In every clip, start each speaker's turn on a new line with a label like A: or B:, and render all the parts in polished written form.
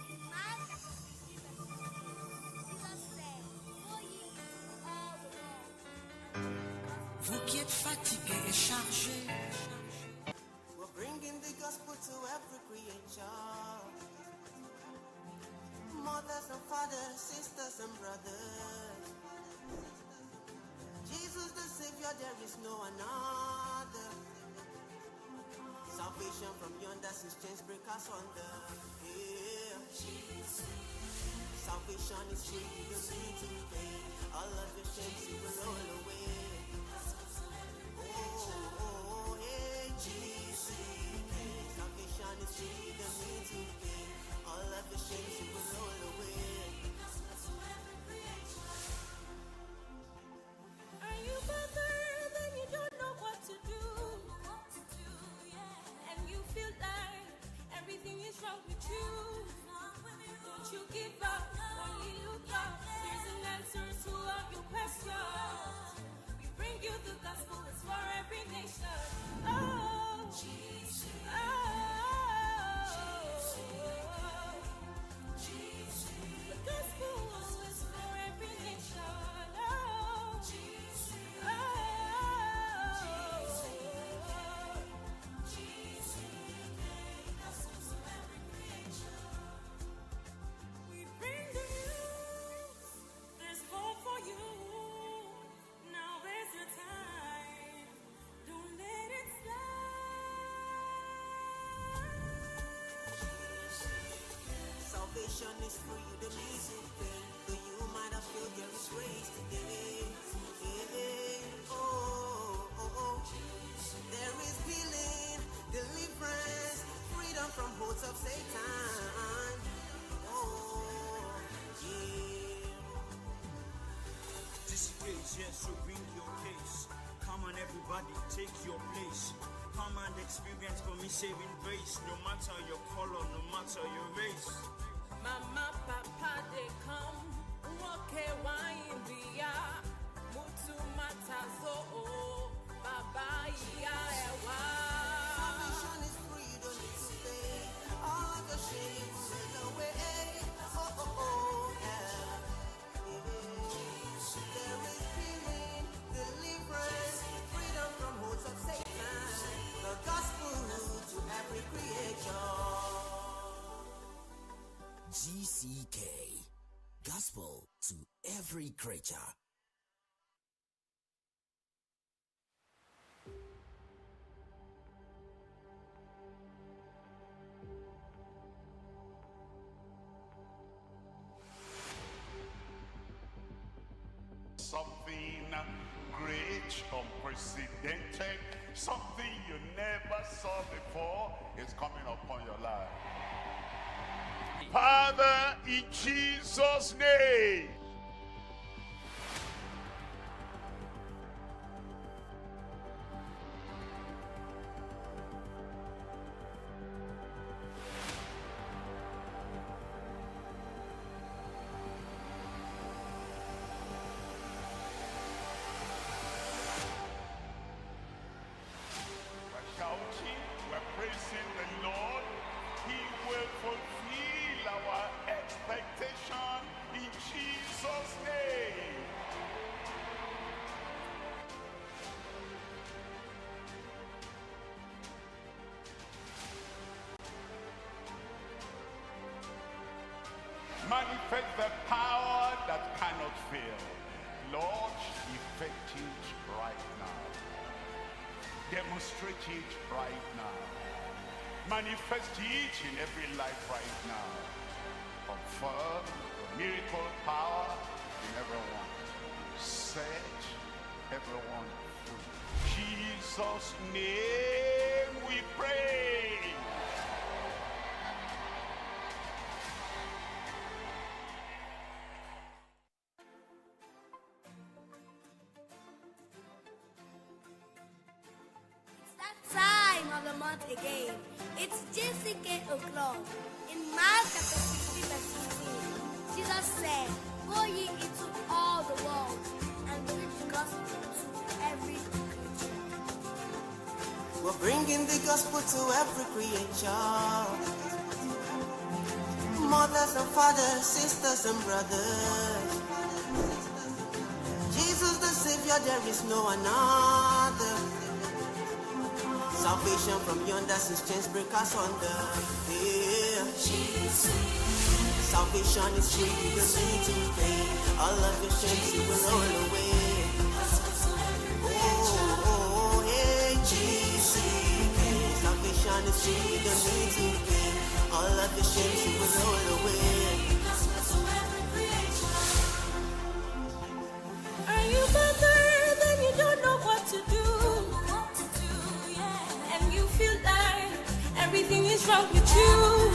A: In Mark chapter 16, verse 16, Jesus said, Go ye into all the world and preach the gospel.
B: Vous qui êtes fatigués et chargés,
C: We're bringing the gospel to every creature. Mothers and fathers, sisters and brothers. Jesus the Savior, there is no another. Salvation from yonder since chains break asunder. Yeah. Salvation is free, you don't need to pay. All of your shames you will roll away. Oh, hey, GCK. Salvation is free, you don't need to pay. All of your shames you will roll away.
D: Are you bothered and you don't know what to do? And you feel like everything is wrong with you. Don't you give up, only look up. There's an answer to all your questions. We bring you the gospel, it's for every nation. Oh, oh, the gospel is for every nation. Oh, oh, we bring the news. There's hope for you. Now is your time. Don't let it slide.
C: Salvation is free, you don't need to pay. Though you might have failed, there is grace today. Yeah. Oh, oh, oh. There is healing, deliverance, freedom from holds of Satan. Oh, yeah.
E: GCK is here, so bring your case. Come on, everybody, take your place. Come and experience for me saving grace. No matter your color, no matter your race.
D: Mama, papa, they come. Nwoke nwanyị bịa. Mutu matazo. Baba iya ewa.
C: Salvation is free, you don't need to pay. All of your shame will roll away. Oh, oh, oh, yeah. Yeah. There is healing, deliverance, freedom from holds of Satan. The gospel to every creature.
B: GCK. Gospel to every creature.
F: Something great, unprecedented, something you never saw before is coming upon your life. Father, in Jesus' name. We're shouting, we're praising the Lord. He will fulfill our expectation in Jesus' name. Manifest the power that cannot fail. Lord, effect it right now. Demonstrate it right now. Manifest it in every life right now. Confirm the miracle power in everyone. Set everyone free. Jesus' name we pray.
A: It's that time of the month again. It's GCK o'clock. In Mark chapter 16, verse 16, Jesus said, Go ye into all the world and preach the gospel to every creature.
C: We're bringing the gospel to every creature. Mothers and fathers, sisters and brothers. Jesus the Savior, there is no another. Salvation from yonder since chains break asunder. Yeah. Salvation is free, you don't need to pay. All of your shames you will roll away. Oh, hey, GCK. Salvation is free, you don't need to pay. All of your shames you will roll away.
D: Are you bothered and you don't know what to do? And you feel like everything is wrong with you.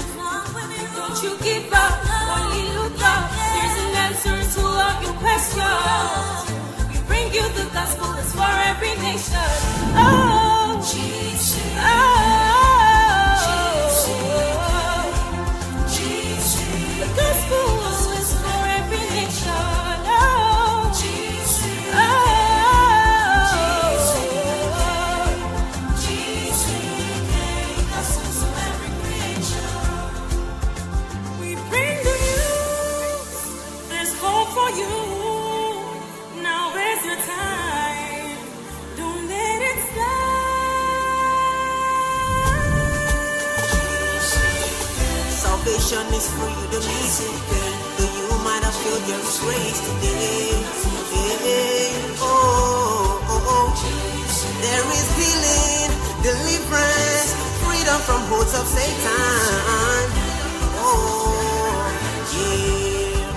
D: Don't you give up, only look up. There's an answer to all your questions. We bring you the gospel, it's for every nation. Oh, oh, the gospel is for every nation. Oh, oh, We bring the news. There's hope for you. Now is your time. Don't let it slide.
C: Salvation is free, you don't need to pay. Though you might have feel there is grace today. Hey, oh. There is healing, deliverance, freedom from holds of Satan. Oh, yeah.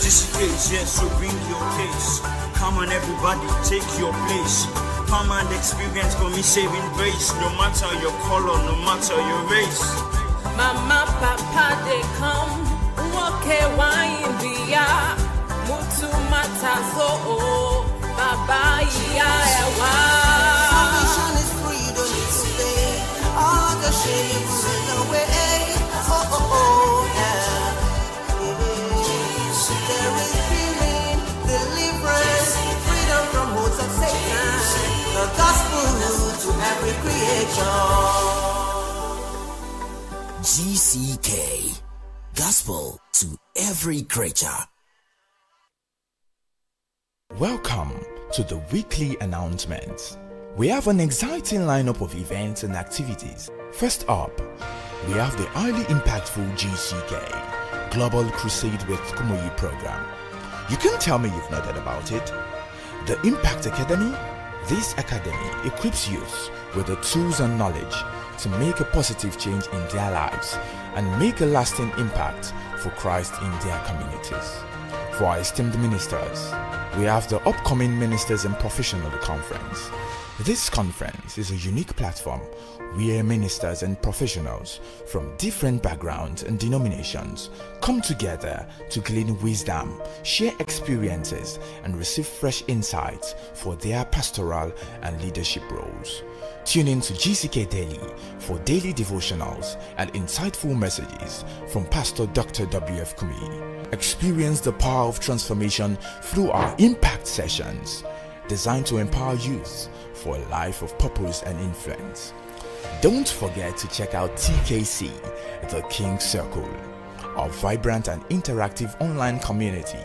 E: GCK is here, so bring your case. Come on, everybody, take your place. Come and experience for me saving grace. No matter your color, no matter your race.
D: Mama, papa, they come. Nwoke nwanyị bịa. Mutu matazo o. Baba iya ewa.
C: Salvation is free, you don't need to pay. All the shame will roll away. Oh, yeah. There is healing, deliverance, freedom from holds of Satan. The gospel to every creature.
B: GCK. Gospel to every creature.
G: Welcome to the weekly announcements. We have an exciting lineup of events and activities. First up, we have the highly impactful GCK Global Crusade with Kumuyi program. You can tell me you've not heard about it. The Impact Academy. This academy equips youth with the tools and knowledge to make a positive change in their lives and make a lasting impact for Christ in their communities. For our esteemed ministers, we have the upcoming Ministers and Professional Conference. This conference is a unique platform where ministers and professionals from different backgrounds and denominations come together to glean wisdom, share experiences, and receive fresh insights for their pastoral and leadership roles. Tune in to GCK Daily for daily devotionals and insightful messages from Pastor Dr. W.F. Kumuyi. Experience the power of transformation through our impact sessions designed to empower youth for a life of purpose and influence. Don't forget to check out TKC, the King Circle, our vibrant and interactive online community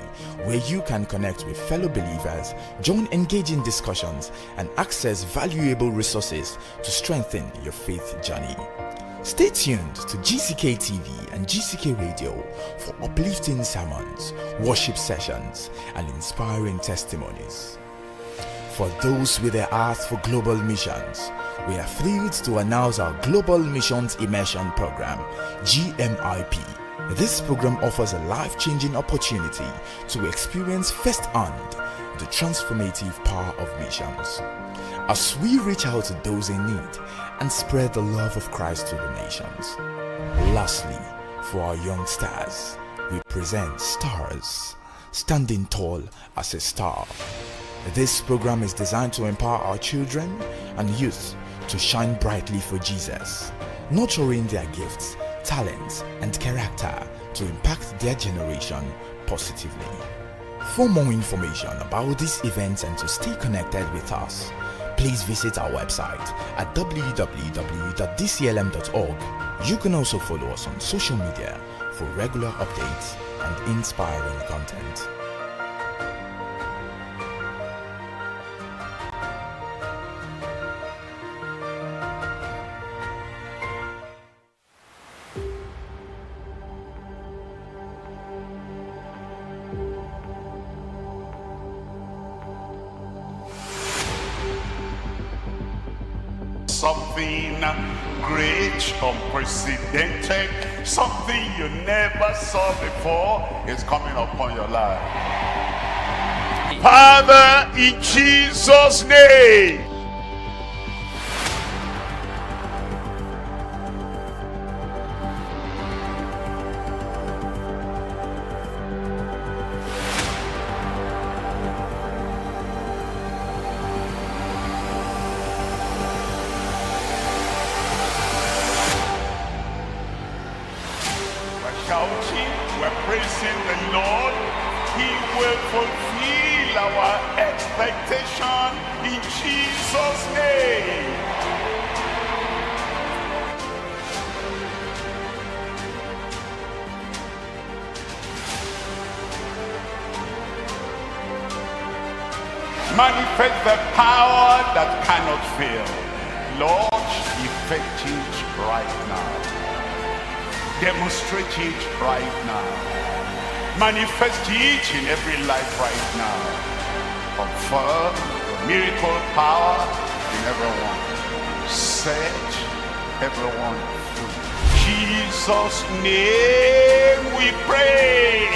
G: where you can connect with fellow believers, join engaging discussions, and access valuable resources to strengthen your faith journey. Stay tuned to GCK TV and GCK Radio for uplifting sermons, worship sessions, and inspiring testimonies. For those with a heart for global missions, we are thrilled to announce our Global Missions Immersion Program, GMIP. This program offers a life changing opportunity to experience firsthand the transformative power of missions. As we reach out to those in need and spread the love of Christ to the nations. Lastly, for our young stars, we present Stars, standing tall as a star. This program is designed to empower our children and youth to shine brightly for Jesus, nurturing their gifts, talents, and character to impact their generation positively. For more information about these events and to stay connected with us, please visit gck.org. Please visit our website at www.dclm.org. You can also follow us on social media for regular updates and inspiring content.
F: Something great, unprecedented, something you never saw before is coming upon your life. Father, in Jesus' name. We're shouting, we're praising the Lord. He will fulfill our expectation in Jesus' name. Manifest the power that cannot fail. Lord, effect it right now. Demonstrate it right now. Manifest it in every life right now. Confirm the miracle power in everyone. Set everyone free. Jesus' name we pray.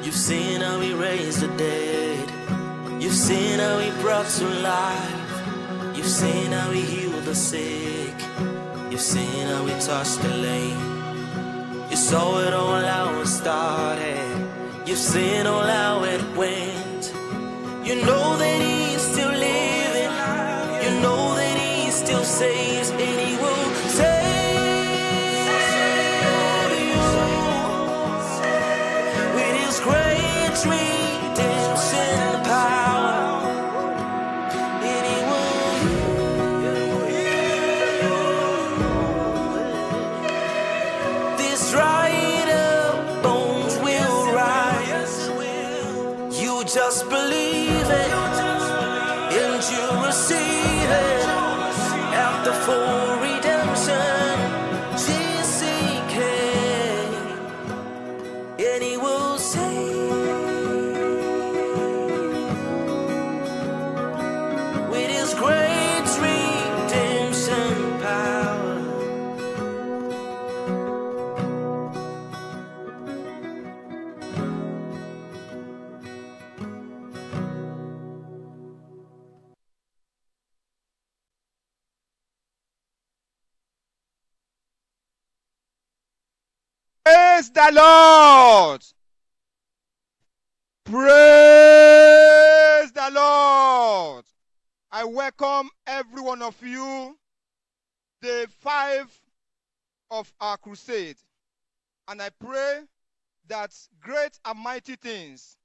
C: You've seen how he raised the dead. You've seen how he brought to life. You've seen how he healed the sick. You've seen how he touched the lame. You saw it all how it started. You've seen all how it went. You know that He's still living. You know that He still saves, and He will save you with His great redemption power. And He will This dried up bones will rise. You just believe it and you receive it. After full redemption, GCK, and He will save with His great redemption power.
H: Praise the Lord. Praise the Lord. I welcome every one of you, day 5 of our crusade. And I pray that great and mighty things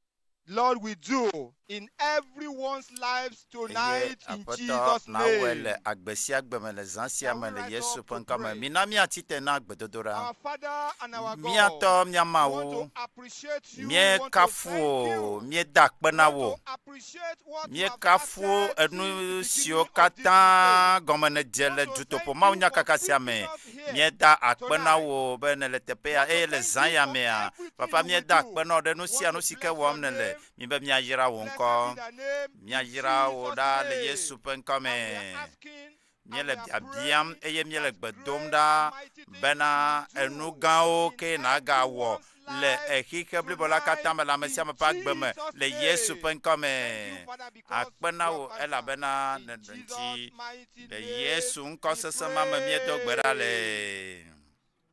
H: Lord will do in everyone's lives
I: Eye
H: tonight in
I: Aƒetɔ
H: Jesus'
I: nawɔe le
H: name.
I: agbe sia gbe me le zã sia
H: Shall
I: me
H: we
I: le
H: rise
I: Yesu
H: up to
I: ƒe ŋkɔ me.
H: pray?
I: Mina míatsi te na gbedodoɖa.
H: Our Father and our God,
I: Míatɔ mía
H: we want
I: Mawu,
H: to appreciate you, we want to
I: míekafu
H: thank
I: wò,
H: you.
I: míeda akpe na
H: We
I: wò.
H: want to appreciate what you have
I: Míekafu
H: started
I: enu
H: since the
I: siwo
H: beginning of this
I: katã
H: crusade.
I: gɔme nèdze
H: We
I: le
H: want to
I: dutoƒo
H: thank you
I: mawunyakaka
H: for
I: sia me.
H: bringing us here
I: Míeda akpe na
H: tonight.
I: wò be nèle teƒe ya
H: Want to
I: eye le
H: thank
I: zã
H: you
I: ya
H: for
I: mea,
H: everything
I: fafa
H: you will
I: míeda
H: do.
I: akpe na wò ɖe nu
H: We
I: sia
H: want
I: nu
H: to
I: si ke
H: bless
I: wɔm
H: your
I: nèle.
H: name.
I: Míbe míayra wò
H: Blessed
I: ŋkɔ.
H: be thy name in
I: Míayra wò
H: Jesus'
I: ɖa le
H: name.
I: Yesu ƒe ŋkɔ me.
H: And we are asking and
I: Míele
H: we are
I: biabiam
H: praying
I: eye míele
H: that
I: gbe dom
H: great
I: ɖa
H: and mighty things
I: bena
H: you will
I: enu
H: do
I: gãwo
H: in
I: ke nàgawɔ
H: everyone's
I: le
H: life
I: exixe blibo la katã
H: tonight
I: me le ame
H: in
I: sia ame ƒe agbe me
H: Jesus'
I: le Yesu
H: name.
I: ƒe ŋkɔ me.
H: Thank you, Father, because
I: Akpe na
H: you
I: wò
H: have answered.
I: elabena
H: In
I: nèɖo
H: Jesus'
I: ŋuti.
H: mighty
I: Le
H: name
I: Yesu ŋkɔ
H: we
I: sesẽ ma me míedo gbe ɖa
H: pray.
I: le.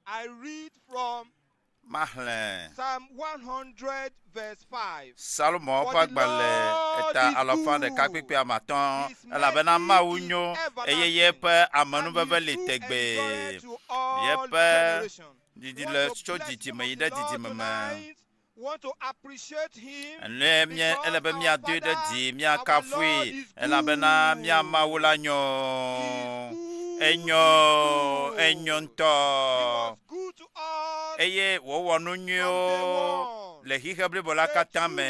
H: I read from
I: Maxlẽ
H: Psalm 100, verse 5.
I: Salomo
H: For
I: ƒe
H: the
I: agbalẽ
H: Lord
I: eta
H: is
I: alafa ɖeka
H: good,
I: kpekpe ame atɔ̃
H: his
I: elabena
H: mercy
I: Mawu
H: is
I: nyo eye
H: everlasting,
I: yeƒe
H: and
I: amenuveve
H: his
I: li
H: truth
I: tegbee.
H: endureth to all
I: Yeƒe
H: generations.
I: didi
H: Want
I: le
H: to
I: tso
H: bless the
I: dzidzime
H: name
I: yi
H: of the
I: ɖe
H: Lord
I: dzidzime me.
H: tonight. Want to appreciate him
I: Ene mía ele
H: because
I: be
H: our
I: míadoe ɖe
H: Father,
I: dzi,
H: our
I: míakafui
H: Lord is
I: elabena mía Mawu la
H: good.
I: nyo.
H: He is good.
I: Enyo,
H: He is
I: enyo
H: good. He
I: ŋutɔ.
H: was good to us
I: Eye wòwɔ nu
H: from day
I: nyuiwo
H: one.
I: le xixe blibo la
H: Day
I: katã me.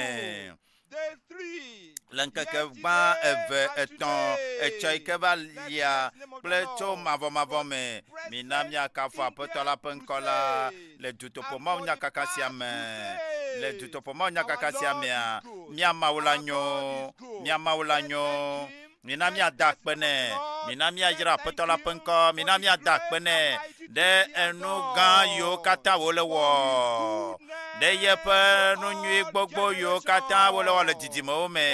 H: 2, day 3,
I: Le ŋkeke gbã
H: yesterday
I: eve
H: and
I: etɔ̃ etsɔ yi
H: today.
I: ke va
H: Let's
I: lia
H: bless the name of the
I: kple tso
H: Lord
I: mavɔmavɔ
H: for
I: me.
H: the
I: Mina
H: present
I: míakafu Aƒetɔ
H: India
I: la ƒe ŋkɔ la
H: crusade
I: le dutoƒo
H: and for the
I: mawunyakaka sia
H: past
I: me. Le
H: crusade.
I: dutoƒo
H: Our
I: mawunyakaka sia
H: Lord
I: mea,
H: is good.
I: mía Mawu la
H: Our God
I: nyo.
H: is good.
I: Mía Mawu la
H: Let's
I: nyo.
H: thank him.
I: Mina
H: Let's
I: míada
H: bless
I: akpe
H: the name
I: nɛ.
H: of the Lord.
I: Mina
H: Let's
I: míayra
H: thank
I: Aƒetɔ la ƒe
H: him
I: ŋkɔ.
H: for
I: Mina
H: the
I: míada
H: great
I: akpe
H: and
I: nɛ
H: mighty
I: ɖe
H: things he has
I: enu gã yiwo
H: done.
I: katã wòle
H: For
I: wɔ.
H: his
I: Ɖe yeƒe
H: goodness to
I: nu nyui
H: all
I: gbogbo yiwo katã wòle wɔ le dzidzimewo
H: generations.
I: me.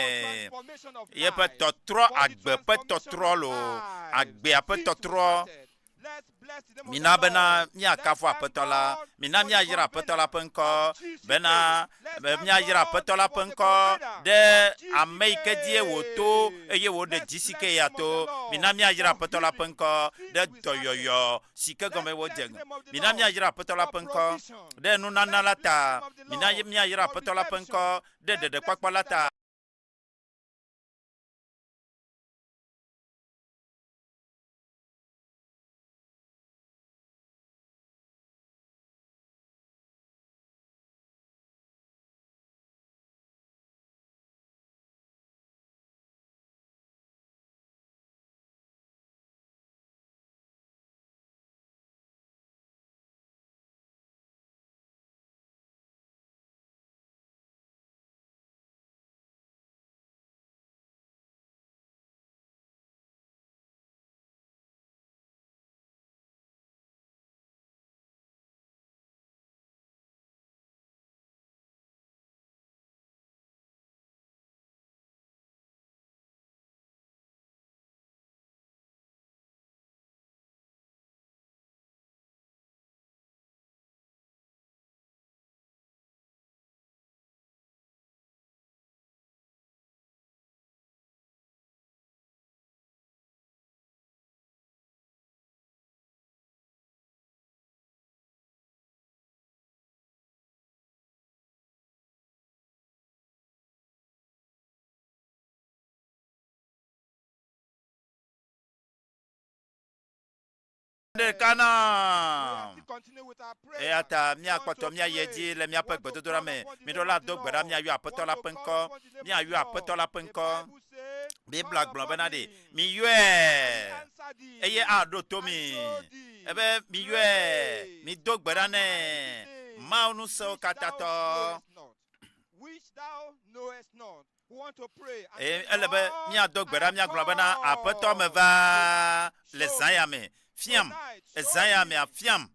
H: For transformation of
I: Yeƒe
H: lives.
I: tɔtrɔ,
H: For the
I: agbe ƒe
H: transformation
I: tɔtrɔ
H: of
I: loo,
H: lives.
I: agbea ƒe
H: Since we
I: tɔtrɔ.
H: started, let's bless the name of the
I: Mina bena
H: Lord. Let's
I: míakafu
H: thank
I: Aƒetɔ la.
H: God
I: Mina
H: for the
I: míayra Aƒetɔ la
H: convener
I: ƒe ŋkɔ
H: of GCK.
I: bena
H: Let's
I: be
H: thank
I: míayra
H: God
I: Aƒetɔ la ƒe
H: for the
I: ŋkɔ
H: convener
I: ɖe
H: of
I: ame yi ke dzie wòto
H: GCK.
I: eye wòɖe
H: Let's
I: dzi si
H: bless
I: ke
H: the
I: ya
H: name of
I: to.
H: the Lord
I: Mina míayra
H: for
I: Aƒetɔ la ƒe
H: healing
I: ŋkɔ
H: since
I: ɖe
H: we started.
I: dɔyɔyɔ si ke
H: Let's
I: gɔme
H: bless
I: wodze.
H: the name of the
I: Mina
H: Lord
I: míayra Aƒetɔ la
H: for
I: ƒe ŋkɔ
H: provision.
I: ɖe nunana
H: Let's
I: la
H: bless the
I: ta.
H: name of the
I: Mina
H: Lord
I: míayra
H: for
I: Aƒetɔ la ƒe
H: redemption.
I: ŋkɔ ɖe
H: Let's bless the
I: ɖeɖekpɔkpɔ
H: name
I: la
H: of the
I: ta. ɖeka nam. Eya ta míakpɔtɔ míayi edzi le míaƒe gbedodoɖa me. Miɖo la do gbe ɖa míayɔ Aƒetɔ la ƒe ŋkɔ. Míayɔ Aƒetɔ la ƒe ŋkɔ. Biblia gblɔ bena ɖe miyɔe eye aɖo to mi. Ebe miyɔe, mido gbe ɖa nɛ. Mawu ŋusẽwo katã tɔ. Eye ele be míado gbe ɖa míagblɔ bena, Aƒetɔ meva le zã ya me, fiam, ezã ya mea, fiam,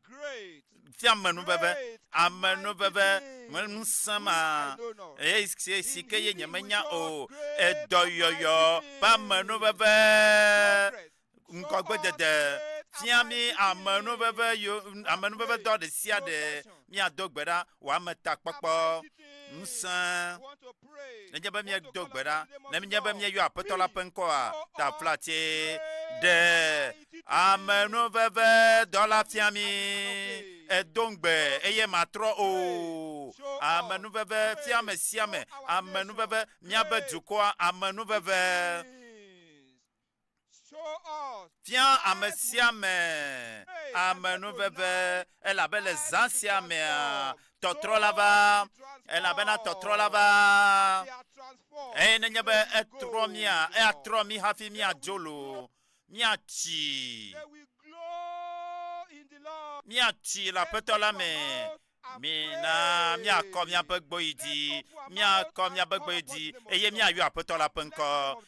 I: fiam menuveve, amenuveve me ŋusẽ ma, eye si, si ke ye nyemenya o, edɔyɔyɔ ƒe amenuveve ŋgɔgbedede fia mí amenuveve yo amenuveve dɔ ɖe sia ɖe míado gbe ɖa wò ametakpɔkpɔ ŋusẽ nenye be míedo gbe ɖa ne míenye be míeyɔ aƒetɔ la ƒe ŋkɔa taflatse ɖe amenuveve dɔ la fia mí edo ŋugbe eye matrɔ o amenuveve fia ame sia ame amenuveve míabe dukɔa amenuveve Fia ame sia ame amenuveve, elabe le zã sia mea, tɔtrɔ la va, elabena tɔtrɔ la va. Eye nenye be etrɔ mía, eatrɔ mí hafi míadzo lo, míatsi, míatsi le Aƒetɔ la me. Mina míakɔ míaƒe gbo yi dzi, míakɔ míaƒe gbo yi dzi, eye míayɔ Aƒetɔ la ƒe ŋkɔ,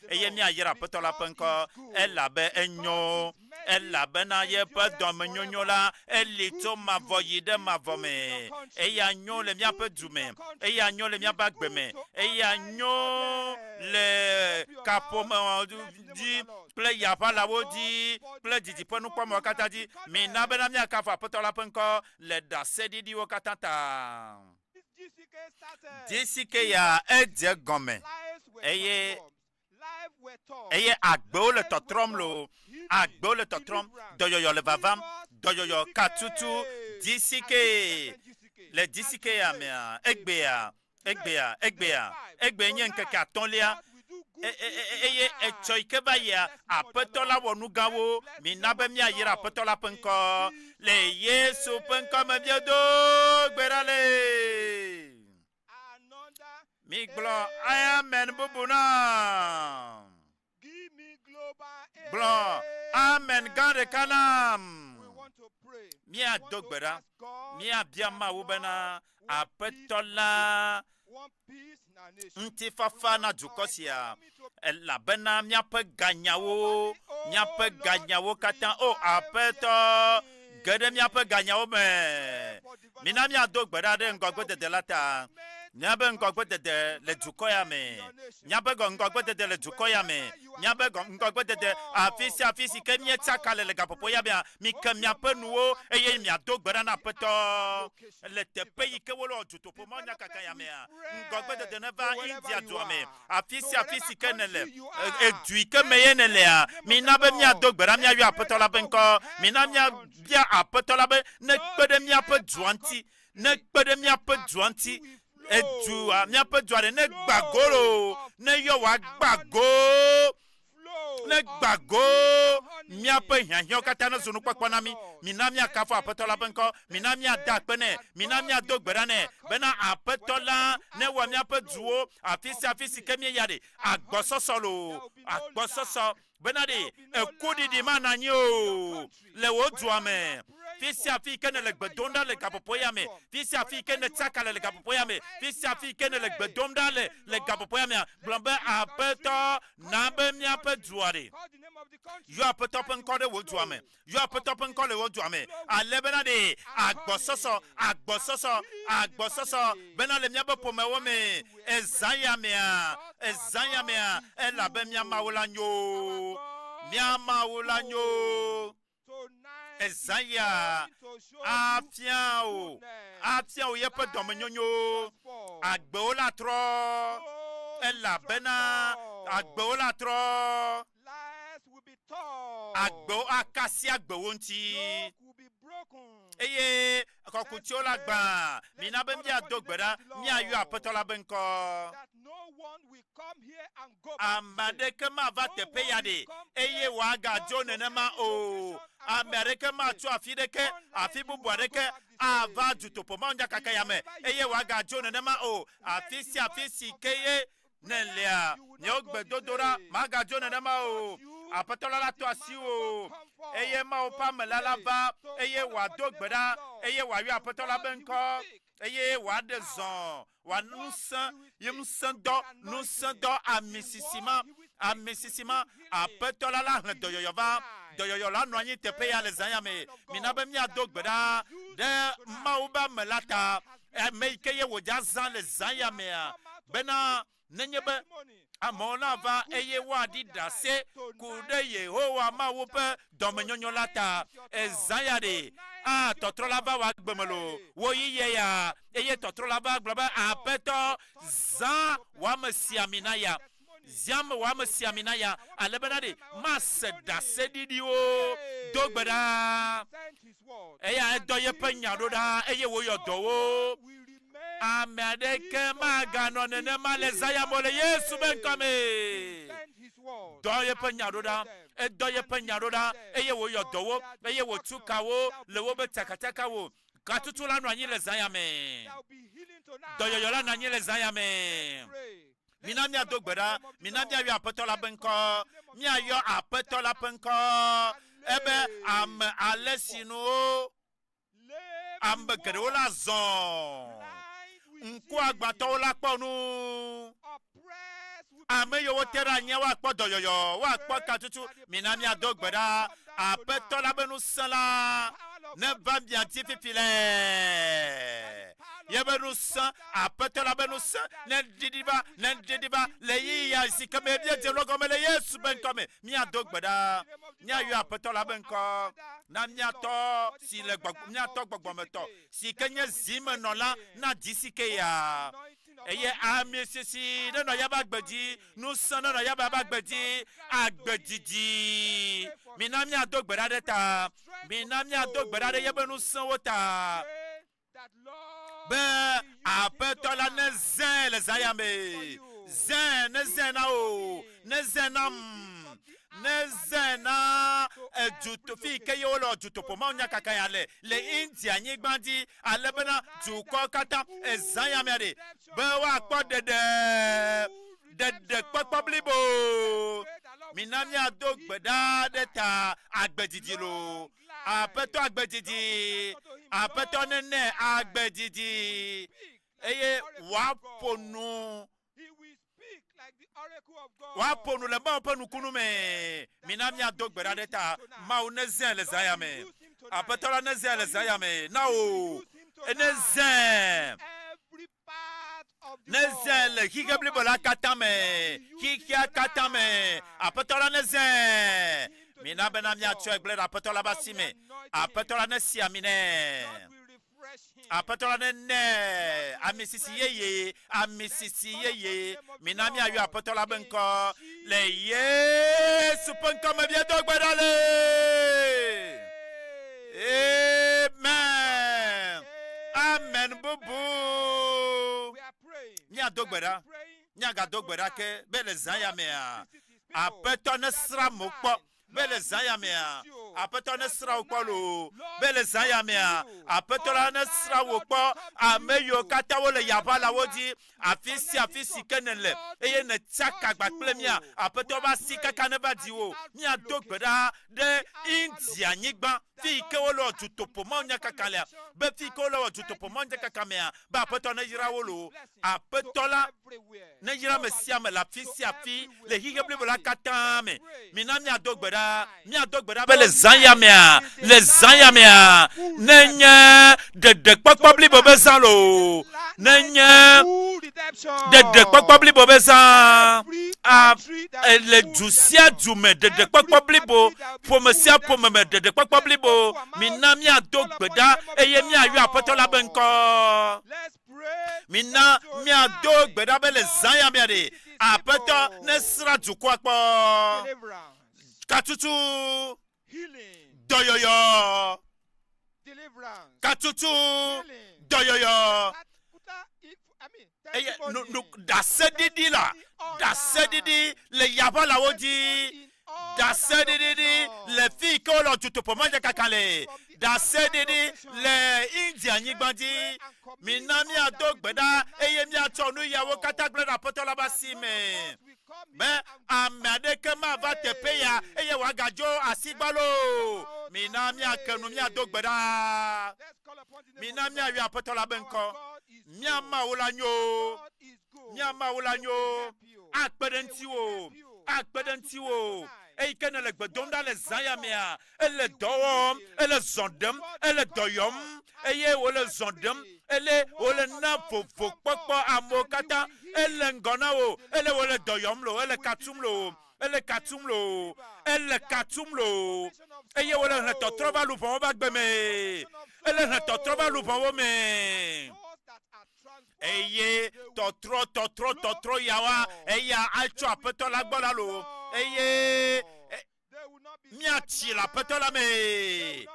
I: eye míayra Aƒetɔ la ƒe ŋkɔ, elabe enyo, elabena yeƒe dɔmenyonyo la eli tso mavɔ yi ɖe mavɔ me. Eya nyo le míaƒe du me, eya nyo le míaƒe agbe me, eya nyo le kaƒome dzi kple yaʋalawo dzi kple didiƒe nukpɔmewo katã dzi. Mina bena míakafu Aƒetɔ la ƒe ŋkɔ le ɖaseɖiɖiwo katã ta. GCK ya edze gɔme eye eye agbewo le tɔtrɔm loo, agbewo le tɔtrɔm, dɔyɔyɔ le vavam, dɔyɔyɔ ka tutu GCK le GCK ya mea egbea Egbea, egbea, egbee nye ŋkeke atɔ̃lia, e, e, e, eye etsɔ yi ke va yia, Aƒetɔ la wɔ nu gãwo. Mina be míayra Aƒetɔ la ƒe ŋkɔ. Le Yesu ƒe ŋkɔ me míedo gbe ɖa le. Migblɔ amen bubu nam. Gblɔ amen gã ɖeka nam. Míado gbe ɖa, míabia Mawu bena, Aƒetɔ la, ŋutifafa na dukɔ sia, elabena míaƒe ganyawo, míaƒe ganyawo katã, o Aƒetɔ, ge ɖe míaƒe ganyawo me. Mina míado gbe ɖa ɖe ŋgɔgbedede la ta. Míabe ŋgɔgbedede le dukɔ ya me. Míabe ŋgɔgbedede le dukɔ ya me. Míabe ŋgɔgbedede afi sia afi si ke míetsaka le le gaƒoƒo ya mea, mike miaƒe nuwo eye miado gbe ɖa na Aƒetɔ le teƒe yi ke wole wɔ dutoƒo mɔnyakaka ya mea. Ŋgɔgbedede neva India dua me. Afi sia afi si ke nèle, edu yi ke me ye nèlea, mina be míado gbe ɖa míayɔ Aƒetɔ la ƒe ŋkɔ. Mina míabia Aƒetɔ la be nekpe ɖe míaƒe dua ŋuti, nekpe ɖe míaƒe dua ŋuti. Edua, míaƒe dua ɖe negba go loo, neyɔ wòagba go negba go míaƒe hiahiãwo katã nezu nukpɔkpɔ na mí. Mina míakafu Aƒetɔ la ƒe ŋkɔ, mina míada akpe nɛ, mina míado gbe ɖa nɛ bena Aƒetɔ la newɔ míaƒe duwo afi sia afi si ke míeya ɖi agbɔsɔsɔ loo, agbɔsɔsɔ bena ɖi ekuɖiɖi manɔ anyi o le wò dua me. Fi sia fi ke nèle gbe dom ɖa le gaƒoƒo ya me, fi sia fi ke nètsaka le le gaƒoƒo ya me, fi sia fi ke nèle gbe dom ɖa le le gaƒoƒo ya mea, gblɔ be, Aƒetɔ, na be míaƒe dua ɖe. Yɔ Aƒetɔ ƒe ŋkɔ ɖe wò dua me. Yɔ Aƒetɔ ƒe ŋkɔ le wò dua me, ale bena ɖe agbɔsɔsɔ, agbɔsɔsɔ, agbɔsɔsɔ bena le míaƒe ƒomewo me ezã ya mea, ezã ya mea, elabe mía Mawu la nyo. Mía Mawu la nyo. Ezã ya afia wò, afia wò yeƒe dɔmenyonyo. Agbewo la trɔ, elabena agbewo la trɔ. Agbewo akasi agbewo ŋuti eye kɔkutiwo la gbã. Mina be míado gbe ɖa, míayɔ Aƒetɔ la be ŋkɔ. Ame aɖeke mava teƒe ya ɖe eye wòagadzo nenema o. Ame aɖeke matso afi ɖeke, afi bubu aɖeke ava dutoƒo mawunyakaka ya me eye wòagadzo nenema o. Afi sia afi si ke ye nelea, miawo gbedodoɖa magadzo nenema o. Aƒetɔ la latɔ asi wò eye Mawu ƒe ame la lava eye wòado gbe ɖa eye wòayɔ Aƒetɔ la be ŋkɔ eye wòaɖe zɔ wòa ŋusẽ ye ŋusẽdɔ ŋusẽdɔ ami sisi ma ami sisi ma Aƒetɔ la la hlẽ dɔyɔyɔ va dɔyɔyɔ la nɔ anyi teƒe ya le zã ya me. Mina be míado gbe ɖa ɖe Mawu be ame la ta ame yi ke ye wòdza zã le zã ya mea bena nenye be amewo nava eye woaɖi ɖase ku ɖe Yehowa Mawu ƒe dɔmenyonyo la ta. Ezã ya ɖe, a tɔtrɔ la va wò agbe me loo, wò yiyɛ ya, eye tɔtrɔ la va gblɔ be, Aƒetɔ, zã wò amesiamina ya, zã wò amesiamina ya, ale bena ɖe mase ɖaseɖiɖiwo. Do gbe ɖa. Eya edɔ yeƒe nya ɖo ɖa eye wòyɔ dɔ wo. Ame aɖeke maganɔ nenema le Zion o le Yesu be ŋkɔ me. Dɔ yeƒe nya ɖo ɖa. Edɔ yeƒe nya ɖo ɖa eye wòyɔ dɔ wo eye wòtu ka wo le wobe tsakatsakawo. Katutu la nɔ anyi le Zion me. Dɔyɔyɔ la nɔ anyi le Zion me. Mina míado gbe ɖa. Mina míayɔ Aƒetɔ la ƒe ŋkɔ. Míayɔ Aƒetɔ la ƒe ŋkɔ. Ebe ame ale si nu ame geɖewo la zɔ. Ŋkuagbãtɔwo la kpɔ nu. Ame yiwo te ɖe anyia woakpɔ dɔyɔyɔ, woakpɔ katutu. Mina míado gbe ɖa. Aƒetɔ la be ŋusẽ la neva mia dzi fifi lɛɛ. Yebe ŋusẽ, Aƒetɔ la be ŋusẽ neɖiɖi va, neɖiɖi va le ɣeyiɣia si ke me míedze nua gɔme le Yesu be ŋkɔ me. Míado gbe ɖa, míayɔ Aƒetɔ la be ŋkɔ na mía Tɔ si le gbɔgbɔ, mía Tɔ gbɔgbɔmetɔ si ke nye zimenɔla na dzisike ya. Eye ami sisi nenɔ yabe agbe dzi, ŋusẽ nenɔ yabe agbe dzi, agbe didi. Mina míado gbe ɖa ɖe ta. Mina míado gbe ɖa ɖe yebe ŋusẽwo ta. Be Aƒetɔ la nezãe le zã ya me. Zãe, nezãe na wò, nezãe nam, nezãe na edu, fi yi ke ye wole dutoƒo mawunyakaka ya le, le India nyigba dzi, ale bena dukɔ katã, ezã ya mea ɖe, be woakpɔ ɖeɖe, ɖeɖekpɔkpɔ blibo. Mina míado gbe ɖa ɖe ta agbe didi loo. Aƒetɔ agbe didi, Aƒetɔ nene agbe didi, eye wòaƒo nu, wòaƒo nu le Mawu ƒe nukunu me. Mina míado gbe ɖa ɖe ta. Mawu nezãe le zã ya me. Aƒetɔ la nezãe le zã ya me. Na wò, nezãe. Nezãe le xixe blibo la katã me, xixea katã me. Aƒetɔ la nezãe. Mina bena míatsɔe gblẽ ɖe Aƒetɔ la ƒe asi me. Aƒetɔ la nesi ami nɛ. Aƒetɔ la nene ami sisi yeye, ami sisi yeye. Mina míayɔ Aƒetɔ la ƒe ŋkɔ le Yesu ƒe ŋkɔ me. Míedo gbe ɖa le. Amen. Amen bubu. Míado gbe ɖa. Míagado gbe ɖa ke be le zã ya mea, Aƒetɔ nesrã mo kpɔ. Be le zã ya mea, Aƒetɔ nesrã wò kpɔ loo. Be le zã ya mea, Aƒetɔ la nesrã wò kpɔ. Ame yiwo katã wole yaʋalawo dzi, afi sia afi si ke nèle, eye nètsaka agba kple mía Aƒetɔ ƒe asi kaka neva dziwò. Míado gbe ɖa ɖe India-nyigba, fi yi ke wole wɔ dutoƒo mawunyakaka lea, be fi yi ke wole wɔ dutoƒo mawunyakaka mea, be Aƒetɔ neyra wo loo. Aƒetɔ la neyra ame sia ame le afi sia afi le xixe blibo la katã me. Mina míado gbe ɖa, míado gbe ɖa be le zã ya mea, le zã ya mea, nenye ɖeɖekpɔkpɔ blibo be zã loo, nenye ɖeɖekpɔkpɔ blibo be zã, a, le du sia du me ɖeɖekpɔkpɔ blibo, ƒome sia ƒome me ɖeɖekpɔkpɔ blibo, mina míado gbe ɖa eye míayɔ Aƒetɔ la be ŋkɔ. Mina míado gbe ɖa be le zã ya mea ɖe, Aƒetɔ nesrã dukɔa kpɔ. Katutu, dɔyɔyɔ, katutu, dɔyɔyɔ. Eye nu, nu, ɖaseɖiɖi la, ɖaseɖiɖi le yaʋalawo dzi, ɖaseɖiɖi le fi yi ke wole dutoƒo madzakaka le, ɖaseɖiɖi le India nyigba dzi. Mina míado gbe ɖa eye míatsɔ nu yawo katã gblẽ ɖe Aƒetɔ la ƒe asi me be ame aɖeke mava teƒe ya eye wòagadzo asi gbalo o. Mina míake nu míado gbe ɖa. Mina míayɔ Aƒetɔ la ƒe ŋkɔ. Mía Mawu la nyo. Mía Mawu la nyo. Akpe ɖe ŋutiwò. Akpe ɖe ŋutiwò. Eyi ke nèle gbe dom ɖa le zã ya mea, ele dɔ wɔm, ele zɔ ɖem, ele dɔ yɔm, eye wòle zɔ ɖem, ele wòle na vovokpɔkpɔ amewo katã. Ele ŋgɔ na wò, ele wòle dɔ yɔm loo, ele ka tum loo, ele ka tum loo, ele ka tum loo, eye wòle hlẽ tɔtrɔ va luʋɔwo ƒe agbe mee, ele hlẽ tɔtrɔ va luʋɔwo mee. Eye tɔtrɔ, tɔtrɔ, tɔtrɔ yawoa, eya atso Aƒetɔ la gbɔ la loo, eye míatsi le Aƒetɔ la mee.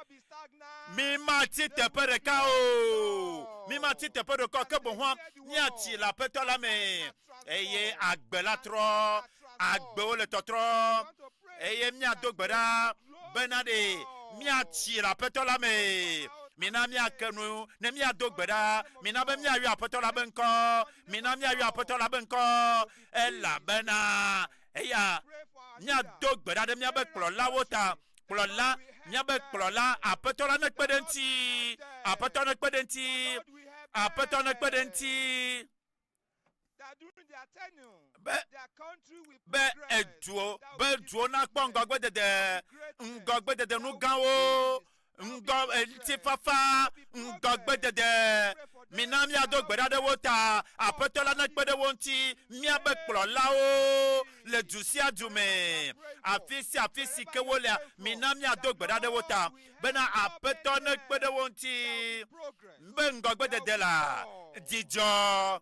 I: Mímatsi teƒe ɖeka o, mímatsi teƒe ɖeka o, ke boŋ hã míatsi le Aƒetɔ la mee. Eye agbe la trɔ, agbewo le tɔtrɔ, eye míado gbe ɖa bena ɖe míatsi le Aƒetɔ la mee. Mina míake nu ne míado gbe ɖa. Mina be míayɔ Aƒetɔ la be ŋkɔ. Mina míayɔ Aƒetɔ la be ŋkɔ, elabena eya míado gbe ɖa ɖe míaƒe kplɔlawo ta. Kplɔla, míaƒe kplɔla, Aƒetɔ la nekpe ɖe eŋuti. Aƒetɔ nekpe ɖe eŋuti. Aƒetɔ nekpe ɖe eŋuti. Be, be eduwo, be duwo nakpɔ ŋgɔgbedede, ŋgɔgbedede nu gãwo, ŋgɔ, ŋutifafa, ŋgɔgbedede. Mina míado gbe ɖa ɖe wo ta. Aƒetɔ la nekpe ɖe wo ŋuti, míabe kplɔlawo le du sia du me, afi sia afi si ke wolea, mina míado gbe ɖa ɖe wo ta bena Aƒetɔ nekpe ɖe wo ŋuti. Be ŋgɔgbedede la, dzidzɔ,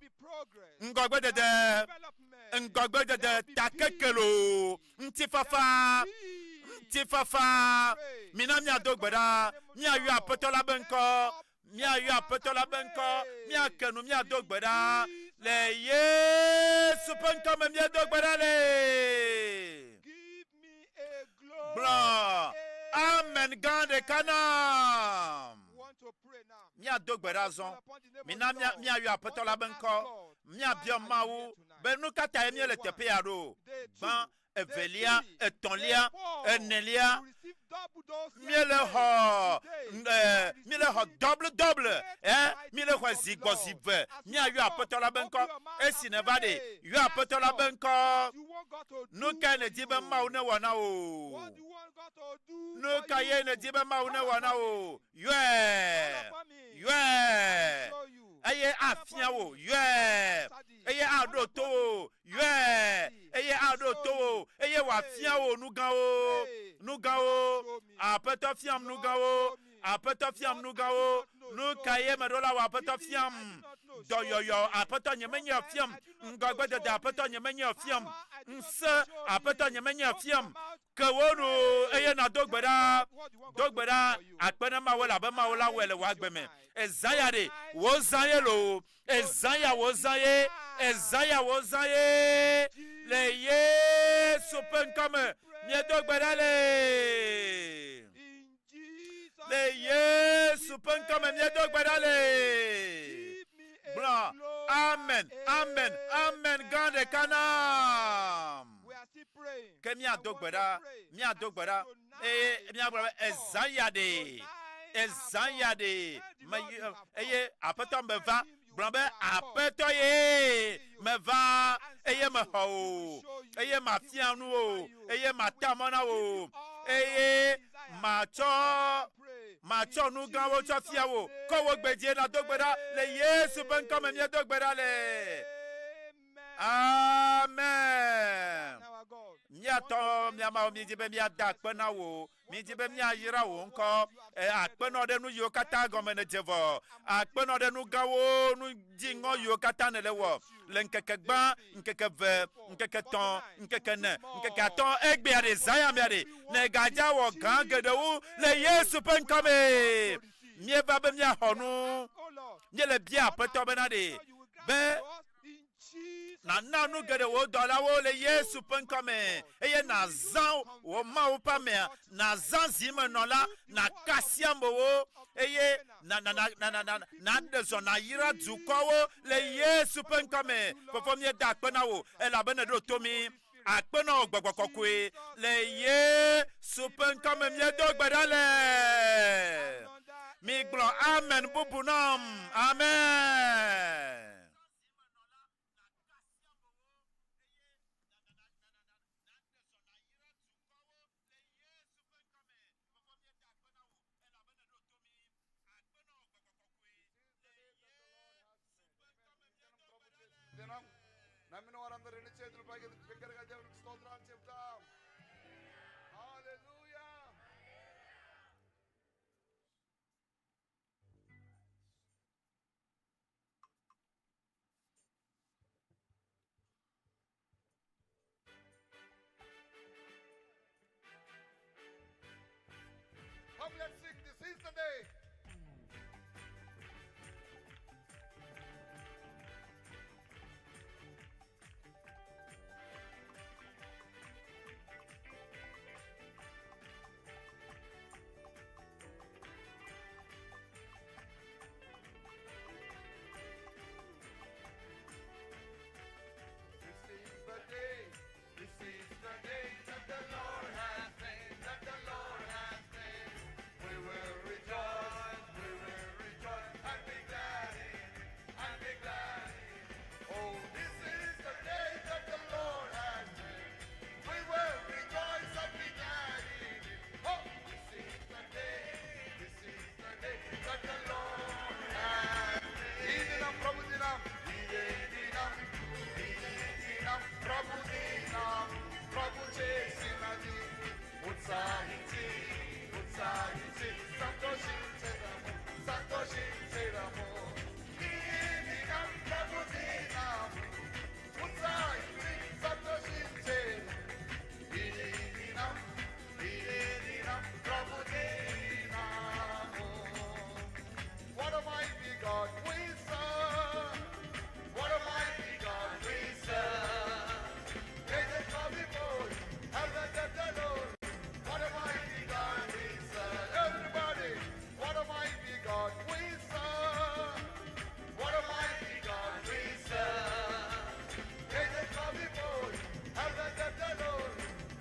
I: ŋgɔgbedede, ŋgɔgbedede, takeke loo, ŋutifafa, ŋutifafa. Mina míado gbe ɖa, míayɔ Aƒetɔ la be ŋkɔ, míayɔ Aƒetɔ la be ŋkɔ, míake nu, míado gbe ɖa le Yesu ƒe ŋkɔ me míedo gbe ɖa le. Gblɔ amen gã ɖeka nam. Míado gbe ɖa azɔ. Mina míayɔ Aƒetɔ la be ŋkɔ. Míabiɔ Mawu be nu ka tae míele teƒe ya ɖo. Gbã, evelia, etɔ̃lia, enelia, míele xɔ, míele xɔ double double, ɛ, míele xɔe zi gbɔ zi ve. Míayɔ Aƒetɔ la be ŋkɔ. Esi nèva ɖe, yɔ Aƒetɔ la be ŋkɔ. Nu kae nèdi be Mawu newɔ na wò? Nu ka ye nèdi be Mawu newɔ na wò? Yɔe! Yɔe! Eye afia wò. Yɔe! Eye aɖo to wò. Yɔe! Eye aɖo to wò. Eye wòafia wò nu gãwo. Nu gãwo. Aƒetɔ fiam nu gãwo. Aƒetɔ fiam nu gãwo. Nu ka ye meɖo la wɔ Aƒetɔ fiam? Dɔyɔyɔ, Aƒetɔ nyemenye fiam. Ŋgɔgbedede, Aƒetɔ nyemenye fiam. Ŋusẽ, Aƒetɔ nyemenye fiam. Ke wò nu eye nàdo gbe ɖa. Do gbe ɖa akpe na Mawu elabe Mawu la wɔe le wò agbe me. Ezã ya ɖe, wò zã ye loo. Ezã ya wò zã ye. Ezã ya wò zã ye. Le Yesu ƒe ŋkɔ me, míedo gbe ɖa le. Le Yesu ƒe ŋkɔ me míedo gbe ɖa le. Gblɔ amen, amen, amen gã ɖeka nam. Ke míado gbe ɖa, míado gbe ɖa eye míagblɔ be ezã ya ɖe, ezã ya ɖe, me eye Aƒetɔ meva. Gblɔ be Aƒetɔ ye meva eye mexɔ wò, eye mafia nu wò, eye mata mɔ na wò, eye matsɔ matsɔ nu gãwo tsɔ fia wò. Kɔ wò gbe dzi nàdo gbe ɖa le Yesu ƒe ŋkɔ me míedo gbe ɖa le. Amen. Mía Tɔ, mía Mawu, míedi be míada akpe na wò. Míedi be míayra wò ŋkɔ. Akpe nɔ ɖe nu yiwo katã gɔme nèdze vɔ. Akpe nɔ ɖe nu gãwo, nu dziŋɔ yiwo katã nèle wɔ le ŋkeke gbã, ŋkeke ve, ŋkeke tɔ̃, ŋkeke ne, ŋkeke atɔ̃, egbea ɖe, zã ya mea ɖe, nègadza wɔ gã geɖe wu le Yesu ƒe ŋkɔ me. Míeva be míaxɔ nu. Míele bia Aƒetɔ bena ɖe. Be nàna nu geɖe wò dɔlawo le Yesu ƒe ŋkɔ me eye nàzã wò Mawu ƒe amea, nàzã zimenɔla, nàka asi amewo eye na na na na na na nàɖe zɔ nàyra dukɔwo le Yesu ƒe ŋkɔ me. Fofo míeda akpe na wò elabena èɖo to mí. Akpe na wò gbɔgbɔ kɔkɔe le Yesu ƒe ŋkɔ me míedo gbe ɖa le. Migblɔ amen bubu nam. Amen.
J: దినం నమ్మిన వారందరూ రెండు చేతులు పైకి ఎత్తి బిగ్గరగా దేవునికి స్తోత్రాలు చెప్తాం. హల్లెలూయా. Come, let's sing. This is the day. This is the day. This is the day that the Lord has made. That the Lord has made. We will rejoice. We will rejoice and be glad in it. And be glad in it. Oh, this is the day that the Lord has made. We will rejoice and be glad in it. Oh, this is the day. This is the day that the Lord has made. ఈ దినం ప్రభు దినం. ఇదే దినం. ఇదే దినం ప్రభు దినం. ప్రభు చేసినది ఉత్సాహించి ఉత్సాహించి సంతోషించెదము సంతోషించెదము. ఈ దినం ప్రభు దినం. ఉత్సాహించి సంతోషించెదము. ఈ దినం ఈ దినం ప్రభు దినము. What a mighty God we serve. What a mighty God we serve. Angels bow before you, heaven and the Lord. What a mighty God we serve. Everybody, what a mighty God we serve. What a mighty God we serve. Angels bow before you, heaven and the Lord.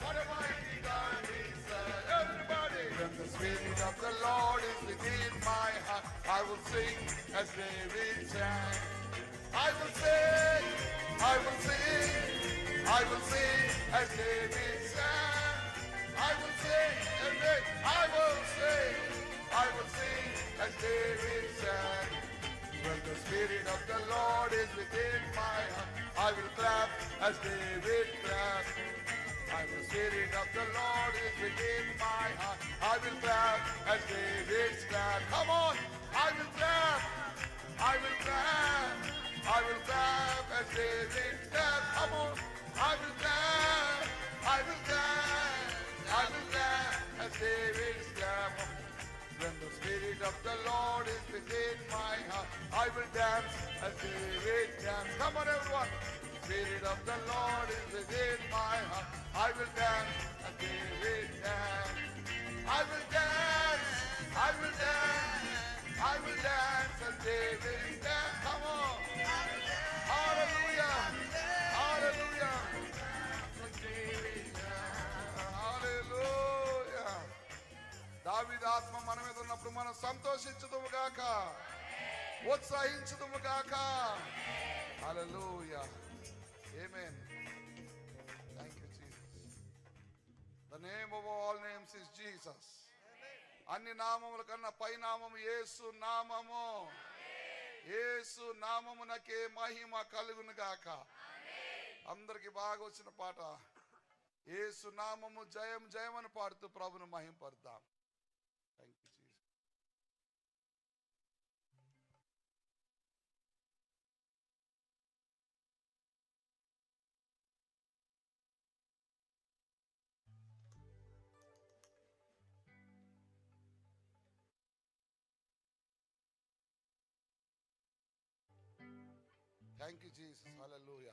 J: What a mighty God we serve. Everybody, when the Spirit of the Lord is within my heart, I will sing as David sang. I will sing, I will sing, I will sing as David sang. I will sing, and then I will sing, I will sing as David sang. When the Spirit of the Lord is within my heart, I will clap as David clapped. I the Spirit of the Lord is within my heart. I will clap as David clapped. Come on, I will clap. I will clap. I will clap as David clapped. Come on, I will clap. I will clap. I will clap as David clapped. When the Spirit of the Lord is within my heart, I will dance as David danced. Come on, everyone. Spirit of the Lord is within my heart. I will dance as David danced. I will dance. I will dance. I will dance as David danced. Come on. Hallelujah. Hallelujah. As David danced. Hallelujah. దావీదు ఆత్మ మన మీద ఉన్నప్పుడు మనం సంతోషించుదుము గాక, ఉత్సహించుదుము గాక. హల్లెలూయా. ఆమేన్. Thank you Jesus. The name of all names is Jesus. అన్ని నామముల కన్నా పై నామము యేసు నామము. యేసు నామమునకే మహిమ కలుగును గాక. అందరికి బాగా వచ్చిన పాట యేసు నామము జయం జయం అని పాడుతూ ప్రభును మహింపరుద్దాం. Thank you Jesus.
K: Thank you Jesus. హల్లెలూయా.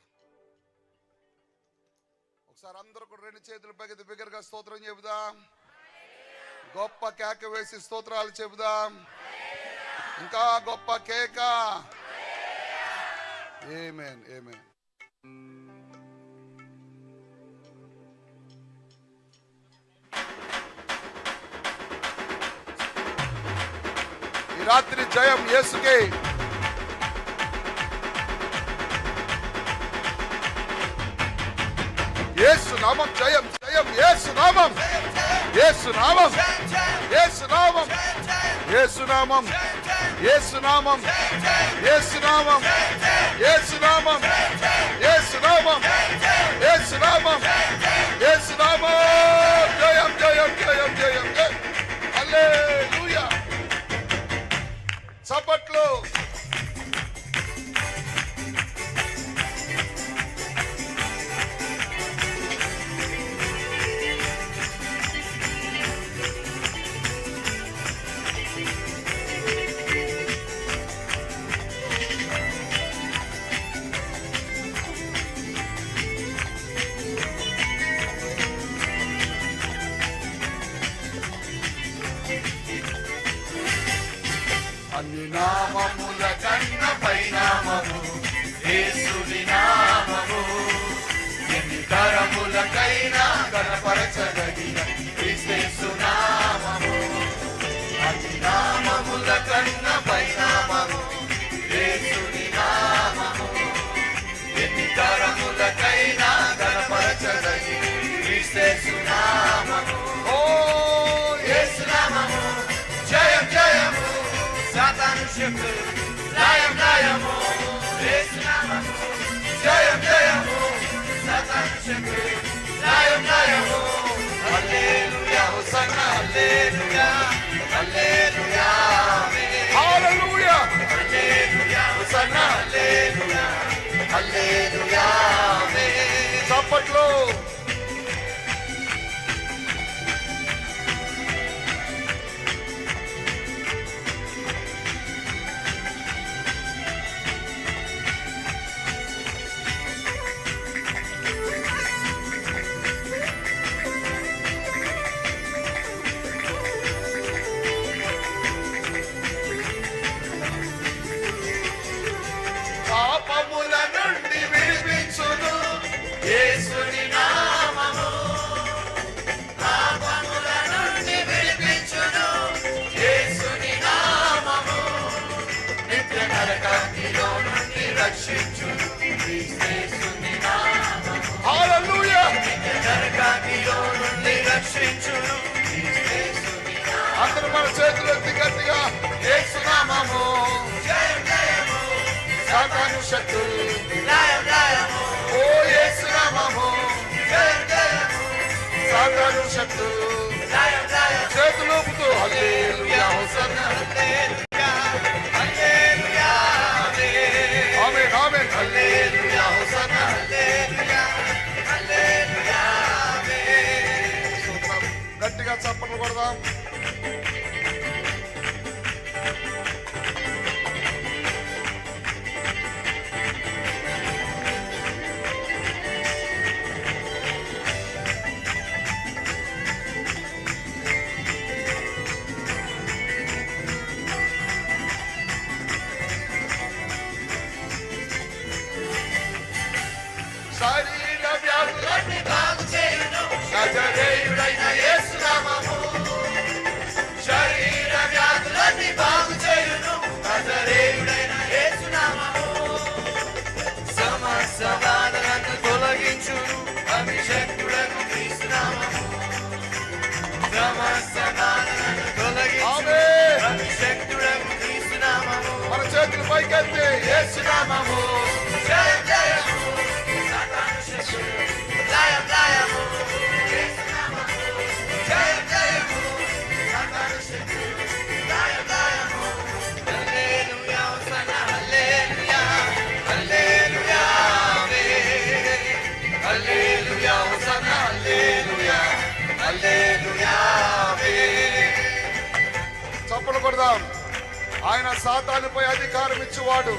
K: ఒకసారి అందరూ కూడా రెండు చేతులు పైకి బిగ్గరగా స్తోత్రం చెబుదాం. గొప్ప కేక వేసి స్తోత్రాలు చెబుదాం. ఇంకా గొప్ప కేక. ఆమేన్, ఆమేన్. ఈ రాత్రి జయం యేసుకే. యేసు నామం జయం, జయం. యేసు నామం, యేసు నామం, యేసు నామం, యేసు నామం, యేసు నామం, యేసు నామం, యేసు నామం, యేసు నామం, యేసు నామం, యేసు నామం. జయం, జయం, జయం, జయం, జయం. హల్లెలూయా. చప్పట్లు.
J: అన్ని నామముల కన్న పైనామము యేసుని నామము, ఎన్ని తరములకైనా కనపరచదగిన క్రీస్తు నామము. అన్ని నామముల కన్న పైనామము యేసుని నామము, ఎన్ని తరములకైనా కనపరచదగిన క్రీస్తు నామము.
K: ఓ
J: యేసు నామము జయం జయము, సాతాను శక్తులు లయం లయము. యేసు నామము జయం జయము, సాతాను శక్తులు లయం లయము. హల్లెలూయా, హోసన్నా, హల్లెలూయా, హల్లెలూయా, ఆమేన్.
K: హల్లెలూయా.
J: హల్లెలూయా, హోసన్నా, హల్లెలూయా, హల్లెలూయా, ఆమేన్.
K: చప్పట్లు.
J: పాపముల నుండి విడిపించును యేసుని నామము, పాపముల నుండి విడిపించును యేసుని నామము, నిత్య నరకాగ్నిలో నుండి రక్షించును క్రీస్తేసుని నామము.
K: హల్లెలూయా.
J: నిత్య నరకాగ్నిలో నుండి రక్షించును క్రీస్తేసుని నామము.
K: అందరూ మన చేతులు ఎత్తి గట్టిగా యేసు నామము
J: జయం జయము,
K: సాతాను శక్తులు
J: లయం లయము.
K: ఓ యేసు నామము
J: జయం జయము,
K: సాతాను శక్తులు
J: లయం లయము.
K: చేతులు ఊపుతూ హల్లెలూయా, హోసన్నా.
J: హల్లెలూయా, హల్లెలూయా, ఆమేన్.
K: ఆమేన్, ఆమేన్.
J: హల్లెలూయా, హోసన్నా, హల్లెలూయా, హల్లెలూయా, ఆమేన్.
K: స్తోత్రం. గట్టిగా చప్పట్లు కొడదాం. శరీర వ్యాధులన్నీ
J: బాగు చేయును
K: నజరేయుడైన
J: యేసు నామము, శరీర వ్యాధులన్నీ బాగు చేయును నజరేయుడైన యేసు నామము. సమస్త బాధలను తొలగించును అభిషక్తుడగు క్రీస్తు నామము. సమస్త బాధలను తొలగించును
K: ఆమేన్.
J: అభిషక్తుడగు క్రీస్తు నామము.
K: మన చేతులు పైకెత్తి యేసు
J: నామము జయం జయము, సాతాను శక్తులు లయం లయము. యేసు నామము జయం జయము, సాతాను శక్తులు లయం లయము. హల్లెలూయా, హోసన్నా, హల్లెలూయా, హల్లెలూయా, ఆమేన్. హల్లెలూయా, హోసన్నా, హల్లెలూయా, హల్లెలూయా, ఆమేన్.
K: చప్పట్లు కొడదాం. ఆయన సాతానుపై అధికారం ఇచ్చువాడు.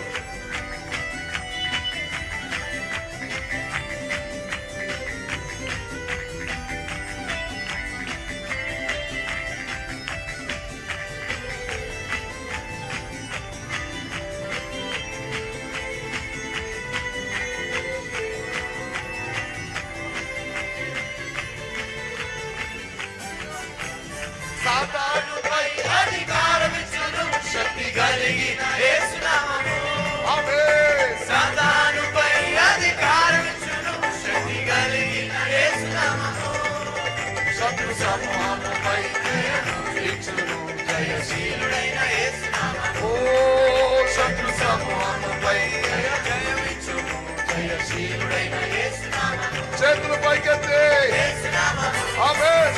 K: చేతులు పైకెత్తి ఆమేన్.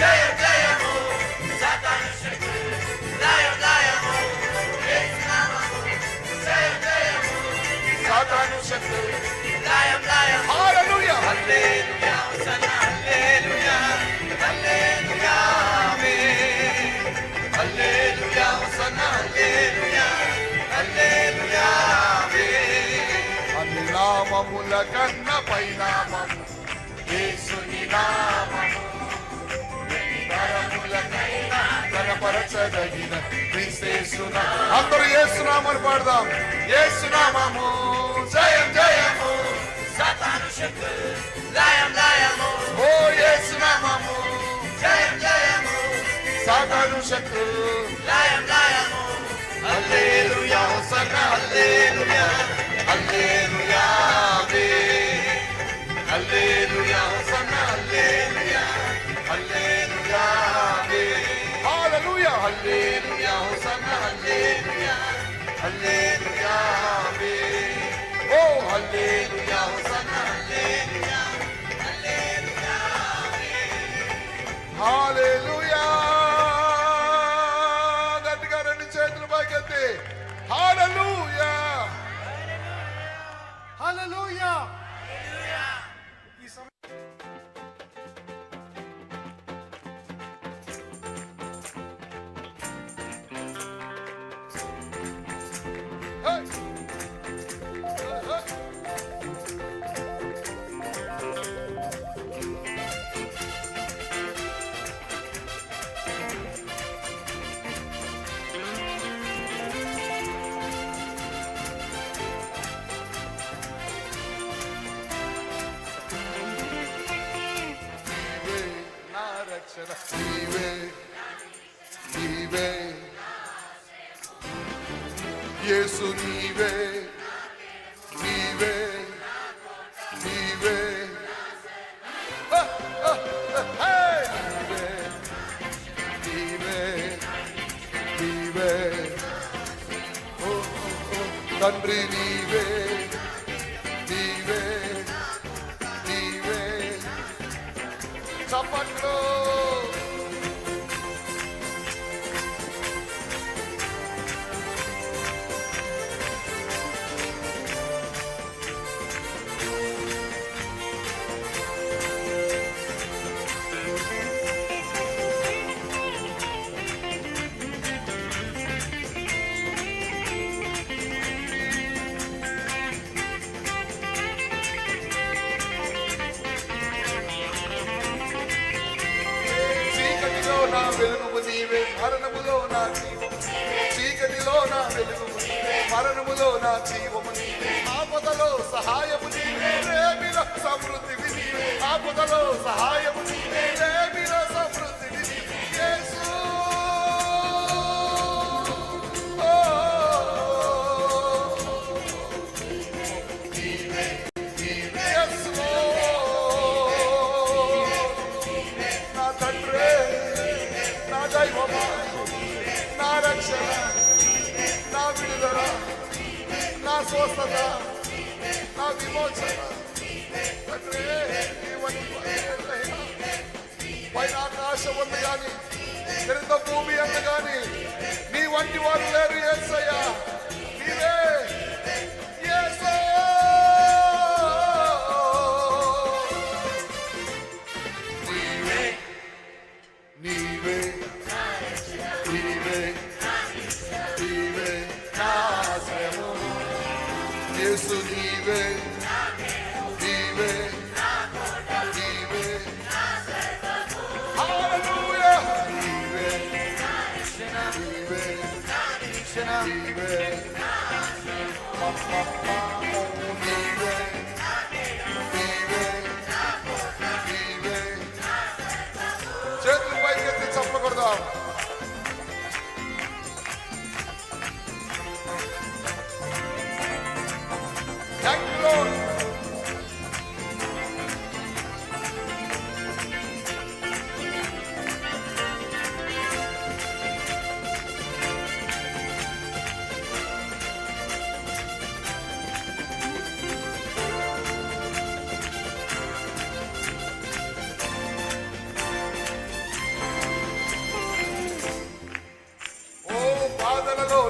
K: సాతాను శక్తులు హల్లెలూయా. అన్ని నామముల కన్న పైనామము యేసుని నామము, ఎన్ని తరములకైనా కనపరచదగిన క్రీస్తేసునా. అందరూ యేసునామని పాడదాం. యేసునామము జయం జయము, ఓ యేసునామము జయం జయము, సాతాను శక్తులు హల్లెలూయా, హోసన్నా, హల్లెలూయా, హల్లెలూయా, ఆమేన్. హల్లెలూయా, హోసన్నా, హల్లెలూయా, హల్లెలూయా, ఆమేన్. హల్లెలూయా, హల్లెలూయా, హోసన్నా, హల్లెలూయా, హల్లెలూయా, ఆమేన్. ఓ హల్లెలూయా, హోసన్నా, హల్లెలూయా, హల్లెలూయా, ఆమేన్. హల్లెలూయా. గట్టిగా రెండు చేతులు పైకెత్తి హల్లెలూయా.
L: హల్లెలూయా. ఈ సమయం
K: Hey! Hey, hey! నీవే నా రక్షణ, నీవే, నీవే యేసు, నీవే, నీవే, నీవే. ఆ, ఆ, ఆ, హే! నీవే, నీవే, నీవే. ఓ, ఓ, ఓ, తండ్రి నీవే, నీవే, నీవే. చప్పట్లు. చీకటిలో నా వెలుగువు నీవే, మరణములో నా జీవము. చీకటిలో నా వెలుగువు నీవే, మరణములో నా జీవము నీవే. ఆపదలో సహాయము నీవే, ప్రేమిలో సమృద్ధివి నీవే. ఆపదలో సహాయము నీవే, ప్రేమిలో సమృద్ధివి నీవే. యేసు. ఓ, నీవే, నీవే, యేసు. నా తండ్రి, నా దైవమా, నా రక్షణ, నా విడుదల, నా స్వస్థత, నా విమోచన. తండ్రి, నీ వంటి వారే లేరయ్యా. పైన ఆకాశం ఉంది కానీ, క్రింద భూమి అందు కానీ నీ వంటి వారు లేరు యేసయ్యా. నీవే యేసయ్యా. నీవే, నీవే, నీవే, నీవే నా ఆశ్రయము. యేసు నీవే, నీవే, నీవే. హల్లెలూయా. నీవే, నీవే, నీవే. నీవే, నీవే, నీవే. చేతులు పైకెత్తి చప్పట్లు కొడదాం. Thank you lord.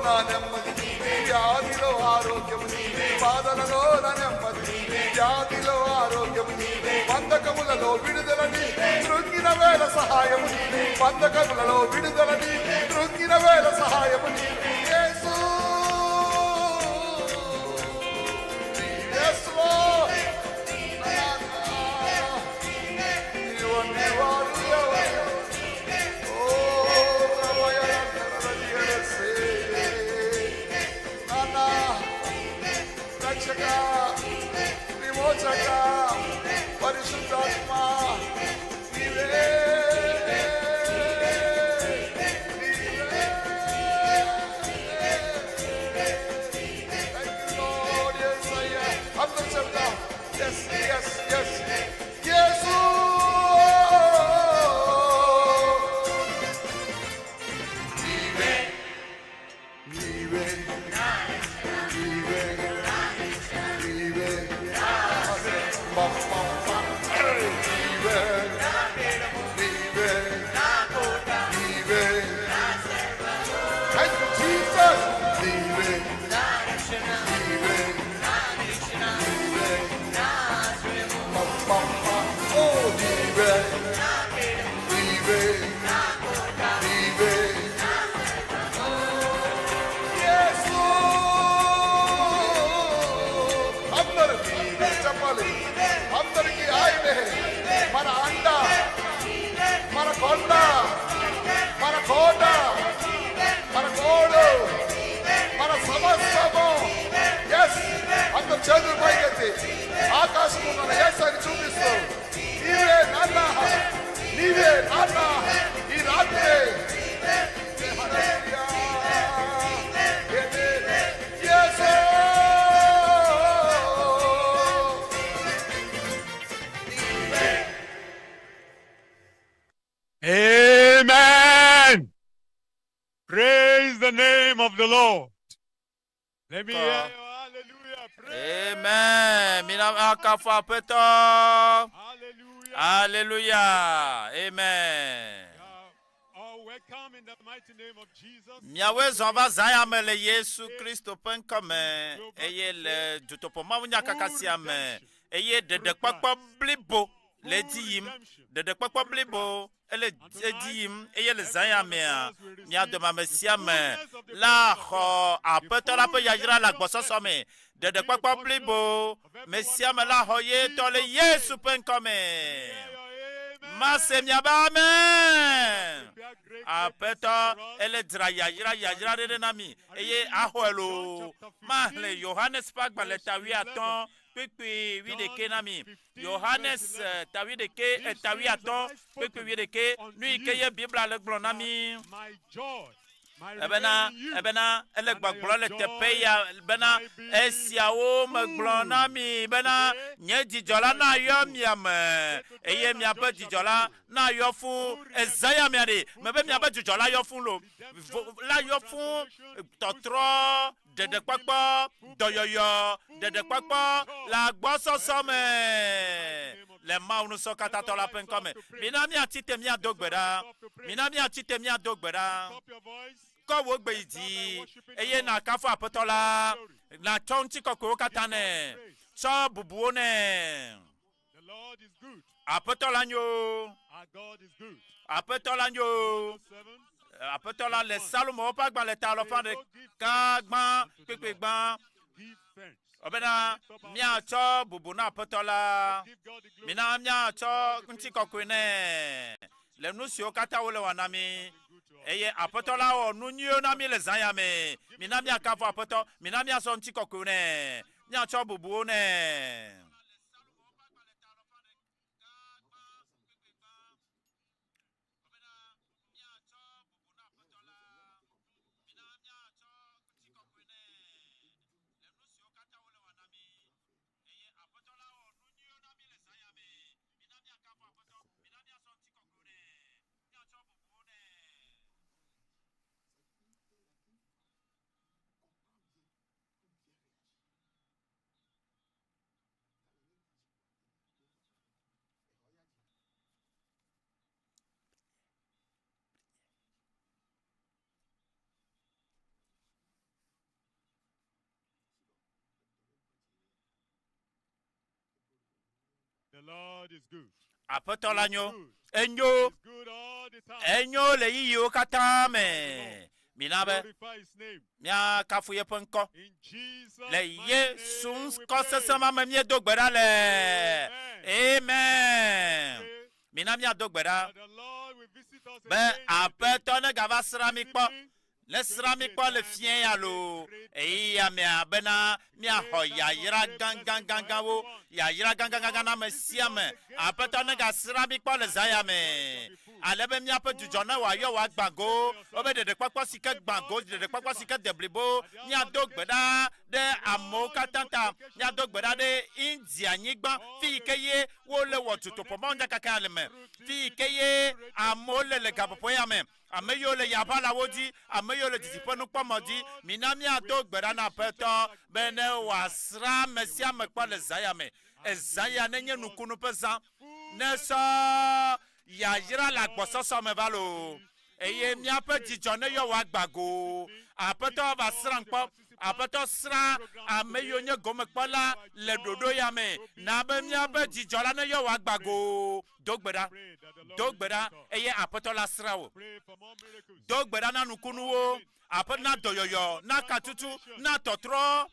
K: నా నెమ్మది నీవే, వ్యాధిలో ఆరోగ్యము నీవే, బాధలలో నా నెమ్మది నీవే, వ్యాధిలో ఆరోగ్యము నీవే, బంధకములలో విడుదల నీవే, కృంగిన వేళ సహాయము నీవే, బంధకములలో విడుదల నీవే, కృంగిన వేళ సహాయము నీవే. యేసు Yes, Lord. నీవంటి వారు ఎవరు? ఓ ప్రభువా, నాన్నా, రక్షక, విమోచక, పరిశుద్ధాత్మ, నీవే, నీవే. Thank you, Lord. Yes, I am. అందరూ చెప్దాం. Yes, yes, yes. యేసు నీవే, నీవే, నీవే, నీవే. పం, పం, పం. నీవే, నీవే, నీవే. Thank you, Jesus. నీవే, నీవే, నీవే. పం, పం, పం. ఓ నీవే, నీవే, నీవే. యేసు. అందరూ నీవే చెప్పాలి. అందరికీ ఆయనే మన అండ, మన కొండ, మన కోట, మన కోడు, మన సమస్తము. ఎస్, అందరు చేతులు పైకెత్తి ఆకాశం ఉన్న యేసని చూపిస్తూ, నీవే నాన్న, నీవే నాన్న ఈ రాత్రి. హల్లెలూయా. యేసు.
L: Amen. Praise the name of the Lord. Let me hear your hallelujah. Praise.
I: Amen. Mina akafu aƒetɔ.
L: Hallelujah.
I: Hallelujah. Amen.
L: All welcome in the mighty name of Jesus.
I: Miawoe zɔn va zã ya me le Yesu Kristo ƒe ŋkɔ me eye le dutoƒo mawunyakaka sia me eye ɖeɖekpɔkpɔ blibo le edzi yim. Ɖeɖekpɔkpɔ blibo ele edzi yim eye le zã ya mea mia dome ame sia ame la xɔ aƒetɔ la ƒe yayra le agbɔsɔsɔ me. Ɖeɖekpɔkpɔ blibo me sia ame la xɔ ye tɔ le Yesu ƒe ŋkɔ me. Mase miabe amen. Aƒetɔ ele dzra yayra yayra ɖe ɖe na mi eye axɔe loo. Mahlẽ Yohanes ƒe agbalẽ ta wuiatɔ̃ kpukpui wuiɖekɛ na mi. Yohanes ta wuiɖekɛ ta wuiatɔ̃ kpukpui wuiɖekɛ nu yi ke ye Biblia le gblɔ na mi.
L: My joy, my
I: Ebena
L: remaining you,
I: ebena ele gbɔgblɔ le teƒe ya bena esiawo megblɔ na mi bena nye dzidzɔ la nayɔ mia me eye miaƒe dzidzɔ la nayɔ fũ. Eza ya mia ɖe mebe miaƒe dzidzɔ la yɔ fũ lo vo la yɔ fũ tɔtrɔ ɖeɖekpɔkpɔ dɔyɔyɔ ɖeɖekpɔkpɔ le agbɔsɔsɔ me le Mawu nusɔkatãtɔ la ƒe ŋkɔ me. Mina míatsi te míado gbe ɖa. Mina míatsi te míado gbe ɖa.
L: Up your voice.
I: Kɔ wò gbe yi dzi eye nàkafu aƒetɔ la. Nàtsɔ ŋutikɔkɔewo katã nɛ. Tsɔ bubuwo nɛ.
L: The Lord is good.
I: Aƒetɔ la nyo.
L: Our God is good.
I: Aƒetɔ la nyo.
L: 7.
I: Aƒetɔ la le Salomo ƒe agbalẽ ta alafa ɖeka gbã kpekpe gbã.
L: Give thanks.
I: Ebena míatsɔ bubu na aƒetɔ la.
L: Give God the glory.
I: Mina míatsɔ ŋutikɔkɔe nɛ le nu siwo katã wole wɔ na mi. Eye aƒetɔ la wɔ nu nyuiwo na mi le zã ya me. Mina míakafu aƒetɔ. Mina míasɔ ŋutikɔkɔewo nɛ. Míatsɔ bubuwo nɛ. Aƒetɔ la nyo. Enyo. Enyo le yiyiwo katã me. Mina be míakafu yeƒe ŋkɔ. Le Yesu ŋkɔ sesẽ ma me míedo gbe ɖa le. Amen. Mina míado gbe ɖa be Aƒetɔ negava srã mí kpɔ Nesrã mí kpɔ le fiẽ ya loo, ɣeyiɣia mea bena míaxɔ yayra gãgãgãgãwo, yayra gãgãgãgã na ame sia ame. Aƒetɔ negasrã mí kpɔ le zã ya me, ale be míaƒe dzudzɔ ne wòayɔ wòagbã go, wobe ɖeɖekpɔkpɔ si ke gbã go, ɖeɖekpɔkpɔ si ke de blibo. Míado gbe ɖa ɖe amewo katã ta. Míado gbe ɖa ɖe India-nyigba, fi yi ke ye wole wɔ dutoƒomɔnyakaka le me, fi yi ke ye amewo le le gaƒoƒo ya me. Ame yiwo le yaʋalawo dzi, ame yiwo le didiƒe nukpɔmɔ dzi, mina míado gbe ɖa na Aƒetɔ be ne wòasrã ame sia ame kpɔ le zã ya me. Ezã ya nenye nukunu ƒe zã. Nesɔ yayra le agbɔsɔsɔ me va loo, eye míaƒe dzidzɔ neyɔ wò agba go. Aƒetɔ va srãm kpɔ. Aƒetɔ srã ame yiwo nye gomekpɔla le ɖoɖo ya me. Na be míaƒe dzidzɔ la neyɔ wò agba go. Do gbe ɖa. Do gbe ɖa, eye Aƒetɔ la srã wò. Do gbe ɖa na nukunuwo, Aƒe, na dɔyɔyɔ, na katutu, na tɔtrɔ.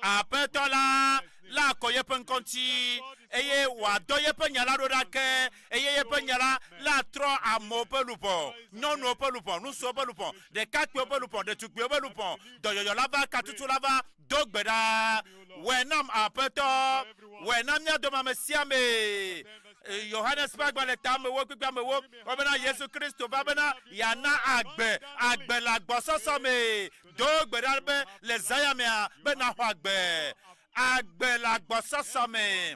I: Aƒetɔ la lakɔ yeƒe ŋkɔ ŋuti, eye wòadɔ yeƒe nya la ɖo ɖa ke, eye yeƒe nya la latrɔ amewo ƒe luʋɔ, nyɔnuwo ƒe luʋɔ, ŋutsuwo ƒe luʋɔ, ɖekakpuiwo ƒe luʋɔ, ɖetugbiwo ƒe luʋɔ. Dɔyɔyɔ la va, katutu la va. Do gbe ɖa. Wɔe nam, Aƒetɔ. Wɔe na mía dome ame sia ame. Yohanes ƒe agbalẽ ta amewo kpekpe amewo wɔ bena Yesu Kristo va bena yeana agbe, agbe le agbɔsɔsɔ me. Do gbe ɖa be le zã ya mea be naxɔ agbe, agbe le agbɔsɔsɔ me.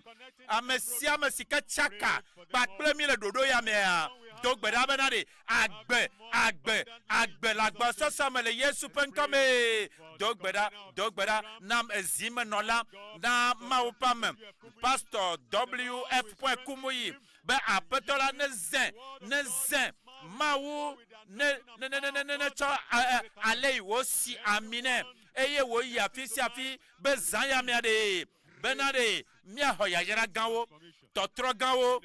I: Ame sia ame si ke tsaka kpakple mí le ɖoɖo ya mea, do gbe ɖa bena ɖe Agbe, agbe, agbe le agbɔsɔsɔ me le Yesu ƒe ŋkɔ me. Do gbe ɖa, do gbe ɖa nam ezimenɔla, na Mawu ƒe ame, Pastor WF. Kumuyi, be Aƒetɔ la nezẽ, nezẽ Mawu ne, ne, ne, ne, ne, netsɔ ale yi wòsi ami nɛ eye wòyi afi sia afi be zã ya mea ɖee bena ɖe míaxɔ yayra gãwo, tɔtrɔ gãwo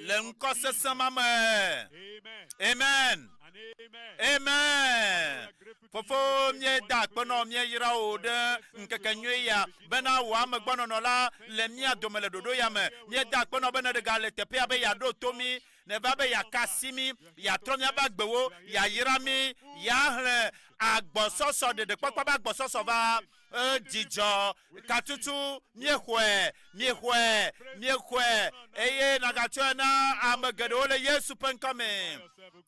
I: le ŋkɔ sesẽ ma me. Amen. Amen. Fofo, míeda akpe nɔ míeyra wò ɖe ŋkeke nyui ya bena wò amegbɔnɔnɔ la le mía dome le ɖoɖo ya me. Míeda akpe nɔ be nèɖe le teƒea be yeaɖo to mí, nèva be yeaka asi mí, yeatrɔ míaƒe agbewo, yeayra mí, yeahlẽ agbɔsɔsɔ, ɖeɖekpɔkpɔ ƒe agbɔsɔsɔ va Dzidzɔ ka tutu míexɔe, míexɔe, míexɔe, eye nàgatsɔe na ame geɖewo le Yesu ƒe ŋkɔ me,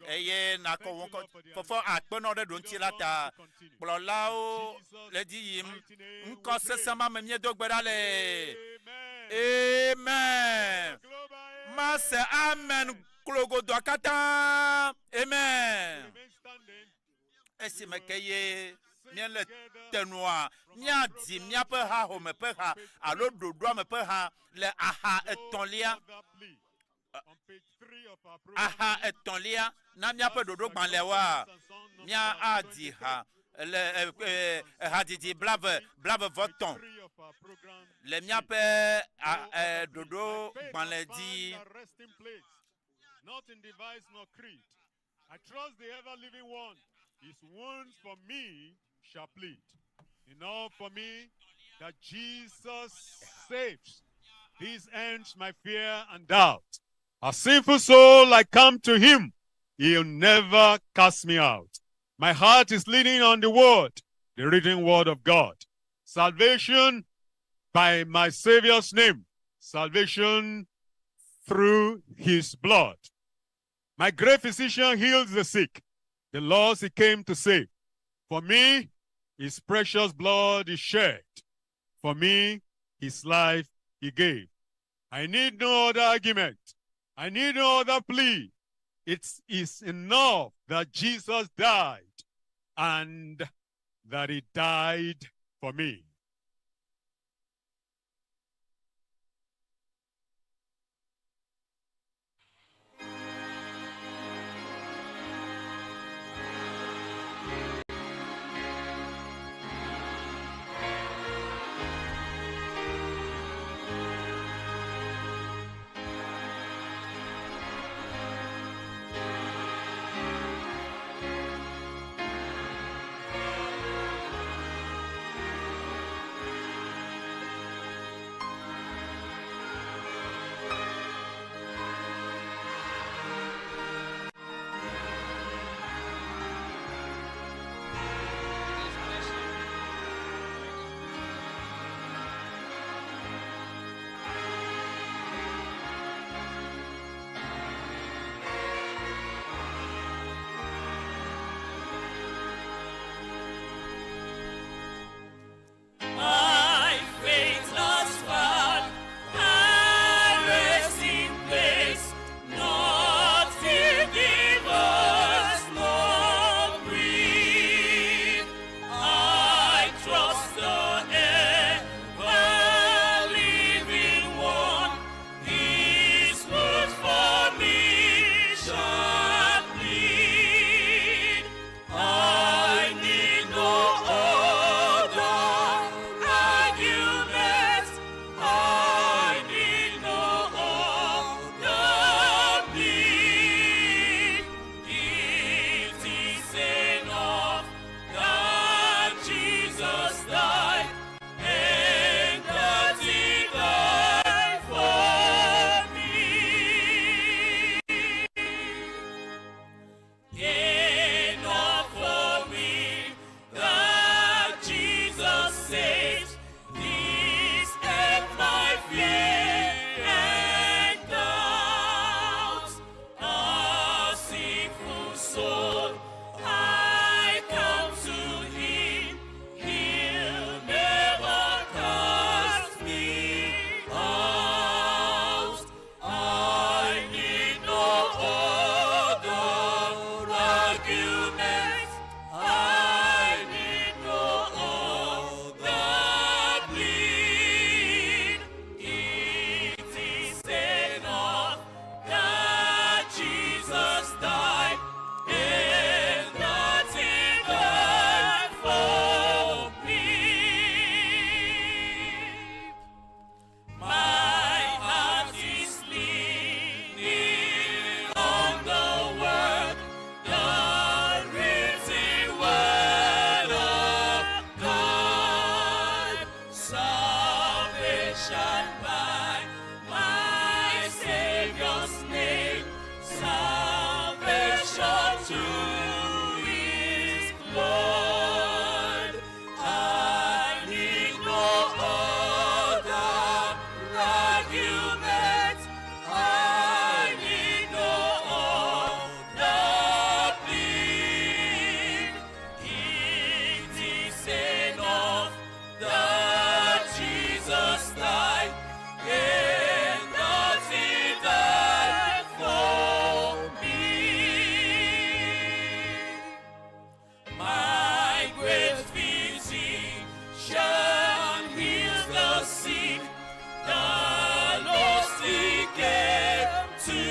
I: eye nàkɔ wò ŋkɔ fɔfɔ akpe nɔ ɖe ɖoŋuti la ta. Kplɔlawo le edzi yim. Ŋkɔ sesẽ ma me míedo gbe ɖa le. Amen. Mase amen klogodoa katã. Amen. Esime ke ye míele tenua, míadi míaƒe hahome ƒe ha alo ɖoɖoa me ƒe ha le axa etɔ̃lia, axa etɔ̃lia na míaƒe ɖoɖogbalẽawoa, míadi ha le ehadzidzi blave, blave vɔ tɔ̃ le míaƒe ɖoɖogbalẽ dzi.
L: Not in device nor creed. I trust the ever living one. His wounds for me shall plead. Enough for me that Jesus saves. This ends my fear and doubt. A sinful soul, I come to him. He'll never cast me out. My heart is leaning on the word, the written word of God. Salvation by my Savior's name. Salvation through his blood. My great physician heals the sick, the lost he came to save. For me, his precious blood is shed. For me, his life he gave. I need no other argument. I need no other plea. It is enough that Jesus died and that he died for me.
D: And by my Savior's name, salvation through His blood. I need no other argument. I need no other plea. It is enough that Jesus died and that He died for me. My great physician heals the sick, the lost he came to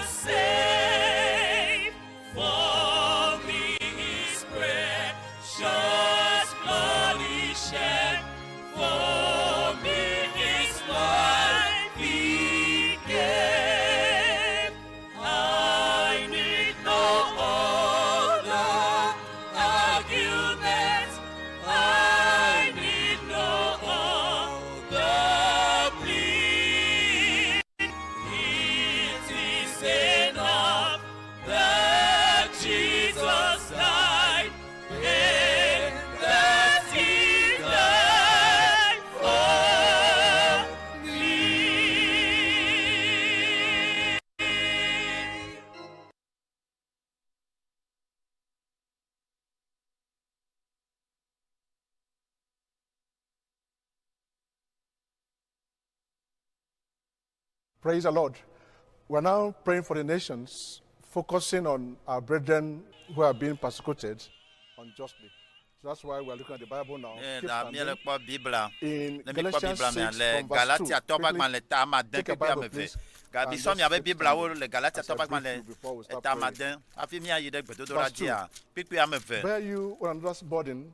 D: save. For me his precious blood he shed, for me his life he gave. I need no other argument. I need no other plea. It is enough that Jesus died and that He died for me.
K: Praise the Lord. We're now praying for the nations, focusing on our brethren who are being persecuted unjustly. So that's why we're looking at the Bible now.
I: Ne
K: Keep
I: da
K: standing.
I: míele kpɔ Biblia.
K: In
I: Ne míekpɔ
K: Galatians
I: Biblia mea
K: 6
I: le
K: from verse 2.
I: Galatiatɔ ƒe
K: Quickly,
I: agbalẽ ta ame ade
K: take a
I: kpekpe
K: Bible,
I: ame eve.
K: please,
I: Gabi
K: and
I: sɔ
K: just
I: miaƒe
K: keep
I: Bibliawo
K: standing
I: le Galatiatɔ
K: as I
I: ƒe
K: brief
I: agbalẽ
K: you before we start
I: eta ame
K: praying.
I: ade hafi míayi ɖe gbedodoɖa
K: Verse 2.
I: dzia. Kpekpe ame eve.
K: Bear you one another's burden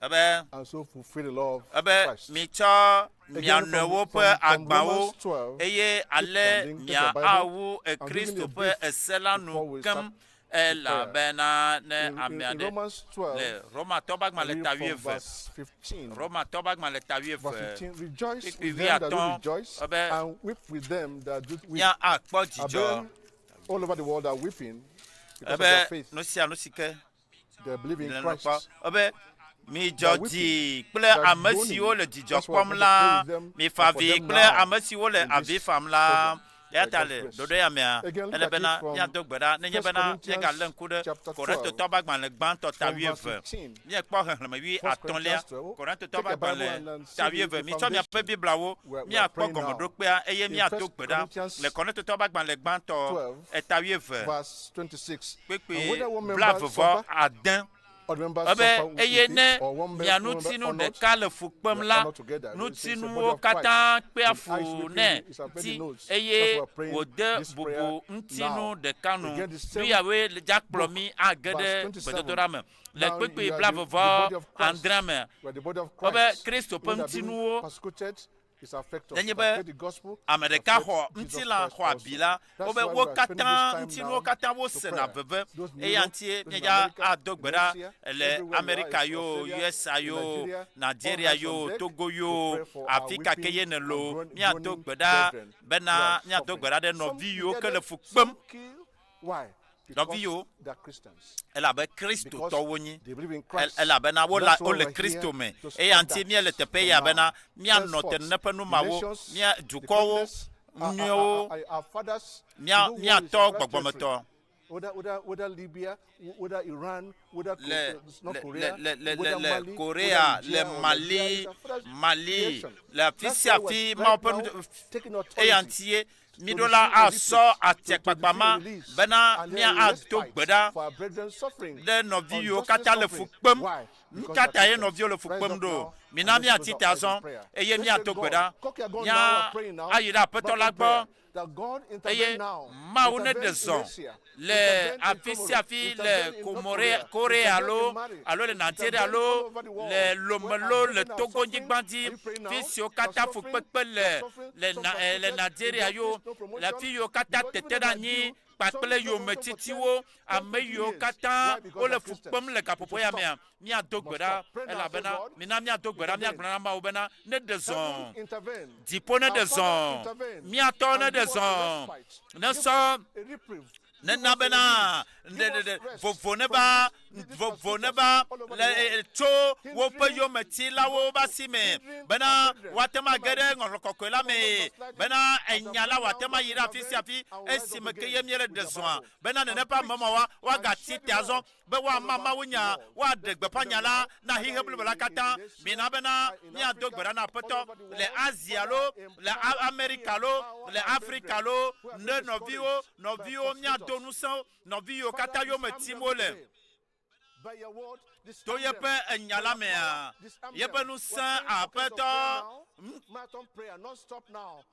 I: Ebe
K: and so fulfill the law of
I: ebe
K: Christ.
I: mitsɔ mia
K: Again, from,
I: nɔewo ƒe
K: from, from
I: agbawo
K: Romans 12,
I: eye
K: keep
I: ale
K: standing, take
I: mia
K: your Bible.
I: awu
K: I'm giving
I: Kristo
K: you a
I: ƒe
K: brief
I: ese la
K: before
I: nu
K: we start
I: keŋ
K: the prayer.
I: elabena ne
K: In,
I: ame
K: in, in
I: aɖe
K: Romans 12,
I: le Romatɔ ƒe agbalẽ
K: read
I: ta
K: from
I: wuieve
K: verse 15.
I: Romatɔ ƒe agbalẽ ta
K: Verse
I: wuieve
K: 15, rejoice
I: kpekpe
K: with them that do
I: wuiatɔ̃
K: rejoice
I: ebe
K: and weep with them that do weep.
I: mía akpɔ
K: Our
I: dzidzɔ
K: brethren all over the world are weeping because of
I: ebe
K: their faith.
I: nu sia nu si ke
K: They believe in
I: le nu kpɔ
K: Christ.
I: ebe
K: They
I: midzɔ
K: are
I: dzi
K: weeping.
I: kple
K: They are
I: ame
K: groaning.
I: siwo le dzidzɔ
K: That's why
I: kpɔm
K: we want to
I: la
K: pray with them
I: mifa
K: and for
I: vi
K: them
I: kple
K: now
I: ame siwo le
K: in
I: avi
K: this
I: fam la
K: problem
I: eya
K: by
I: ta
K: God's
I: le
K: grace.
I: ɖoɖo ya mea
K: Again, look
I: ele
K: at it
I: bena
K: from
I: míado gbe ɖa nenye
K: 1
I: bena míegalé
K: Corinthians
I: ŋku ɖe
K: chapter 12,
I: Korintotɔ ƒe agbalẽ gbãtɔ ta
K: from verse
I: wuieve
K: 15.
I: míekpɔ xexlẽme wui
K: 1
I: atɔ̃lia
K: Corinthians 12.
I: Korintotɔ
K: Take
I: ƒe
K: a Bible
I: agbalẽ
K: and, and see
I: ta
K: the,
I: wuieve
K: the
I: mitsɔ miaƒe
K: foundation.
I: Bibliawo
K: We're, we're
I: míakpɔ
K: praying now.
I: gɔmeɖokpea eye
K: In
I: míado
K: 1
I: gbe ɖa
K: Corinthians
I: le Korintotɔ ƒe agbalẽ gbãtɔ
K: 12,
I: eta wuieve
K: verse 26. And
I: kpekpe
K: whether one member
I: blaeve vɔ
K: suffer
I: ade
K: or the members
I: ebe
K: suffer with
I: eye
K: it,
I: ne
K: or one,
I: mia
K: one member
I: ŋutinu
K: or not,
I: ɖeka le fu kpem
K: we are
I: la
K: not together. It's, it's a body
I: ŋutinuwo
K: of Christ.
I: katã kpea
K: The eyes
I: fu
K: weeping
I: nɛ
K: is affecting
I: ti
K: the nose. That's
I: eye
K: why we're praying
I: wòde
K: this prayer
I: bubu ŋutinu
K: now.
I: ɖeka nu
K: Again, the
I: nu
K: same
I: yawoe le dza kplɔ
K: book,
I: mí age
K: verse
I: ɖe
K: 27.
I: gbedodoɖa me le
K: Now
I: kpekpe
K: you are the,
I: blaeve
K: the
I: vɔ
K: body of Christ.
I: adrea me
K: We are the body of
I: wobe
K: Christ.
I: Kristo ƒe
K: Those that are being
I: ŋutinuwo
K: persecuted is affect us.
I: nenye
K: It
I: be
K: affect the gospel,
I: ame
K: it
I: ɖeka
K: affects
I: xɔ
K: Jesus
I: ŋutilã
K: Christ
I: xɔ
K: also.
I: abi la
K: That's
I: wobe
K: why
I: wo
K: we are spending this
I: katã
K: time
I: ŋutinuwo
K: now
I: katã
K: to
I: wosena
K: prayer.
I: veve
K: Those in
I: eya
K: Europe,
I: ŋutie
K: those in
I: míedza
K: America,
I: ado
K: in
I: gbe ɖa
K: Asia,
I: le
K: everywhere you are,
I: Amerika
K: in
I: yo
K: Australia,
I: USA
K: in
I: yo
K: Nigeria, all
I: Nigeria
K: hands on
I: yo
K: deck
I: Togo
K: to
I: yo
K: pray for our
I: afi ka ke
K: weeping
I: ye ne
K: and
I: lo
K: groan,
I: míado
K: groaning
I: gbe ɖa
K: brethren who
I: bena
K: are
I: míado gbe
K: suffering.
I: ɖa ɖe
K: Some
I: nɔvi yiwo ke le
K: beheaded,
I: fu kpem
K: some killed. Why?
I: nɔvi
K: Because
I: yiwo
K: they are Christians.
I: elabe
K: Because
I: kristotɔwo nyi
K: they believe in
I: El-
K: Christ.
I: elabena wola
K: That's why
I: wole
K: we're here
I: Kristo me
K: to stop
I: eya ŋuti
K: that
I: míele teƒe
K: from
I: ya
K: now.
I: bena míanɔ te
K: Henceforth,
I: neƒe nu
K: the
I: mawo
K: nations,
I: mía
K: the
I: dukɔwo
K: continents, our, our,
I: nyuiwo
K: our, our fathers,
I: mía
K: you know who is
I: míatɔ
K: our father's territory.
I: gbɔgbɔmetɔ
K: Whether, whether, whether Libya, whether Iran, whether
I: le
K: North
I: le
K: Korea,
I: le le le
K: whether
I: le
K: Mali, whether
I: Korea le
K: Nigeria or Nigeria
I: Mali
K: is our father's
I: Mali
K: creation.
I: le afi
K: That's
I: sia
K: why we're
I: afi
K: right
I: Mawu ƒe
K: now
I: nu
K: taking
I: eya
K: authority
I: ŋutie
K: to
I: míɖo la
K: defeat the
I: asɔ
K: to, to
I: atikpakpa
K: defeat
I: ma
K: the release,
I: bena
K: and
I: mía
K: then
I: ado
K: respite
I: gbe ɖa
K: for our brethren suffering,
I: ɖe nɔvi yiwo
K: unjustly
I: katã le fu
K: suffering.
I: kpem
K: Why?
I: nu
K: Because
I: ka
K: they
I: ta
K: are
I: ye
K: Christians.
I: nɔviwo le fu
K: Rise
I: kpem
K: up
I: ɖo
K: now
I: mina
K: and let's
I: míatsi
K: close
I: te
K: our eyes in
I: azɔ
K: prayer.
I: eye
K: Let's say,
I: míado gbe
K: God,
I: ɖa
K: cock your gun
I: mía
K: now, we're praying now.
I: ayi ɖe aƒetɔ la
K: Battle
I: gbɔ
K: prayer. That God intervene
I: eye
K: now.
I: Mawu ne
K: Intervene
I: ɖe
K: in
I: zɔ
K: Asia.
I: le
K: Intervene in
I: afi sia
K: Comoros.
I: afi le
K: Intervene in North
I: Komore
K: Korea.
I: Korea
K: Intervene
I: alo
K: in Mali.
I: alo le Nigeria
K: Intervene
I: alo
K: all over the world.
I: le Lome
K: Where our
I: lo le
K: brethren are
I: Togo
K: suffering.
I: nyigba
K: Are
I: dzi
K: you praying
I: fi
K: now?
I: siwo
K: They are
I: katã
K: suffering.
I: fukpekpe
K: They are
I: le
K: suffering.
I: le
K: Some
I: na eh, le
K: persecuted. In
I: Nigeria
K: the
I: yo
K: office, no
I: le
K: promotion.
I: afi yiwo katã
K: Because
I: tete
K: even
I: ɖe
K: though they are
I: anyi
K: Jew,
I: kpakple yometitiwo, ame yiwo katã wole fu kpem le gaƒoƒo ya mea, míado gbe ɖa elabena mina míado gbe ɖa míagblɔ na Mawu bena neɖe zɔ, dziƒo neɖe zɔ, mía tɔ neɖe zɔ, nesɔ nena bena ɖeɖeɖe vovo neva vovo neva le e, tso woƒe yometilawo ƒe asi me bena woate ŋu age ɖe ŋɔŋlɔ kɔkɔe la me bena enya la wòate ŋu ayi ɖe afi sia afi esime ke ye míele ɖe zɔa bena nene ƒe ame mawoa woagati te azɔ be woama mawunya, woaɖe gbeƒã nya la na xexe blibo la katã. Mina bena míado gbe ɖa na Aƒetɔ le Asia loo, le Amerika loo, le Afrika loo, ne nɔviwo, nɔviwo, míado ŋusẽ wo, nɔvi yiwo katã yome tim wole to yeƒe enya la mea, yeƒe ŋusẽ, Aƒetɔ,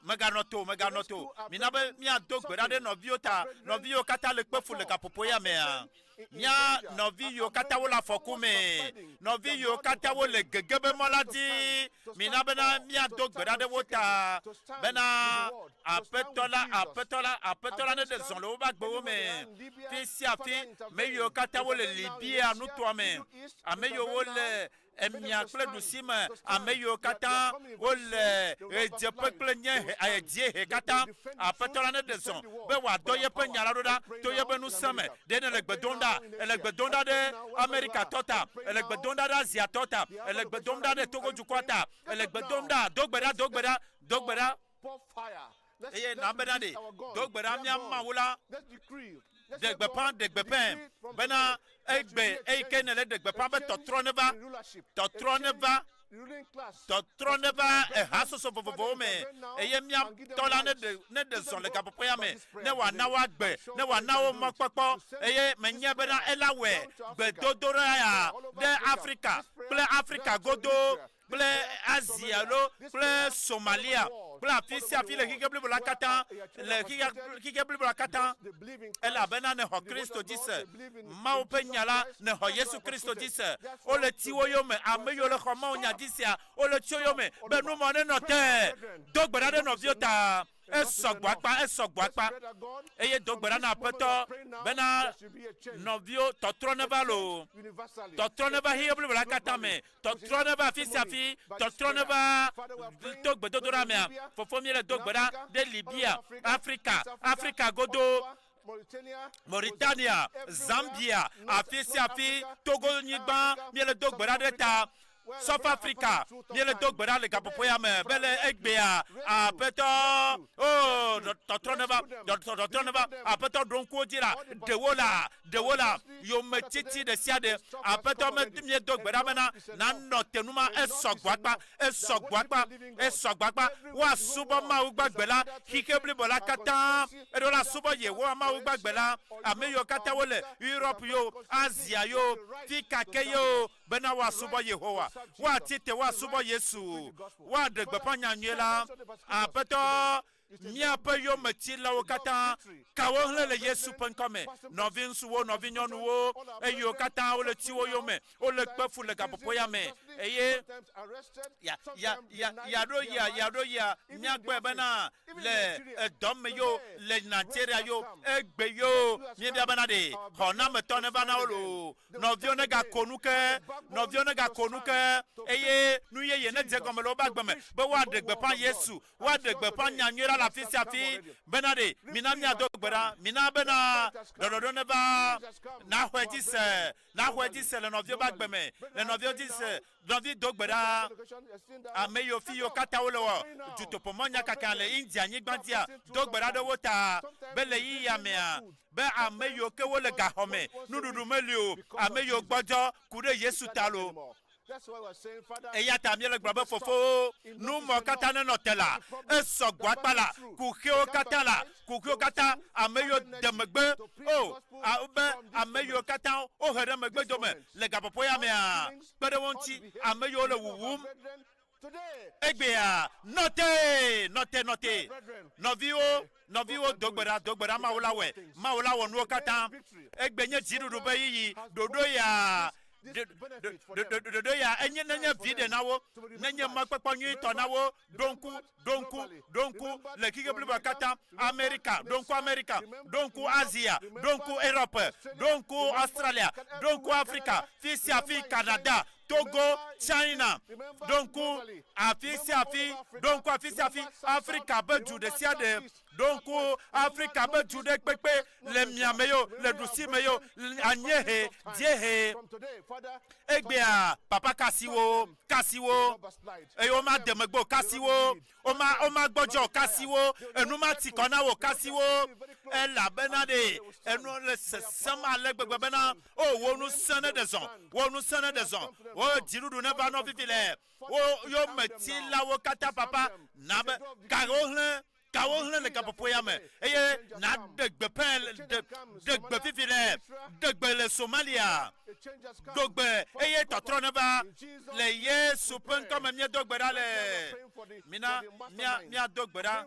I: Mèganɔ to o, mèganɔ to o. Mina be míado gbe ɖa ɖe nɔviwo ta, nɔvi yiwo katã le kpe fu le gaƒoƒo ya mea. Mía nɔvi yiwo katã wole afɔku me, nɔvi yiwo katã wole gege be mɔ la dzi, mina bena míado gbe ɖa ɖe wo ta bena Aƒetɔ la, Aƒetɔ la, Aƒetɔ la neɖe zɔ le woƒe agbewo me. Fi sia fi, ame yiwo katã wole Libia nutoa me, ame yiwo wole emia kple ɖusi me, ame yiwo katã wole ɣedzeƒe kple nye dziehe katã. Aƒetɔ la neɖe zɔ be wòadɔ yeƒe nya la ɖo ɖa to yeƒe ŋusẽ me. Ɖe nèle gbe dom ɖa? Èle gbe dom ɖa ɖe Amerikatɔ ta? Èle gbe dom ɖa ɖe Asiatɔ ta? Èle gbe dom ɖa ɖe Togo dukɔa ta? Èle gbe dom ɖa? Do gbe ɖa, do gbe ɖa, do gbe ɖa. Eye na bena ɖe, do gbe ɖa mía Mawu la, ɖe gbeƒã, ɖe gbeƒãe bena egbe eyi ke nèle ɖe gbeƒã be tɔtrɔ neva, tɔtrɔ neva, tɔtrɔ neva eha soso vovovowo me eye mía tɔ la neɖe neɖe zɔ le gaƒoƒo ya me ne wòana wo agbe, ne wòana wo mɔkpɔkpɔ eye menye bena ela wɔe gbedodoɖa ya ɖe Afrika kple Afrika godo kple Asia alo kple Somalia kple afi sia afi le xexe blibo la katã, le xexe blibo la katã, elabena nèxɔ Kristo dzi se, Mawu ƒe nya la, nèxɔ Yesu Kristo dzi se. Wole ti wo yome, ame yiwo le xɔ Mawu nya dzi sea, wole ti wo yome be numɔ nenɔ te. Do gbe ɖa ɖe nɔviwo ta. Esɔ gbɔ akpa, esɔ gbɔ akpa. Eye do gbe ɖa na Aƒetɔ bena nɔviwo tɔtrɔ neva loo. Tɔtrɔ neva xexe blibo la katã me. Tɔtrɔ neva afi sia afi. Tɔtrɔ neva to gbedodoɖa mea. Fofo míele do gbe ɖa ɖe Libya, Afrika, Afrika godo, Mauritania, Zambia, afi sia afi, Togo nyigba, míele do gbe ɖa ɖe ta. South Africa, míele do gbe ɖa le gaƒoƒo ya me be le egbea, Aƒetɔ, o, tɔtrɔ neva, tɔtrɔ neva, Aƒetɔ, ɖo ŋku wo dzi la, ɖe wo la, ɖe wo la, yometiti ɖe sia ɖe, Aƒetɔ, me, míedo gbe ɖa bena nànɔ te numa, esɔ gbɔ akpa, esɔ gbɔ akpa, esɔ gbɔ akpa, woasubɔ Mawu gbagbe la, xixe blibo la katã, eɖo la subɔ Yehowa Mawu gbagbe la, ame yiwo katã wole Europe yo, Asia yo, fika ke yo, bena woasubɔ Yehowa, woati te woasubɔ Yesu, woaɖe gbeƒã nya nyui la. Aƒetɔ, míaƒe yometilawo katã, ka wo hlẽ le Yesu ƒe ŋkɔ me. Nɔviŋutsuwo, nɔvinyɔnuwo, eye wo katã wole ti wo yome, wole kpe fu le gaƒoƒo ya me, eye ya, ya, ya, yaɖo yia, yaɖo yia, míagblɔe bena le edɔ me yo, le Nigeria yo, egbe yo, míebia bena ɖe xɔnametɔ neva na wo loo. Nɔviwo negako nu ke, nɔviwo negako nu ke, eye nu yeye nedze egɔme le woƒe agbe me, be woaɖe gbeƒã Yesu, woaɖe gbeƒã nya nyui la le afi sia afi, bena ɖe mina míado gbe ɖa, mina bena ɖɔɖɔɖo neva, naxɔe dzi se, naxɔe dzi se le nɔviwo ƒe agbe me, le nɔviwo dzi se, nɔvi do gbe ɖa, ame yiwo fi yiwo katã wole wɔ dutoƒomɔ nyakaka le India nyigba dzia, do gbe ɖa ɖe wo ta, be le ɣeyiɣia mea, be ame yiwo ke wole gaxɔ me, nuɖuɖu meli o, ame yiwo gbɔdzɔ ku ɖe Yesu ta loo. Eya ta míele gblɔ be, Fofowo, nu mɔ katã nenɔ te la, esɔ gbɔ akpa la, kuxiwo katã la, kuxiwo katã, ame yiwo de megbe, o, a, be ame yiwo katã wohe ɖe megbe dome le gaƒoƒo ya mea, kpe ɖe wo ŋuti, ame yiwo le wuwum Egbea, nɔ te, nɔ te, nɔ te. Nɔviwo, nɔviwo, do gbe ɖa, do gbe ɖa, Mawu la wɔe. Mawu la wɔ nuwo katã. Egbe nye dziɖuɖu ƒe ɣeyiɣi. Ɖoɖo ya Ɖoɖo ya enye nenye viɖe na wo, nenye mɔkpɔkpɔ nyuitɔ na wo. Ɖo ŋku, ɖo ŋku, ɖo ŋku le xexe bliboa katã, Amerika, ɖo ŋku Amerika, ɖo ŋku Asia, ɖo ŋku Europe, ɖo ŋku Australia, ɖo ŋku Afrika, fi sia fi, Canada, Togo, China, ɖo ŋku afi sia afi, ɖo ŋku afi sia afi, Afrika ƒe du ɖe sia ɖe, ɖo ŋku Afrika ƒe du ɖe kpekpe le miame yo, le ɖusi me yo, anyiehe, dziehe. Egbea, papa kasiwo, kasiwo, eye womade megbe o, kasiwo, woma womagbɔdzɔ o, kasiwo, enu mati kɔ na wo, kasiwo, elabena ɖe enu le sesẽm ale gbegbe bena, o wò ŋusẽ neɖe zɔ, wò ŋusẽ neɖe zɔ, wò dziɖuɖu neva nɔ fifi le wo yometilawo katã papa, na be kawo hlẽ kawo hlẽ le gaƒoƒo ya me eye nàɖe gbe pɛ ɖe ɖe gbe fifi le ɖe gbe le Somalia ɖo gbe eye tɔtrɔ neva le Yesu ƒe ŋkɔ me míedo gbe ɖa le mina mía míado gbe ɖa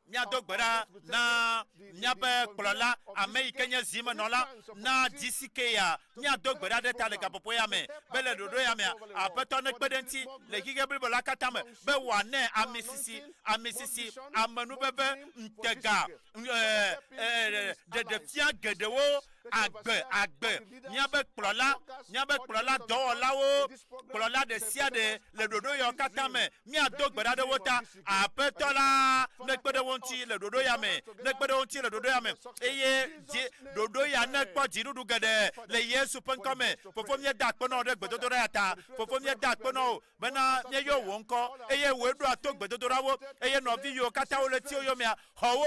I: Míado gbe ɖa na míaƒe kplɔla, ame yi ke nye zimenɔla na GCK ya. Míado gbe ɖa ɖe ta le gaƒoƒo ya me be le ɖoɖo ya mea, Aƒetɔ nekpe ɖe eŋuti le xexe blibo la katã me be wòanɛ amisisi, amisisi, amenuveve, ŋutega, ɖeɖefia geɖewo, agbe, agbe, míaƒe kplɔla, míaƒe kplɔla dɔwɔlawo, kplɔla ɖe sia ɖe le ɖoɖo yawo katã me. Míado gbe ɖa ɖe wo ta. Aƒetɔ la nekpe ɖe wo ŋuti le ɖoɖo ya me, nekpe ɖe wo ŋuti le ɖoɖo ya me, eye dzi, ɖoɖo ya nekpɔ dziɖuɖu geɖe le Yesu ƒe ŋkɔ me. Fofo, míeda akpe na wò ɖe gbedodoɖa ya ta. Fofo, míeda akpe na wò bena míeyɔ wò ŋkɔ, eye wòe ɖoa to gbedodoɖawo, eye nɔvi yiwo katã wole tiwo yomea, xɔ wo,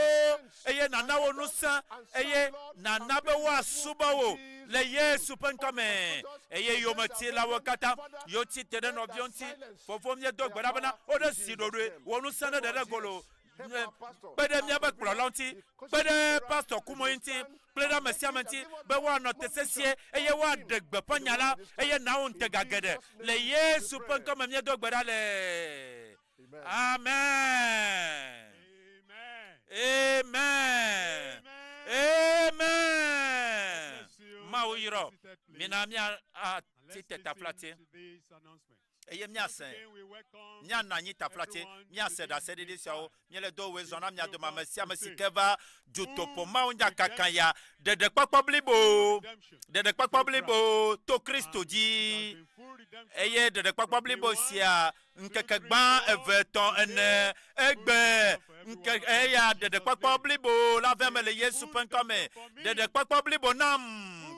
I: eye nàna wo ŋusẽ, eye nàna be woasubɔ wò le Yesu ƒe ŋkɔ me. Eye yometilawo katã, yiwo tsi te ɖe nɔviwo ŋuti, Fofo, míedo gbe ɖa bena woɖe zi ɖoɖoe, wò ŋusẽ neɖe ɖe golo. Kpe ɖe míaƒe kplɔla ŋuti, kpe ɖe pastɔ Kumoyi ŋuti, kple ɖe ame sia ame ŋuti be woanɔ te sesĩe eye woaɖe gbeƒã nya la eye na wo ŋutega geɖe. Le Yesu ƒe ŋkɔ me míedo gbe ɖa le. Amen. Amen. Amen. Mawu yrɔ. Mina mía ati te taflatse eye míase, míanɔ anyi taflatse, míase ɖaseɖiɖi siawo. Míele do wòe zɔ na mia dome ame sia ame si ke va dutoƒo mawunyakaka ya, ɖeɖekpɔkpɔ blibo, ɖeɖekpɔkpɔ blibo to Kristo dzi. Eye ɖeɖekpɔkpɔ blibo sia ŋkeke gbã, eve, etɔ̃, ene, egbe, ŋke, eya ɖeɖekpɔkpɔ blibo la vɛ me le Yesu ƒe ŋkɔ me. Ɖeɖekpɔkpɔ blibo nam,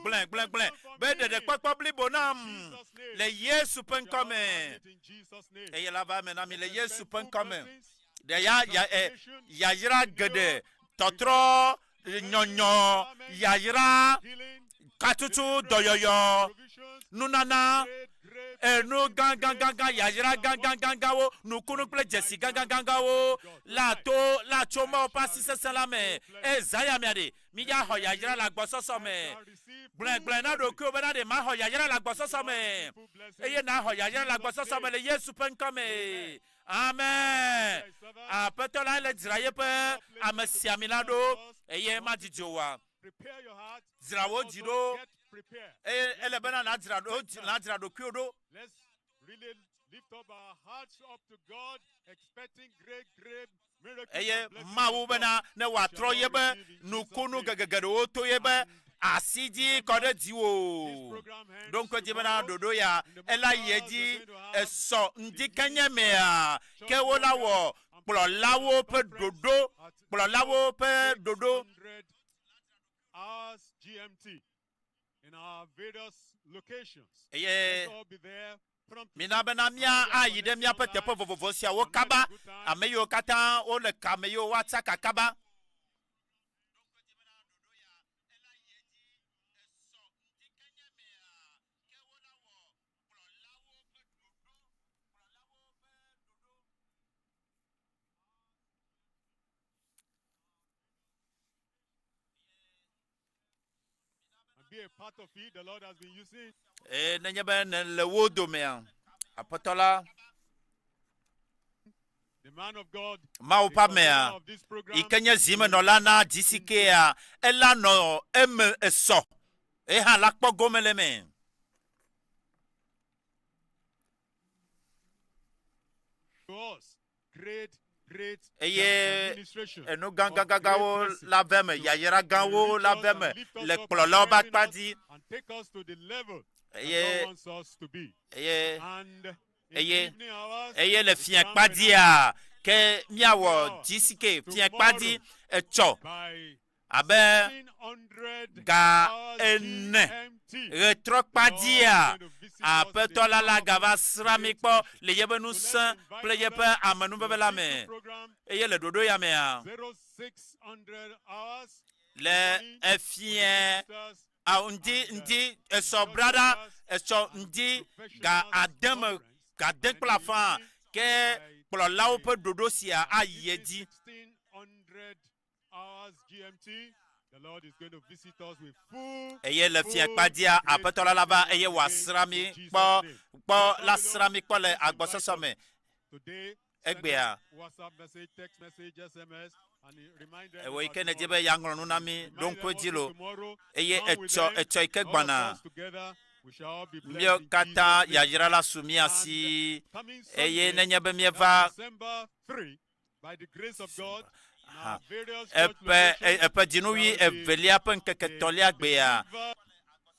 I: gblɔe, gblɔe, gblɔe, be ɖeɖekpɔkpɔ blibo nam le Yesu ƒe ŋkɔ me. Eye la va eme na mi le Yesu ƒe ŋkɔ me. Ɖe ya, ya, e, yayra geɖe, tɔtrɔ, nyɔnyɔ, yayra, katutu, dɔyɔyɔ, nunana, enu gãgãgãgã, yayra gãgãgãgãwo, nukunu kple dzesi gãgãgãgãwo la to la tso Mawu ƒe asi sesẽ la me. E zã ya mea ɖe, mídza xɔ yayra le agbɔsɔsɔ me. Gblɔe, gblɔe na ɖokuiwò bena ɖe maxɔ yayra le agbɔsɔsɔ me. Eye nàxɔ yayra le agbɔsɔsɔ me le Yesu ƒe ŋkɔ me. Amen. Aƒetɔ la le dzra yeƒe amesiamina ɖo eye madidi oa? Dzra wò dzi ɖo eye ele bena nàdzra ɖo nàdzra ɖokuiwò ɖo. Eye Mawu bena ne wòatrɔ yebe nukunu gegegeɖewo to yebe asi dzi kɔ ɖe dziwò. Ɖo ŋku edzi bena ɖoɖo ya ela yi edzi esɔ ŋdi kenye mea ke wola wɔ kplɔlawo ƒe ɖoɖo, kplɔlawo ƒe ɖoɖo. Eye Mina bena mía ayi ɖe míaƒe teƒe vovovo siawo kaba, ame yiwo katã wole kame yiwo woatsaka kaba. Eye nenye be nèle wo domea, Aƒetɔ la, Mawu ƒe amea, yi ke nye zimenɔla na GCK-a, ela nɔ eme esɔ. Eye hã la kpɔ gome le eme. Eye enu gãgãgãwo la ve eme, yayra gãwo la ve eme le kplɔlawo ƒe akpa dzi. Eye eye eye eye le fiẽ kpa dzia, ke míawɔ GCK fiẽ kpa dzi etsɔ abe ga ene ɣetrɔ kpa dzia, Aƒetɔ la la gava srã mí kpɔ le yeƒe ŋusẽ kple yeƒe amenuveve la me. Eye le ɖoɖo ya mea, le efiẽ Ao, ŋdi, ŋdi, esɔ braɖa, esɔ ŋdi ga ade me, ga ade kple afã, ke kplɔlawo ƒe ɖoɖo sia ayi edzi. Eye le fiẽ kpadzia, Aƒetɔ la lava eye wòasrã mí kpɔ, kpɔ, la srã mí kpɔ le agbɔsɔsɔ me. Egbea, ewɔ yi ke nèdi be yeaŋlɔ nu na mí, ɖo ŋku edzi lo, eye etsɔ, etsɔ yi ke gbɔna, míawo katã yayra la su mía si, eye nenye be míeva ha, eƒe, eƒe dzinu wui evelia ƒe ŋkeke etɔ̃lia gbea,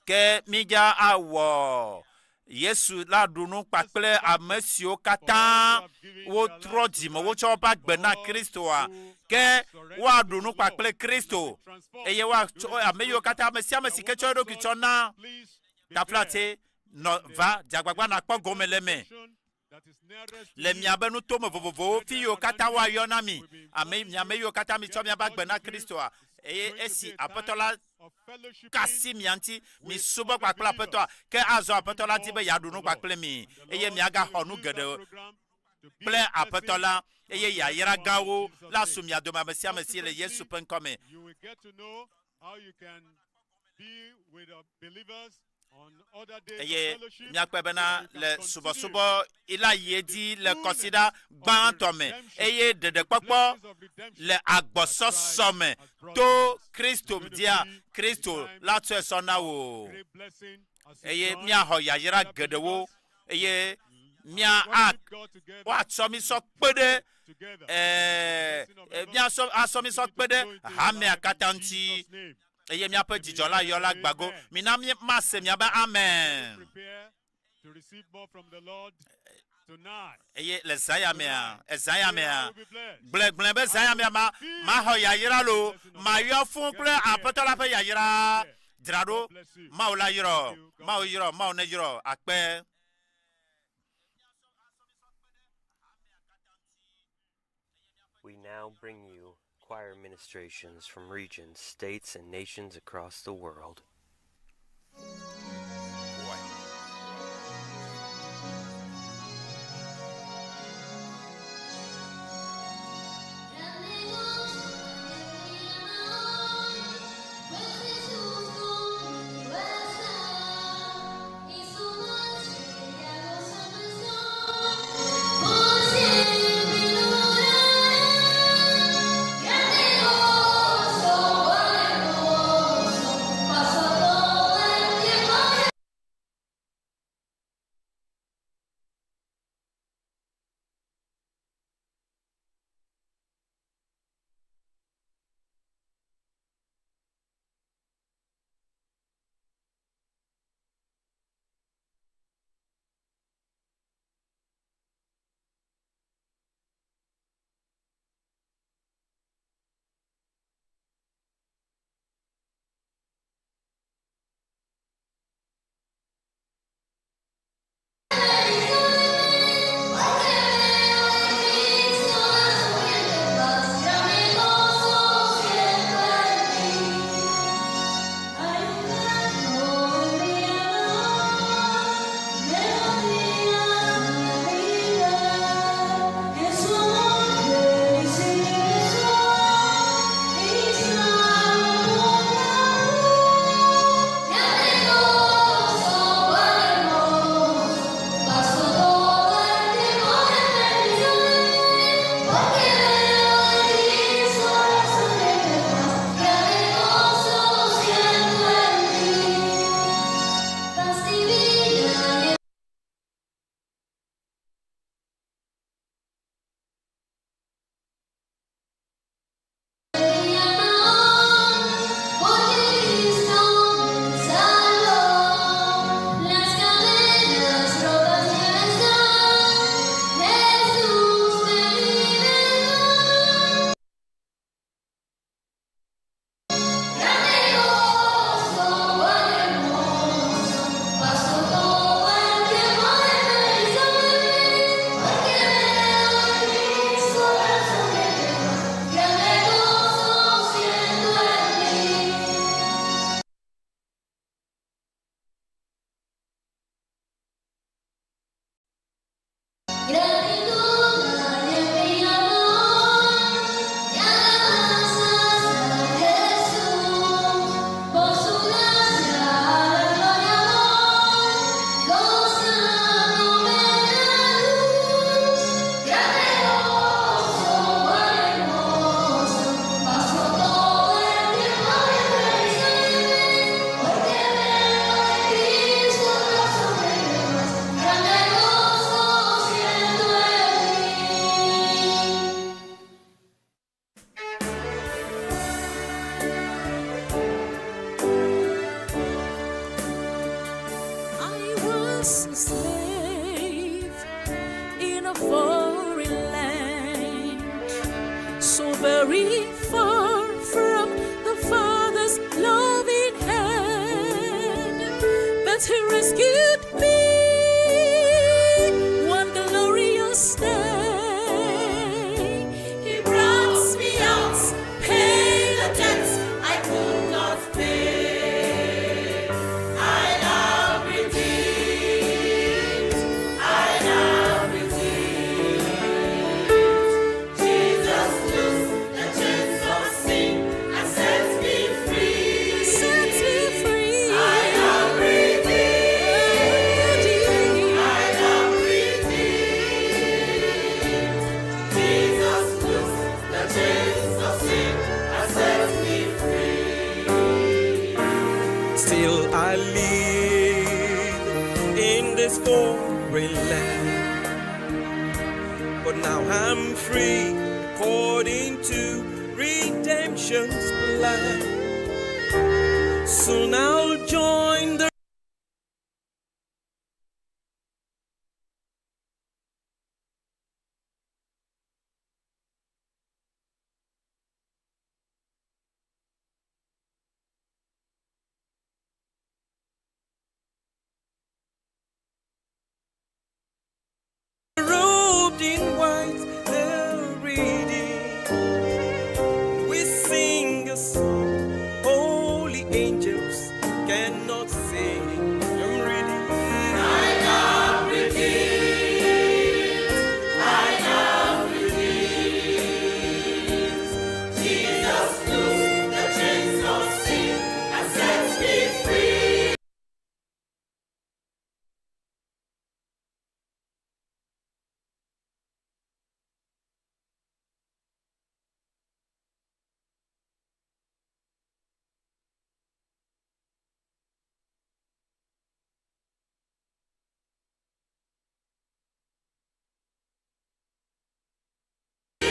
I: ke mídza awɔ Yesu la ɖu nu kpakple ame siwo katã wotrɔ dzime, wotsɔ woƒe agbe na Kristoa. Ke woaɖu nu kpakple Kristo eye woatsɔ ame yiwo katã, ame sia ame si ke tsɔ eɖokui tsɔ na taflatse, nɔ va dze agbagba nàkpɔ gome le eme le miabe nutome vovovowo, fi yiwo katã woayɔ na mi, ame, mi ame yiwo katã mitsɔ miabe agbe na Kristoa, eye esi Aƒetɔ la ka asi mia ŋuti, misubɔ kpakple Aƒetɔa, ke azɔ Aƒetɔ la di be yeaɖu nu kpakple mi, eye miagaxɔ nu geɖe kple Aƒetɔ la, eye yayra gãwo la su mia dome ame sia ame si le Yesu ƒe ŋkɔ me. Eye míakpɔe bena le subɔsubɔ la yi edzi le kɔsiɖa gbãtɔ me, eye ɖeɖekpɔkpɔ le agbɔsɔsɔ me to Kristo dzia, Kristo la tsɔe sɔ na wò. Eye míaxɔ yayra geɖewo, eye mía a woatsɔ mí sɔ kpe ɖe ɛɛ míasɔ asɔ mí sɔ kpe ɖe hamea katã ŋuti. Eye míaƒe dzidzɔ la yɔ la gbago. Mina mí mase miabe amen. Eye le zã ya mea, ezã ya mea, gblɔe gblɔe be zã ya mea ma, maxɔ yayra lo, mayɔ fũ kple Aƒetɔ la ƒe yayra. Dzra ɖo. Mawu la yrɔ. Mawu yrɔ. Mawu ne yrɔ. Akpe.
M: We now bring you choir ministrations from regions, states, and nations across the world.
D: very far from the Father's loving hand, but He rescued me one glorious day. He brought me out, paid the debt I could not pay. I am redeemed. I am redeemed. Jesus loosed the chains of sin and set me free. Set me free. I am redeemed. I am redeemed. Jesus loosed the chains of sin and set me free.
N: Still I live in this foreign land. But now I'm free according to redemption's plan. Soon I'll join the robed in white, the redeemed. We sing a song holy angels cannot sing. I'm redeemed.
D: I am redeemed. I am redeemed. Jesus loosed the chains of sin and set me free.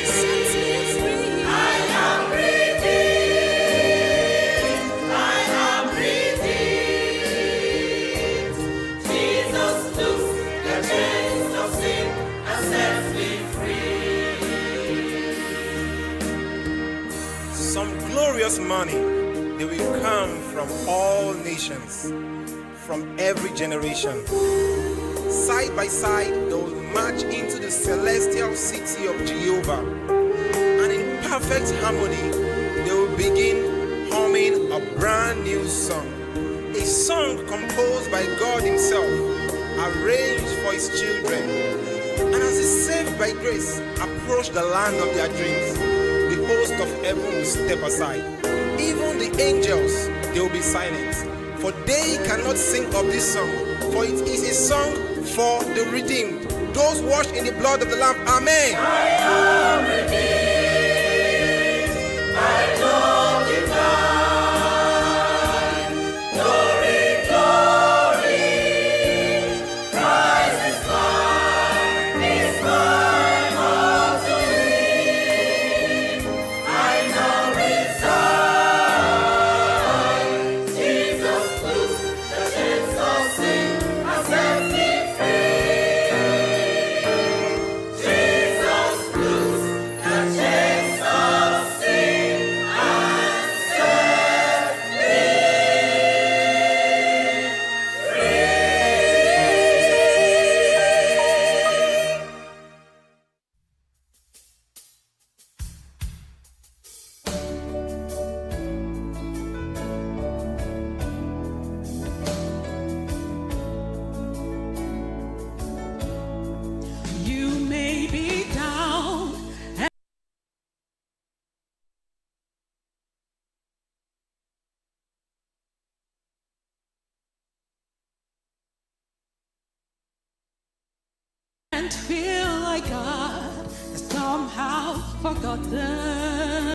D: Set me free. I am redeemed. I am redeemed. Jesus loosed the chains of sin and set me free.
N: Some glorious morning, they will come from all nations, from every generation. Side by side, they will march into the celestial city of Jehovah. And in perfect harmony, they will begin humming a brand new song. A song composed by God Himself, arranged for His children. And as the saved by grace approach the land of their dreams, the host of heaven will step aside. Even the angels, they will be silent. For they cannot sing of this song, for it is a song for the redeemed, those washed in the blood of the Lamb. Amen.
D: I am redeemed by God divine. Glory, glory, Christ is mine, is mine all to live. I now resign. Jesus loosed the chains of sin and set me free. Jesus loosed the chains of sin and set me free. You may be down and feel like God has somehow forgotten.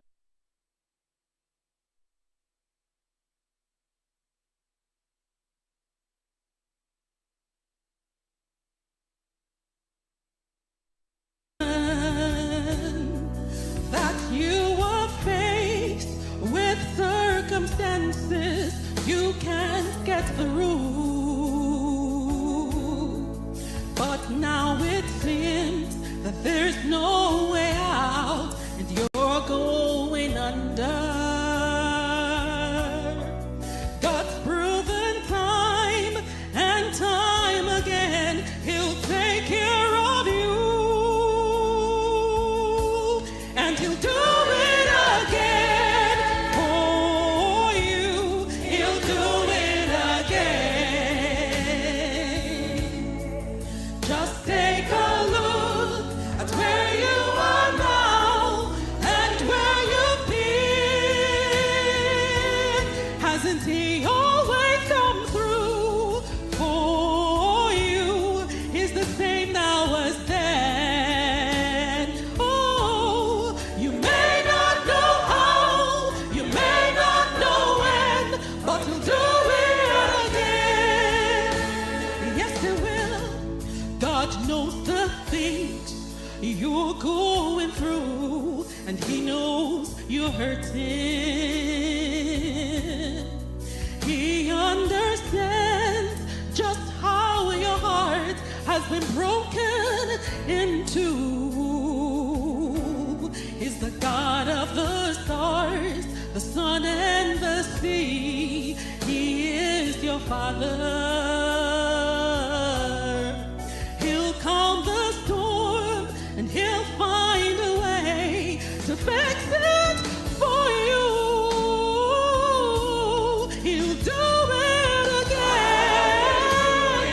D: That you are faced with circumstances you can't get through. But now it seems that there's no way out, and you're going. thunder. God's proven time and time again, He'll take care of you. And He'll do it again for you. He'll do it again. Just take a look at where you are now and where you've been. Hasn't He always come through for you? He's the same now as then. Oh, you may not know how, you may not know when, but He'll do it again. Yes, He will. God knows the things you're going through, and He knows you're hurting. He understands just how your heart has been broken into. He's the God of the stars, the sun, and the sea. He is your Father. He'll calm the storm and he'll find a way to fix it for you. He'll do it again.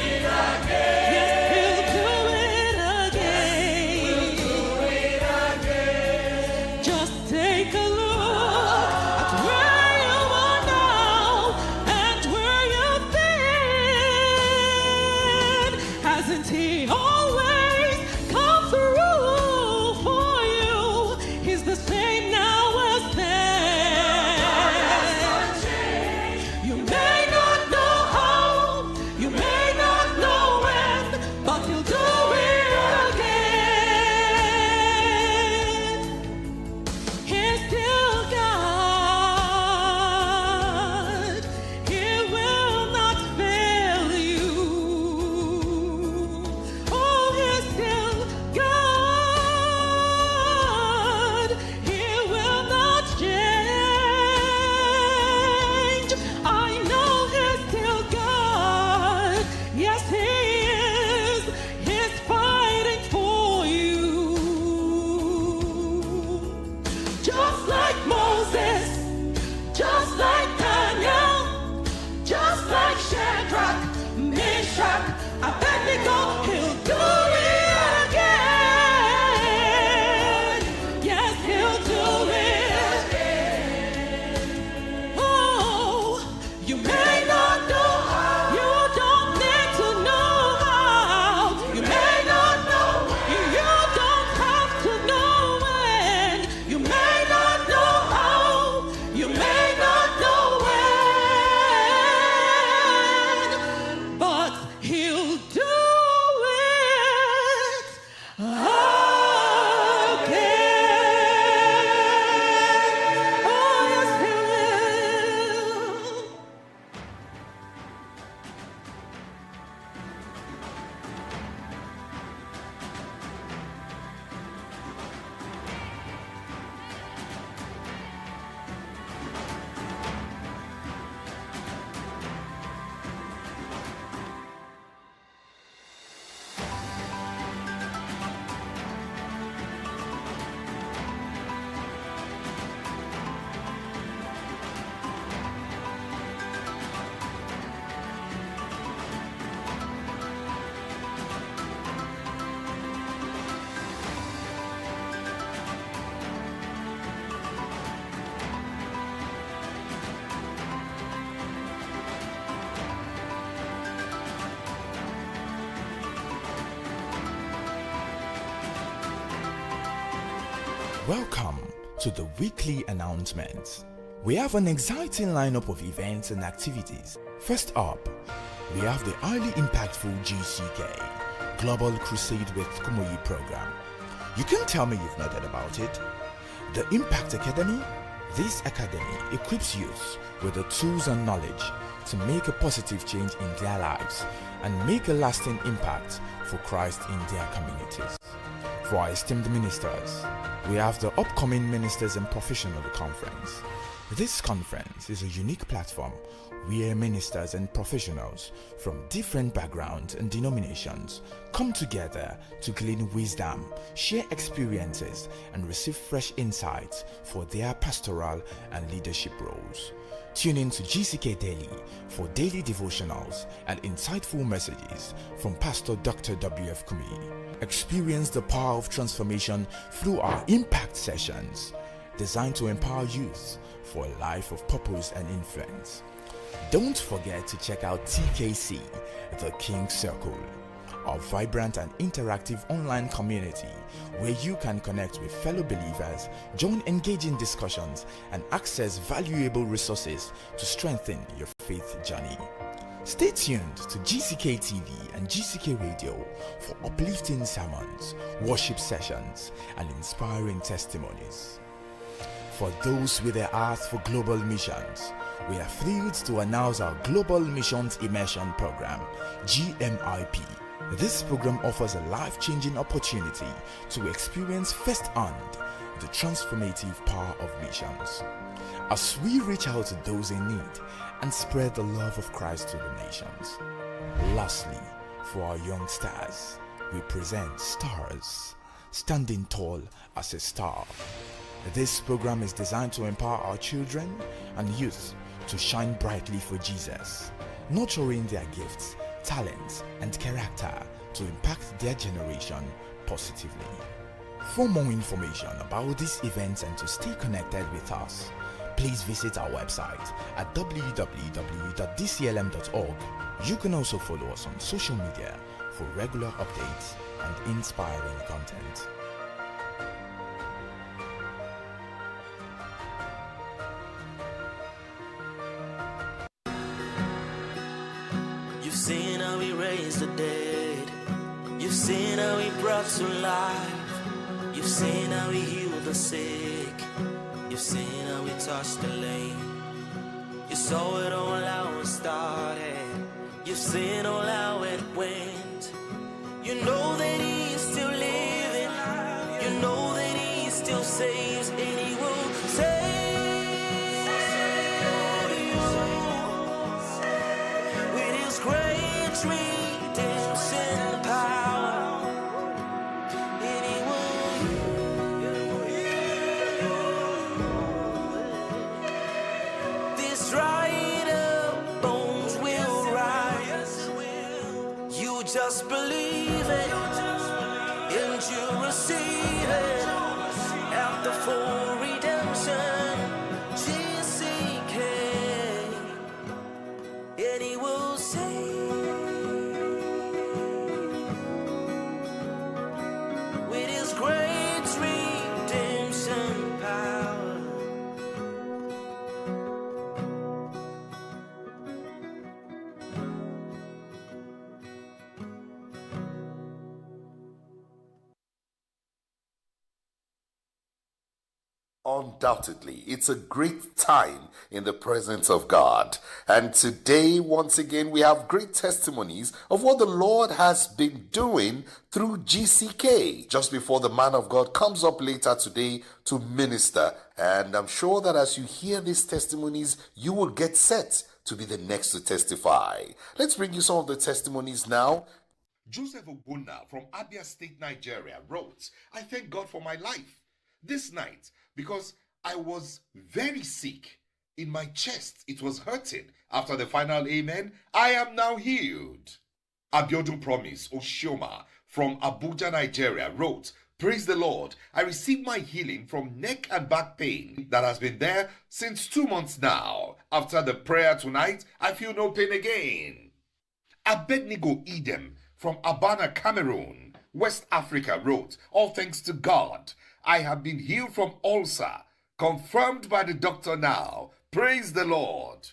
D: Yes, he'll do it again. Just take a look at where you are now and where you've been. Hasn't he always come through for you? He's the same now as then. You may not know how, you may not know when, but he'll do it again. He's still God. He will not fail you. Oh, he's still God. He will not change. I know he's still God. Yes, he is. He's fighting for you. Just like Moses, just like Daniel, just like Shadrach, Meshach, Abednego, he'll do it again. Yes, he'll do it. Oh, you may not know how. You don't need to know how. You may not know. You, you don't have to know when. You may not know how. You may not know when. But he'll do it again. Oh, yes, he will.
G: Welcome to the weekly announcements. We have an exciting lineup of events and activities. First up, we have the highly impactful GCK Global Crusade with Kumuyi program. You can tell me you've not heard about it. The Impact Academy? This academy equips youth with the tools and knowledge to make a positive change in their lives and make a lasting impact for Christ in their communities. For our esteemed ministers, we have the upcoming Ministers and Professional Conference. This conference is a unique platform where ministers and professionals from different backgrounds and denominations come together to glean wisdom, share experiences, and receive fresh insights for their pastoral and leadership roles. Tune in to GCK Daily for daily devotionals and insightful messages from Pastor Dr. W.F. Kumi. Experience the power of transformation through our impact sessions designed to empower youth for a life of purpose and influence. Don't forget to check out TKC, the King Circle, our vibrant and interactive online community where you can connect with fellow believers, join engaging discussions, and access valuable resources to strengthen your faith journey. Stay tuned to GCK TV and GCK Radio for uplifting sermons, worship sessions, and inspiring testimonies. For those with a heart for global missions, we are thrilled to announce our Global Missions Immersion Program, GMIP. This program offers a life changing opportunity to experience firsthand the transformative power of missions. As we reach out to those in need and spread the love of Christ to the nations. Lastly, for our young stars, we present Stars, Standing Tall as a Star. This program is designed to empower our children and youth to shine brightly for Jesus, nurturing their gifts, talents, and character to impact their generation positively. For more information about these events and to stay connected with us, please visit our website at www.dclm.org. You can also follow us on social media for regular updates and inspiring content.
C: You've seen how he raised the dead. You've seen how he brought to life. You've seen how he healed the sick. You've seen how he touched the lame. You saw it all how it started. You've seen all how it went. You know that he is still living. You know that he still saves, and he will save you with his great redemption power. And he will. This dried up bones will rise. You just believe it and you receive it at the full redemption. GCK, and he will save with his great redemption power.
O: Undoubtedly, it's a great time in the presence of God. And today, once again, we have great testimonies of what the Lord has been doing through GCK just before the man of God comes up later today to minister. And I'm sure that as you hear these testimonies, you will get set to be the next to testify. Let's bring you some of the testimonies now. Joseph Ogbonna from Abia State, Nigeria wrote, I thank God for my life this night because I was very sick. In my chest, it was hurting. After the final amen, I am now healed. Abiodun Promise Oshioma from Abuja, Nigeria wrote, Praise the Lord, I received my healing from neck and back pain that has been there since two months now. After the prayer tonight, I feel no pain again. Abednego Edem from Abana, Cameroon, West Africa wrote, All thanks to God, I have been healed from ulcer, confirmed by the doctor now. Praise the Lord.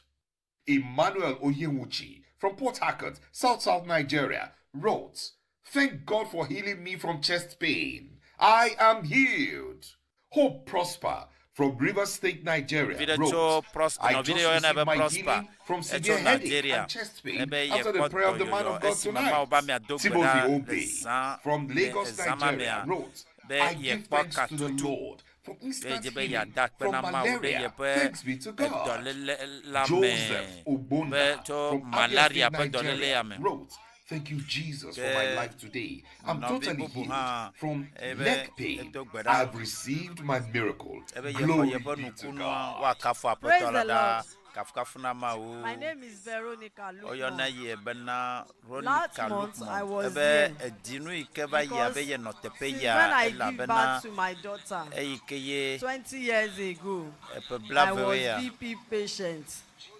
O: Emmanuel Oyewuchi from Port Harcourt, South South Nigeria, wrote, Thank God for healing me from chest pain. I am healed. Hope Prosper from Rivers State, Nigeria,
I: Nɔvi ɖe tso
O: wrote,
I: Pros
O: I
I: nɔvi
O: just
I: ɖe yɔna
O: received
I: be
O: my
I: Prosper
O: healing from
I: etso
O: severe headache
I: Nigeria
O: and chest pain
I: ebe
O: after the
I: yekpɔ
O: prayer of the man
I: dɔyɔyɔ
O: of God
I: esime Mawu be
O: tonight.
I: amea do gbe
O: Timothy
I: ɖa le
O: Obey
I: zã
O: from
I: le
O: Lagos,
I: ezã ma
O: Nigeria,
I: mea
O: wrote,
I: be
O: I give
I: yekpɔ
O: thanks to the
I: katutu
O: Lord for
I: be
O: instant
I: edze be
O: healing
I: yeada akpe
O: from
I: na Mawu ɖe
O: malaria.
I: yeƒe
O: Thanks be to God.
I: edɔléle la me
O: Joseph
I: be
O: Ogbonna
I: tso
O: from Abia
I: malaria
O: State,
I: ƒe dɔlélea
O: Nigeria,
I: me.
O: wrote, Thank you, Jesus, for my
I: Ke
O: life today. I'm
I: nɔvi
O: totally
I: bubu
O: healed
I: hã
O: from
I: ebe
O: neck pain.
I: edo gbe ɖa
O: I've received my miracle.
I: ebe yexɔ
O: Glory
I: yeƒe
O: be to
I: nukunua
O: God.
I: woakafu
P: Praise
I: aƒetɔ la
P: the
I: ɖa
P: Lord.
I: kafukafu na Mawu.
P: My name is Veronica
I: Woyɔna
P: Lukman.
I: ye bena
P: Last
I: Veronica
P: month I
I: Lukman
P: was
I: ebe
P: here
I: edinu yi ke va yi abe
P: because
I: yenɔ teƒe
P: since
I: ya
P: when I give
I: elabena
P: birth to my daughter
I: eyi ke ye
P: 20 years ago,
I: eƒe
P: I
I: blavewoe
P: was
I: ya.
P: BP patient.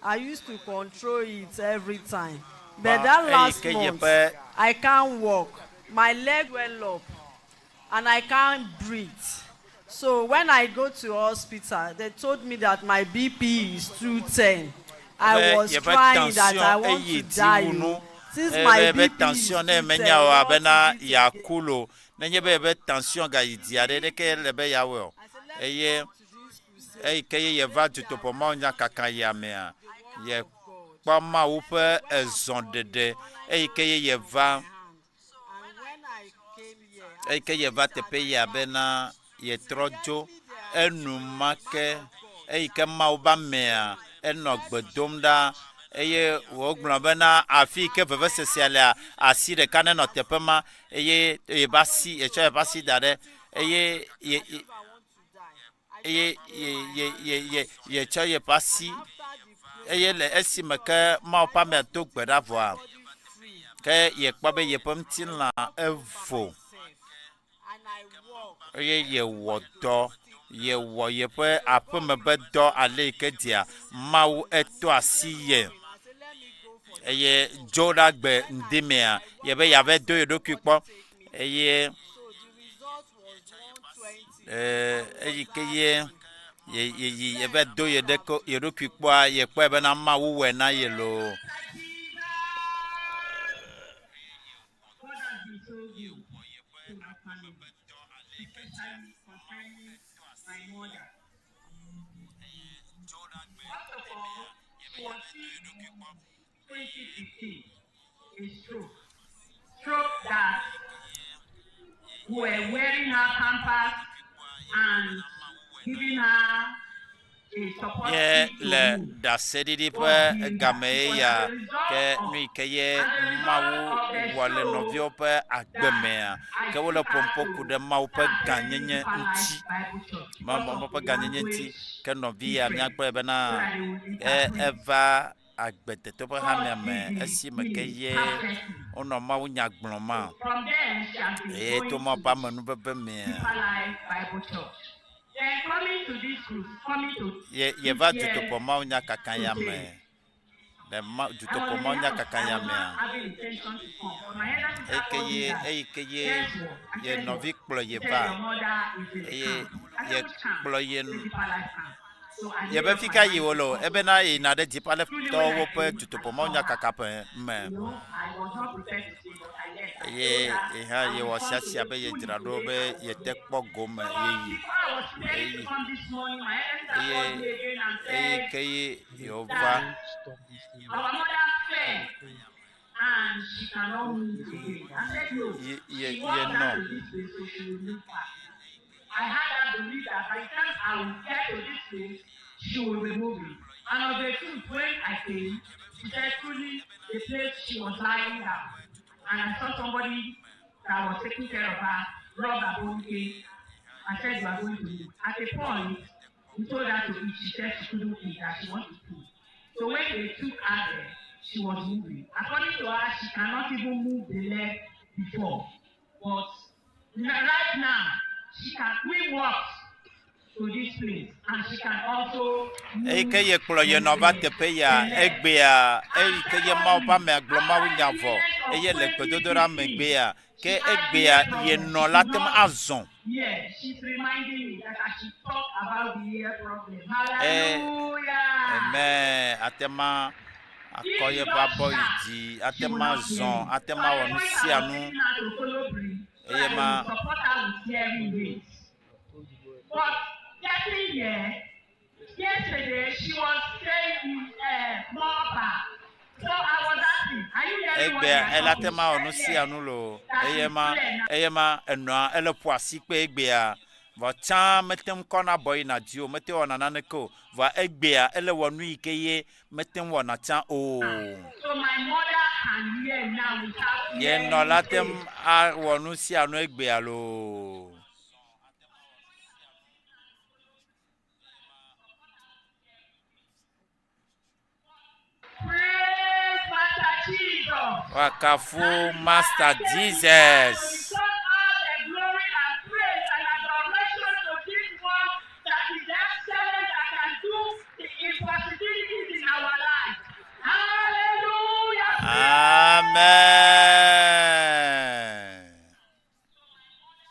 P: I used to control it every time.
I: Ba
P: But that
I: eyi
P: last
I: ke
P: month,
I: yeƒe
P: I can't walk. My leg well up and I can't breathe. So when I go to hospital, they told me that my BP is 210. I
I: ebe
P: was
I: yeƒe
P: crying that
I: tension
P: I want
I: eyi
P: to
I: dzi
P: die.
I: wu nu
P: oh. Since
I: ebe
P: my
I: ebe
P: BP is
I: tension ne
P: 210,
I: menya o
P: what
I: abena
P: is it again?
I: yeaku lo nenye be yeƒe tension gayi dzia ɖe ɖeke le be yeawɔe o eye eyi ke ye yeva dutoƒo mawunyakaka ya mea yekpɔ Mawu ƒe ezɔɖeɖe eyi ke ye yeva eyi ke yeva teƒe ya bena yetrɔ dzo enumake eyi ke Mawu be amea enɔ gbe dom ɖa eye wògblɔ bena afi yi ke vevesesea lea asi ɖeka nenɔ teƒe ma eye yeƒe asi yetsɔ yeƒe asi da ɖe eye ye ye eye ye ye ye ye yetsɔ yeƒe asi eye le esime ke Mawu ƒe amea do gbe ɖa vɔa ke yekpɔ be yeƒe ŋutilã evo eye yewɔ dɔ yewɔ yeƒe aƒeme be dɔ ale yi ke dzea Mawu eto asi ye eye dzo ɖa gbe ŋdimea yebe yeava do ye ɖokui kpɔ eye ee eyi ke ye ye ye yi yebe do ye ɖeko ye ɖokui kpɔa yekpɔe bena Mawu wɔe na ye loo.
Q: God has been so good to my family, especially concerning my mother. First of all, she was sick in 2015, a stroke. Stroke that were wearing her pampers and giving her a support
I: Ye
Q: stick to
I: le
Q: move.
I: ɖaseɖiɖi ƒe game ye ya ke nu yi ke ye Mawu wɔ le nɔviwo ƒe agbe mea ke wole ƒom ƒo ku ɖe Mawu ƒe gãnyenye ŋuti. Mawu ƒe gãnyenye ŋuti ke nɔvi ya míagblɔe bena e eva agbedetɔ ƒe hamea me esime ke ye wonɔ Mawu nya gblɔm ma
Q: From then, she has been
I: eye
Q: going
I: to Mawu
Q: to
I: ƒe amenuveve mea
Q: Deeper Life Bible Church. Then coming to this group, coming to
I: ye yeva
Q: this year
I: dutoƒo Mawu nya kaka ya me
Q: crusade,
I: le ma
Q: I was
I: dutoƒo
Q: in the
I: Mawu nya
Q: house.
I: kaka
Q: I
I: ya
Q: was
I: mea
Q: not having intention to come. But my elder sister
I: eyi ke
Q: called me
I: ye
Q: that,
I: eyi ke ye
Q: guess what? I
I: ye
Q: said,
I: nɔvi
Q: what?
I: kplɔ
Q: She
I: ye
Q: said,
I: va
Q: your mother is in the
I: eye
Q: camp. I
I: ye
Q: said, which camp?
I: kplɔ ye
Q: The Deeper Life camp. So I made
I: yebe
Q: up
I: fi
Q: my
I: ka
Q: mind
I: yi
Q: to
I: wo le o
Q: come.
I: ebena yina ɖe Deeper Life
Q: Truly, when
I: tɔwo
Q: I
I: ƒe
Q: came,
I: dutoƒo
Q: I
I: Mawu
Q: saw
I: nya
Q: her.
I: kaka ƒe me
Q: You know, I was not prepared to see, but I left. I told
I: eye
Q: her
I: ye hã
Q: I will
I: yewɔ
Q: come to
I: siasia
Q: the
I: be
Q: school
I: yedzra ɖo
Q: today.
I: be
Q: I was
I: yete
Q: there.
I: kpɔ gome
Q: So
I: yeyi
Q: before I was preparing to
I: eyi
Q: come this morning, my elder sister
I: eye
Q: called me again and
I: eyi
Q: said
I: ke ye yewova
Q: that our mother fell and she cannot move again. I said no.
I: ye ye
Q: She walked
I: yenɔ
Q: out to this place, so she will move back. I had that belief that by the time I will get to this place, she will be moving. And of the truth, when I came, she said truly the place she was lying down. And I saw somebody that was taking care of her, rub her bone cake. I said, You are going to move. At a point, we told her to eat. She said she couldn't eat, that she wanted to poo. So when they took her there, she was moving. According to her, she cannot even move the leg before. But right now, she can. We walked to this place, and she can also
I: eyi
Q: move
I: ke ye kplɔ ye nɔ va teƒe ya egbea eyi ke ye Mawu ƒe amea gblɔ Mawu nya vɔ eye le gbedodoɖa megbea ke egbea ye nɔ la te ŋu azɔ
Q: Yeah, she's reminding me that I should talk about the ear problem.
I: Eh,
Q: Hallelujah.
I: eme ate ma akɔ yeƒe abɔ yi dzi ate ma zɔ ate ma wɔ nu sia nu
Q: Taking her to Kolobri so
I: eye
Q: that they
I: ma
Q: will support her with hearing aids. But getting here? Yesterday she was saying uh, more back. So I was asking, are you hearing what
I: Egbea
Q: they are
I: ela
Q: talking?
I: te ma wɔ nu
Q: She said
I: sia
Q: yes.
I: nu loo.
Q: That
I: Eye
Q: is
I: ma
Q: clear now.
I: eye ma enɔa ele ƒo asi kpe egbea. Vɔ tsã mete ŋu kɔna abɔ yina dzi o, mete wɔna naneke o. Vɔa egbea ele wɔ nu yi ke ye mete ŋu wɔna tsã o.
Q: So my mother can hear now without
I: Ye
Q: hearing
I: nɔ la te
Q: pain.
I: ŋu awɔ nu sia nu egbea loo.
Q: Praise Master Jesus.
I: Woakafu Master Jesus.
Q: Return all the glory and praise and adoration to this one that is excellent that can do the impossibilities in our life. Hallelujah.
I: Amen.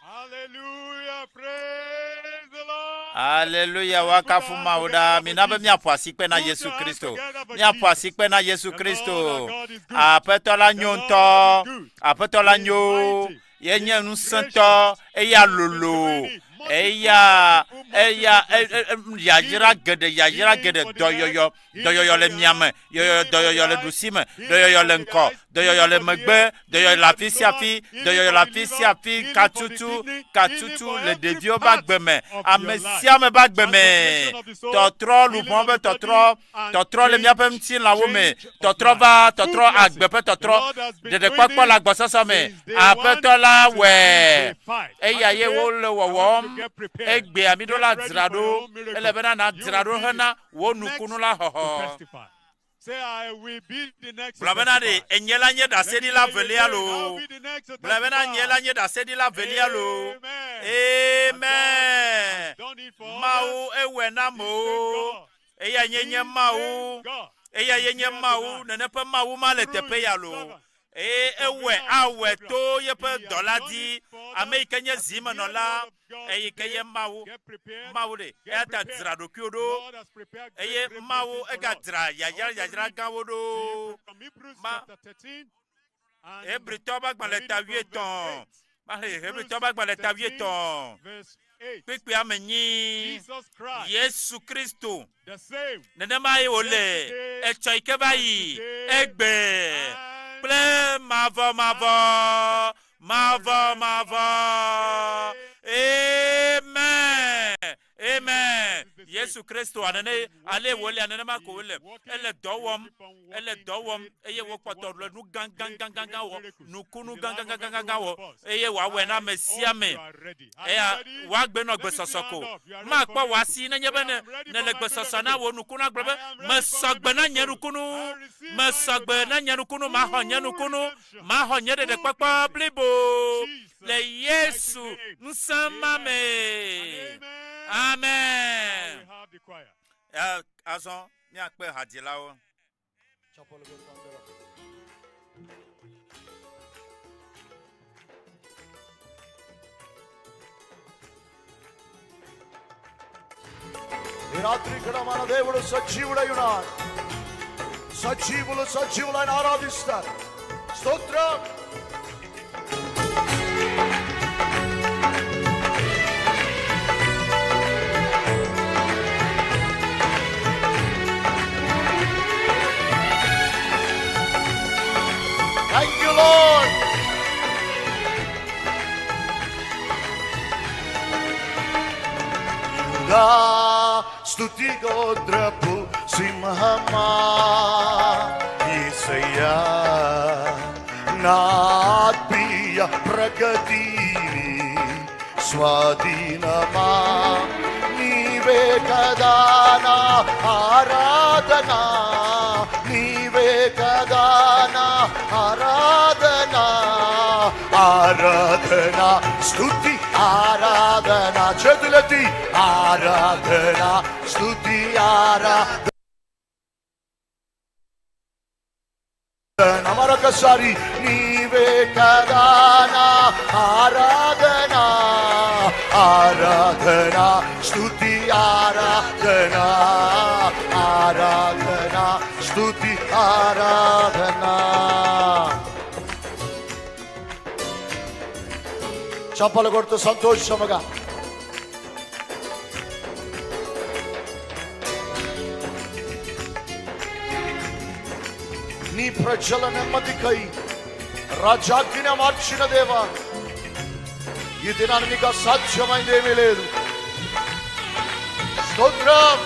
L: Hallelujah. Praise the Lord.
I: Aleluya, woakafu Mawu ɖaa. Mina be míaƒo asikpe na Yesu Kristo. Míaƒo asikpe na Yesu Kristo. Aƒetɔ la nyo ŋutɔ. Aƒetɔ la nyo. Yenye ŋusẽtɔ. Eya lolo. Eya eya e, e, e, yayra geɖe yayra geɖe dɔyɔyɔ dɔyɔyɔ le miame yɔyɔ dɔyɔyɔ le ɖusi me dɔyɔyɔ le ŋkɔ dɔyɔyɔ le megbe dɔyɔyɔ le afi sia afi dɔyɔyɔ le afi sia afi katutu katutu le ɖeviwo ƒe agbe me ame sia ame ƒe agbe me tɔtrɔ luʋɔ ƒe tɔtrɔ tɔtrɔ le míaƒe ŋutilãwo me tɔtrɔ va tɔtrɔ agbe ƒe tɔtrɔ ɖeɖekpɔkpɔ le agbɔsɔsɔ me aƒetɔ la wɔe eya ye wole wɔwɔm egbea mi ɖo la dzra ɖo ele bena nadzra ɖo hena wò nukunu la xɔxɔ
L: Say, I will be the next to
I: gblɔ bena ɖe
L: testify.
I: enye la nye ɖaseɖila velia
L: I'll
I: loo
L: be the next to
I: gblɔ bena nye la
L: testify.
I: nye ɖaseɖila velia loo amen mawu ewɔe na amewo eya nye nye mawu eya ye nye mawu nene ƒe mawu ma le teƒe ya loo eye ewɔe awɔe to yeƒe dɔla dzi ame yi ke nye zimenɔla eyi ke ye mawu mawu ɖe eya ta dzra ɖokuiwo ɖo eye mawu egadzra yayra yayra gãwo ɖo ma Hebritɔwo ƒe agbalẽ ta wuietɔ̃ maxlẽ Hebritɔwo ƒe agbalẽ ta wuietɔ̃ kpukpui ame enyi Yesu Kristo nenema ye wòle etsɔ yi ke va yi egbe kple mavɔmavɔ mavɔmavɔ amen Amen. Yesu Kristo nene ale wòle nenema ko wòle. Ele dɔ wɔm, ele dɔ wɔm eye wokpɔtɔ le nu gãgãgãgã wɔ, nukunu gãgãgãgã wɔ eye wòawɔe na ame sia ame. Eya woagbe nɔ gbesɔsɔ ko. Makpɔ wò asi nenye be ne nèle gbesɔsɔ na wò nukunu agblɔ be mesɔ gbe na nye nukunu, mesɔ gbe na nye nukunu, maxɔ nye nukunu, maxɔ nye ɖeɖekpɔkpɔ blibo le Yesu ŋusẽ ma me. Amen. Ya, azɔ míakpe hadzilawo.
K: ఈ రాత్రి ఇక్కడ మన దేవుడు సజీవుడై ఉన్నాడు సజీవులు సజీవులైన ఆరాధిస్తారు స్తోత్రం thank you lord స్తుతి గోత్రపు సింహమా యేసయ్యా నా ఆత్మీయ ప్రగతిని స్వాధీనమా నీవే కదా నా ఆరాధనా నీవే కదా నా ఆరాధనా ఆరాధనా స్తుతి ఆరాధనా చేతులెత్తి ఆరాధనా స్తుతి ఆరాధన మరొకసారి నీవే కదా నా ఆరాధనా ఆరాధనా స్తుతి ఆరాధనా ఆరాధనా స్తుతి ఆరాధనా చప్పలు కొడుతూ సంతోషముగా నీ ప్రజల నెమ్మదికై రాజాజ్ఞ మార్చిన దేవా, ఈ దినాన్ని నీకు అసాధ్యమైంది ఏమీ లేదు. స్తోత్రం.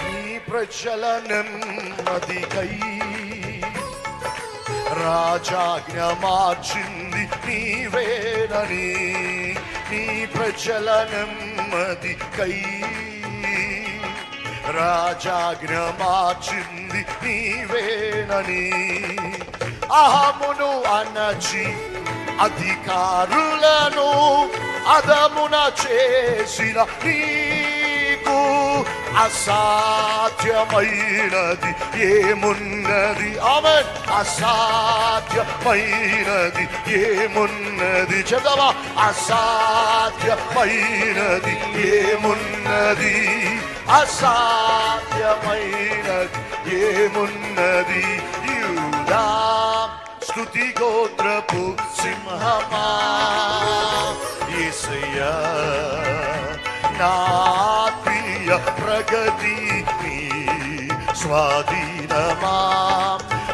K: నీ ప్రజల నెమ్మదికై రాజాజ్ఞ మార్చింది నీవేనని, నీ ప్రజల నెమ్మదికై రాజాజ్ఞ మార్చింది నీవేనని, అహమును అనచి అధికారులను అదమున చేసిన నీకు అసాధ్యమైనది ఏమున్నది? ఆమేన్. అసాధ్యమైనది ఏమున్నది? చెప్దామా? అసాధ్యమైనది ఏమున్నది? అసాధ్యమైనది ఏమున్నది? యూదా స్తుతి గోత్రపు సింహమా, యేసయ్యా నా ప్రియ ప్రగతి నీ స్వాధీనమా,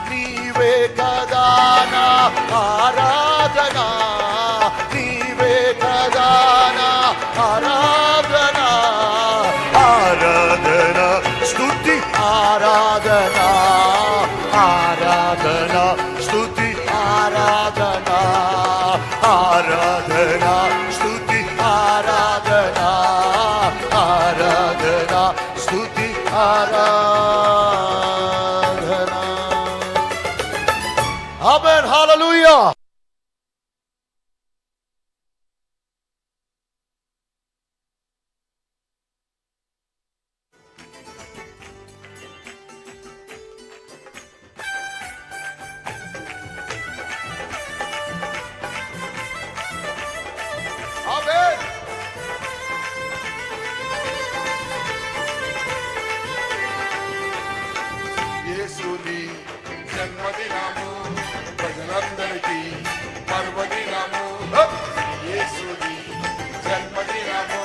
K: నీవే కదా నా ఆరాధనా, నీవే కదా నా ఆరాధనా, ఆరాధనా స్తుతి ఆరాధనా, ఆరాధనా స్తుతి ఆరాధనా, ఆరాధనా స్తుతి ఆరాధనా, ఆరాధనా స్తుతి ఆరాధనా. ఆమేన్. హల్లెలూయా.
J: ఆమేన్. యేసుని జన్మదినము ప్రజలందరికీ పర్వదినము. యేసుని జన్మదినము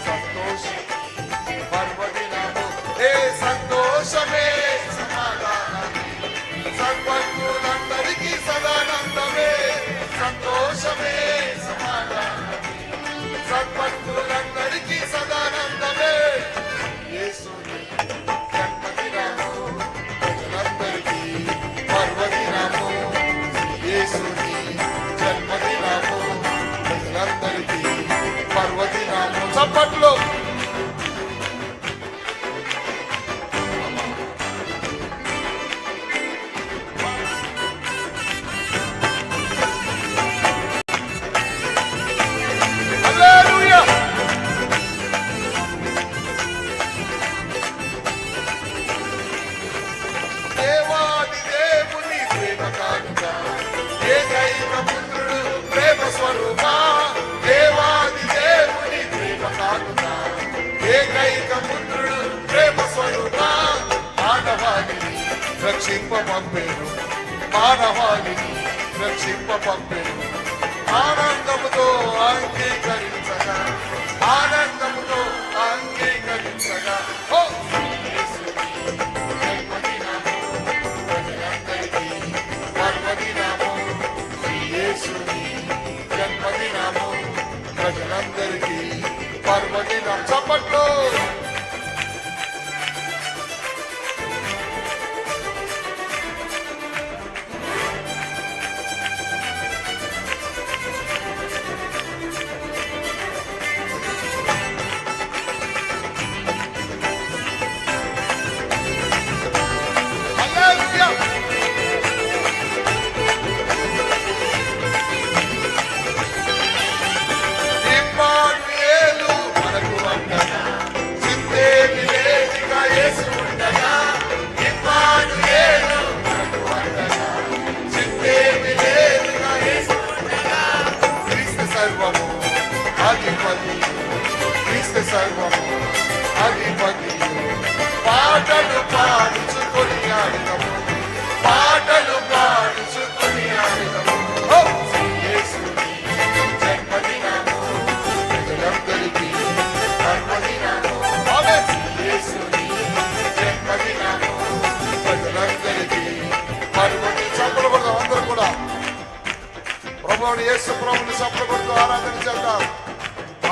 J: సంతోష పర్వదినము. ఏ సంతోషమే, సమాధానమే, సద్భక్తులందరికీ సదానందమే. సంతోషమే, సమాధానమే, సద్భక్తులందరికీ సదానందమే. యేసుని జన్మదినము ప్రజలందరికీ పర్వదినము. యేసుని జన్మదినము ప్రజలందరికీ పర్వదినము. చప్పట్లు. హల్లెలూయా. దేవాది దేవుని ప్రేమ కానుక, ఏకైక పుత్రుడు ప్రేమ స్వరూప. దేవాది దేవుని ప్రేమ కానుక, ఏకైక పుత్రుడు ప్రేమ స్వరూప. మానవాళిని రక్షింప పంపేను, మానవాళిని రక్షింప పంపేను. ఆనందముతో అంగీకరించగా, ఆనందముతో అంగీకరించగా. ఓ యేసుని జన్మదినము ప్రజలందరికీ పర్వదినము. యేసుని జన్మదినము ప్రజలందరికీ పర్వదినం. చప్పట్లు.
K: ప్రభువుని యేసు ప్రభుని చప్పట్లు ఆరాధన చేద్దాం.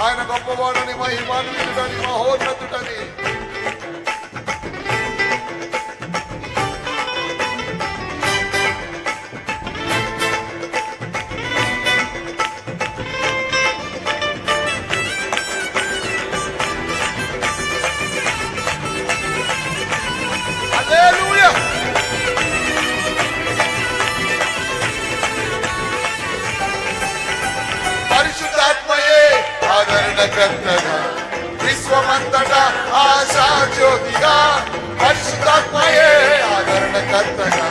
K: ఆయన గొప్పవాడని, మహిమాన్వితుడని, మహోన్నతుడని. హల్లెలూయా. పరిశుద్ధాత్మయే ఆదరణకర్తగా, విశ్వమంతటా ఆశా జ్యోతిగా. పరిశుద్ధాత్మయే ఆదరణకర్తగా,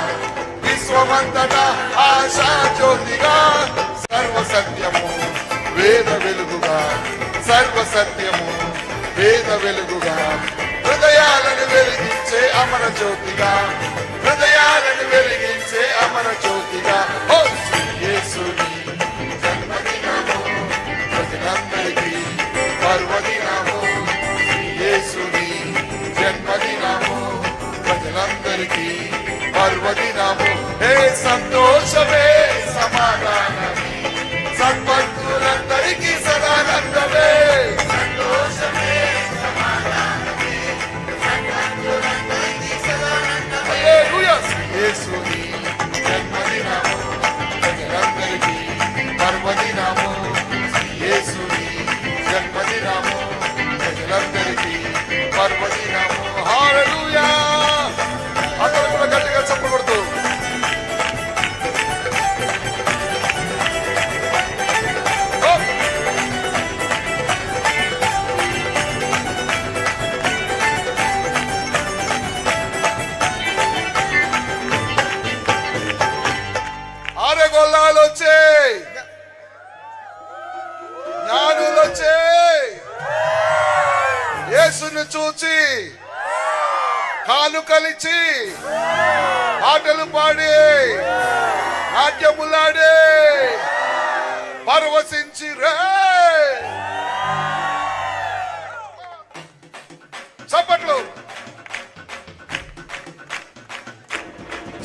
K: విశ్వమంతటా ఆశా జ్యోతిగా. సర్వ సత్యము వేద వెలుగుగా, సర్వ సత్యము వేద వెలుగుగా, హృదయాలను వెలిగించే అమర జ్యోతిగా, హృదయాలను వెలిగించే అమర జ్యోతిగా. ఓ శ్రీ యేసుని జన్మదినము ప్రజలందరికీ పర్వదినము. శ్రీ యేసుని జన్మదినము ప్రజలందరికీ పర్వదినము. హే సంతోషమే, సమాధానమే, సద్భక్తులందరికీ సదానందమే. సంతోషమే, సమాధానమే, సద్భక్తులందరికీ సదానందమే. హల్లెలూయా. శ్రీ యేసుని జన్మదినము ప్రజలందరికీ పర్వదినము. శ్రీ యేసుని జన్మదినము ప్రజలందరికీ పర్వదినము. హల్లెలూయా. అందరూ కూడా గట్టిగా చెప్పకూడదు. అరే గొల్లాలు వచ్చే, జ్ఞానులు వచ్చే, యేసును చూచి కానుకలిచి, పాటలు పాడి, నాట్యములాడి పరవశించి రే. చప్పట్లు,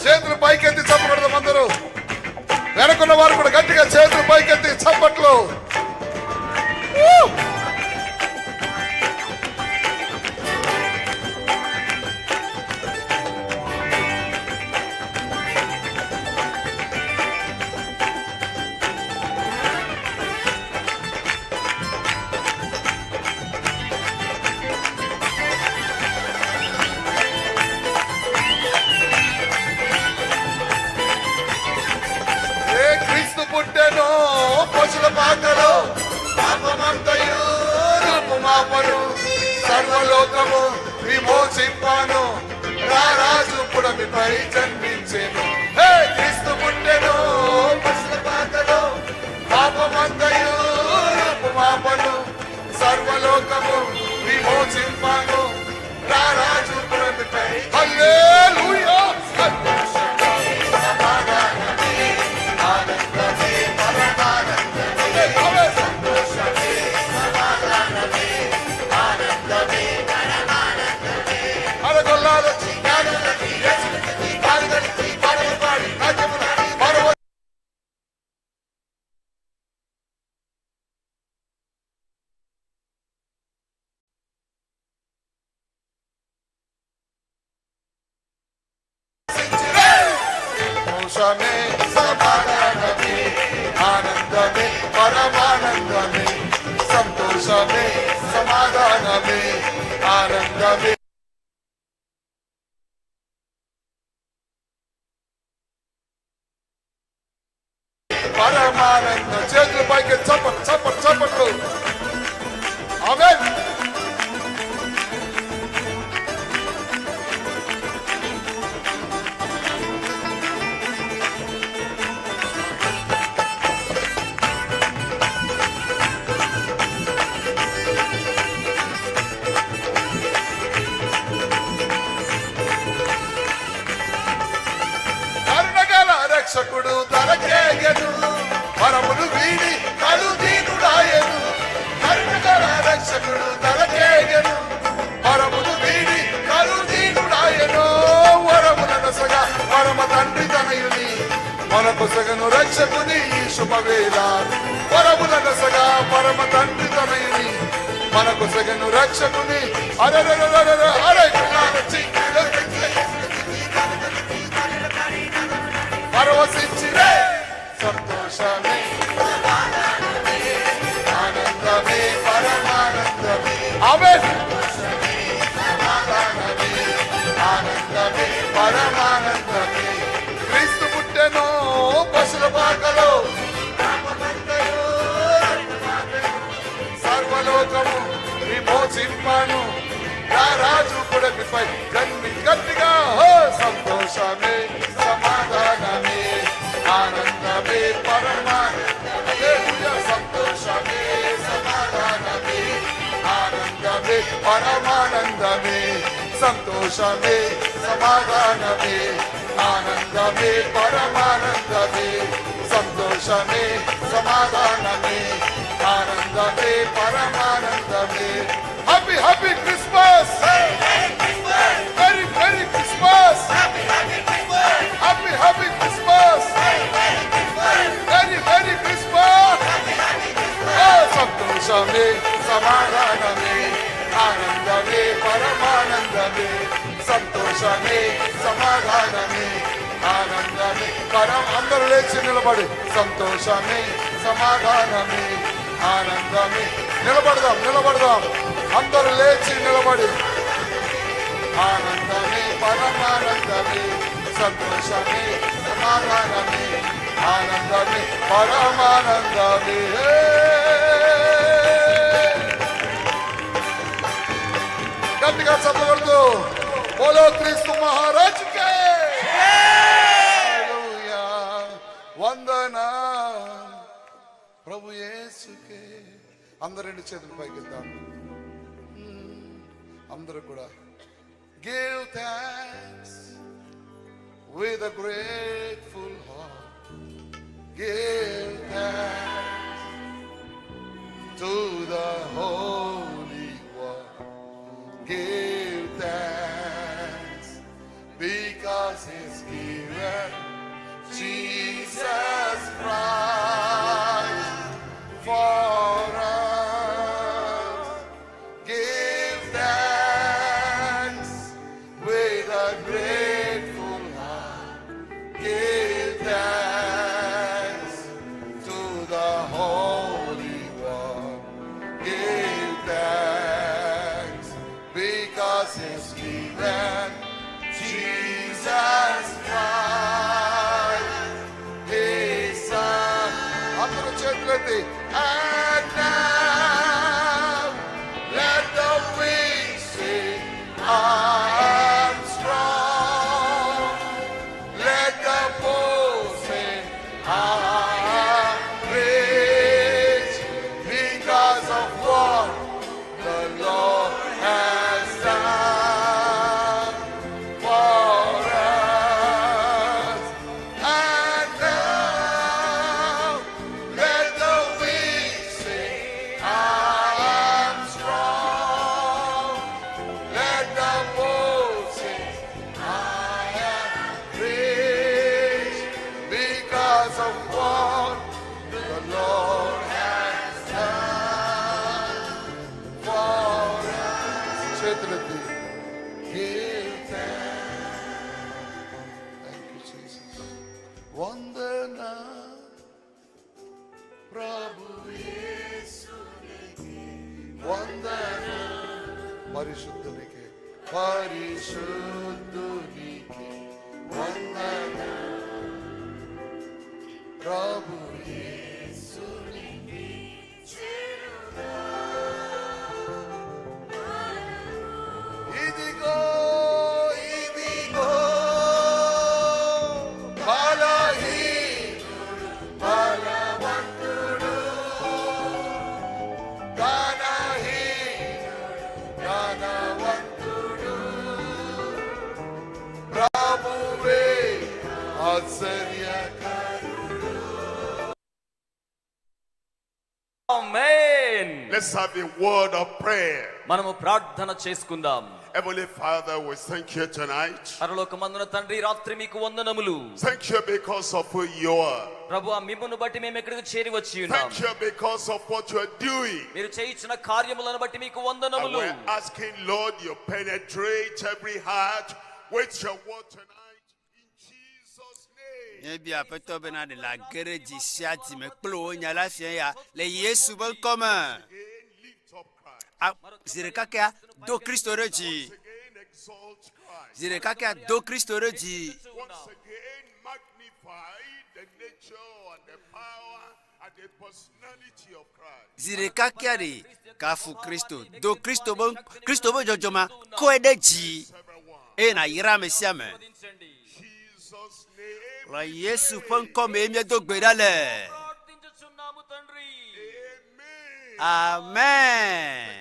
K: చేతులు పైకెత్తి చప్పకూడదు అందరూ. వెనకున్న వారు కూడా గట్టిగా చేతులు పైకెత్తి చప్పట్లు. ఊ! ఏ క్రీస్తు పుట్టెను పశుల పాకలో, పాపమంతయు రూపుమాపను, సర్వలోకము విమోచింపాను, రారాజు పుడమిపై జన్మించెను. హే క్రీస్తు పుట్టెను పశుల పాకలో, పాపమంతయు రూపుమాపను, సర్వలోకము విమోచింపాను, రారాజు పుడమిపై. హల్లెలూయా. సమాధానమే, ఆనందమే, పరమానందమే, సంతోషమే, సమాధానమే, ఆనందమే, పరమానందమే. అరగొల్లాలు, జ్ఞానులకి, యేసునికి, కానుకలిచ్చి, పాటలు పాడి, నాట్యములాడి, పరవ సంతోషమే, సమాధానమే, ఆనందమే, పరమానందమే, సంతోషమే, సమాధానమే, ఆనందమే, పరమానంద. చేతులు పైకి, చప్పట్లు, చప్పట్లు, చప్పట్లు. ఆమేన్. కరుణగల రక్షకుడు తలకేగను, వరమును వీడి కలు దీనుడాయను. కరుణగల రక్షకుడు తలకేగను, వరమును వీడి కలు దీనుడాయను. వరమున నొసగా పరమ తండ్రి తనయుని, మనకొసగను రక్షకుని. శుభవేళ. వరములనసగా పరమ తండ్రి తనయుని మనకు సగను రక్షకుని. అరరరరర అరే పరవశించిరే. సంతోషమే, ఆనందమే, పరమానందమే. ఆమేన్. సమాధానమే, ఆనందమే, పరమానందమే. క్రీస్తు పుట్టెను పశుల పాకలో, సర్వలోకము విమోచింపను రాజు కొడుకుపై జన్మి గట్టిగా. హో! సంతోషమే, సమాధానమే, ఆనందమే, పరమానందమే. సంతోషమే, సమాధానమే, ఆనందమే, పరమానందమే. సంతోషమే, సమాధానమే, ఆనందమే, పరమానందమే. సంతోషమే, సమాధానమే, ఆనందమే, పరమానందమే. Happy happy Christmas! Merry merry Christmas! Happy happy Christmas! Merry merry Christmas! సంతోషమే, సమాధానమే, ఆనందమే, పరమానందమే. సంతోషమే, సమాధానమే, ఆనందమే, పరం. అందరూ లేచి నిలబడి సంతోషమే, సమాధానమే, ఆనందమే. నిలబడదాం, నిలబడదాం. అందరూ లేచి నిలబడి ఆనందమే, పరమానందమే. సంతోషమే, సమాధానమే, ఆనందమే, పరమానందమే. గట్టిగా చెప్పకూడదు. బోలో క్రీస్తు మహారాజ్ కే! హల్లెలూయా. వందన ప్రభు యేసుకే. అందరు రెండు చేతులు పైకి ఎత్తాం. అందరూ కూడా. Give thanks with a grateful heart. Give thanks to the Holy One. Give thanks because He's given Jesus Christ for us. Give thanks with a grateful heart. Give thanks to the Holy One. Give thanks because He's given Jesus Christ, His Son. అందరూ చేతులెత్తి. And now let the weak say, "I'm strong." Let the poor say, "I'm rich," because of what the Lord has done for us. And now let the weak say, "I'm strong." Let the poor say, "I am rich," because of what the Lord has done for us. చేతులెత్తి give thanks. Thank you, Jesus. వందన ప్రభు యేసునికి వందన, పరిశుద్ధునికి, పరిశుద్ధునికి వందన, ప్రభు యేసునికి. ఇదిగో, ఇదిగో, బలహీనుడు బలవంతుడు, ధనహీనుడు ధనవంతుడు, ప్రభువే ఆశ్చర్యకరుడు.
R: Amen.
F: Let's have a word of prayer.
R: మనము ప్రార్థన చేసుకుందాం.
F: Heavenly Father, we thank you tonight.
R: పరలోకమందున తండ్రి రాత్రి మీకు వందనములు
F: Thank you because of who you are.
R: ప్రభు మిమ్మును బట్టి మేము ఇక్కడికి చేరి వచ్చి ఉన్నాం
F: Thank you because of what you are doing.
R: మీరు చేయించిన కార్యములను బట్టి మీకు
F: And
R: వందనములు
F: we're asking, Lord, you penetrate every heart with your word tonight. In Jesus' name.
S: Míebia Aƒetɔ bena ɖe le age ɖe dzi sia dzi me kple wò nya la fia ya le Yesu ƒe ŋkɔ me. A- Zi ɖeka kea do Kristo ɖe dzi. Zi ɖeka kea do Kristo ɖe dzi.
F: Once again, magnify the nature and the power and the personality of Christ.
S: Zi ɖeka kea ɖe kafu Kristo. Do Kristo be Kristo be dzɔdzɔmea kɔe ɖe dzi eye nàyra ame sia ame. Le Yesu ƒe ŋkɔ mee míedo gbe ɖa le. Amen.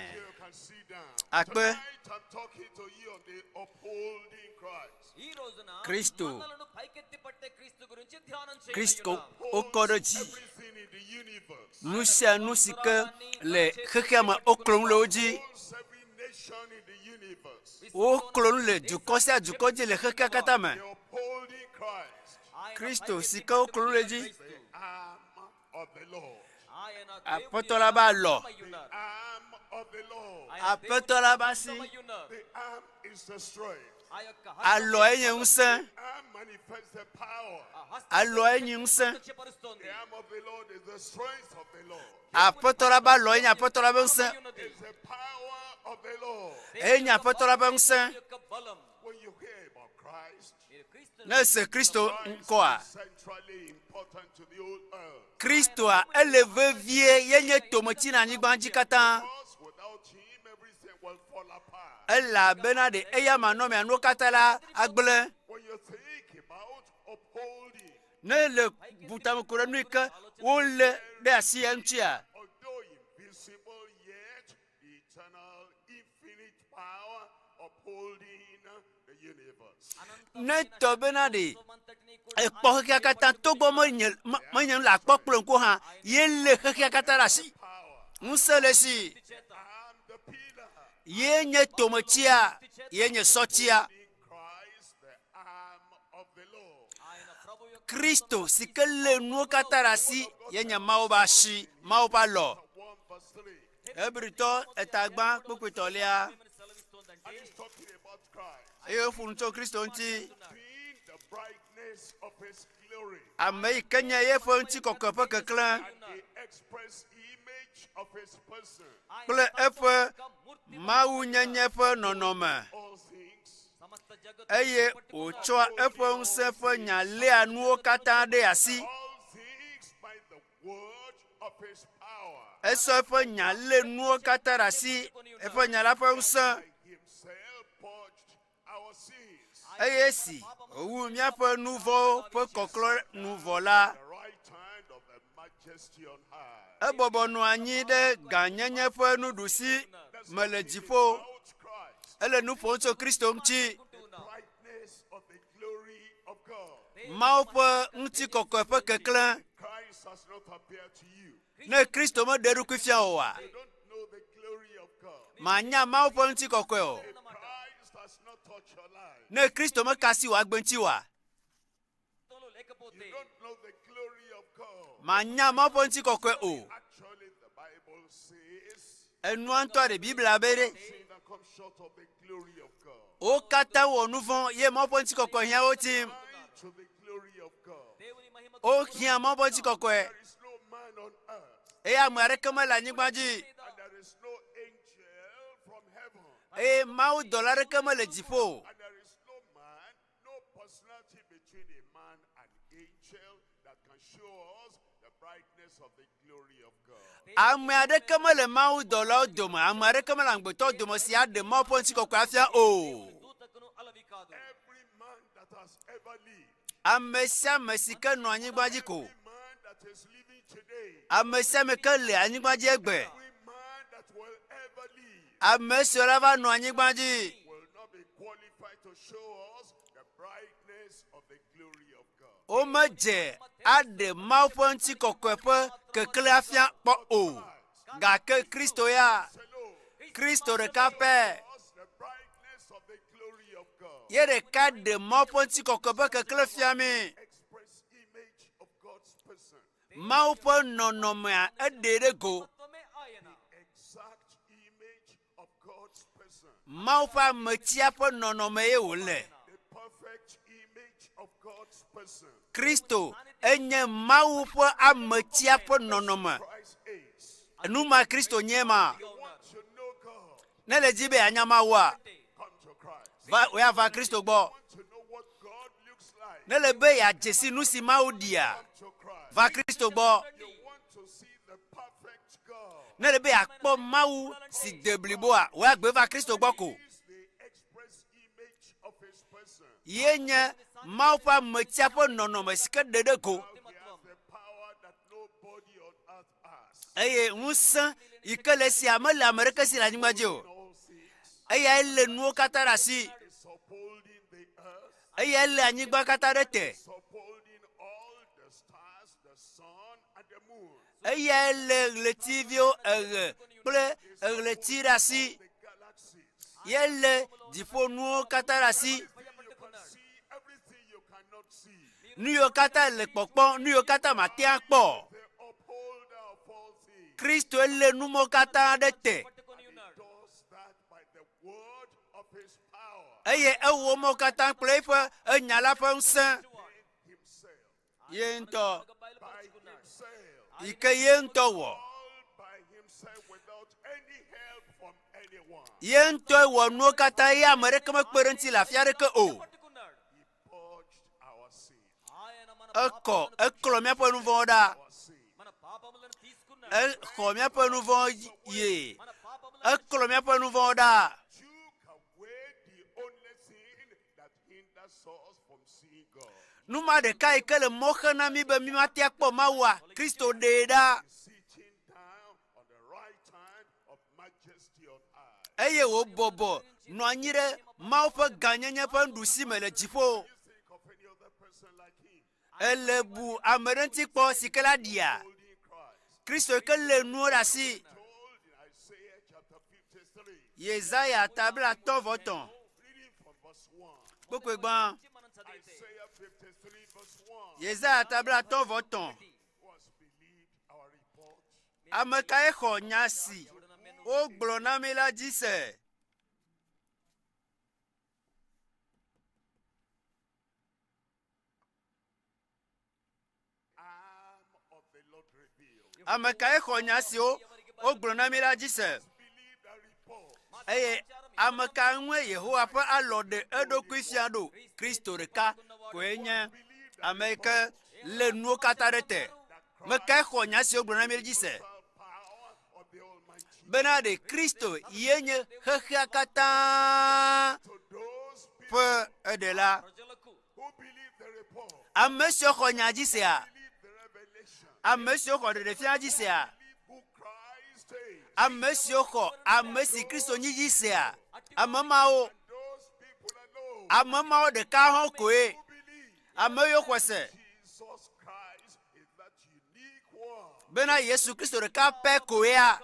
S: Akpe.
F: Tonight, I'm talking to you on the upholding Christ.
R: ఈ రోజున
S: Kristo.
R: మనలను పైకెత్తి పట్టే క్రీస్తు గురించి ధ్యానం
S: Kristo
R: చేయనున్నాం.
S: wokɔ ɖe dzi.
F: Everything in the universe,
S: Nu sia nu si ke le xexea me woklo nu le wo dzi.
F: every nation in the universe,
S: Woklo nu le dukɔ sia dukɔ dzi le xexea katã me.
F: the upholding Christ,
S: Kristo si ke woklo nu le dzi.
F: the arm of the Lord,
S: Aƒetɔ la be alɔ.
F: the arm of the Lord.
S: Aƒetɔ la be asi.
F: The arm is the strength.
S: Alɔ enye ŋusẽ.
F: Arm manifests the power.
S: Alɔ enye ŋusẽ.
F: The arm of the Lord is the strength of the Lord.
S: Aƒetɔ la be alɔ enye aƒetɔ la be ŋusẽ.
F: It's the power of the Lord.
S: Enye aƒetɔ la be ŋusẽ.
F: When you hear about Christ,
S: Ne ese Kristo ŋkɔa,
F: centrally important to the whole earth.
S: Kristoa ele vevie yenye tometsi na anyigba dzi katã.
F: Because without him, everything will fall apart.
S: Elabena ɖe eya manɔmea nuwo katã la agblẽ.
F: When you think about upholding,
S: Ne le butame ku ɖe nu yi ke wolé ɖe asi ya ŋutia,
F: although invisible yet, the eternal, infinite power upholding the universe.
S: ne tɔ bena ɖe ekpɔ xexea katã togbɔ menye me- menye nu le akpɔ kple ŋku hã, ye lé xexea katã ɖe asi. Ŋusẽ le esi. Ye nye tometsia, ye nye sɔtsia. Kristo si ke lé nuwo katã ɖe asi ye nye Mawu ƒe asi, Mawu ƒe alɔ. Hebritɔ etagbã kpukpui tɔlia
F: And he's talking about Christ
S: eye woƒo nu tso Kristo ŋuti.
F: being the brightness of his glory
S: Ame yi ke nye yeƒe ŋutikɔkɔe ƒe keklẽ
F: and the express image of his person.
S: kple eƒe mawunyenye ƒe nɔnɔme
F: All things
S: eye wòtsɔa eƒe ŋusẽ ƒe nya léa nuwo katã ɖe asi.
F: all things by the word of his power.
S: Esɔ eƒe nya lé nuwo katã ɖe asi, eƒe nya la ƒe ŋusẽ
F: Himself purged our sins.
S: eye esi wòwu míaƒe nu vɔ̃wo ƒe kɔklɔ nu vɔ la,
F: The right hand of the majesty on high.
S: ebɔbɔ nɔ anyi ɖe gãnyenye ƒe nuɖusi me le dziƒo. Ele nu ƒom tso Kristo ŋuti,
F: Brightness of the glory of God.
S: Mawu ƒe ŋutikɔkɔe ƒe keklẽ.
F: Christ has not appeared to you.
S: Ne Kristo meɖe eɖokui fia oa,
F: You don't know the glory of God.
S: manya Mawu ƒe ŋutikɔkɔe o.
F: If Christ has not touched your life,
S: Ne Kristo meka asi wò agbe ŋuti oa,
F: you don't know the glory of God.
S: manya Mawu ƒe ŋutikɔkɔe o.
F: Actually, the Bible says,
S: Enua ŋutɔ ɖe Biblia be ɖe
F: sin that comes short of the glory of God.
S: wo katã wɔ nu vɔ̃ ye Mawu ƒe ŋutikɔkɔe hiã wo tim.
F: To the glory of God.
S: Wohiã Mawu ƒe ŋutikɔkɔe
F: There is no man on earth,
S: eye ame aɖeke mele anyigba dzi
F: and there is no angel from heaven,
S: eye mawudɔla aɖeke mele dziƒo o.
F: and there is no man, no personality between a man and angel that can show us the brightness of the glory of God.
S: Ame aɖeke mele mawudɔlawo dome, ame aɖeke mele amegbetɔwo dome si aɖe Mawu ƒe ŋutikɔkɔe afia o.
F: Every man that has ever lived,
S: Ame sia ame si ke nɔ anyigba dzi ko,
F: man that is living today,
S: ame sia ame ke le anyigba dzi egbe,
F: every man that will ever live
S: ame siwo la va nɔ anyigba dzi
F: will not be qualified to show us the brightness of the glory of God.
S: womedze aɖe Mawu ƒe ŋutikɔkɔe ƒe keklẽ afia kpɔ o. Gake Kristo ya, Kristo ɖeka pɛ,
F: Us the brightness
S: Ye ɖeka ɖe Mawu ƒe ŋutikɔkɔe ƒe keklẽ fia mí. Mawu ƒe nɔnɔmea eɖee ɖe go. Mawu ƒe ametia ƒe nɔnɔme ye wòle. Kristo enye Mawu ƒe ametia ƒe nɔnɔme. Nu ma Kristo nye ma. Ne le di be yeanya Mawua, va wòava Kristo gbɔ. Ne le be yeadze si nu si Mawu ɖia, va Kristo gbɔ. Ne le be yeakpɔ Mawu si de bliboa, wò agbe va Kristo gbɔ ko. Ye nye Mawu ƒe ametia ƒe nɔnɔme si ke ɖe ɖe go. Eye ŋusẽ yi ke le esia mele ame ɖeke si le anyigba dzi o. Eyae lé nuwo katã ɖe asi. Eyae lé anyigba katã ɖe te. Eyae lé ɣletiviwo, eɣe kple ɣleti ɖe asi. Ye lé dziƒonuwo katã ɖe asi. Nu yiwo katã le kpɔkpɔm, nu yiwo katã mate akpɔ. Kristoe lé nu mawo katã ɖe te. Eye ewɔ mawo katã kple eƒe enya la ƒe ŋusẽ. Ye ŋutɔ yi ke ye ŋutɔ wɔ. Ye ŋutɔe wɔ nuwo katã eye ame aɖeke mekpe ɖe eŋuti le afi aɖeke o. Ekɔ eklɔ míaƒe nu vɔ̃wo ɖa. Exɔ míaƒe nu vɔ̃wo ye. Eklɔ míaƒe nu vɔ̃wo ɖa. Nu ma ɖeka yi ke le mɔ xe na mí be mímate akpɔ Mawua, Kristo ɖee ɖa. Eye wòbɔbɔ nɔ anyi ɖe Mawu ƒe gãnyenye ƒe nuɖusi me le dziƒo. Ele bu ame ɖe ŋuti kpɔ si ke la ɖia Kristo yi ke lé nuwo ɖe asi. Yesaya ta 33 kpukpui gbã. Yesaya ta 33. Ame kae xɔ nya si wogblɔ na mí la dzi se? Ame kae xɔ nya siwo wogblɔ na mí la dzi se? Eye ame ka ŋue Yehowa ƒe alɔ ɖe eɖokui fia ɖo? Kristo ɖeka koe nye ame yi ke lé nuwo katã ɖe te. Mekae xɔ nya siwo gblɔ na mí dzi se? Bena ɖe Kristo ye nye xexea katã ƒe eɖela. Ame siwo xɔ nya dzi sea? Ame siwo xɔ ɖeɖefia dzi sea? Ame siwo xɔ ame si Kristo nyi dzi sea? Ame mawo, ame mawo ɖeka hã koe. Ame yiwo xɔe se bena Yesu Kristo ɖeka pɛ koea,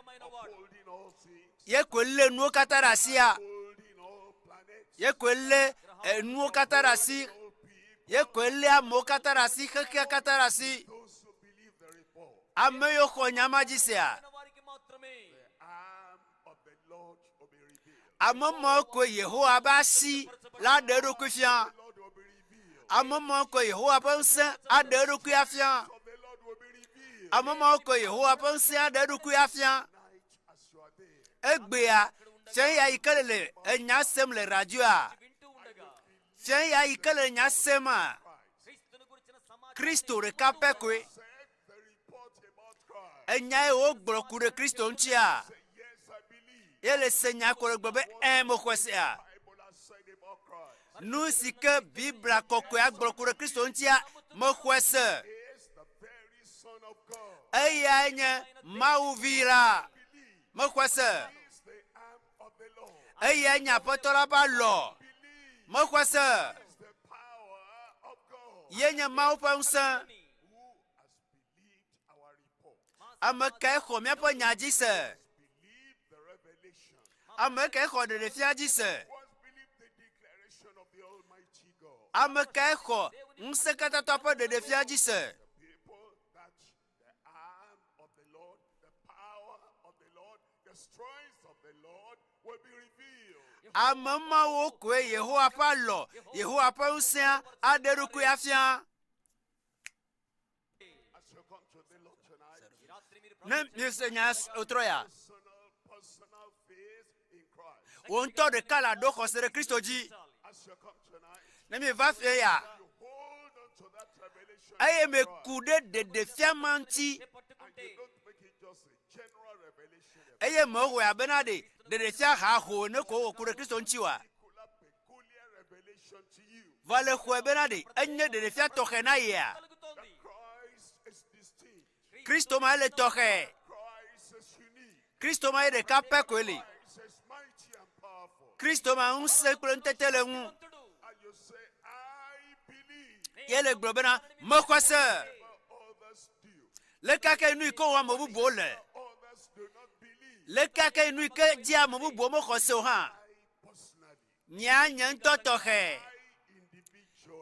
S: ye koe lé nuwo katã ɖe asia, ye koe lé nuwo katã ɖe asi, ye koe lé amewo katã ɖe asi, xexea katã ɖe asi. Ame yiwo xɔ nya ma dzi sea, Ame mawo koe Yehowa ƒe asi la aɖe eɖokui fia. Ame mawo koe Yehowa ƒe ŋusẽ aɖe eɖokui afia. Ame mawo koe Yehowa ƒe ŋusẽ aɖe eɖokui afia. Egbea, fia ya yi ke le enya sem le radioa, fia ya yi ke le nya sema, Kristo ɖeka pɛ koe. Enyae wogblɔ ku ɖe Kristo ŋutia? Ye le se nya ko le gblɔ be ẽ mexɔe sea? Nu si ke Biblia kɔkɔea gblɔ ku ɖe Kristo ŋutia, mexɔe se. Eyae nye Mawu vi la. Mexɔe se. Eyae nye Aƒetɔ la ƒe alɔ. Mexɔe se. Ye nye Mawu ƒe ŋusẽ. Ame kae xɔ míaƒe nya dzi se? Ame kae xɔ ɖeɖefia dzi se? Ame kae xɔ Ŋusẽkatãtɔ ƒe ɖeɖefia dzi se? Ame mawo koe Yehowa ƒe alɔ, Yehowa ƒe ŋusẽa aɖe eɖokui afia. Ne miese nya wotrɔ ya, wò ŋutɔ ɖeka la ɖo xɔse ɖe Kristo dzi. Ne mieva fie ya, eye meku ɖe ɖeɖefia ma ŋuti, eye mewɔe abena ɖe ɖeɖefia haho ene ko wowɔ ku ɖe Kristo ŋuti oa? Vɔ le xɔe bena ɖe enye ɖeɖefia tɔxɛ na yea? Kristo ma ele tɔxɛ. Kristo ma ye ɖeka pɛ koe li. Kristo ma ŋusẽ kple ŋutete le ŋu. Ye le gblɔ bena mexɔ se. Leke ke nu yi ke wɔm ame bubuwo le. Leke ke nu yi ke dzi ame bubuwo mexɔ se o hã. Nyea nye ŋutɔ tɔxɛ.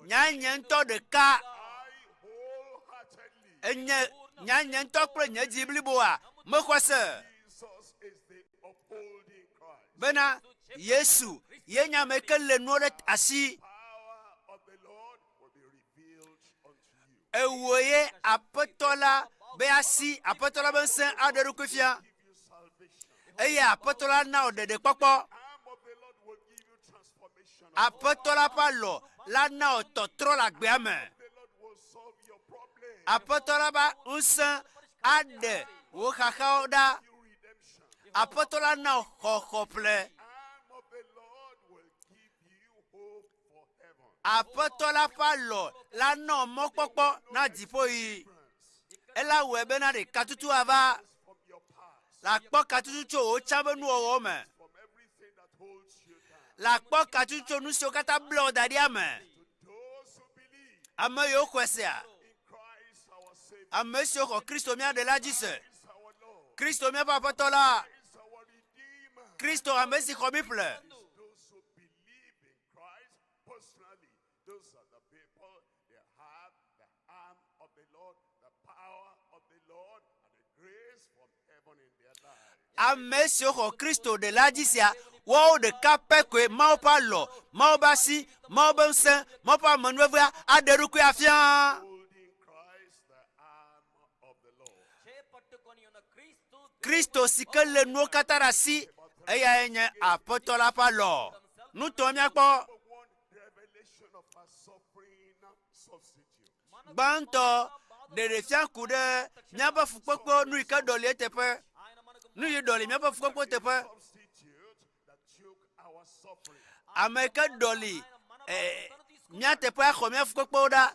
S: Nyea nye ŋutɔ ɖeka. Enye nyea nye ŋutɔ kple nye dzi bliboa mexɔ se bena Yesu ye nye ame ke le nuwo ɖe asi. Ewɔ ye Aƒetɔ la be asi, Aƒetɔ la be ŋusẽ aɖe eɖokui fia. Eye Aƒetɔ la na wò ɖeɖekpɔkpɔ. Aƒetɔ la ƒe alɔ la na wò tɔtrɔ le agbea me. Aƒetɔ la ƒe ŋusẽ aɖe wò xaxawo ɖa. Aƒetɔ la na wò xɔxɔ ƒle. Aƒetɔ la ƒe alɔ la nɔ mɔkpɔkpɔ na dziƒoɣi. Ela wɔe bena ɖe katutu ava. Le akpɔ katutu tso wò tsã ƒe nuwɔwɔwo me. Le akpɔ katutu tso nu siwo katã ble wò da ɖia me. Ame yiwo xɔe sea, ame siwo xɔ Kristo mía Ɖela dzi se, Kristo míaƒe Aƒetɔ la, Kristo ame si xɔ mí ƒle. Ame siwo xɔ Kristo Ɖela dzi sea, woawo ɖeka pɛ koe Mawu ƒe alɔ, Mawu ƒe asi, Mawu ƒe ŋusẽ, Mawu ƒe amenuvevea aɖe eɖokui afia. Kristo si ke lé nuwo katã ɖe asi, eyae nye Aƒetɔ la ƒe alɔ. Nutɔ míakpɔ. Gbãtɔ, ɖeɖefia ku ɖe míaƒe fukpekpewo nu yi ke ɖɔli eteƒe. Nu yi ɖɔli míaƒe fukpekpewo teƒe. Ame yi ke ɖɔli eh, mía teƒe axɔ mía fukpekpewo ɖa.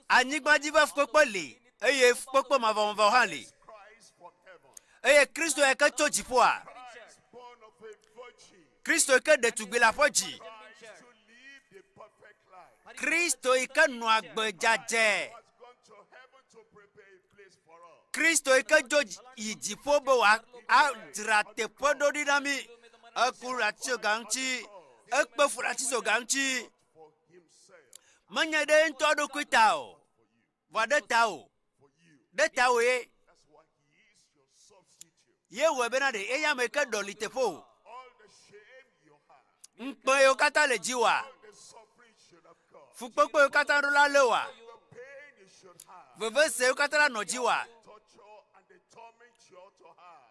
S: Anyigba dzi ƒe fukpekpe li eye fukpekpe mavɔmavɔ hã li. Eye Kristo ya ke tso dziƒoa. Kristo yi ke ɖetugbui le aƒe dzi. Kristo yi ke nɔ agbe dzadzɛ. Kristo yi ke dzo yi dziƒo be wòadzra teƒe ɖo ɖi na mí. Eku ɖe atitsoga ŋuti, ekpe fu ɖe atitsoga ŋuti. Menye ɖe ŋutɔ ɖokui ta o, vɔ ɖe ta o, ɖe ta o ye. Ye wɔe bena ɖe eya ame ke ɖɔli teƒe o. Ŋukpe yiwo katã le dziwòa? Fukpekpe yiwo katã ɖo la lé wòa? Vevese yiwo katã la nɔ dziwòa?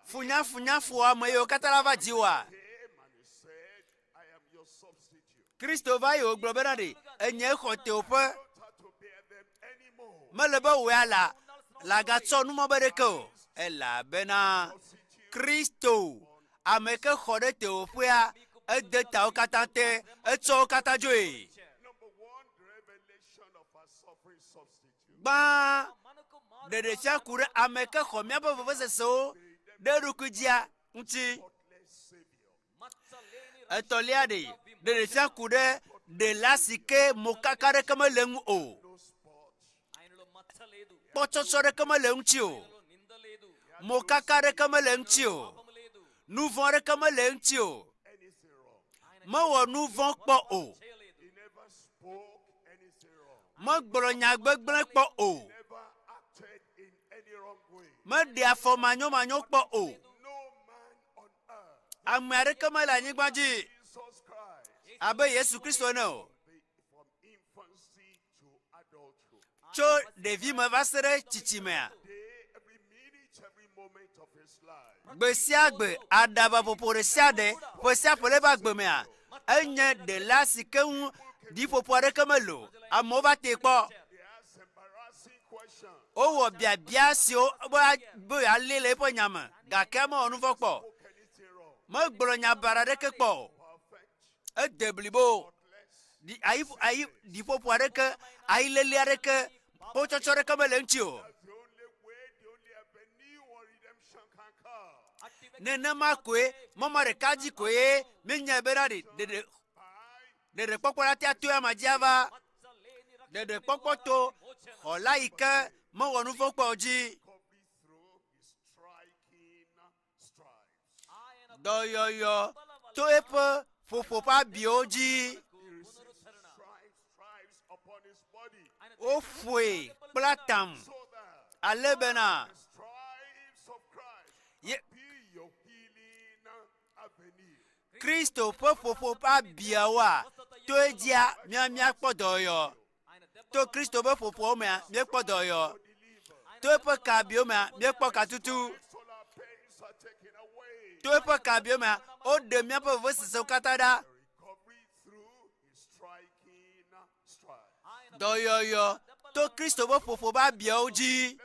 S: Funyafunyafuame yiwo katã la va dziwòa? Kristo va yi wògblɔ bena ɖe enye xɔ tewòƒe. Mele be wò ya la lagatsɔ numɔ be ɖeke o, elabena Kristo, ame ke xɔ ɖe tewòƒea, ede tawo katã te, etsɔ wo katã dzoe. Gbã, ɖeɖefia ku ɖe ame ke xɔ míaƒe vevesesewo ɖe eɖokui dzia ŋuti. Etɔ̃lia ɖe, ɖeɖefia ku ɖe ɖela si ke mokaka ɖeke mele eŋu o. Kpɔtsɔtsɔ ɖeke mele eŋuti o. Mokaka ɖeke mele eŋuti o. Nu vɔ̃ ɖeke mele eŋuti o. Mewɔ nu vɔ̃ kpɔ o. Megblɔ nya gbegblẽ kpɔ o. Meɖe afɔ manyomanyo kpɔ o. Ame aɖeke mele anyigba dzi abe Yesu Kristo ene o. Tso ɖevime va se ɖe tsitsimea, gbe sia gbe aɖabaƒoƒo ɖe sia ɖe ƒe sia ƒe le eƒe agbe mea, enye ɖela si ke ŋu ɖiƒoƒo aɖeke mele o. Amewo va tee kpɔ. Wowɔ biabia siwo be be yealé le eƒe nya me gake mewɔ nu vɔ̃ kpɔ o. Megblɔ nya baɖa aɖeke kpɔ o. Ede blibo. Ɖi ayi ayi ɖiƒoƒo aɖeke, ayiléle aɖeke, kpotsɔtsɔ aɖeke mele eŋuti o. Nenema koe mɔma ɖeka dzi koe míenyae bena ɖe ɖeɖe ɖeɖekpɔkpɔ la tea to ama dzi ava. Ɖeɖekpɔkpɔ to xɔla yi ke mewɔ nu vɔ̃ kpɔ o dzi. Dɔyɔyɔ to eƒe ƒoƒo ƒe abiwo dzi. Woƒoe kple atam ale bena ye Kristo ƒe ƒoƒo ƒe abiawoa, to edzia mía míakpɔ dɔyɔyɔ. To Kristo ƒe ƒoƒoawo mea, míekpɔ dɔyɔyɔ. To eƒe kabiwo mea, míekpɔ katutu. To eƒe kabiwo mea, woɖe míaƒe vevesesewo katã ɖa. Dɔyɔyɔ to Kristo ƒe ƒoƒo ƒe abiawo dzi.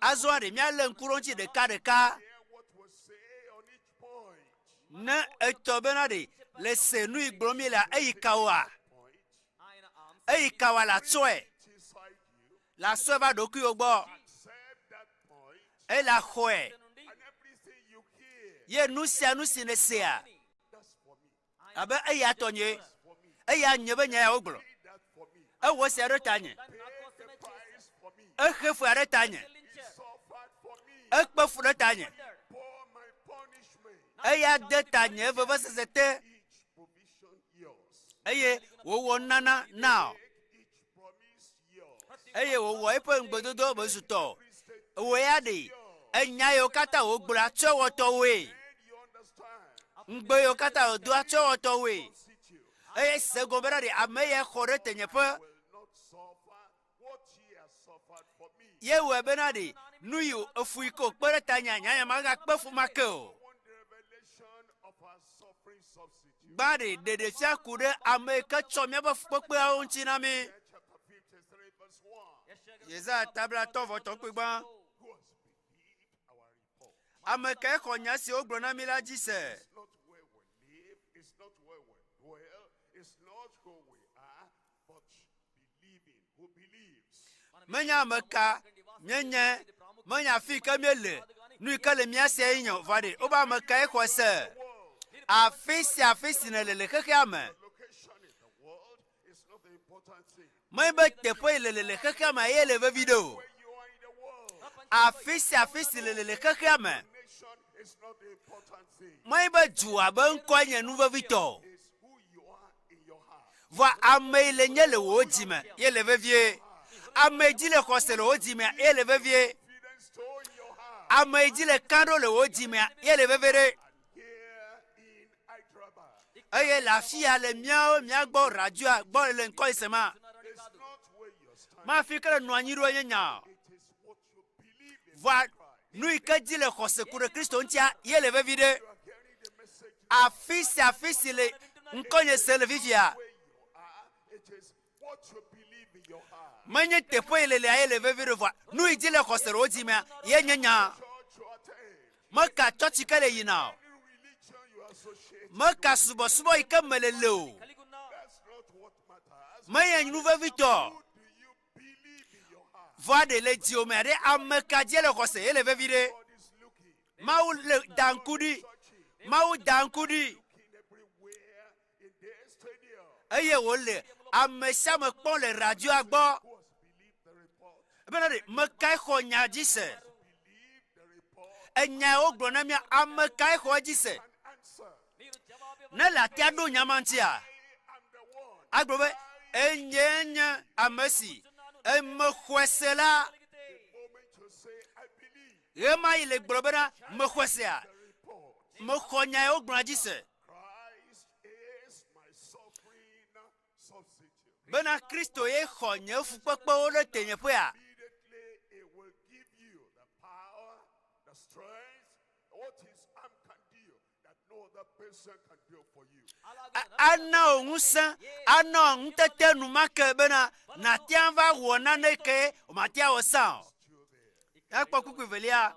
S: Azɔ ɖe míalé ŋku ɖe ŋuti ɖekaɖeka. Ne etɔ bena ɖe le se nu yi gblɔm míelea, eyi kawoa? Eyi kawoa le atsɔe? Le asɔe va ɖokuiwò gbɔ. Eye le axɔe. Ye nu sia nu si nèsea, abe eya tɔnyee, eya nye be nya ya wogblɔ. Ewɔ esia ɖe tanye. Exe fea ɖe tanye. Ekpe fu ɖe tanye. Eya de tanye vevesese te eye wòwɔ nunana na eye wòwɔ eƒe ŋugbedodo be zu tɔ. Wò ya ɖe, enya yiwo katã wògblɔa tsɔ wɔ tɔwòe. Ŋugbe yiwo katã wòdoa tsɔ wɔ tɔwòe. Eye se gɔme bena ɖe ame ya xɔ ɖe tenyeƒe. Ye wɔe bena ɖe nu yi efu yi ke wòkpe ɖe tanya nyanya magakpe fu ma ke o. Gbã ɖe ɖeɖefia ku ɖe ame yi ke tsɔ míaƒe fukpekpeawo ŋuti na mí. Yesaya tablatɔ vɔtɔ kpui gbã. Ame kae xɔ nya si wogblɔ na mí la dzi se? Menye ame ka míenye, menye afi yi ke míele, nu yi ke le mía sie ye nye o. Vɔ ɖe wobe ame kae xɔe se? Afi sia afi si nèle le xexea me, menye be teƒe yi nèle le xexea me ye le vevi ɖe o. Afi sia afi si nèle le xexea me, menye be dua be ŋkɔe nye nu vevitɔ o. Vɔa ame yi le nye le wò dzi me ye le vevie. Ame yi dzi le xɔse le wò dzi mea ye le vevie. Ame yi dzi le kan ɖo le wò dzi mea ye le vevie ɖe. Eye le afi ya le míawo mía gbɔ radioa gbɔ le ŋkɔ yi se ma. Mafi ke le nɔ anyi ɖo nye nya. Vɔa nu yi ke dzi le xɔse ku ɖe Kristo ŋutia ye le vevi ɖe. Afi sia afi si le ŋkɔnye se le fifia, menye teƒe yi le lea ye le vevi ɖe vɔa nu yi dzi le xɔse le wo dzi mea ye nye nya. Meka tsɔtsi ke le yina o. Meka subɔsubɔ yi ke mele le o. Menye nu vevitɔ. Vɔa ɖe le dziwò mea ɖe ame ka dzie le xɔse ye le vevi ɖe? Mawu le da ŋku ɖi. Mawu da ŋku ɖi. Eye wòle ame sia ame kpɔm le radioa gbɔ. Ebena ɖe me kae xɔ nya dzi se? Enya wogblɔ na mía ame kae xɔ edzi se? Ne le atia ɖo nya ma ŋutia, agblɔ be enye nye ame si mexɔe se la. Ɣemaɣi le gblɔ bena mexɔe sea, mexɔ nya yi wogblɔna dzi se. Bena Kristo ye xɔ nye fukpekpewo ɖe tenyeƒea. Ana wò ŋusẽ, ana wò ŋutete enumake bena nàte ŋu ava wɔ nane ke wòmate awɔ sã o. Míakpɔ kpukpui evelia.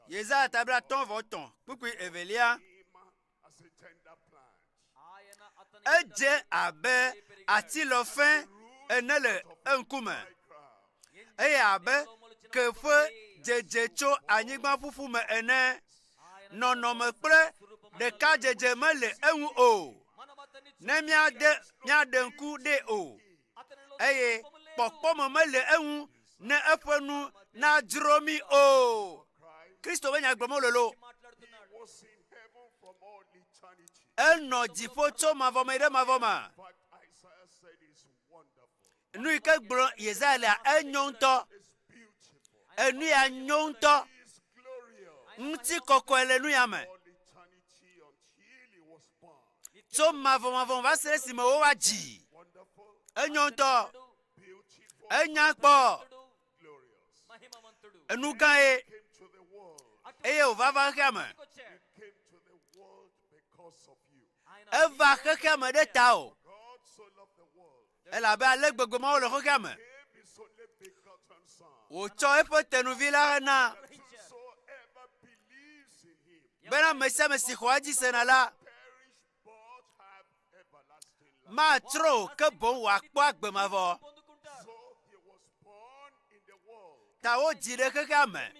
S: Yesaya ta 53 kpukpui evelia. Edze abe atilɔfẽ ene le eŋkume, eye abe ke ƒe dzedze tso anyigba ƒuƒu me ene. Nɔnɔme kple ɖekadzedze mele eŋu o, ne míade míaɖe ŋku ɖee o, eye kpɔkpɔme mele eŋu ne eƒe nu nadzro mí o. Kristo ƒe nya gblɔm wole loo. Enɔ dziƒo tso mavɔ me ɖe mavɔ me. Nu yi ke gblɔ Yesaya lea, enyo ŋutɔ. Enu ya nyo ŋutɔ. Ŋutikɔkɔe le nu ya me. Tso mavɔmavɔ va se ɖe esime wova dzi. Enyo ŋutɔ. Enya kpɔ. Enu gã ye eye wòva va xexea me. Eva xexea me ɖe ta o. Elabe ale gbegbe Mawu le xexea me. Wòtsɔ eƒe tenuvi la hena bena ame sia ame si xɔa edzi sena la matsrɔ̃ o, ke boŋ wòakpɔ agbe mavɔ. Ta wodzi ɖe xexea me.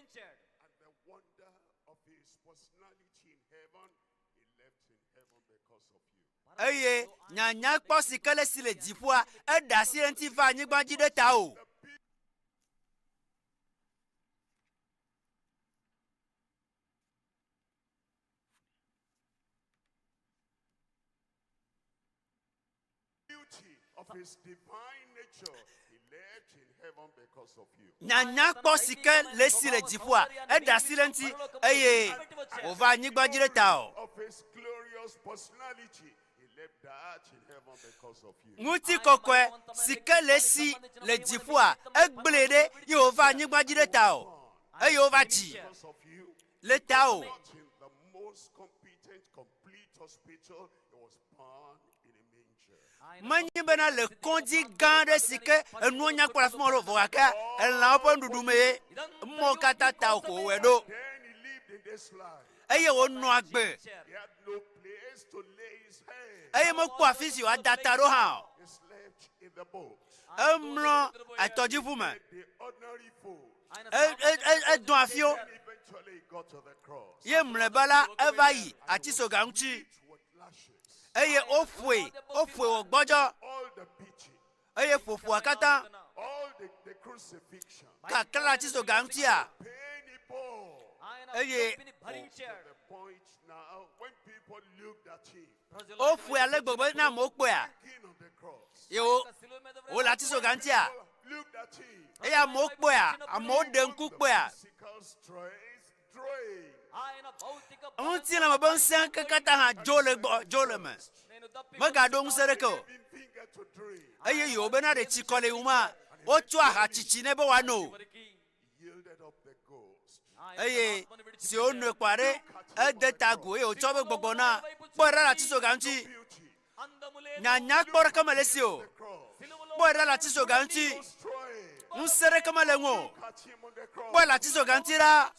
S: Eye nyanya kpɔ si ke le si le dziƒoa, eɖe asi le eŋuti va anyigba dzi ɖe tawò. Nyanya kpɔ si ke le esi le dziƒoa, eɖe asi le eŋuti eye wòva anyigba dzi ɖe ta o. Ŋutikɔkɔe si ke le esi le dziƒoa, egblẽe ɖe ye wòva anyigba dzi ɖe ta o eye wova dzi le ta o. Menye bena le kɔdzi gã aɖe si ke enuwo nya kpɔ le afi ma o vɔ gake elãwo ƒe nuɖuɖu mee mɔ katã ta ko wòwɔe ɖo. Eye wònɔ agbe eye mekpɔ afi si wòada ta ɖo hã o. Emlɔ etɔdziʋu me. Edɔ afiwo ye mlɔeba la eva yi atisoga ŋuti. Eye woƒoe, woƒoe wògbɔdzɔ, eye ƒoƒoa katã kaklã le atisoga ŋutia, eye woƒoe ale gbegbe ne amewo kpɔea, ye wole atisoga ŋutia, eye amewo kpɔea, amewo ɖe ŋku kpɔea, Ŋutilãme ƒe ŋusẽ ke katã hã dzo le gbɔ, dzo le me. Megaɖo ŋusẽ ɖeke o. Eye yewo bena ɖe tsikɔ le wuma, wotsɔ aha tsitsi nɛ be wòano. Eye si wonoe kpɔ aɖe, ede ta agu eye wòtsɔ eƒe gbɔgbɔ na. Kpɔe ɖa le atitsoga ŋuti. Nyanya kpɔ ɖeke mele esi o. Kpɔe ɖa le atitsoga ŋuti. Ŋusẽ ɖeke mele eŋu o. Kpɔe le atitsoga ŋuti ɖa.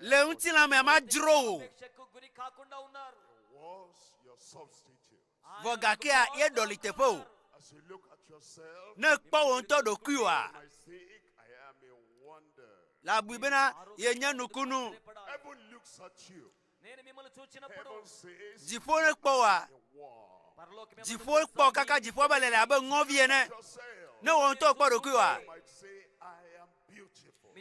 S: Le ŋutilã mea madzro wò. Vɔ gakea ye ɖɔli teƒe o. Ne èkpɔ wò ŋutɔ ɖokuiwòa, la bui bena yenye nukunu. Dziƒo nekpɔ wòa? Dziƒo kpɔ kaka dziƒoa be lele abe ŋɔvi ene. Ne wò ŋutɔ kpɔ ɖokuiwòa,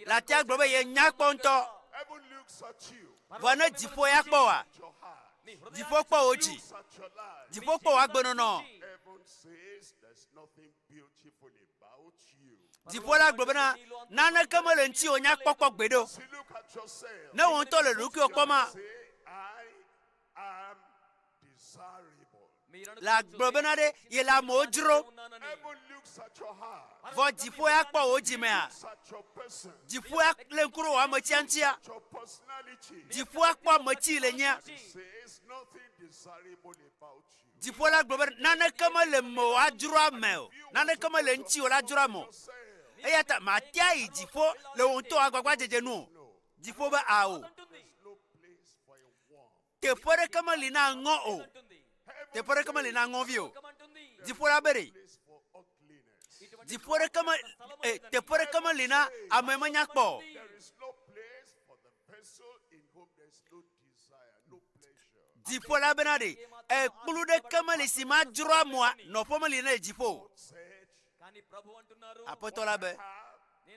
S: le atea gblɔ be yenya kpɔ ŋutɔ.
F: Heaven looks at you.
S: Vɔ ne dziƒo ya kpɔ wòa,
F: Your heart.
S: dziƒo kpɔ wò dzi,
F: Looks at your life.
S: dziƒo kpɔ wò agbenɔnɔ.
F: Heaven says there's nothing beautiful about you.
S: Dziƒo la gblɔ bena naneke mele ŋutiwò nya kpɔkpɔ gbeɖe o.
F: As you look at yourself,
S: Ne wò ŋutɔ le ɖokuiwò kpɔma,
F: say, I am desirable.
S: le agblɔ bena ɖe ye le amewo dzro.
F: Heaven looks at your heart.
S: Vɔ dziƒo ya kpɔ wò dzimea,
F: Looks at your person.
S: dziƒo ya lé ŋku ɖe wò ametia ŋutia,
F: Your personality.
S: dziƒo akpɔ ametsi le nyea.
F: Says nothing desirable about you.
S: Dziƒo la gblɔ be naneke mele mewò adzro ame o, naneke mele ŋutiwò la dzro ame o. Eya ta matea yi dziƒo le wò ŋutɔ agbagbadzedze nu o. Dziƒo be ao. Teƒe ɖeke meli na ŋɔ o. Teƒe ɖeke meli na ŋɔvi o. Dziƒo la be ɖe. Dziƒo ɖeke me, e, teƒe ɖeke meli na ame menya kpɔ o.
F: There is no place for the vessel in whom there is no desire, no pleasure.
S: Dziƒo la bena ɖe ekplu ɖeke meli si madzro ameoa, nɔƒe meli ne dziƒo o.
R: కానీ ప్రభు అంటున్నారు
S: Aƒetɔ la be,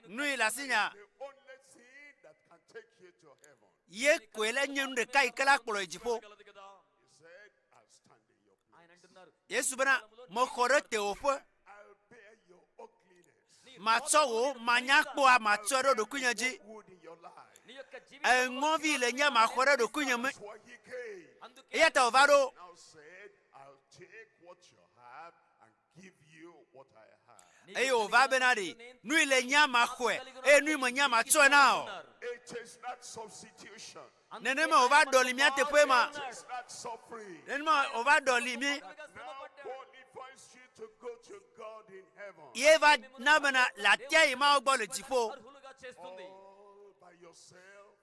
S: nu yi le asinya,
F: The only thing that can take you to heaven.
S: ye koe le nye nu ɖeka yi ke la kplɔ yi dziƒo.
F: He said, I'll stand in your place.
R: ఆయన అంటున్నారు
S: Yesu bena, mexɔ ɖe tewòƒe,
F: I'll bear your ugliness.
S: matsɔ wò manyakpɔa matsɔe ɖe ɖokuinye dzi.
F: Wood in your life.
R: నీ యొక్క జీవితం
S: Eŋɔvi le nye maxɔ ɖe ɖokuinye me.
F: That's why he came.
R: అందుకే
S: Eya ta wòva ɖo.
F: Now said, I'll take what you have and give you what I have.
S: Eye wòva bena ɖe, nu yi le nye maxɔe, eye nu yi menye matsɔe na o.
F: It is not substitution.
S: Nenema wòva ɖɔli mía teƒe ma.
F: It is not suffering.
S: Nenema wòva ɖɔli mí.
F: Now qualifies you to go to God in heaven.
S: Ye va na bena le atia yi Mawu gbɔ le dziƒo.
R: అర్హులుగా చేస్తుంది
F: All by yourself,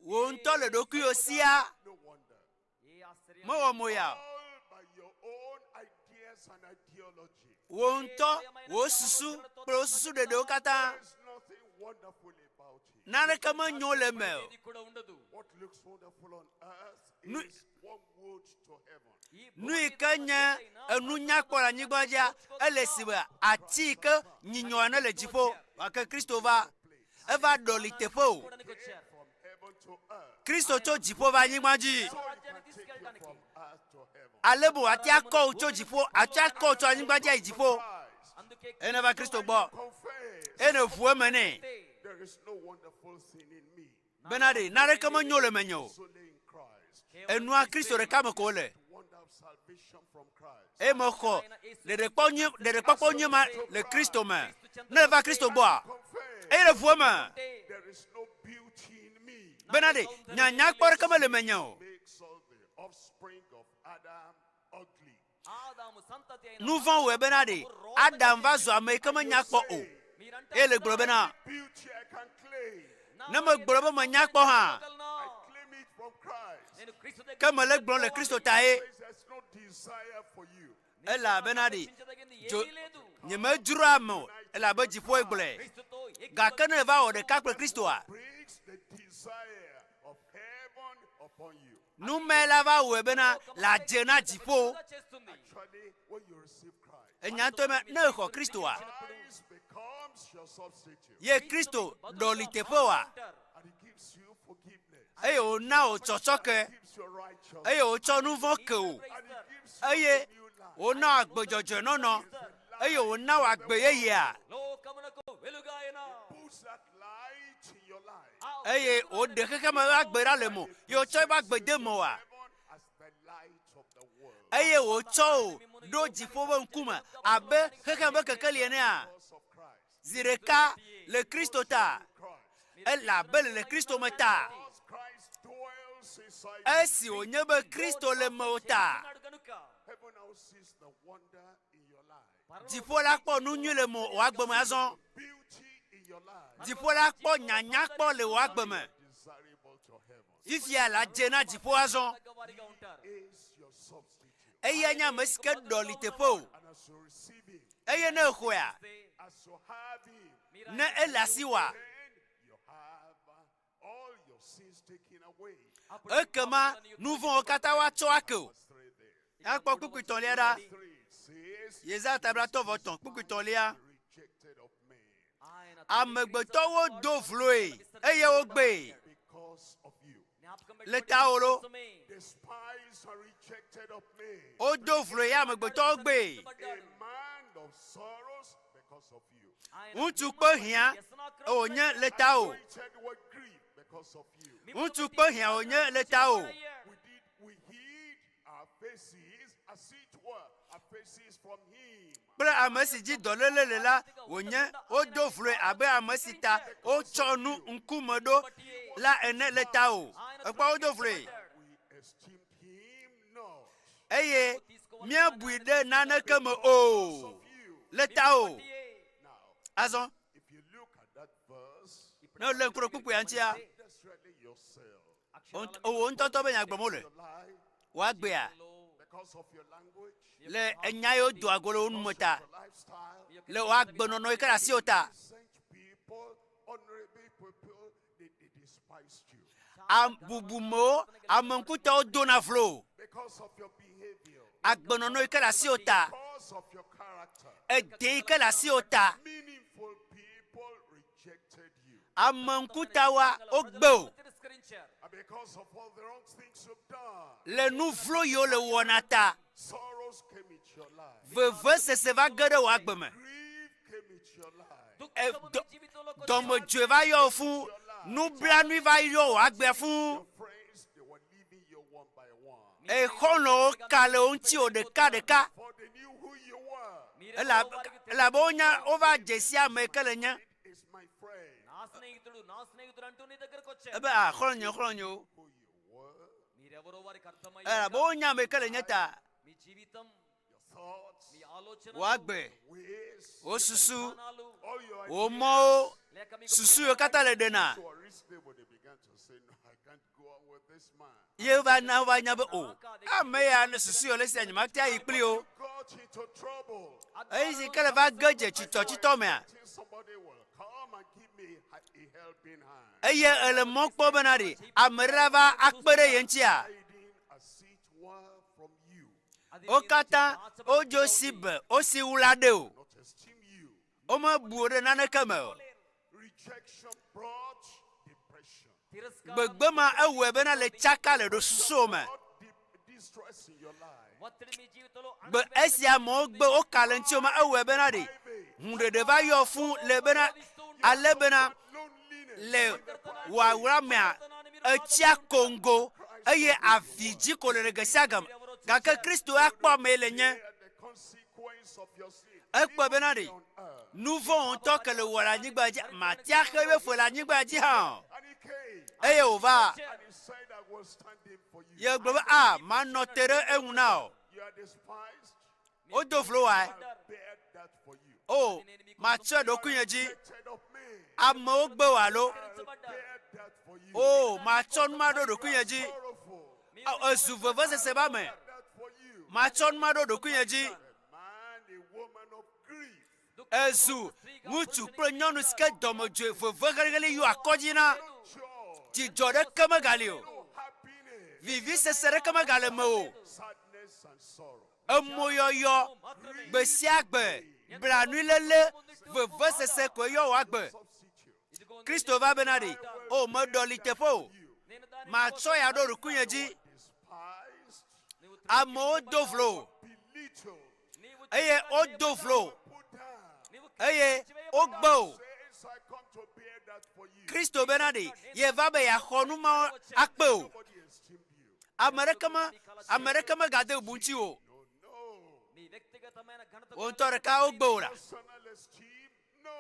S: Wò ŋutɔ le ɖokuiwò sia
F: no wonder.
R: ఏ ఆశ్చర్యం
S: mewɔ mo ya o.
F: All by your own ideas and ideology.
S: Wò ŋutɔ, wò susu kple wò susu ɖeɖewo katã,
F: There's nothing wonderful about it.
S: naneke menyo le eme o.
R: ఏది కూడా ఉండదు
F: What looks wonderful on earth
S: Nu-
F: is one wood to heaven.
R: ఈ
S: Nu yi ke nye enu nyakpɔ le anyigba dzia, ele si be ati yi ke nyinyɔ ene le dziƒo. Gake Kristo va, eva ɖɔli teƒe o.
R: చూడడానికి వచ్చారు
F: From heaven to earth.
S: Kristo tso dziƒo va anyigba dzi.
F: So he can take you from earth to heaven.
S: Ale be wòate akɔ wò tso dziƒo, ate akɔ wò tso anyigba dzi ayi dziƒo.
F: Christ,
R: అందుకే
S: Eye neva Kristo gbɔ,
F: confess
S: eye nèʋu eme nɛ
F: there is no wonderful thing in me.
S: bena ɖe naneke menyo le menye o.
F: It's only in Christ.
S: Enua Kristo ɖeka me ko wole.
F: Wonder of salvation from Christ.
S: Eye mexɔ ɖeɖekpɔ nyui ɖeɖekpɔkpɔ nyui ma le Kristo me. Ne eva Kristo gbɔa,
F: Confess
S: eye le ʋu eme
F: there is no beauty in me.
S: bena ɖe nyanyakpɔ ɖeke mele menye o.
F: Makes all the offspring of Adam ugly.
R: ఆదాము సంతతి అయిన
S: Nu vɔ̃ wɔe bena ɖe Adam va zu ame yi ke menya kpɔ o. Eye le gblɔ bena
F: Beauty I can claim.
S: ne megblɔ be menya kpɔ hã,
F: I claim it from Christ.
R: నేను క్రీస్తు దగ్గర
S: ke mele gblɔm le Kristo ta ye.
F: Says there's no desire for you.
S: Elabena ɖe
R: ఆశించదగింది
S: dzo
R: ఏమీ లేదు
S: nyemedzroa ame o elabe dziƒoe gblɔe.
R: క్రీస్తుతో
S: Gake ne eva wɔ ɖeka kple Kristoa,
F: Brings the desire of heaven upon you.
S: nume la va wɔe bena le adze na dziƒo.
R: చేస్తుంది
F: Actually, when you receive Christ,
S: Enya ŋutɔ me ne exɔ Kristoa,
F: Christ becomes your substitute
S: ye Kristo ɖɔli teƒe oa,
F: and he gives you forgiveness.
S: eye wòna wò tsɔtsɔke,
F: Gives you righteousness.
S: eye wòtsɔ nu vɔ̃ ke wò,
F: And he gives you
S: eye
F: a new life.
S: wòna agbe dzɔdzɔe nɔnɔ, eye wòna wò agbe yeyea,
R: లోకమునకు వెలుగాయన
F: Puts that light in your life.
S: eye wòɖe xexeme ƒe agbe ɖa le mo, ye wòtsɔ eƒe agbe de mewòa,
F: Heaven as the light of the world.
S: eye wòtsɔ wò ɖo dziƒo ƒe ŋkume abe xexeme ƒe kekeli enea.
F: Because of Christ.
S: Zi ɖeka le Kristo ta,
F: Christ.
S: elabe le le Kristo me ta.
F: Because Christ dwells inside you.
S: Esi wònye be Kristo le mewò ta,
R: ఉన్నాడు గనుక
F: Heaven now sees the wonder in your life.
S: dziƒo la kpɔ nu nyui le mo wò agbe me azɔ.
F: Beauty in your life.
S: Dziƒo la kpɔ nyanyakpɔ le wò agbe me.
F: Desirable to heaven.
S: Fifia la dze na dziƒo azɔ.
R: వారిగా ఉంటారు
F: Is your substitute.
S: Eya nye ame si ke ɖɔli teƒe o.
F: And as you receive him,
S: Eye ne exɔea,
F: as you have him,
S: ne ele asiwòa,
F: then you have all your sins taken away.
S: ekema nu vɔ̃wo katã woatsɔ ake o.
F: Three there.
S: Akpɔ kpukpui tɔ̃lia ɖa.
F: Three says,
S: Yesaya tablatɔ vɔ tɔ̃ kpukpui tɔ̃lia.
F: rejected of men
S: Amegbetɔwo do vloe eye wogbee
F: because Because of you.
S: Le tawò lo.
F: Despised and rejected of men.
S: Wodo vlo ye amegbetɔwo gbee.
F: A man of sorrows because of you.
S: Ŋutsu kpe hiã wònye le tawò.
F: Anointed with grief because of you.
S: Ŋutsu kpe hiã wònye le tawò.
F: We did we hid our faces as it were, our faces from him.
S: Kple ame si dzi dɔléle le la wònye wodo vloe abe ame si ta wotsɔ nu ŋkume ɖo la ene le tawò. Ekpɔ wodo vloe.
F: We esteemed him not.
S: Eye míebui ɖe naneke me o le tawò. Azɔ
F: If you look at that verse,
S: ne wolé ŋku ɖe kpukpuia ŋutia,
F: desperately yourself.
S: wò ŋutɔŋutɔ be nya gblɔm wole. Wò agbea
F: Because of your language,
S: le enya yiwo doa go le wò nume ta,
F: lifestyle,
S: le wò agbenɔnɔ yi ke le asiwò ta.
F: sent people, honorable people, they, they despised you.
S: Am- Bubumewo, ame ŋkutawo dona vlo wò.
F: Because of your behavior,
S: Agbenɔnɔ yi ke le asiwò ta,
F: because of your character,
S: ede yi ke le asiwò ta,
F: meaningful people rejected you.
S: ame ŋkutawoa wogbe wò.
F: And because of all the wrong things you've done,
S: Le nu vlo yiwo le wɔna ta,
F: sorrows came into your life,
S: vevesese va ge ɖe wò agbe me.
F: grief came into your life,
S: E, dɔ- dɔmedzoe va yɔ wò fũ, nublanui va yɔ wò agbea fũ.
F: friends, they were leaving you one by one.
S: Eye xɔlɔ̃wo ka le wo ŋuti wò ɖeka ɖeka.
F: For they knew who you were.
S: Elabe elabe wonya wova dze si ame yi ke le nye.
F: Is my friend.
R: నా స్నేహితుడు నా స్నేహితుడు అంటూ నీ దగ్గరకు వచ్చారు
S: Ebe a xɔlɔ̃nye xɔlɔ̃nyewo.
R: మీరెవరో వారికి అర్థమై
S: Elabe wonya ame yi ke le nye ta.
R: మీ జీవితం
F: Your thoughts,
R: మీ ఆలోచన
S: Wò agbe,
F: ways,
S: wò susu,
F: all your
S: wò mɔwo,
R: లేక మీకు
S: susu yiwo katã le ɖena.
F: So unreasonable, they began to say, No, I can't go on with this man.
S: Ye va na wova nya be o, ame ya ne susu yiwo le sia nyemate ayi kpli o.
F: Got into trouble.
S: Eyi si ke le va ge dze tsitɔtsitɔ mea,
F: Think somebody will come and give me a a helping hand.
S: eye ele mɔ kpɔ bena ɖe ame ɖe la va akpe ɖe ye ŋutia.
F: Hiding as it were from you.
S: Wo katã wodzo si be wosi wla ɖe o.
F: Not esteem you.
S: Womebu wo ɖe naneke me o.
F: Rejection brought depression.
S: Gbegbe ma ewɔe bena le tsaka le ɖo susuwo me.
F: Distress in your life.
R: ఒత్తిడి మీ జీవితంలో
S: Gbe esi amewo gbe woka le ŋutiwò ma ewɔe bena ɖe hũɖeɖe va yɔ fũ le bena ale bena le wòawla mea etsia kongo eye avi dzi ko le le gbe sia game. Gake Kristo ya kpɔ ame yi le nye.
F: The consequence of your sin.
S: Ekpɔe bena ɖe nu vɔ̃ ŋutɔ ke le wɔ le anyigba dzi matia xe eƒe fe le anyigba dzi hã o.
F: And he came.
S: Eye wòva
F: And he said, I will stand in for you.
S: ye gblɔ be a manɔ te ɖe eŋu na o.
F: You are despised.
S: Wodo vlo wa.
F: I'll bear that for you.
S: O matsɔe ɖokuinye dzi.
F: Rejected of me.
S: Amewo gbe wò alo.
F: I'll bear that for you.
S: O matsɔ nu ma ɖo ɖokuinye dzi.
F: Sorrowful.
S: Ao, Ezu vevesese be ame.
F: That for you.
S: Matsɔ nu ma ɖo ɖokuinye dzi.
F: Man, a woman of grief.
S: Ezu ŋutsu kple nyɔnu si ke dɔmedzoe veve xelixeli yɔ akɔ dzi na.
F: Joy.
S: Dzidzɔ ɖeke megali o.
F: No happiness.
S: Vivisese ɖeke megale me o.
F: Sadness and sorrow.
S: Emoyɔyɔ gbe sia gbe blanuiléle vevesese koe yɔ wò agbe.
F: Substitute.
S: Kristo va bena ɖe o meɖɔli teƒe o. Matsɔ ya ɖo ɖokuinye dzi.
F: Despised.
S: Amewo do vlo wò
F: Belittled.
S: eye wodo vlo wò
F: Put down.
S: eye wogbe wò.
F: Says I come to bear that for you.
S: Kristo bena ɖe yeva be yeaxɔ nu mawo akpe o.
F: Nobody esteemed you.
S: Ame ɖeke me ame ɖeke megade bubu ŋuti o.
F: No.
R: నీ వ్యక్తిగతమైన ఘనత
S: Wò ŋutɔ ɖeka wogbe wò la.
F: Personal esteem? No.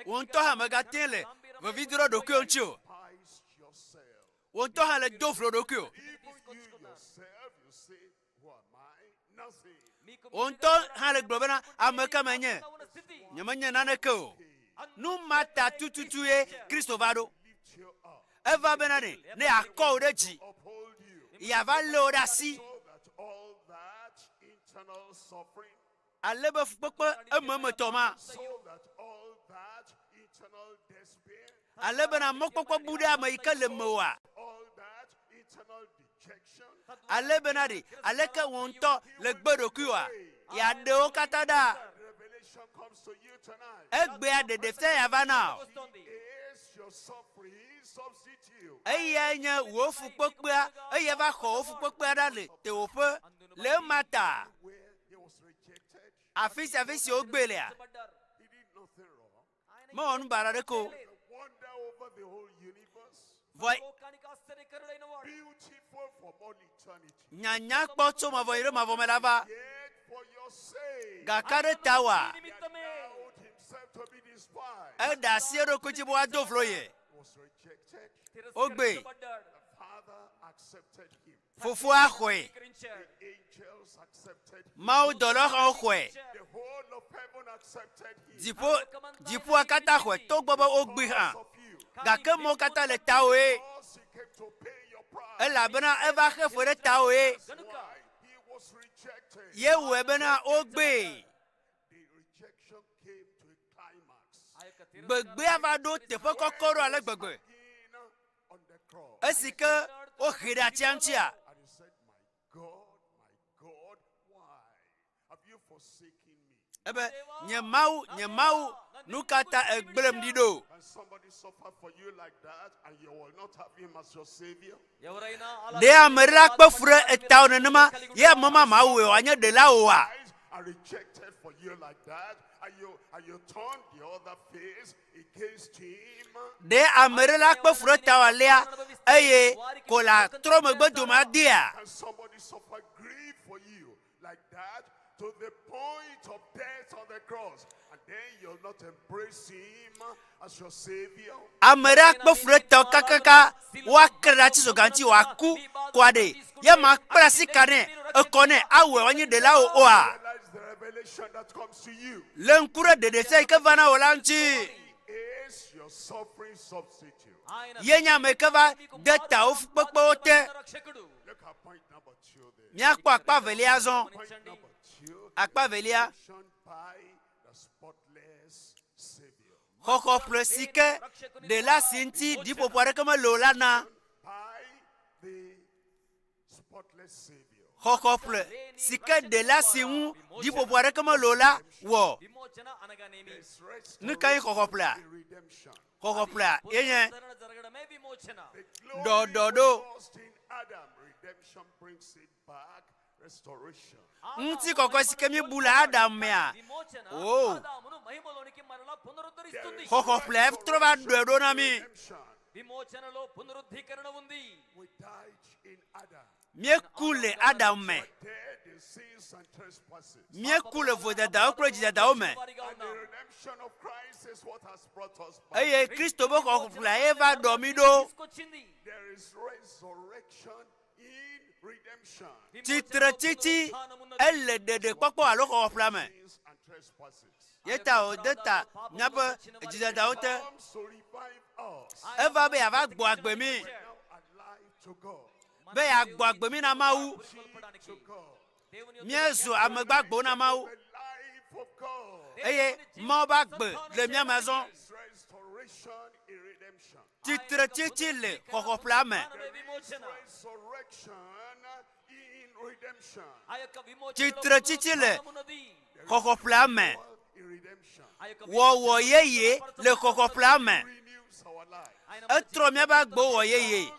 S: Wò ŋutɔ hã megate le vevidro ɖokuiwò ŋuti o.
F: Despised yourself.
S: Wò ŋutɔ hã le do vlo ɖokuiwò.
F: Even you yourself, you say, Who am I? Nothing.
S: Wò ŋutɔ hã le gblɔ bena ame ka menye. Nyemenye naneke o. Nu ma ta tututu ye Kristo va ɖo.
F: Lift you up.
S: Eva bena ɖe ne yeakɔ wò ɖe dzi.
F: Uphold you.
S: Yeava lé wò ɖe asi.
F: So that all that internal suffering,
S: Ale be fukpekpe ememetɔ ma.
F: so that all that internal despair,
S: Ale bena mɔkpɔkpɔ bu ɖe ame yi ke le mewòa.
F: all that internal dejection,
S: Ale bena ɖe aleke wò ŋutɔ le gbe ɖokuiwòa. Yeaɖe wo katã ɖa.
F: revelation comes to you tonight.
S: Egbea ɖeɖefia ya va na wò.
R: వస్తోంది
F: Is
S: Eyae nye wò fukpekpea, eye va xɔ wò fukpekpea ɖa le tewòƒe. Le ema ta, afi sia afi si wogbee lea, mewɔ nu baɖa aɖeke o. Vɔ nyanya kpɔ tso mavɔ yi ɖe mavɔ me la va. Gake ɖe tawòa, eɖe asi eɖokui dzi be woado vlo ye. Wogbee. Fofoa xɔe. Mawudɔlawo hã woxɔe. Dziƒo, dziƒoa katã xɔe togbɔ be wogbee hã. Gake mɔ katã le tawòe. Elabena eva xe fe ɖe tawòe. Ye wɔe bena wogbee. Gbegbea va ɖo teƒe kɔkɔ ɖo ale gbegbe. Esi ke wohee ɖe atia ŋutia, ebe, Nye Mawu, nye Mawu, nu ka ta ègblẽm ɖi ɖo? Ɖe ame ɖe la kpe fu ɖe etawò nenema ye ame ma mawɔe wòanye ɖela oa? Ɖe ame ɖe la kpe fu ɖe tawò alea eye ko la trɔ megbe dome adea? Ame ɖe akpe fu ɖe tawò kakaka woakre ɖe atizɔga ŋuti wòaku koa ɖe ye makpla asi ka nɛ ekɔ nɛ awɔe wòanyi ɖela wò oa? Lé ŋku ɖe ɖeɖefia yi ke va na wò la ŋuti. Ye nye ame yi ke va de ta wò fukpekpewo te. Míakpɔ akpa evelia azɔ. Akpa evelia. Xɔxɔ ƒle si ke ɖela si ŋuti ɖiƒoƒo aɖeke mele o la na. Xɔxɔ ƒle si ke ɖela si ŋu ɖiƒoƒo aɖeke mele o la wɔ. Nu kae xɔxɔ ƒlea? Xɔxɔ ƒlea ye nye ɖɔɖɔɖo. Ŋutikɔkɔe si ke míebu le Adam mea, o, xɔxɔ ƒlea trɔ va ɖɔe ɖo na mí. Míeku le Adam me. Míeku le vodadawo kple dzidadawo me. Eye Kristo ƒe xɔxɔƒlea ye va ɖɔ mí ɖo. Tsitretsitsi ele ɖeɖekpɔkpɔ alo xɔxɔƒlea me. Ye ta wòde ta míaƒe dzidadawo te. Eva be yeava gbɔ agbe mí. Be yeagbɔ agbe mí na Mawu. Míezu ame gbagbewo na Mawu. Eye Mawu ƒe agbe le mía me azɔ. Tsitretsitsi le xɔxɔƒlea me. Tsitretsitsi le xɔxɔƒlea me. Wɔwɔ yeye le xɔxɔƒlea me. Etrɔ míaƒe agbewo wɔ yeye.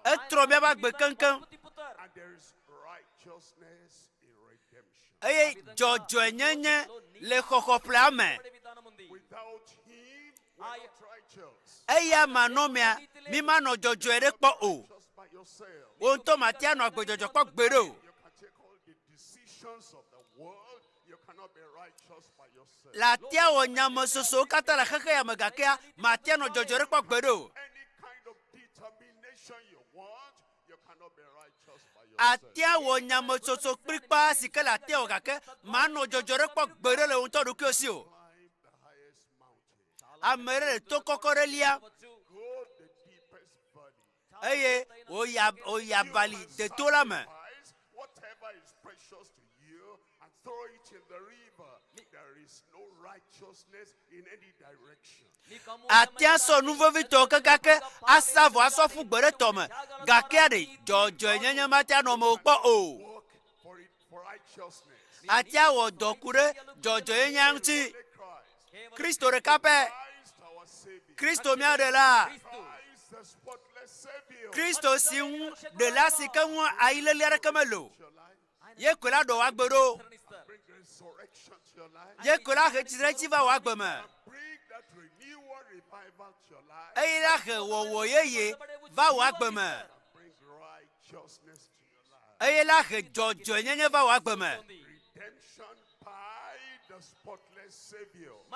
S: Etrɔ míaƒe agbe keŋkeŋ. Eye dzɔdzɔenyenye le xɔxɔƒlea me. Eya manɔmea, mi manɔ dzɔdzɔe ɖe kpɔ o. Wò ŋutɔ mate anɔ agbe dzɔdzɔ kpɔ gbeɖe o. Le atea wɔ nyamesosowo katã le xexe ya me gakea mate anɔ dzɔdzɔe ɖe kpɔ gbeɖe o. Atea wɔ nyametsotso kplikpaa si ke le atea wɔ gake manɔ dzɔdzɔe ɖe kpɔ gbeɖe le wò ŋutɔ ɖokuiwò si o. Ame ɖe le to kɔkɔ ɖe lia eye wòyi abali deto la me. Atea sɔ nu vevitɔwo kekeake asa vɔ asɔ ƒu gbe ɖe tɔ me, gakea ɖe dzɔdzɔenyenye mate anɔ mewò kpɔ o. Atea wɔ dɔ ku ɖe dzɔdzɔenyenyea ŋuti. Kristo ɖeka pɛ. Kristo mía ɖela. Kristo si ŋu ɖela si ke ŋu ayileli aɖeke mele o. Ye koe la ɖɔ wò agbe ɖo. Ye koe la he tsitretsitsi va wò agbe me. Eye la he wɔwɔ yeye va wò agbe me. Eye la he dzɔdzɔenyenye va wò agbe me.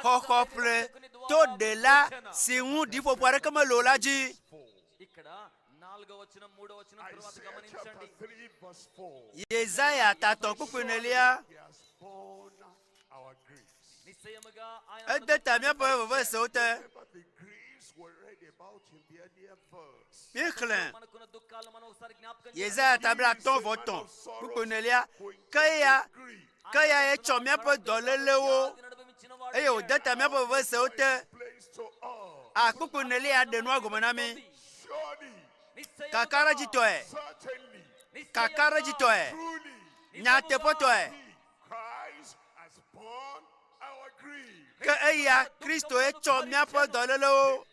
S: Xɔxɔ ƒle to ɖela si ŋu ɖiƒoƒo aɖeke mele o la dzi. Yesaya tatɔ kpukpui enelia. Ede ta míaƒe vevesewo te. Míexlẽ Yesaya ta 35 kpukpui enelia. Ke eya, ke eya ye tsɔ míaƒe dɔlélewo eye wòde ta míaƒe vevesewo te. A kpukpui enelia ɖe nua gɔme na mí. Kakaɖedzitɔe, kakaɖedzitɔe, nyateƒetɔe. Ke eya Kristoe tsɔ míaƒe dɔlélewo.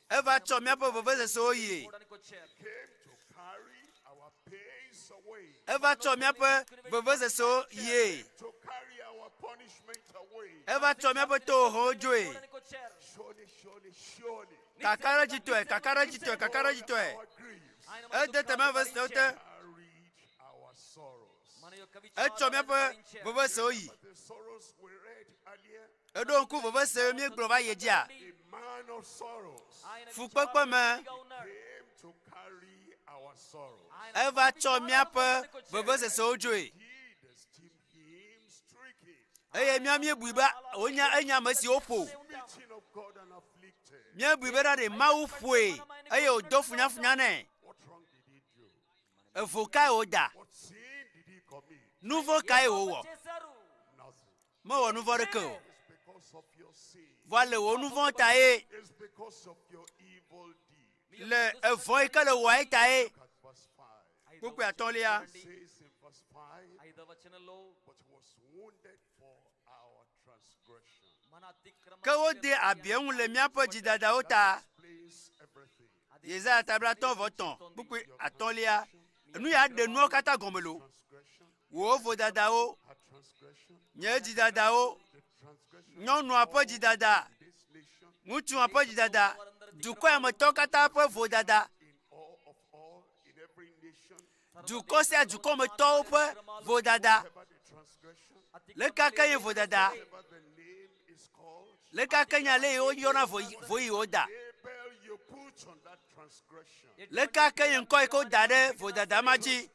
S: Eva tsɔ míaƒe vevesesewo yie. Eva tsɔ míaƒe vevesesewo yie. Eva tsɔ míaƒe tohehewo dzoe. Kakaɖedzitɔe, kakaɖedzitɔe, kakaɖedzitɔe. Ede te míaƒe vevesesewo te. Etsɔ míaƒe vevesewo yi. Eɖo ŋku vevese míegblɔ va yi dzia? Fukpekpe me eva tsɔ míaƒe vevesesewo dzoe. Eye mía míebui be wonya enya ame si woƒo. Míebui be ɖe Mawu ƒoe eye wòdo funyafunya nɛ. Evo kae wòda? Nu vɔ̃ kae wòwɔ? Mewɔ nu vɔ̃ ɖeke o. Vɔa le wò nu vɔ̃ ta ye. Le evɔ̃ yi ke le wòa ye ta ye. Kpukpui atɔ̃lia. Ke wode abi eŋu le míaƒe dzidadawo ta. Yesaya ta 50 kpukpui atɔ̃lia. Enu ya ɖe nuawo katã gɔme lo. Wò vodadawo, nye dzidadawo, nyɔnua ƒe dzidada, ŋutsua ƒe dzidada, dukɔ ya me tɔwo katã ƒe vodada, dukɔ sia dukɔ me tɔwo ƒe vodada. Leke ke nye vodada? Leke ke nye ale yi woyɔna vo yi woda? Leke ke nye ŋkɔ yi ke woda ɖe vodada ma dzi?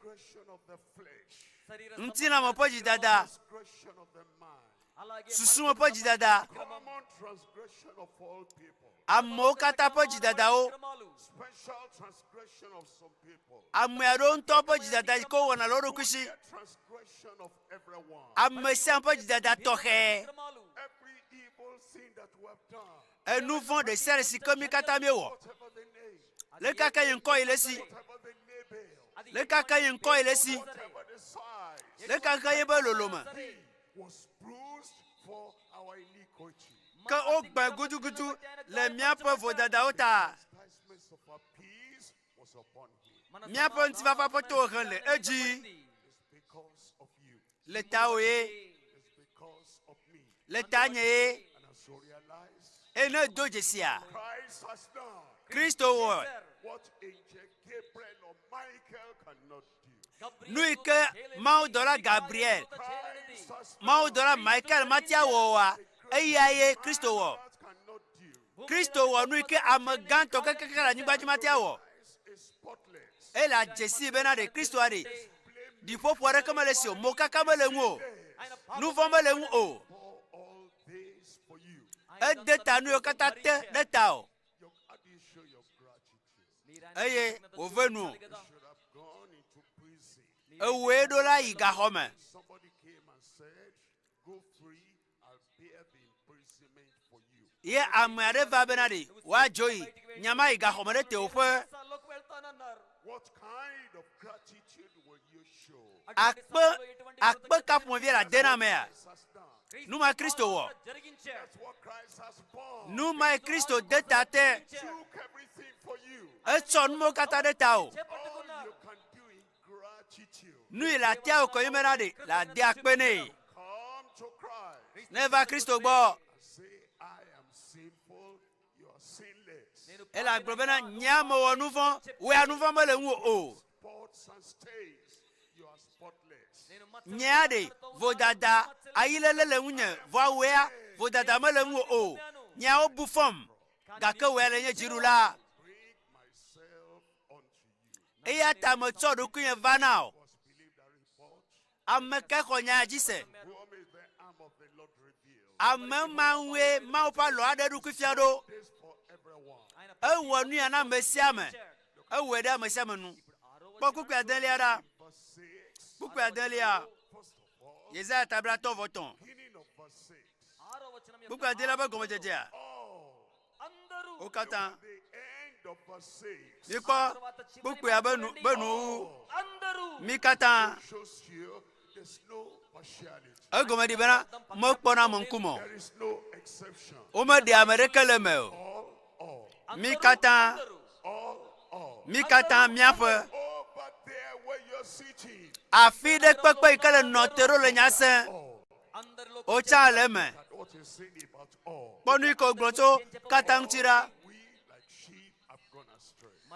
S: Ŋutilãme ƒe dzidada, susume ƒe dzidada, amewo katã ƒe dzidadawo, ame aɖewo ŋutɔ ƒe dzidada yi ke wowɔna le wo ɖokui si, ame sia ame ƒe dzidada tɔxɛ. Enu vɔ̃ ɖe sia ɖe si ke mí katã míewɔ. Leke ke yi ŋkɔ yi le esi? Leke ke yi ŋkɔ yi le esi? Leke ke yi be lolome? Ke wogbe gudugudu le míaƒe vodadawo ta. Míaƒe ŋutifafa ƒe tohehe le edzi. Le tawò ye. Le tanye ye. Eye ne èdo dzesia, Kristo wɔe. Nu yi ke mawudɔla Gabriel, mawudɔla Michael matia wɔ oa, eya ye Kristo wɔ. Kristo wɔ nu yi ke ame gãtɔ kekeake le anyigba dzi matia wɔ. Ele adzesi bena ɖe Kristoa ɖe ɖiƒoƒo aɖeke mele esi o, mokaka mele eŋu o, nu vɔ̃ mele eŋu o. Ede ta nu yiwo katã te ɖe ta o. Eye wòve nu o. Ewɔe ɖo la yi gaxɔ me. Ye ame aɖe va bena ɖe woadzo yi nyama yi gaxɔ me ɖe tewòƒe. Akpe akpe ka ƒomevi le ade na amea? Nu ma Kristo wɔ. Nu mae Kristo de ta te. Etsɔ nuwo katã ɖe ta o. Nu yi le atia wò kɔnyi bena ɖe le ade akpe nɛ. Ne va Kristo gbɔ, ele agblɔ bena nye mewɔ nu vɔ̃, wò ya nu vɔ̃ mele ŋuwò o. Nyea ɖe vodada ayilele le ŋunye, vɔa wò ya vodada mele ŋuwò o. Nyea wobu fɔm, gake wò ya le nye dziɖula. Eya ta metsɔ ɖokuinye va na wò. Ame kae xɔ nya ya dzi se? Ame ma ŋue Mawu ƒe alɔ aɖe eɖokui fia ɖo. Ewɔ nu ya na ame sia ame. Ewɔe ɖe ame sia ame nu. Kpɔ kpukpui adelia ɖa. Kpukpui adelia. Yesaya ta blatɔ̃ vɔ tɔ̃. Kpukpui adelia ƒe gɔmedzedzea. Wo katã. Mikpɔ kpukpuia be nu be nuwuwu. Mi katã. Egɔme ɖi bena mekpɔna ame ŋkume o. Womeɖe ame ɖeke le eme o. Mi katã. Mi katã míaƒe afi ɖe kpekpe yi ke le nɔ te ɖo le nya se. Wotsa le eme. Kpɔ nu yi ke wògblɔ tso katã ŋuti ɖa.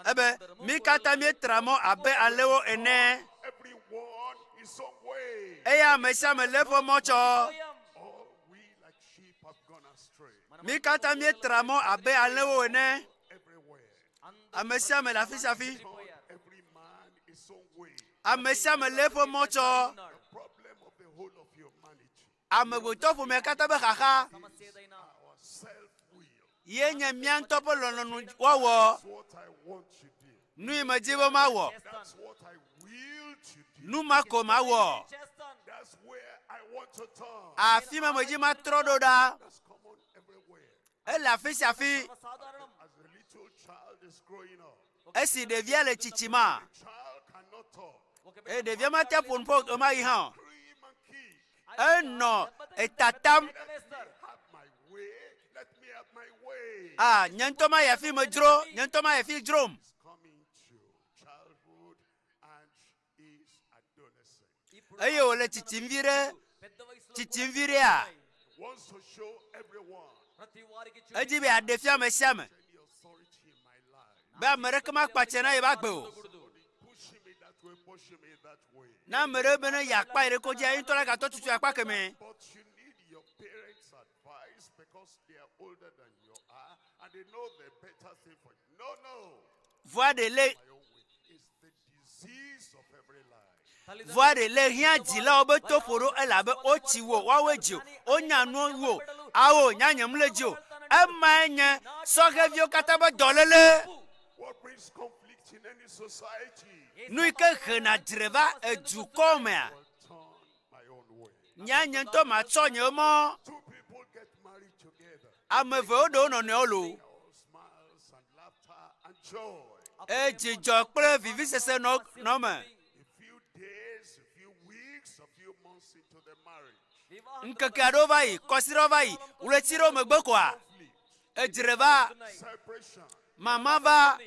S: Ebe mí katã míetra mɔ abe alẽwo ene. Eye ame sia ame lé eƒe mɔ tsɔ. Mí katã míetra mɔ abe alẽwo ene. Ame sia ame le afi sia afi. Ame sia ame lé eƒe mɔ tsɔ. Amegbetɔ ƒomea katã ƒe xaxa ye nye mía ŋutɔ ƒe lɔlɔ̃nu wɔwɔ. Nu yi medi be mawɔ, nu ma ko mawɔ. Afi ma medzi matrɔ ɖo ɖa. Ele afi sia afi. Esi ɖevia le tsitsima, eye ɖevia mate ƒo nu ƒo ɣemaɣi hã o. Enɔ etatam. Ah, nye ŋutɔ mayi afi medzro, nye ŋutɔ mayi afi dzrom. Eye wòle tsitsim vi ɖe, tsitsim vi ɖea, edi be yeaɖe fia ame sia ame be ame ɖeke makpa tse na yeƒe agbe o. Ne ame ɖe be ne yeakpa ye ɖe ko dzia, ye ŋutɔ la gatɔ tutu akpa kemɛ. Vɔa ɖe le Vɔa ɖe le hiã dzilawo be to ƒo ɖo elabe wotsi wo, woawoe dzi o, wonya nu wu o, ao nya nye mle dzi o. Emae nye sɔhɛviwo katã ƒe dɔléle. Nu yi ke hena dzre va edukɔ mea, nya nye ŋutɔ matsɔ nye mɔ. Ame eve woɖe wo nɔnɔewo loo. Eye dzidzɔ kple vivisese nɔ nɔ eme. Ŋkeke aɖewo va yi, kɔsiɖawo va yi, ɣleti ɖewo megbe koa, edzre va, mama va,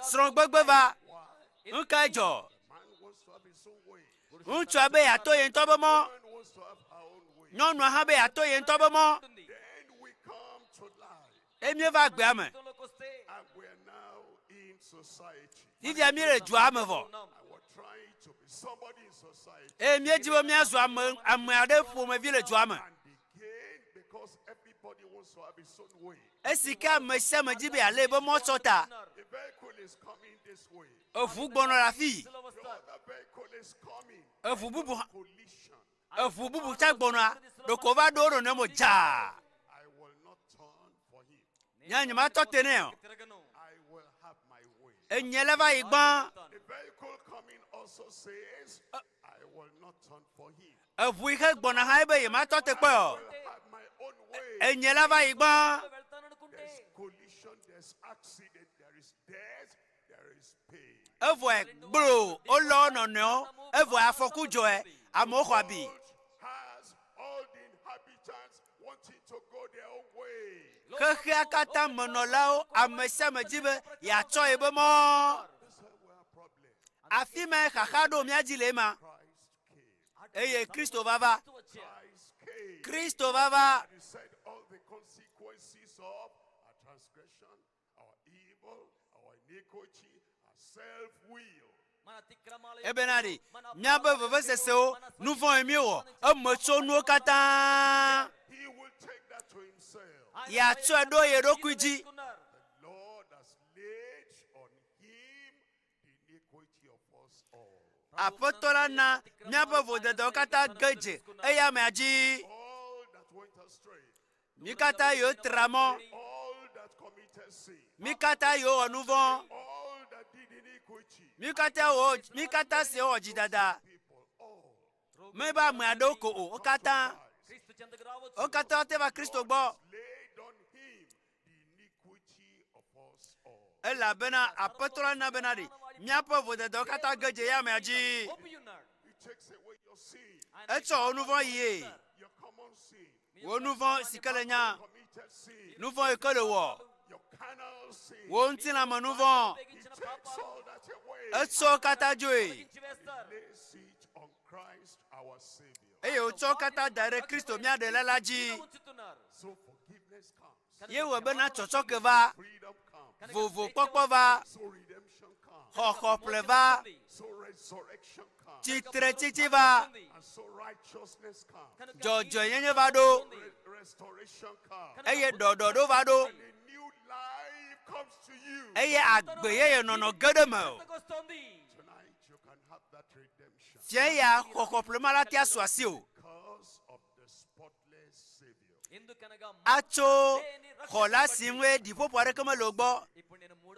S: srɔ̃gbegbe va. Nu kae dzɔ? Ŋutsua be yeato ye ŋutɔ be mɔ, nyɔnua hã be yeato ye ŋutɔ be mɔ. Eye míeva agbea me. Fifia míele dua me vɔ. Eye míedi be míazu ame ame aɖe ƒomevi le dua me. Esi ke ame sia ame di be yealé be mɔ tsɔ ta. Eʋu gbɔnɔ le afii. Eʋu bubu hã. Eʋu bubu tsa gbɔnɔa, ɖeko wova ɖo wo nɔnɔewo me dzaa. Nye nyematɔ te nɛ o. Enye la va yi gbã. Eʋu yi ke gbɔna hã ebe yematɔ te kpɔe o. Enye la va yi gbã. Evɔe gblo wolɔ wo nɔnɔewo, evɔe afɔku dzɔe, amewo xɔ abi. Xexea katã menɔlawo ame sia ame di be yeatsɔ yeƒe mɔ. Afi mae xaxa ɖo mía dzi le ema. Eye Kristo va va. Kristo va va.
F: And he said all the consequences of our transgression, our evil, our iniquity, our self-will.
S: Ebena ɖi, míaƒe vevesesewo, nu vɔ̃e míewɔ, emetsonuwo katã.
F: He will take that to himself.
S: Yeatsɔe ɖo ye ɖokui dzi.
F: The Lord has laid on him the iniquity of us all.
S: Aƒetɔ la na míaƒe vodadawo katã ge dze eya amea dzi.
F: All that went astray,
S: Mí katã yiwo tra mɔ,
F: all that committed sin,
S: mí katã yiwo wɔ nu vɔ̃,
F: all that did iniquity,
S: mí katã wɔ mí katã siwo wɔ dzidada. Mebe ame aɖewo ko o, wo katã, wo katã wote va Kristo gbɔ.
F: laid on him the iniquity of us all.
S: Elabena Aƒetɔ la na bena ɖi míaƒe vodadawo katã ge dze eya amea dzi.
F: He takes away your sin,
S: Etsɔ wò nu vɔ̃ yie.
F: your common sin,
S: Wò nu vɔ̃ si ke le nya,
F: committed sin,
S: nu vɔ̃ yi ke le wɔ,
F: your carnal sin.
S: wò ŋutilãme nu vɔ̃.
F: He takes all that away.
S: Etsɔ wo katã dzoe
F: He lays it on Christ our Savior.
S: eye wòtsɔ wo katã da ɖe Kristo mía Ɖela la dzi.
F: So forgiveness comes.
S: Ye wɔ bena tsɔtsɔke va,
F: Freedom comes.
S: vovokpɔkpɔ va,
F: So redemption comes.
S: xɔxɔƒle va,
F: So resurrection comes.
S: tsitretsitsi va,
F: And so righteousness comes.
S: dzɔdzɔenyenye va ɖo
F: Re- restoration comes.
S: eye ɖɔɖɔɖo va ɖo
F: And a new life comes to you.
S: eye agbe yeye nɔnɔ ge ɖe me o.
F: Tonight you can have that redemption.
S: Fia ya xɔxɔƒle ma la tea su asi o.
F: Because of the spotless Savior.
S: Atso xɔla si ŋue ɖiƒoƒo aɖeke mele o gbɔ.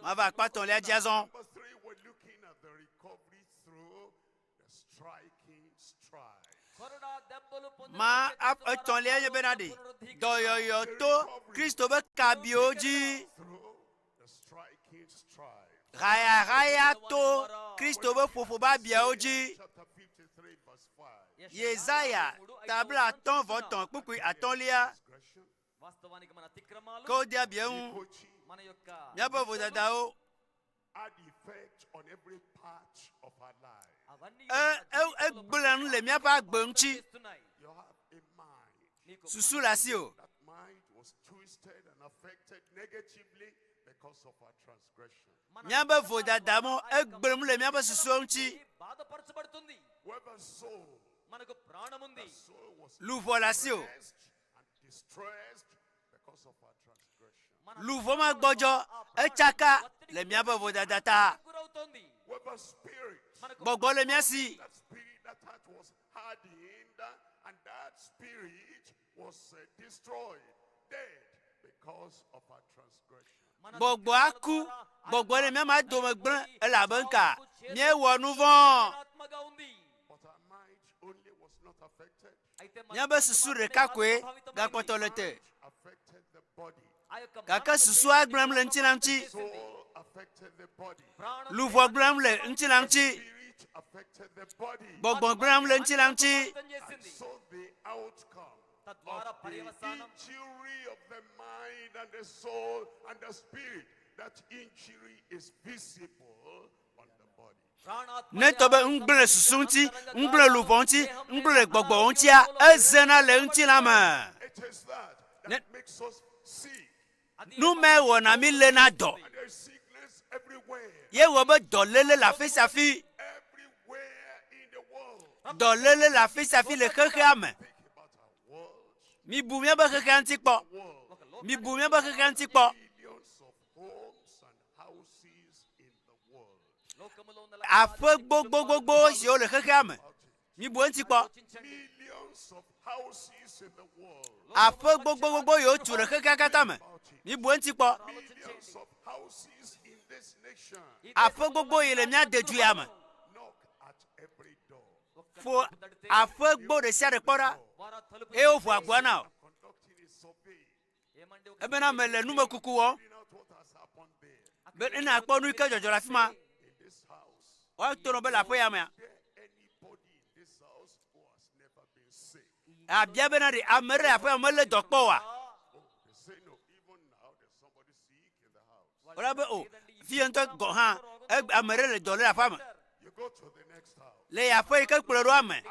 S: Mava akpa etɔ̃lia dzi azɔ.
F: Number three, we're looking at the recovery through the striking stride.
S: Ma etɔ̃lia nye bena ɖi dɔyɔyɔ to Kristo ƒe kabiwo dzi.
F: Through the striking stride.
S: Hayahaya to Kristo ƒe ƒoƒo ƒe abiawo dzi.
F: Chapter 53, verse 5.
S: Yesaya ta 50 kpukpui atɔ̃lia
R: వాస్తవానికి మన అతిక్రమాలు
S: ke wode abia eŋu.
F: Iniquity
R: మన యొక్క
S: Míaƒe vodadawo
F: had effect on every part of our life.
R: అవన్నీ
S: e e egblẽa nu le míaƒe agbe ŋuti.
R: చేస్తున్నాయి
F: You have a mind.
R: నీకు
S: Susu le asi o.
F: That mind was twisted and affected negatively because of our transgression.
S: Míaƒe vodada mɔ egblẽ nu le míaƒe susuwo ŋuti.
R: బాధపరచబడుతుంది
F: Whoever soul,
R: మనకు ప్రాణముంది
F: that soul was
S: Luʋɔ le asi o.
F: oppressed and distressed because of our transgression.
S: Luʋɔ ma gbɔdzɔ etsaka le míaƒe vodada ta.
R: గురవుతోంది
F: Whoever spirit,
S: Gbɔgbɔ le mía si.
F: that spirit, that heart was hardened, and that spirit was destroyed, dead, because of our transgression.
S: Gbɔgbɔa ku. Gbɔgbɔ le mía ma dome gblẽ elabe ŋka míewɔ nu vɔ̃.
R: ఆత్మగా ఉంది
F: But our mind only was not affected.
R: అయితే మన
S: Míaƒe susu ɖeka koe gakpɔtɔ le te.
F: Affected the body.
R: ఆ యొక్క
S: Gake susua gblẽm le ŋutilã ŋuti.
F: Soul affected the body.
S: Luʋɔ gblẽm le ŋutilã ŋuti.
F: Spirit affected the body.
S: Gbɔgbɔ gblẽm le ŋutilã ŋuti.
R: అర్థం చేసింది
F: And so the outcome of
R: తద్వారా
F: the
R: పర్యవసానం
F: injury of the mind and the soul and the spirit, that injury is visible on the body.
S: Ne tɔ be ŋgblẽ le susu ŋuti, ŋgblẽ le luʋɔ ŋuti, ŋgblẽ le gbɔgbɔ ŋutia, ezena le ŋutilã me.
F: It is that
S: Ne-
F: that makes us sick.
S: Nu mae wɔna mí léna dɔ.
F: And there is sickness everywhere.
S: Ye wɔ be dɔléle le afi sia afi.
F: Everywhere in the world.
S: Dɔléle le afi sia afi le xexea me.
F: Think about our world.
S: Mibu míaƒe xexea ŋuti kpɔ.
F: World.
S: Mibu míaƒe xexea ŋuti kpɔ.
F: Millions of homes and houses in the world.
R: లోకములో ఉన్న
S: Aƒe gbogbogbogbo siwo le xexea me. Mibu eŋuti kpɔ.
F: Millions of houses in the world.
S: Aƒe gbogbogbogbo yiwo tu le xexea katã me. Mibu eŋuti kpɔ.
F: Millions of houses in this nation.
S: Aƒe gbogbo yi le mía dedu ya me.
F: Knock at every door.
S: Ƒo aƒe gbo ɖe sia ɖe kpɔ ɖa.
R: వారు ఆ తలుపు
S: Eye woʋu agboa na wò.
F: Conducting a survey.
R: ఏమండి ఒక
S: Ebena mele numekuku wɔm.
F: Finding out what has happened there.
S: Be ne nakpɔ nu yi ke dzɔdzɔ le afi ma.
F: In this house.
S: Woato nɔ be le aƒe ya mea.
F: Is there anybody in this house who has never been sick?
S: Abia bena ɖe ame ɖe le aƒe ya me melé dɔ kpɔ oa?
F: Oh, they say no, even
S: Wola be o, fie ŋutɔ gɔ̃ hã, ame ɖe le dɔ lé le aƒea me. Le yi aƒe yi ke kplɔe ɖoa me,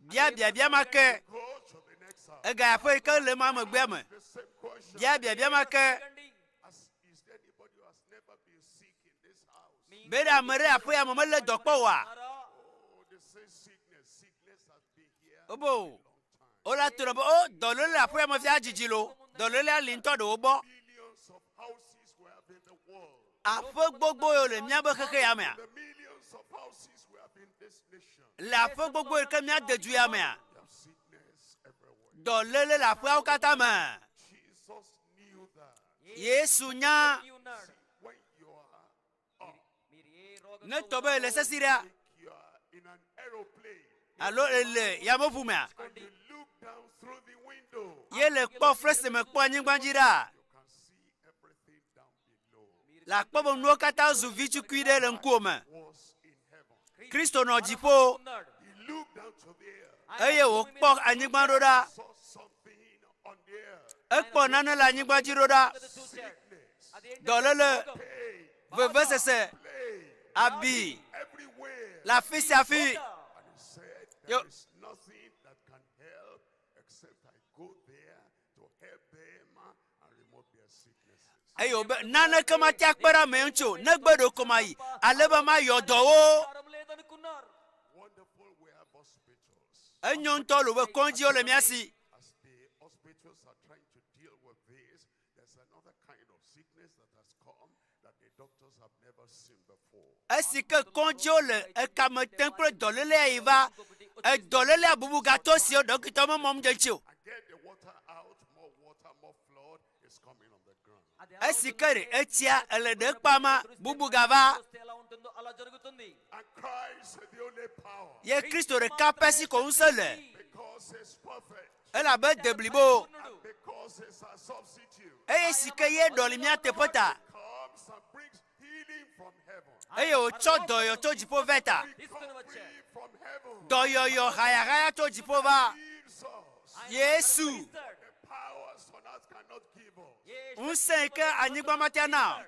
S: bia biabia ma ke. Ega yi aƒe yi ke le ema megbea me, bia biabia ma ke. Be ɖe ame ɖe aƒe ya me melé dɔ kpɔ oa? Wobe o. Wola to ɖe be o dɔléle le aƒe ya me fia dzidzi lo. Dɔlélea li ŋutɔ ɖewo gbɔ. Aƒe gbogbo yiwo le míabe xexe ya mea? Le aƒe gbogbo yi ke míade du ya mea? Dɔléle le aƒeawo katã me. Yesu nya ne tɔ be le sesi ɖea alo ele yameʋu mea ye le kpɔ flese me kpɔ anyigba dzi ɖaa le akpɔ be nuwo katã zu vitukui ɖe le ŋkuwò me. Kristo nɔ dziƒo eye wòkpɔ anyigba ɖo ɖa. Ekpɔ nane le anyigba dzi ɖo ɖa. Dɔléle, vevesese, abi le afi sia afi. Yo. Eye wòbe, Naneke mate akpe ɖe ame ŋuti o, negbe ɖeko mayi, ale be mayɔ dɔ wo. Enyo ŋutɔ lo be kɔdziwo le mía si. Esi ke kɔdziwo le ekame tem kple dɔlélea yi va, edɔlélea bubu gatɔ siwo ɖɔkitawo memɔ ŋu dze ŋuti o. Esi ke ɖe etsia ele ɖe kpama, bubu gava. Ye Kristo ɖeka pɛ si ko ŋusẽ le. Elabe de blibo. Eye si ke ye ɖɔli mía teƒe ta. Eye wòtsɔ dɔyɔyɔ tso dziƒo vɛ ta. Dɔyɔyɔ hayahaya tso dziƒo va. Yesu. Ŋusẽ yi ke anyigba mate ana o.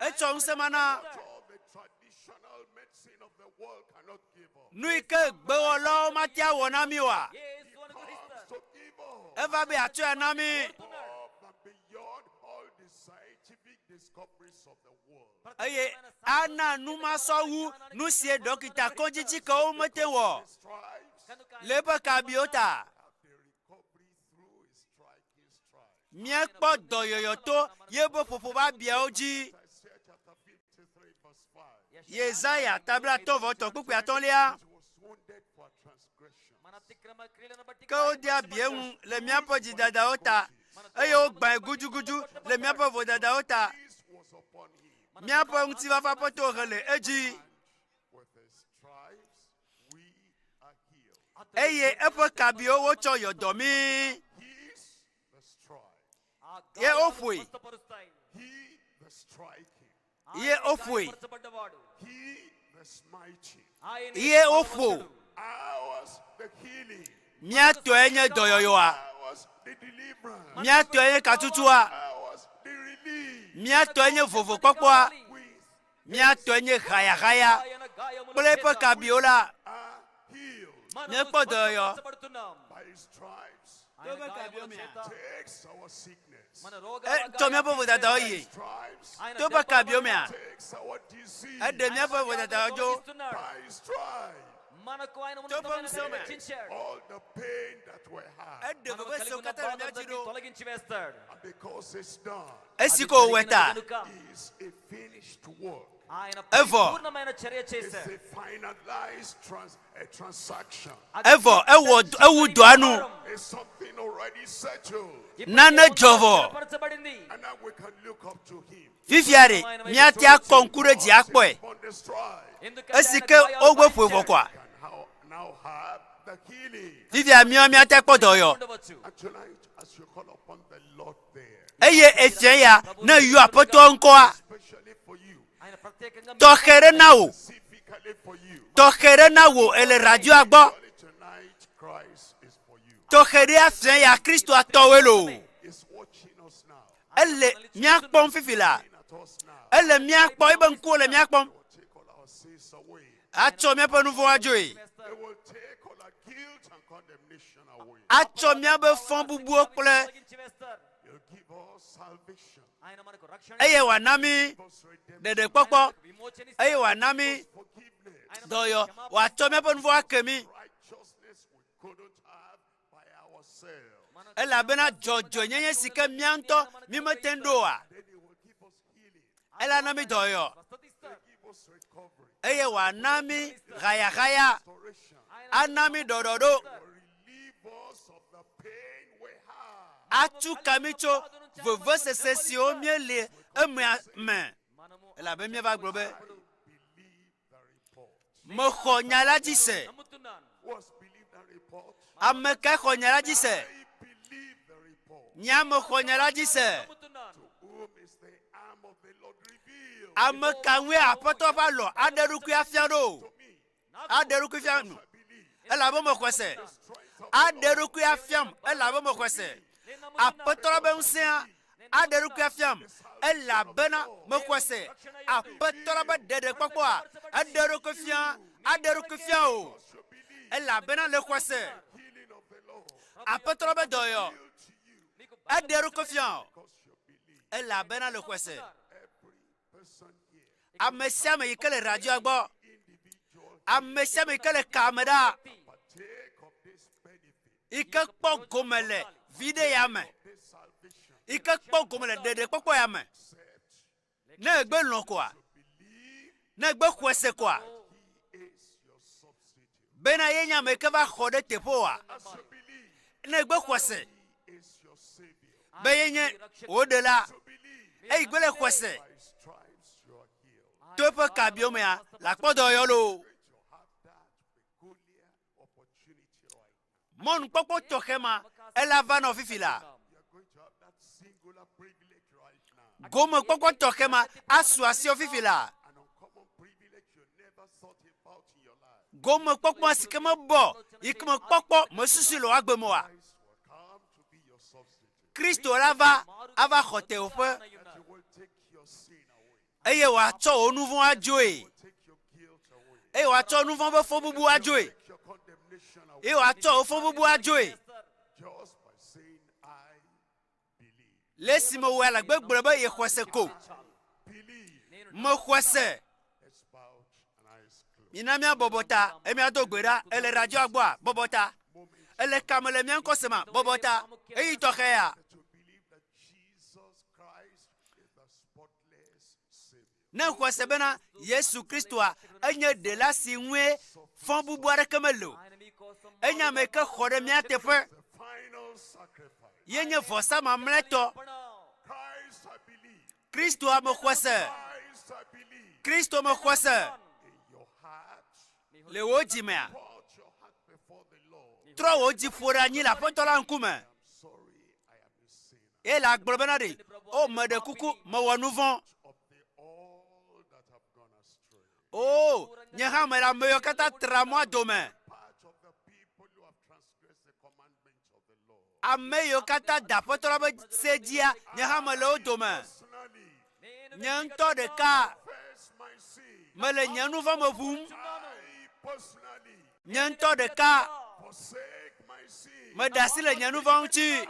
S: Etsɔ ŋusẽ ma na. Nu yi ke gbewɔlawo mate awɔ na mí oa, eva be yeatsɔe ana mí. Eye ana nu masɔ wu nu sie ɖɔkita kɔdzitsikewo mete ŋu wɔ le eƒe kabiwo ta. Míekpɔ dɔyɔyɔ to yeƒe ƒoƒo ƒe abiawo dzi. Yesaya ta 53 kpukpui atɔ̃lia. Ke wode abi eŋu le míaƒe dzidadawo ta, eye wogbãe gudugudu le míaƒe vodadawo ta. Míaƒe ŋutifafa ƒe tohehe le edzi. Eye eƒe kabiwo wotsɔ yɔ dɔ mí. Ye woƒoe. Ye woƒoe. Ye woƒo. Mía tɔe nye dɔyɔyɔa. Mía tɔe nye katutua. Mía tɔe nye vovokpɔkpɔa. Mía tɔe nye hayahaya kple eƒe kabiwo la, míekpɔ dɔyɔyɔ. Etsɔ míaƒe vodadawo yi to eƒe kabiwo mea, eɖe míaƒe vodadawo dzo. To eƒe ŋusẽ mea, eɖe veve siwo katã le mía dzi ɖo. Esi ko wòwɔe ta, evɔ evɔ ewɔ ewu dɔa nu. Nane dzɔ vɔ. Fifia ɖe míate akɔ ŋku ɖe dzi akpɔe. Esi ke wogbe ƒoe vɔ koa, fifia míawo míate akpɔ dɔyɔ. Eye efia ya ne yɔ Aƒetɔ ŋkɔa, tɔxɛ ɖe na wò, tɔxɛ ɖe na wò ele radioa gbɔ. Tɔxɛ ɖe afia ya Kristoa tɔwoe loo. Ele mía kpɔm fifi la. Ele mía kpɔm, ebe ŋkuwo le mía kpɔm. Atsɔ míaƒe nu vɔ̃ adzoe. Atsɔ míaƒe fɔbubuwo kple eye wòana mí ɖeɖekpɔkpɔ eye wòana mí dɔyɔ wòatsɔ míaƒe nu vɔ̃ ake mí elabena dzɔdzɔenyenye si ke mía ŋutɔ mímete ŋu ɖo oa, ela na mí dɔyɔ eye wòana mí hayahaya, ana mí ɖɔɖɔɖo, atu ka mí tso vevesese siwo míele emea me, elabe míeva gblɔ be, Mexɔ nya la dzi se. Ame kae xɔ nya la dzi se? Nye mexɔ nya la dzi se. Ame ka ŋue Aƒetɔ ƒe alɔ aɖe eɖokui afia ɖo? Aɖe eɖokui fia nu. Elabe mexɔe se. Aɖe eɖokui afiam elabe mexɔe se. Aƒetɔ la ƒe ŋusẽa aɖe eɖokui afiam, elabena mexɔe se. Aƒetɔ la ƒe ɖeɖekpɔkpɔa eɖe eɖokui fia, aɖe eɖokui fia o, elabena nèxɔe se. Aƒetɔ la ƒe dɔyɔ eɖe eɖokui fia o, elabena nèxɔe se. Ame sia ame yi ke le radioa gbɔ, ame sia ame yi ke le kame ɖaa, yi ke kpɔ gome le viɖe ya me, yi ke kpɔ gome le ɖeɖekpɔkpɔ ya me, ne egbe lɔ̃ koa, ne egbe xɔe se koa, bena ye nye ame yi ke va xɔ ɖe teƒe oa, ne egbe xɔe se be ye nye wò ɖela, eyi gbe le xɔe se to eƒe kabiwo mea, le akpɔ dɔyɔ loo. Mɔnukpɔkpɔ tɔxɛ ma ela va nɔ fifi la. Gomekpɔkpɔ tɔxɛ ma asu asiwò fifi la. Gomekpɔkpɔ si ke mebɔ yi ke mekpɔkpɔ mesusui le wò agbe me oa. Kristo la va ava xɔ tewòƒe eye wòatsɔ wò nu vɔ̃ adzoe, eye wòatsɔ nu vɔ̃ ƒe fɔbubu adzoe, eye wòatsɔ wò fɔbubu adzoe. Le esime wò ya le gbegblẽ be yexɔe se ko. Mexɔe se. Mina míabɔbɔ ta eye míado gbe ɖa. Ele radioa gbɔa? Bɔbɔ ta. Ele kame le mía ŋkɔ sema? Bɔbɔ ta. Eyi tɔxɛ ya. Ne xɔe se bena Yesu Kristoa enye ɖela si ŋue fɔbubu aɖeke mele o, enye ame yi ke xɔ ɖe mía teƒe, ye nye vɔsa mamlɛtɔ. Kristoa mexɔe se. Kristo mexɔe se. Le wò dzi mea, trɔ wò dzi ƒo ɖe anyi le Aƒetɔ la ŋkume. Eye le agblɔ bena ɖe, O, meɖe kuku, mewɔ nu vɔ̃. O, nye hã mele ame yiwo katã tra mɔa dome. Ame yiwo katã da Aƒetɔ la ƒe se dzia, nye hã mele wo dome. Nye ŋutɔ ɖeka mele nye nu vɔ̃ me ʋum. Nye ŋutɔ ɖeka meɖe asi le nye nu vɔ̃ ŋuti.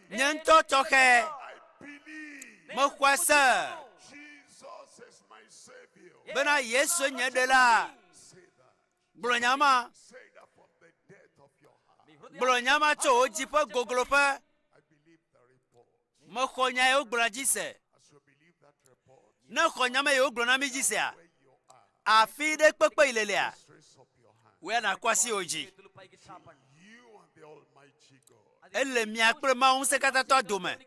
S: Nye ŋutɔ tɔxɛ mexɔe se bena Yesue nye ɖela. Gblɔ nya ma. Gblɔ nya ma tso wò dzi ƒe gogloƒe. Mexɔ nya yi wogblɔna dzi se. Ne xɔ nya ma yi wogblɔ na mí dzi sea, afi ɖe kpekpe yi lelea, wò ya nàkɔ asi wò dzi. Ele mia kple Mawu Ŋusẽkatãtɔa dome.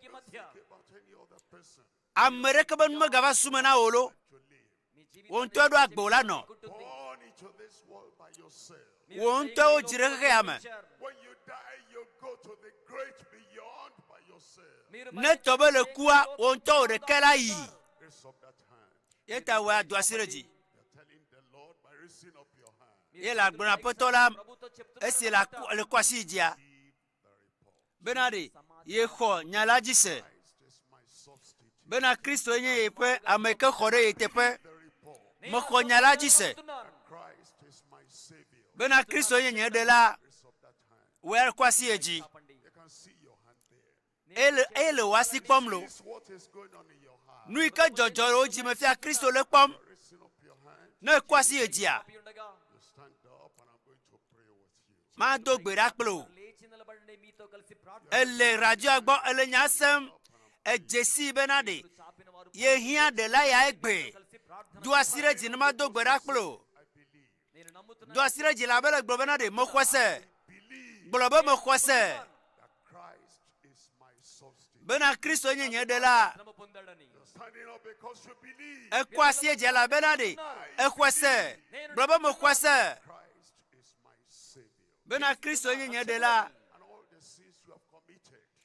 S: Ame ɖeke be nu megava su me na wò lo. Wò ŋutɔe ɖo agbe wò la nɔ. Wò ŋutɔe wodzi ɖe xexea me. Ne tɔ be le kua, wò ŋutɔ wò ɖekɛ la yi. Ye ta wòe ado asi ɖe dzi. Ye le agblɔ na Aƒetɔ la esi le kɔ asi yi dzia bena ɖe yexɔ nya la dzi se. Bena Kristoe nye yeƒe ame ke xɔ ɖe ye teƒe. Mexɔ nya la dzi se. Bena Kristoe nye nye ɖela. Wòe kɔ asi ye dzi. Eye eye le wò asi kpɔm lo. Nu yi ke dzɔdzɔ le wò dzi me fia Kristo le kpɔm. Ne ekɔ asi ye dzia, mado gbe ɖa kple wò. Ele radioa gbɔ, ele nya sem, edze sii bena ɖe yehiã ɖela ya egbe. Do asi ɖe dzi ne mado gbe ɖa kple wò. Do asi ɖe dzi labe le gblɔ bena ɖe mexɔe se. Gblɔ be mexɔe se bena Kristo nye nye ɖela. Ekɔ asi dzi elabena ɖe exɔe se. Gblɔ be mexɔe se bena Kristo nye nye ɖela.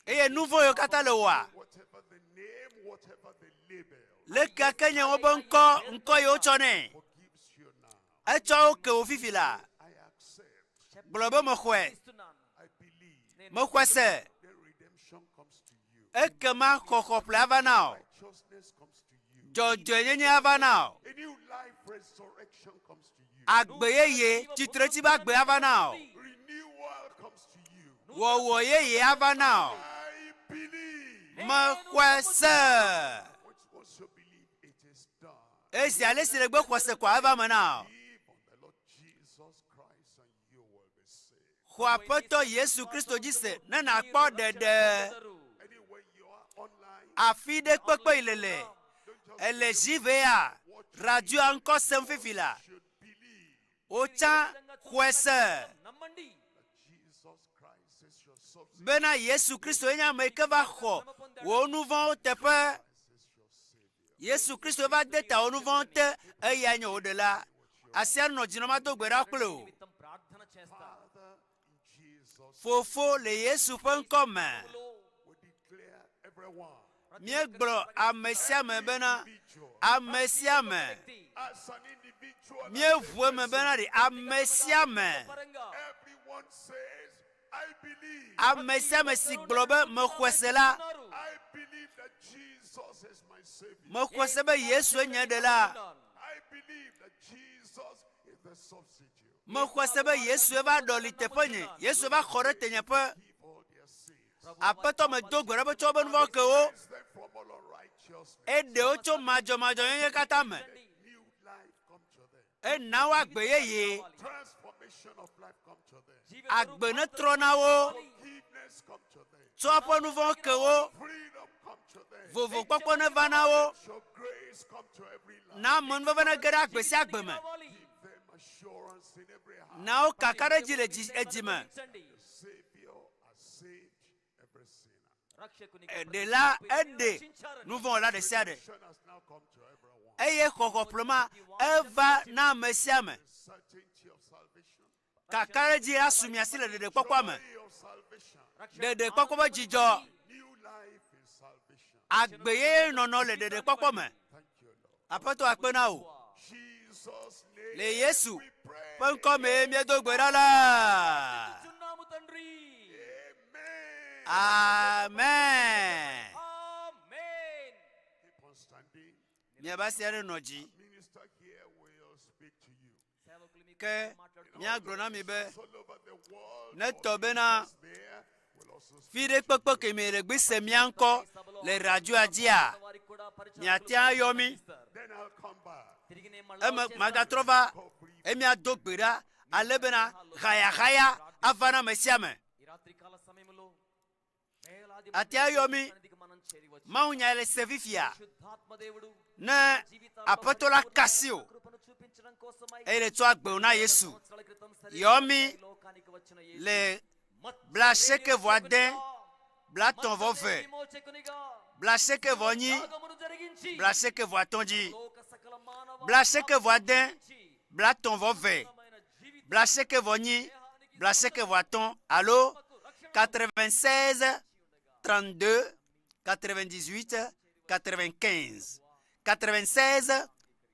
S: Eye nu vɔ̃ yiwo katã le wòa, leke ke nye wobe ŋkɔ, ŋkɔ yi wotsɔ nɛ, etsɔ wo ke wò fifi la. Gblɔ be mexɔe, mexɔe se. Ekema xɔxɔƒle ava na wò. Dzɔdzɔenyenye ava na wò. Agbe yeye, tsitretsi be agbe ava na wò. Wɔwɔ yeye ava na wò. Mexɔe se. Ezi ale si nègbe xɔse koa eva me na wò. Xɔ Aƒetɔ Yesu Kristo dzi se ne nàkpɔ ɖeɖe. Afi ɖe kpekpe yi lele. Ele zivea radioa ŋkɔ sem fifi la. Wotsã xɔe se bena Yesu Kristo ye nye ame yi ke va xɔ wò nu vɔ̃wo teƒe. Yesu Kristo va de ta wò nu vɔ̃wo te, eyae nye wò ɖela. Asia nɔ dzi nɔ mado gbe ɖa kple wò. Fofo le Yesu ƒe ŋkɔ me. Míegblɔ ame sia ame bena ame sia ame. Míeʋu eme bena ɖe ame sia ame. Ame sia ame si gblɔ be mexɔe se la, mexɔe se be Yesue nye ɖela. Mexɔe se be Yesue va ɖɔli teƒenye, Yesue va xɔ ɖe tenyeƒe. Aƒetɔ medo gbe ɖa be tsɔ woƒe nu vɔ̃ ke wo. Eɖe wo tso madzɔmadzɔnyenye katã me. Ena wo agbe yeye. Agbe netrɔ na wo. Tsɔ eƒe nu vɔ̃ ke wo. Vovokpɔkpɔ neva na wo. Na amenuveve nege ɖe agbe sia agbe me. Na wo kakaɖedzi le dzi edzi me. Eɖela eɖe nuvɔ̃wɔla ɖe sia ɖe eye xɔxɔ ƒlema eva na ame sia ame. Kakaɖedzi asu mia si le ɖeɖekpɔkpɔa me. Ɖeɖekpɔkpɔ ƒe dzidzɔ, agbe yeye nɔnɔ le ɖeɖekpɔkpɔ me. Aƒetɔ akpe na wò. Le Yesu ƒe ŋkɔ mee míedo gbe ɖa la. Amen. Miaƒe asi aɖe nɔ dzi. Ke míagblɔ na mi be ne tɔ bena fi ɖe kpekpe ke mi le gbe se mía ŋkɔ le radioa dzia, miate ayɔ mí. Eme magatrɔ va eye míado gbe ɖa ale bena hayahaya ava na ame sia ame. Ate ayɔ mí. Mawunya le se fifia. Ne Aƒetɔ la ka asi o eye nètsɔ agbe wò na Yesu, yɔ mí le blaasieke vɔ ade, blaetɔ̃ vɔ eve, blaasieke vɔ enyi, blaasieke vɔ atɔ̃ dzi. Blaasieke vɔ ade, blaetɔ̃ vɔ eve, blaasieke vɔ enyi, blaasieke vɔ atɔ̃ alo 96 32 98 95 96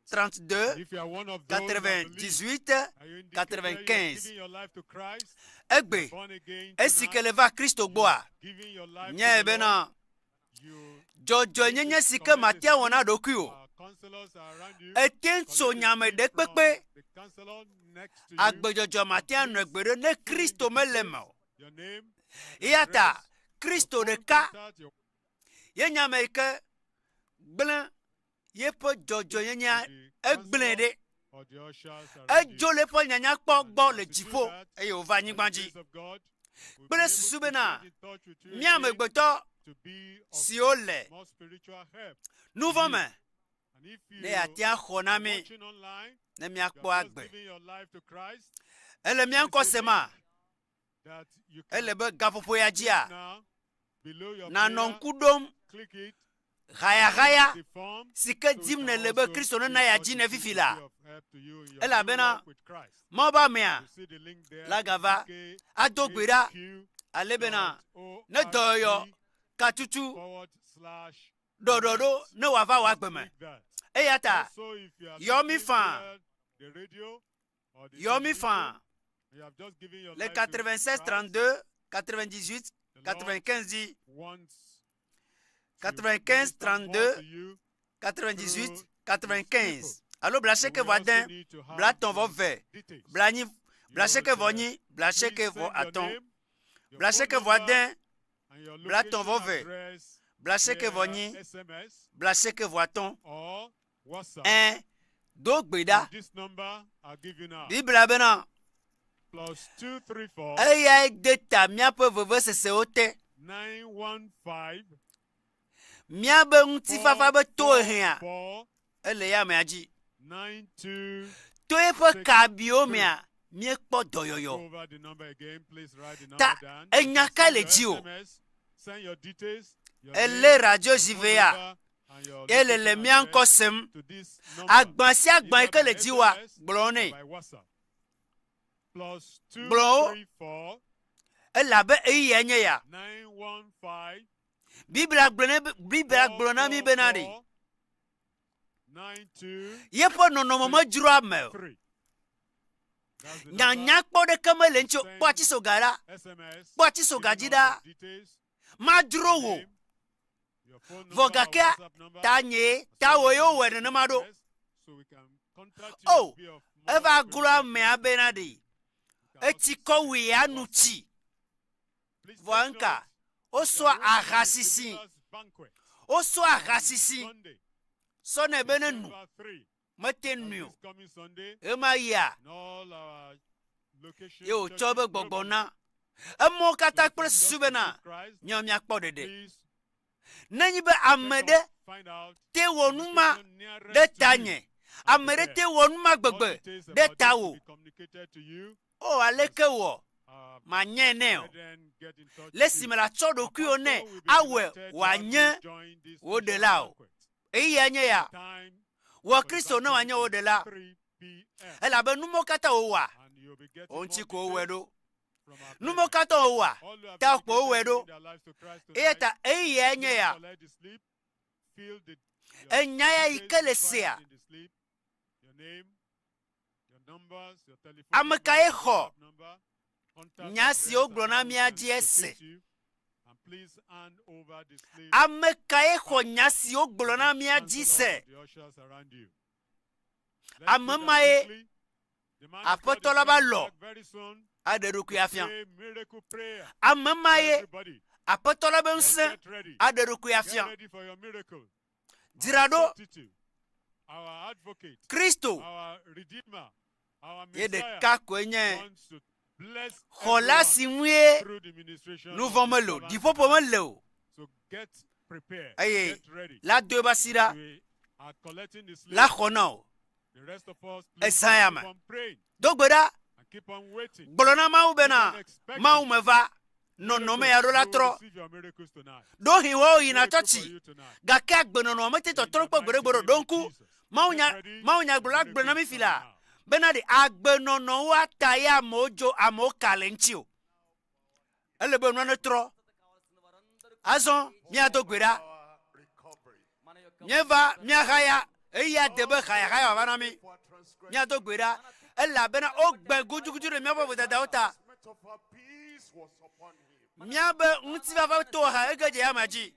S: 32
L: If you are one of those that believe,
S: 98
L: and you indicate that you have
S: 95
L: given your life to Christ,
S: Egbe
L: born again
S: esi ke
L: tonight,
S: le va Kristo gbɔa,
L: giving your life to
S: nyae
L: the
S: bena
L: Lord,
S: Dzɔdzɔenyenye si ke màte awɔ na ɖokuiwò. Ète ŋu tso nya me ɖe kpekpe. Agbedzɔdzɔ mate anɔe gbeɖe ne Kristo mele eme o. Eya ta Kristo ɖeka ye nye ame yi ke gblẽ yeƒe dzɔdzɔenyenyea egblẽe ɖe. Edzo le eƒe nyanyakpɔ gbɔ le dziƒo eye wòva anyigba dzi kple susu bena mía amegbetɔ siwo le nuvɔ̃ me ne yeate axɔ na mí ne míakpɔ agbe. Ele mía ŋkɔ sema? Ele be gaƒoƒo ya dzia nànɔ ŋku ɖom hayahaya si ke dim nèle be Kristo nena yeadzi ne fifi la, elabena Mawu be amea la gava ado gbe ɖa ale bena ne dɔyɔyɔ katutu ɖɔɖɔɖo ne wòava wò agbe me. Eya ta yɔ mí faa, yɔ mí faa le 96 32 98 95 dzi. 95 32 98 95 alo blaasieke vɔ ade blatɔ̃ vɔ ve blanyi blaasieke vɔ nyi blaasieke vɔ atɔ̃ blaasieke vɔ ade blatɔ̃ vɔ ve blaasieke vɔ nyi blaasieke vɔ atɔ̃ ẽ do gbe ɖa biblia bena eyae de ta míaƒe vevesesewo te míabe ŋutifafa be tohehea ele ya amea dzi to eƒe kabiwo mea míekpɔ dɔyɔyɔ ta enya kae le dziwò èlé radio zivea ye le le mía ŋkɔ sem. Agba sia agba yi ke le dziwòa, gblɔ nɛ. Gblɔ wo, elabe ɣeyiɣia nye ya. Biblia gblɔ ne Biblia gblɔ na mí bena ɖe yeƒe nɔnɔme medzroa ame o. Nyanya kpɔ ɖeke mele ŋuti o. Kpɔ atisoga ɖa. Kpɔ atisoga dzi ɖa. Madzro wò. Vɔ gakea, tanyee, tawòe wowɔe nenema ɖo. O, eva glo amea bena ɖe etsi kɔ wui anu tsi. Vɔa ŋka, wosɔa aha sisi, wosɔa aha sisi sɔnɛ be ne nu. Mete nui o. Ɣemaɣia, ye wòtsɔ eƒe gbɔgbɔ na emɔwo katã kple susu bena míawo míakpɔ ɖeɖe. Nenye be ame ɖe te wɔ nu ma ɖe tanye, ame ɖe te wɔ nu ma gbegbe ɖe tawò, o aleke wɔ manyae nɛ o? Le esime nàtsɔ ɖokuiwò nɛ awɔe wòanye wò ɖela o. Ɣeyiɣia nye ya. Wɔ Kristo ne wòanye wò ɖela. Elabe nu mawo katã wòwɔa, wò ŋuti ko wowɔe ɖo. Nu mawo katã wòwɔa, ta ko wowɔe ɖo. Eya ta ɣeyiɣia nye ya. Enya ya yi ke le sea, ame kae xɔ nya si wogblɔ na mía dzi ese? Ame kae xɔ nya si wogblɔ na mía dzi se? Ame mae Aƒetɔ la va lɔ aɖe eɖokui afia. Ame mae Aƒetɔ la be ŋusẽ aɖe eɖokui afia. Dzra ɖo. Kristo ye ɖeka koe nye xɔla si ŋue nuvɔ̃ mele o, ɖiƒoƒo mele o, eye la do eƒe asi ɖa la xɔ na o. Ezã ya me. Do gbe ɖa. Gblɔ na Mawu bena, Mawu meva, nɔnɔme ya ɖo la trɔ. Ɖohĩ woawo yina tsɔtsi, gake agbenɔnɔ mete tɔtrɔ kpɔ gbeɖegbeɖe o. Ɖo ŋku Mawunya, mawunyagblɔla gblɔ na mí fi la bena ɖe agbenɔnɔwo ata ye amewo dzo, amewo ka le ŋuti o. Ele be nua netrɔ. Azɔ míado gbe ɖa. Míeva míahaya, eya de be hayahaya wòava na mí. Míado gbe ɖa elabena wogbe gudugudu ɖe míaƒe vodadawo ta. Míabe ŋutifafa to ha ege dze yame dzi.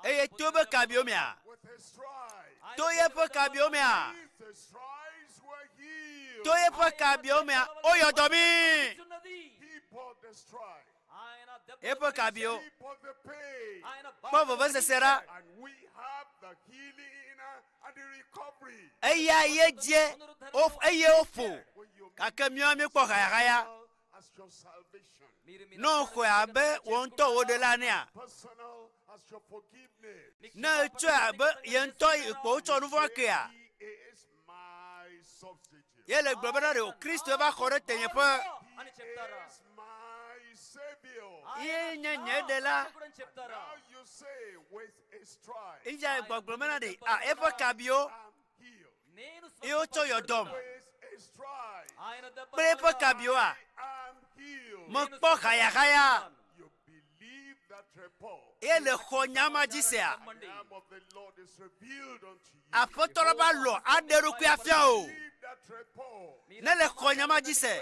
S: Eye to be kabiwo mea? To yeƒe kabiwo mea? To yeƒe kabiwo mea? Woyɔ dɔ mí. Eƒe kabiwo. Kpɔ vevesese ɖa. Eya ye dzie eye woƒo gake míawo míekpɔ hayahaya. Ne wòxɔe abe wò ŋutɔ wò ɖela enea, ne ètsɔe abe ye ŋutɔ kpɔ wotsɔ nu vɔ̃ kea, ye le gblɔ bena ɖe Kristo va xɔ ɖe tenyeƒe. Ye nye nye ɖela. Eya gbɔgblɔ bena ɖe a eƒe kabiwo ye wotsɔ yɔ dɔm kple eƒe kabiwoa, mekpɔ hayahaya ye le xɔ nya ma dzi sea? Aƒetɔ la va lɔ aɖe eɖokui afia o. Ne le xɔ nya ma dzi se,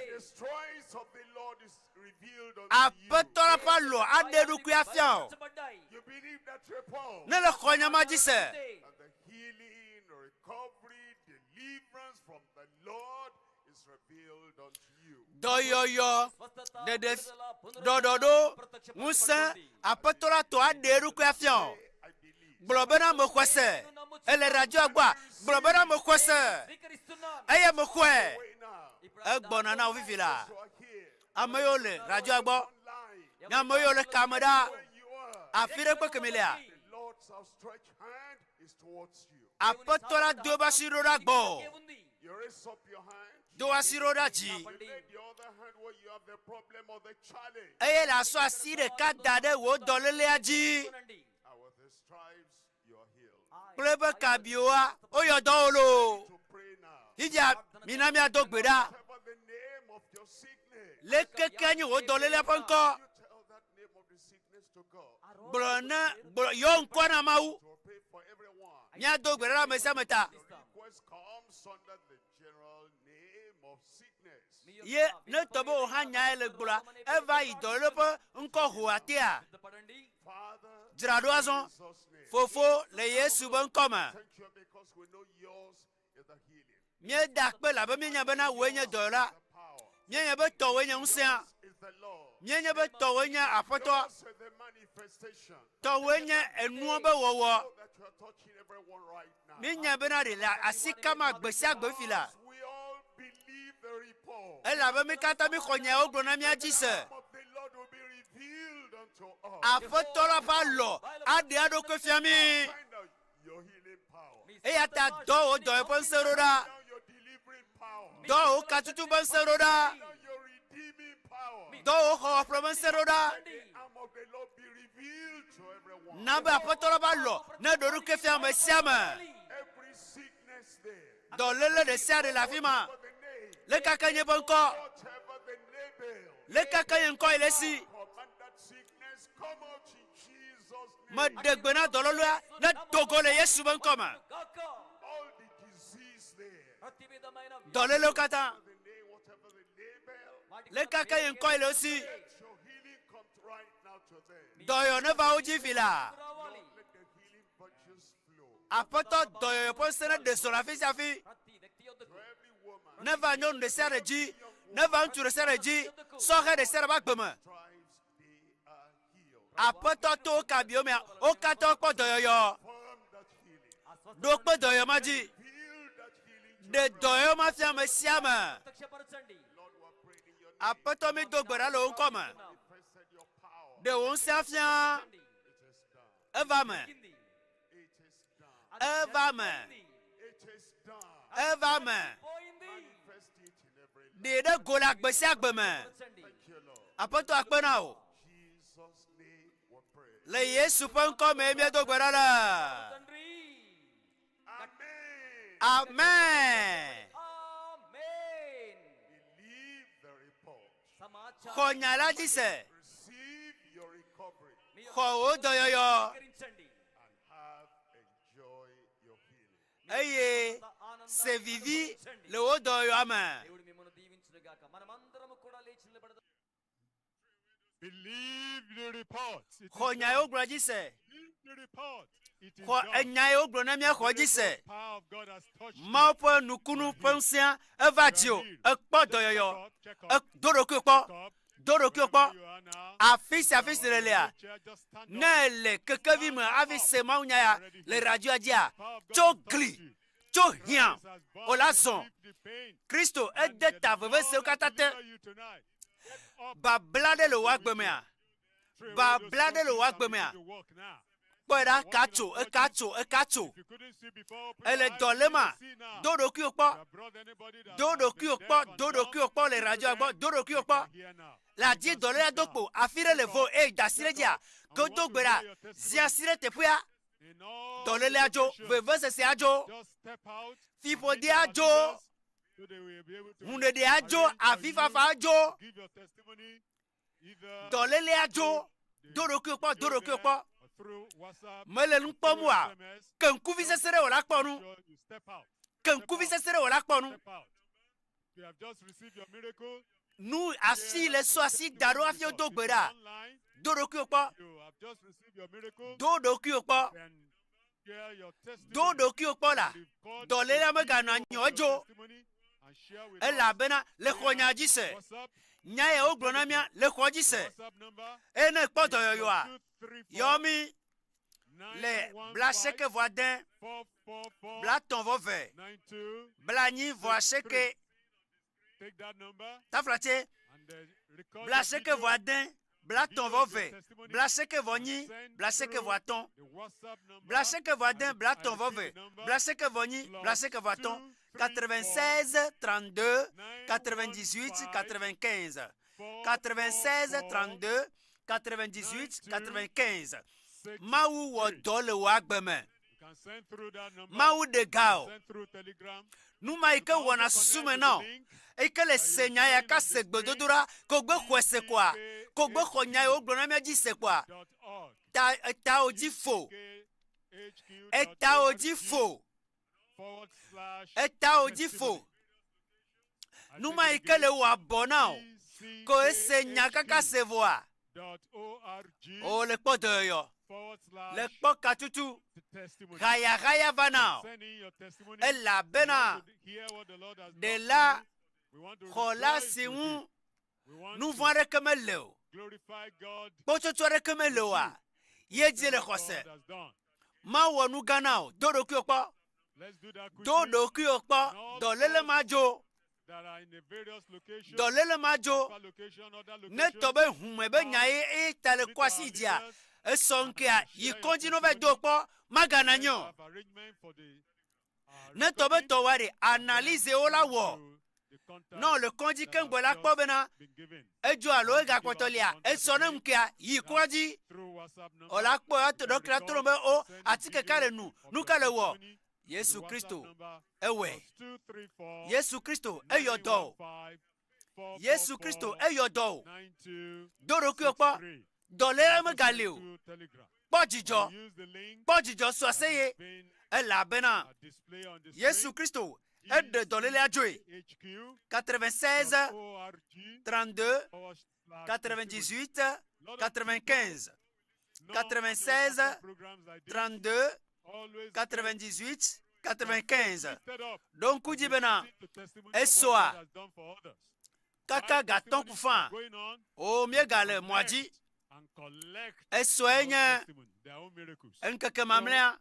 S: Aƒetɔ la ƒe alɔ aɖe eɖokui afia o. Ne le xɔ nya ma dzi se, Dɔyɔyɔ, ɖeɖe, ɖɔɖɔɖo, ŋusẽ, Aƒetɔ la tɔ aɖe eɖokui afia o. Gblɔ bena mexɔe se. Ele radioa gbɔa? Gblɔ bena mexɔe se. Eye mexɔe. Egbɔna na wò fifi la. Ame yiwo le radioa gbɔ, ne ame yiwo le kame ɖa, afi ɖe kpe kemi lea, Aƒetɔ la do eƒe asi ɖo ɖa gbɔ. Do asi ɖo ɖa dzi. Eye nàsɔ asi ɖeka da ɖe wò dɔlélea dzi. Kple eƒe kabiwoa, woyɔ dɔ wò loo. Fifia, mina míado gbe ɖa. Leke ke nye wò dɔlélea ƒe ŋkɔ? Gblɔ ne gblɔ yɔ ŋkɔ na Mawu. Míado gbe ɖa ɖe ame sia ame ta. Ye ne tɔ be wò hã nyae le gblɔa, eva yi dɔléle ƒe ŋkɔ ho atea. Dzra ɖo azɔ. Fofo le Yesu be ŋkɔ me. Míeda akpe elabe míenya bena wòe nye dɔyɔla. Míenya be tɔwòe nye ŋusẽa. Míenya be tɔwòe nye Aƒetɔa. Tɔwòe nye enuɔ be wɔwɔ. Míenya bena ɖe le asi kam agbe sia agbe fifi la. Elabe mí katã míxɔ nya wogblɔ na mía dzi se. Aƒetɔ la ƒe alɔ aɖe eɖokui fia mí. Eya ta dɔ wò dɔyɔƒe ŋusẽ ɖo ɖa. Dɔ wò katutu ƒe ŋusẽ ɖo ɖa. Dɔ wò xɔxɔƒle ƒe ŋusẽ ɖo ɖa. Na be Aƒetɔ la va lɔ ne ɖo eɖokui fia ame sia ame. Dɔléle ɖe sia ɖe le afi ma. Le kake nye ƒe ŋkɔ. Le kake nye ŋkɔ yi le esi. Meɖe gbe na dɔlɔlɔa ne do go le Yesu ƒe ŋkɔ me. Dɔlélewo katã. Le kake yi ŋkɔ yi le wo si. Dɔyɔ neva wo dzi fi la. Aƒetɔ dɔyɔyɔ ƒe ŋusẽ neɖe zɔ le afi sia afi. Neva nyɔnu ɖe sia ɖe dzi, neva ŋutsu ɖe sia ɖe dzi, sɔhɛ ɖe sia ɖe ƒe agbe me. Aƒetɔ to wo kabiwo mea, wo katã wokpɔ dɔyɔyɔ. Ɖo kpe dɔyɔyɔ ma dzi. Ɖe dɔyɔyɔ ma fia ame sia ame. Aƒetɔ mi do gbe ɖa le wò ŋkɔ me. Ɖe wò ŋusẽ fia. Eva me. Eva me. Eva me. Ɖee ɖe go le agbe sia agbe me. Aƒetɔ akpe na wò. Le Yesu ƒe ŋkɔ mee míedo gbe ɖa le. Amen. Xɔ nya la dzi se. Xɔ wò dɔyɔyɔ. Eye se vivi le wò dɔyɔyɔa me. Xɔ nya yi wogblɔ dzi se. Xɔ enya yi wogblɔ na mía xɔ dzi se. Mawu ƒe nukunu ƒe ŋusẽa eva dziwò. Èkpɔ dɔyɔyɔ. Do ɖokuiwò kpɔ. Do ɖokuiwò kpɔ. Afi sia afi si nèlea, ne èle kekevi me hafi se mawunya ya le radioa dzia, tso gli, tso hiã, wò la zɔ. Kristo ede ta vevesewo katã te. Babla ɖe le wò agbe mea? Babla ɖe le wò agbe mea? Kpɔe ɖa, eka tso, eka tso, eka tso. Èle dɔ léma? Do ɖokuiwò kpɔ. Do ɖokuiwò kpɔ, do ɖokuiwò kpɔ le radioa gbɔ, do ɖokuiwò kpɔ. Le adi dɔléla do kpo, afi ɖe le vo eye da asi ɖe edzia, ke wodo gbe ɖa, zi asi ɖe teƒea, dɔlélea dzo, vevesesea dzo, fiƒodea dzo, hũɖeɖea dzo, avifafa dzo, dɔlélea dzo. Do ɖokuiwò kpɔ, do ɖokuiwò kpɔ. Mele nu kpɔm oa? Ke ŋkuvi sesẽ ɖe wò la kpɔ nu. Ke ŋkuvi sesẽ ɖe wò la kpɔ nu. Nu asi le sɔ asi da ɖo hafi wodo gbe ɖa. Do ɖokuiwò kpɔ. Do ɖokuiwò kpɔ. Do ɖokuiwò kpɔ la, dɔlélea meganɔ anyi o, edzo. Elabena le xɔ nya dzi se. Nya ya wogblɔ na mía le xɔ dzi se. Eye ne ekpɔ dɔyɔyɔa, yɔ mí le blaasieke vɔ ade, blaetɔ̃ vɔ eve, blanyi vɔ asieke, taflatse, blaasieke vɔ ade, blaetɔ̃ vɔ eve, blaasieke vɔ nyi, blaasieke vɔ atɔ̃, blaasieke vɔ ade, blaetɔ̃ vɔ eve, blaasieke vɔ nyi, blaasieke vɔ atɔ̃, 96 32 98 95 96 32 98 95 Mawu wɔ dɔ le wò agbe me. Mawu ɖe ga o. Nu ma yi ke wɔna susu me na wò, eyi ke le se nya ya ka se gbedodoɖa ke wogbe xɔe se koa, ke wogbe xɔ nya yi wogblɔ na mía dzi se koa, ta eta wò dzi fo. Eta wò dzi fo. Eta wò dzi fo. Nu ma yi ke le wò abɔ na wò, ke ese nya kaka se vɔa, o le kpɔ dɔyɔyɔ, le kpɔ katutu, hayahaya va na wò, elabena ɖela xɔla si ŋu nu vɔ̃ aɖeke mele o, kpɔtsɔtsɔ aɖeke mele oa, ye dzi le xɔse. Mawu wɔ nu gã na wò. Do ɖokuiwò kpɔ. Do ɖokuiwò kpɔ. Dɔléle ma dzo. Dɔléle ma dzo. Ne tɔ be hume be nya ye eye ta le kwasi dzia, esɔ ŋkea yi kɔdzi no va do kpɔ, magana anyi o. Ne tɔ be tɔ wa ɖe analyse wo la wɔ. Ne wòle kɔdzi keŋ gbɔ la kpɔ bena edzo alo egakpɔtɔ lia, esɔ ne ŋkea yi kɔdzi. Wòla kpɔ ato ɖɔkita to be o atike ka le nu, nu ka le wɔ. Yesu Kristo ewɔe. Yesu Kristo eyɔ dɔ o. Yesu Kristo eyɔ dɔ o. Do ɖokuiwò kpɔ. Dɔléle megali o. Kpɔ dzidzɔ. Kpɔ dzidzɔ su aseye elabena Yesu Kristo eɖe dɔlélea dzoe. 96 32 98 95 96 32 98 95 Ɖo ŋku dzi bena esɔa kaka gatɔ̃ ku fã. O, míegale mɔa dzi. Esɔe nye ŋkeke mamlɛa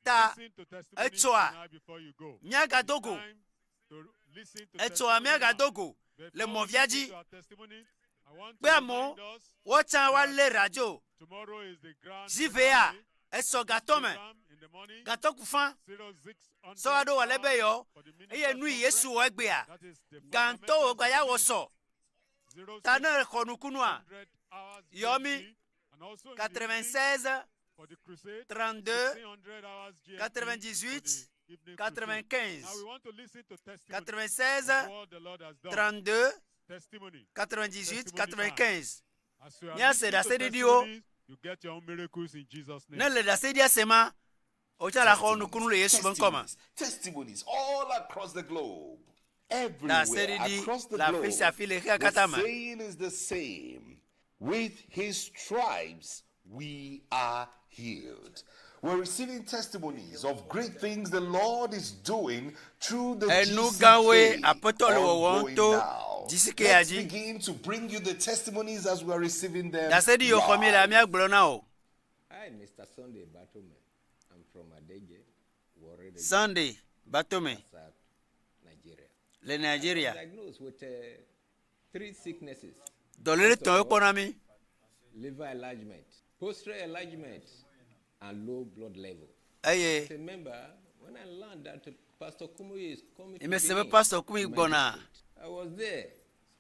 S: ta etsɔa míagado go. Etsɔa míagado go le mɔvia dzi. Kpe amewo woatsã woalé radio zivea esɔ gatɔ me gatɔ ku fã sɔ va ɖo wòale be yɔ eye nu yi Yesu wɔ egbea gãtɔ wò gba ya wɔ sɔ ta ne exɔ nukunua yɔ mi 96 32 98 95 96 32 98 95 Míase ɖaseɖiɖiwo. Ne le ɖaseɖiɖia se ma, wotsa la xɔ nukunu le Yesu ƒe ŋkɔ me.
O: Testimonies all across the globe. Everywhere
S: Ɖaseɖiɖi
O: across the
S: le afi
O: globe.
S: sia afi le xexea
O: The
S: katã me.
O: saying is the same. With his stripes we are healed. We're receiving testimonies of great things the Lord is doing through the
S: Enu gãwoe
O: GCK
S: Aƒetɔ le wɔwɔm
O: ongoing
S: to
O: now.
S: GCK ya
O: Let's
S: dzi.
O: begin to bring you the testimonies as we are receiving them.
S: Ɖaseɖi yiwo xɔ mi le
O: live.
S: míagblɔ na wò.
T: Hi, Mr. Sunday Batome. I'm from Adeje, Warri region,
S: Sunday Batome
T: South Nigeria.
S: le
T: I was
S: Nigeria.
T: diagnosed with three sicknesses.
S: Dɔléle
T: First
S: tɔ̃
T: of
S: wokpɔ na
T: all,
S: mí.
T: Liver enlargement, prostate enlargement, and low blood level.
S: Eye
T: As a member, when I learned that Pastor Kumuyi is coming to
S: mese be
T: Benin,
S: Pastor Kumuyi
T: in my
S: gbɔna.
T: district, I was there.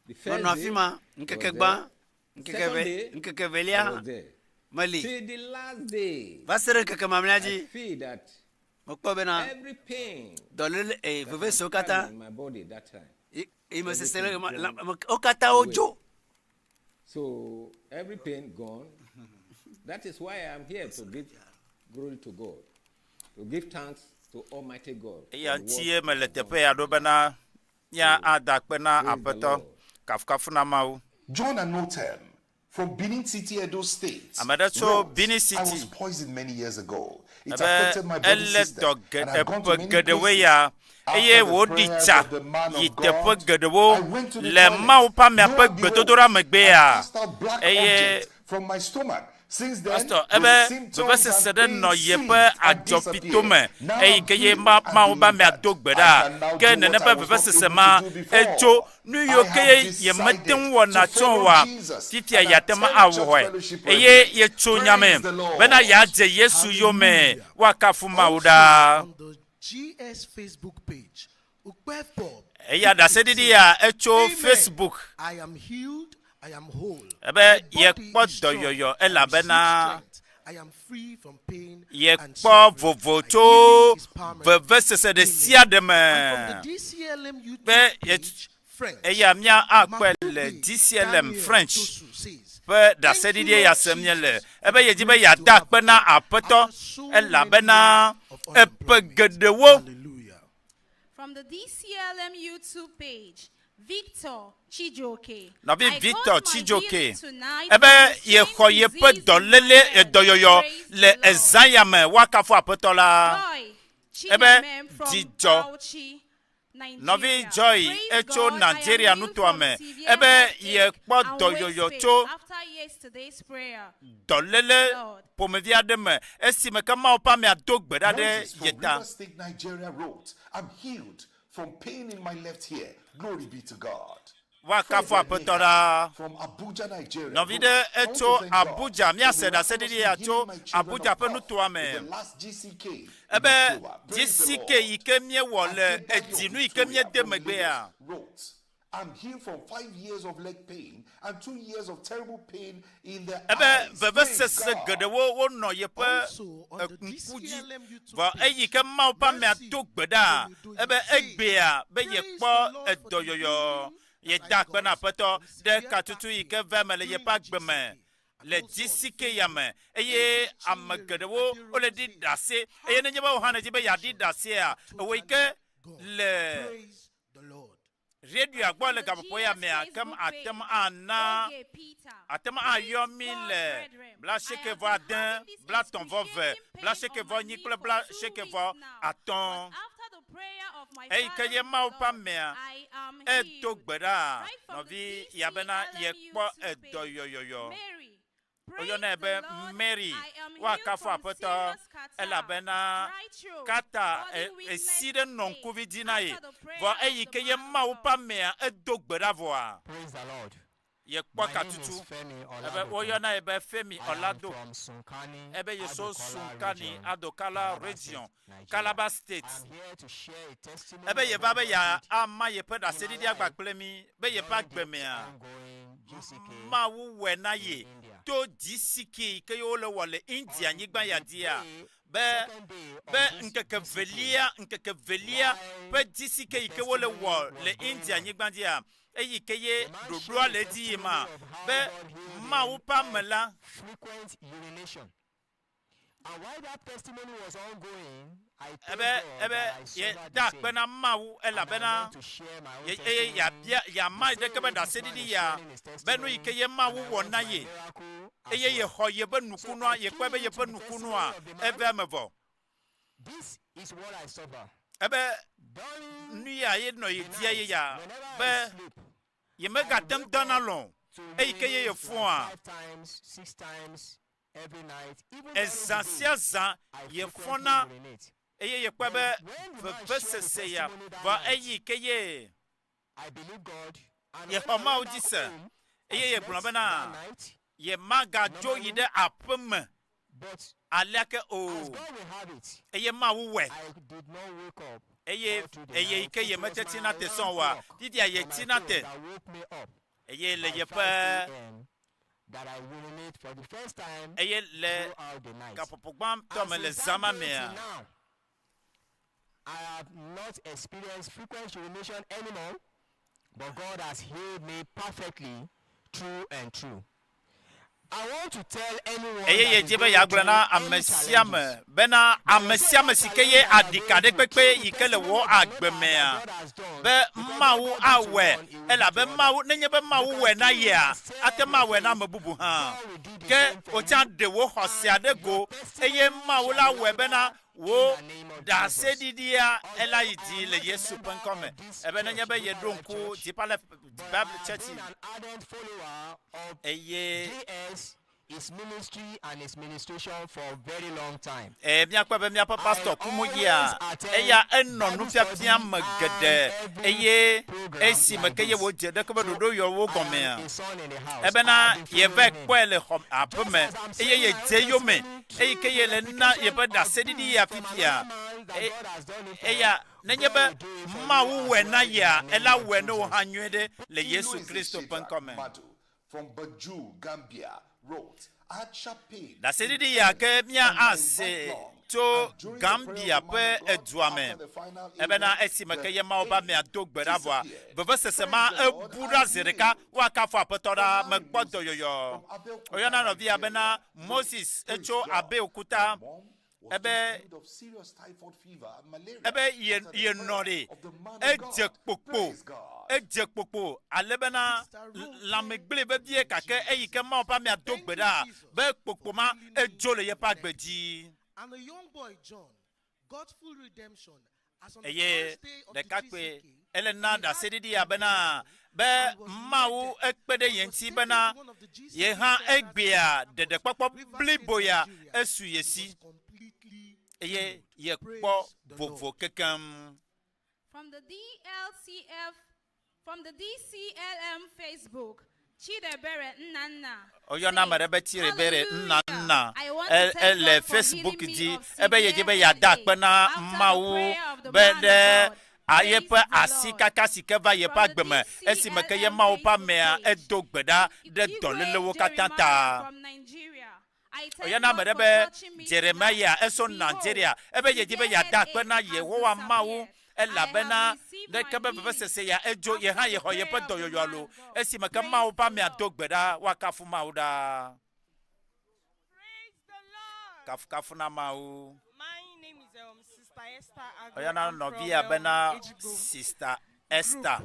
T: The first
S: Menɔ
T: day,
S: afi ma
T: I was
S: ŋkeke
T: there.
S: gbã, ŋkeke
T: Second
S: ve,
T: day,
S: ŋkeke
T: I
S: velia
T: was there.
S: meli.
T: Till the last day,
S: Va se ɖe ŋkeke mamlɛa
T: I
S: dzi,
T: feel that
S: mekpɔ bena
T: every pain
S: dɔléle ee
T: that I'm
S: vevesewo katã
T: having in my body that time,
S: yi yi me sese le
T: everything
S: ma la
T: gone
S: me wo katã
T: away.
S: wodzo.
T: So every pain gone. That is why I'm here to give glory to God, to give thanks to Almighty God
I: Eya
T: for what
I: ŋutie
T: He
I: mele
T: has done.
I: teƒe ya ɖo bena mía ada akpe na
T: Praise the
I: Aƒetɔ.
T: Lord.
I: Kafukafu na Mawu.
O: John Anotem from Benin City, Edo State,
I: Ame ɖe tso
O: wrote,
I: Benin
O: I
I: City.
O: was poisoned many years ago. It
I: Ebe
O: affected my body
I: elé
O: system,
I: dɔ ge
O: and I've gone to
I: eƒe
O: many
I: geɖewoe
O: places.
I: ya eye
O: After the
I: wòɖi
O: prayers
I: tsa
O: of the man
I: yi
O: of
I: teƒe
O: God,
I: geɖewo
O: I went to the
I: le
O: toilet.
I: Mawu ƒe amea
O: Lo
I: ƒe
O: and behold,
I: gbedodoɖa
O: I
I: megbea
O: cast out black
I: eye
O: objects from my stomach. Since then,
I: Pastor,
O: the
I: ebe
O: symptoms
I: vevesese
O: and
I: ɖe
O: pain
I: nɔ yeƒe
O: ceased and
I: adzɔpito me
O: disappeared. Now
I: eyi
O: I'm
I: ke ye
O: healed
I: ma
O: and
I: Mawu ƒe amea
O: delivered.
I: do gbe
O: I
I: ɖa
O: can now
I: ke
O: do
I: nene
O: what
I: ƒe
O: I was not
I: vevesese
O: able
I: ma
O: to do before.
I: etso nu
O: I
I: yiwo ke
O: have
I: ye yemete
O: decided
I: ŋu wɔna
O: to
I: tsɔ
O: follow
I: oa
O: Jesus
I: fifia
O: and
I: yeate ŋu
O: attend church
I: awɔe
O: fellowship
I: eye
O: regularly.
I: yetso nya me
O: Praise the Lord.
I: bena yeadze Yesu yome woakafu Mawu ɖaa.
U: On the GS Facebook page, Ukpefo
I: Eya ɖaseɖiɖi ya etso
U: Amen.
I: Facebook
U: I am healed, I am whole.
I: ebe
U: My body
I: yekpɔ
U: is strong.
I: dɔyɔyɔ
U: I receive
I: elabena
U: strength. I am free from pain and
I: yekpɔ
U: suffering.
I: vovo
U: My
I: tso
U: healing is permanent.
I: vevesese ɖe sia ɖe
U: And from
I: me.
U: the DCLM YouTube
I: Be ye
U: page, French,
I: eya mía akpɔe le
U: Makubi
I: DCLM
U: Daniel
I: French
U: Tosu says,
I: ƒe
U: Thank you,
I: ɖaseɖiɖi ya
U: Lord
I: sem míele.
U: Jesus, for
I: Ebe
U: the
I: yedzi be
U: grace to
I: yeada
U: have
I: akpe na
U: hope
I: Aƒetɔ
U: after so many
I: elabena
U: years of
I: eƒe
U: unemployment.
I: geɖewo
U: Hallelujah.
V: From the DCLM YouTube page, Victor Chijioke.
I: Nɔvi
V: I
I: Victor
V: got my
I: Chijioke
V: healing tonight
I: ebe
V: from the same
I: yexɔ yeƒe
V: disease in my
I: dɔléle
V: head.
I: edɔyɔyɔ
V: Praise
I: le
V: the Lord.
I: ezã ya me woakafu Aƒetɔ la.
V: Joy
I: Ebe
V: Chinemem from
I: dzidzɔ
V: Bauchi,
I: Nɔvi
V: Nigeria.
I: Joy
V: Praise
I: etso
V: God, I am
I: Nigeria
V: healed
I: nutoa
V: from
I: me
V: severe
I: ebe
V: headache
I: yekpɔ
V: and waist
I: dɔyɔyɔ
V: pain
I: tso
V: after yesterday's prayer.
I: dɔléle
V: Lord.
I: ƒomevi aɖe me esime ke Mawu ƒe amea do gbe ɖa ɖe
O: Moses
I: ye
O: from
I: ta.
O: Rivers State, Nigeria wrote, I'm healed from pain in my left ear. Glory be to God.
I: Woakafu
O: Fred
I: Aƒetɔ
O: Emeka
I: ɖaa.
O: from Abuja, Nigeria
I: Nɔvi
O: wrote,
I: ɖe
O: I want to
I: etso
O: thank God
I: Abuja,
O: for
I: míase ɖaseɖiɖi
O: miraculously
I: ya tso
O: healing my children
I: Abuja
O: of
I: ƒe
O: cough
I: nutoa
O: with
I: me.
O: the last GCK in
I: Ebe
O: October. Praise the
I: GCK
O: Lord.
I: yi ke míewɔ le
O: Adebayo
I: edzinu yi ke
O: Victoria
I: míede
O: from
I: megbea.
O: Lagos wrote, I'm healed from 5 years of leg pain and 2 years of terrible pain in the
I: Ebe
O: eyes. Praise
I: vevesese
O: God.
I: geɖewo wonɔ yeƒe
U: Also on the
I: ŋku dzi.
U: DCLM YouTube
I: Vɔ
U: page,
I: eyi ke Mawu ƒe amea
U: Mercy
I: do gbe ɖa
U: Oludoyin
I: ebe
U: says,
I: egbea be
U: Praise the
I: yekpɔ
U: Lord for the
I: edɔyɔyɔ.
U: healing that I
I: Yeda akpe na
U: got
I: Aƒetɔ
U: from
I: ɖe
U: severe
I: katutu
U: back
I: yi
U: pain
I: ke va eme le
U: during
I: yeƒe agbe me
U: GCK. And
I: le
U: also on
I: GCK ya
U: Facebook,
I: me eye
U: Amy
I: ame
U: Chinyere
I: geɖewo wole
U: Aderoju
I: ɖi
U: says,
I: ɖase eye nenye be wò hã nèdzi be yeaɖi ɖasea, ewò yi
U: Totally
I: ke
U: gone.
I: le
U: Praise the Lord.
I: radioa gbɔ
V: From
I: le
V: the
I: gaƒoƒo ya
V: GS
I: mea ke
V: Facebook
I: ate ŋu
V: page,
I: ana
V: Oge Peter.
I: ate ŋu
V: Praise
I: ayɔ mí
V: God,
I: le
V: brethren.
I: bla
V: I
I: seeke
V: have
I: vɔ
V: been
I: ade,
V: having this
I: bla tɔ̃ vɔ ve,
V: excruciating
I: bla
V: pain
I: seeke
V: on
I: vɔ
V: my
I: enyi
V: knee
I: kple
V: for
I: bla
V: two
I: seeke
V: weeks
I: vɔ
V: now.
I: atɔ̃.
V: But after the prayer of my
I: Eyi ke
V: father
I: ye
V: in the
I: Mawu ƒe
V: Lord,
I: amea
V: I am
I: edo
V: healed.
I: gbe ɖa
V: Right from the
I: nɔvi ya bena
V: DCLM
I: yekpɔ
V: YouTube page,
I: edɔyɔyɔyɔ.
V: Mary. Praise
I: Woyɔnɛ
V: the
I: be
V: Lord,
I: Mary.
V: I am healed
I: Woakafu
V: from
I: Aƒetɔ
V: serious catarrh,
I: elabena
V: dry throat,
I: kata
V: body
I: e-
V: weakness,
I: esi ɖe
V: and
I: nɔ
V: pain
I: ŋkuvi dzi na ye.
V: after the prayer
I: Vɔ
V: of
I: eyi
V: the
I: ke ye
V: man of
I: Mawu ƒe
V: God.
I: amea edo gbe ɖa vɔa,
W: Praise the Lord.
I: yekpɔ
W: My name
I: katutu.
W: is Femi
I: Ebe
W: Oladokun.
I: woyɔna ye be Femi
W: I am
I: Olado.
W: from Sunkani,
I: Ebe yeso
W: Adokola
I: Sunkani
W: region,
I: Adokala
W: Calabar
I: region,
W: State, Nigeria.
I: Calabar State.
W: I am here to share a testimony
I: Ebe
W: of
I: yeva
W: what
I: be
W: God
I: ya
W: did
I: ama yeƒe
W: in my
I: ɖaseɖiɖi
W: life
I: agba kple mi be yeƒe
W: during
I: agbe
W: the
I: mea.
W: ongoing GCK
I: Mawu wɔe na
W: in
I: ye
W: India.
I: to GCK yi ke wole wɔ le India
W: On
I: nyigba ya
W: the
I: dzia
W: day,
I: be
W: second day
I: be
W: of this
I: ŋkeke
W: GCK,
I: velia ŋkeke velia
W: while
I: ƒe GCK
W: the
I: yi ke wole
W: testimony
I: wɔ
W: was
I: le
W: going
I: India
W: on,
I: nyigba dzia eyi ke ye
W: the man
I: ɖoɖoa
W: shared
I: le
W: a
I: edzi yim ma
W: testimony of how
I: be
W: God healed
I: Mawu
W: him
I: ƒe ame
W: of
I: la
W: frequent urination.
I: Ebe ebe ye da akpe na Mawu elabena ye eye yeabia yeama ɖeke be ɖaseɖiɖi ya be nu yi ke ye Mawu wɔ na ye eye yexɔ yeƒe nukunua yekpɔe be yeƒe nukunua eve eme vɔ. Ebe nu ya ye nɔ ye dia ye ya be yemegate ŋu dɔna lɔ o eyi ke ye yefɔa Ezã sia zã yefɔna eye yekpɔe be vevesese ya vɔ eyi ke ye yexɔ Mawu dzi se eye yegblɔ bena yemagadzo yi ɖe aƒe me alea ke o. Eye Mawu wɔe. Eye eye yi ke yemete tsina te sɔ̃ oa, fifia yetsina te. Eye le yeƒe eye le gaƒoƒo gbãtɔ me le zã ma mea,
W: I have not experienced frequent urination anymore, but God has healed me perfectly, true and true.
I: Eye yedi be yeagblɔe na ame sia ame bena, Ame sia ame si ke ye aɖika ɖe kpekpe yi ke le wò agbe mea, be Mawu awɔe, elabe Mawu, nenye be Mawu wɔe na yea, ate ŋu awɔe na ame bubu hã. Ke wò tsã ɖe wò xɔsea ɖe go, eye Mawu la wɔe bena Wò ɖaseɖiɖia ela yi dzi le Yesu ƒe ŋkɔ me. Ebe nenye be yeɖo ŋku Deeper Life Bible Church eye
W: His ministry and his ministration for a very long time.
I: Eye míakpɔe be míaƒe pastor Kumuyi,a eya enɔ nufiafia me geɖe eye esime ke ye wòdze ɖeke be ɖoɖo yɔ wo gɔmea, ebena yeva kpɔe le xɔ aƒe me eye yedze eyome. Eyi ke ye le na yeƒe ɖaseɖiɖi ya fifia, e, eya nenye be Mawu wɔe na yea, ela wɔe ne wò hã nyuie ɖe le Yesu Kristo ƒe ŋkɔ me. Ɖaseɖiɖi ya ke mía ase tso Gambia ƒe edua me ebena esime ke ye Mawu ƒe amea do gbe ɖa vɔa, vevesese ma ebu ɖa zi ɖeka. Woakafu Aƒetɔ ɖa, mekpɔ dɔyɔyɔ. Woyɔna nɔvia bena Moses etso Abeokuta ebe ebe ye yenɔ ɖe edze kpokpo edze kpokpo ale bena lãme gblẽ vevie gake eyi ke Mawu ƒe amea do gbe ɖa be kpokpo ma edzo le yeƒe agbe dzi. Eye ɖekakpui ele na ɖaseɖiɖi ya bena be Mawu ekpe ɖe ye ŋuti bena ye hã egbea ɖeɖekpɔkpɔ blibo ya esu ye si eye yekpɔ vovo kekeŋ.
V: From the DLCF From the DCLM Facebook, Chidebere Nnanna.
I: Woyɔna ame ɖe be Chidebere Nnanna. Ele Facebook dzi ebe yedi be yeada akpe na Mawu be ɖe yeƒe asikaka si ke va yeƒe agbe me esime ke ye Mawu ƒe amea edo gbe ɖa ɖe dɔlélewo katã ta. Woyɔna ame ɖe be Jeremiah eso Nigeria ebe yedi be yeada akpe na Yehowa Mawu elabena ɖeke be vevesese ya edzo ye hã yexɔ yeƒe dɔyɔyɔ alo esime ke Mawu ƒe amea do gbe ɖa woakafu Mawu ɖaa. Kafukafu na Mawu. Woyɔna nɔvia bena Sister Esther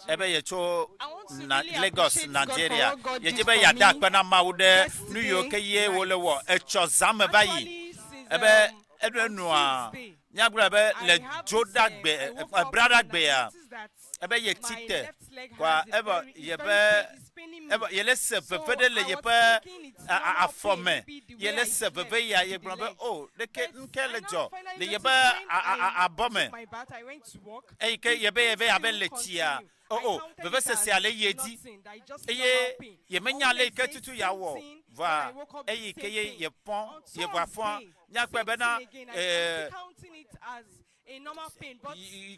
I: ebe yetso na Lagos, Nigeria. Yedzi be yeada akpe na Mawu ɖe nu yiwo ke ye wole wɔ etsɔ zã me va yi. Ebe eɖo enua míagblɔe be le dzoɖagbe ebraɖagbea ebe yetsi te kɔa evɔ yebe evɔ yele se veve ɖe le yeƒe afɔ me yele se veve ya yegblɔ be o oh, ɖeke nuke le dzɔ le yeƒe abɔ me eyi ke yebe yebe abe le tsia o o vevesesea le ye dzi eye yemenya ale yi ke tutu yeawɔ vɔa eyi ke ye yefɔ yevɔa fɔa míakpɔe bena ee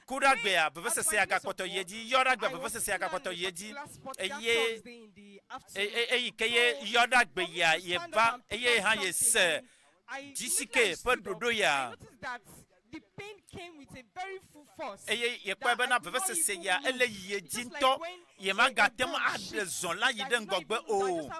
I: ku ɖe agbea vevesesea gakpɔtɔ yi edzi yɔ ɖe agbe vevesesea gakpɔtɔ yi edzi eye eyi ke ye yɔ ɖe agbe yia yeva eye hã yese GCK ƒe ɖoɖo ya eye yekpɔe bena vevesese ya ele yi edzi ŋutɔ yemagate ŋu aɖe zɔ la yi ɖe ŋgɔgbe o.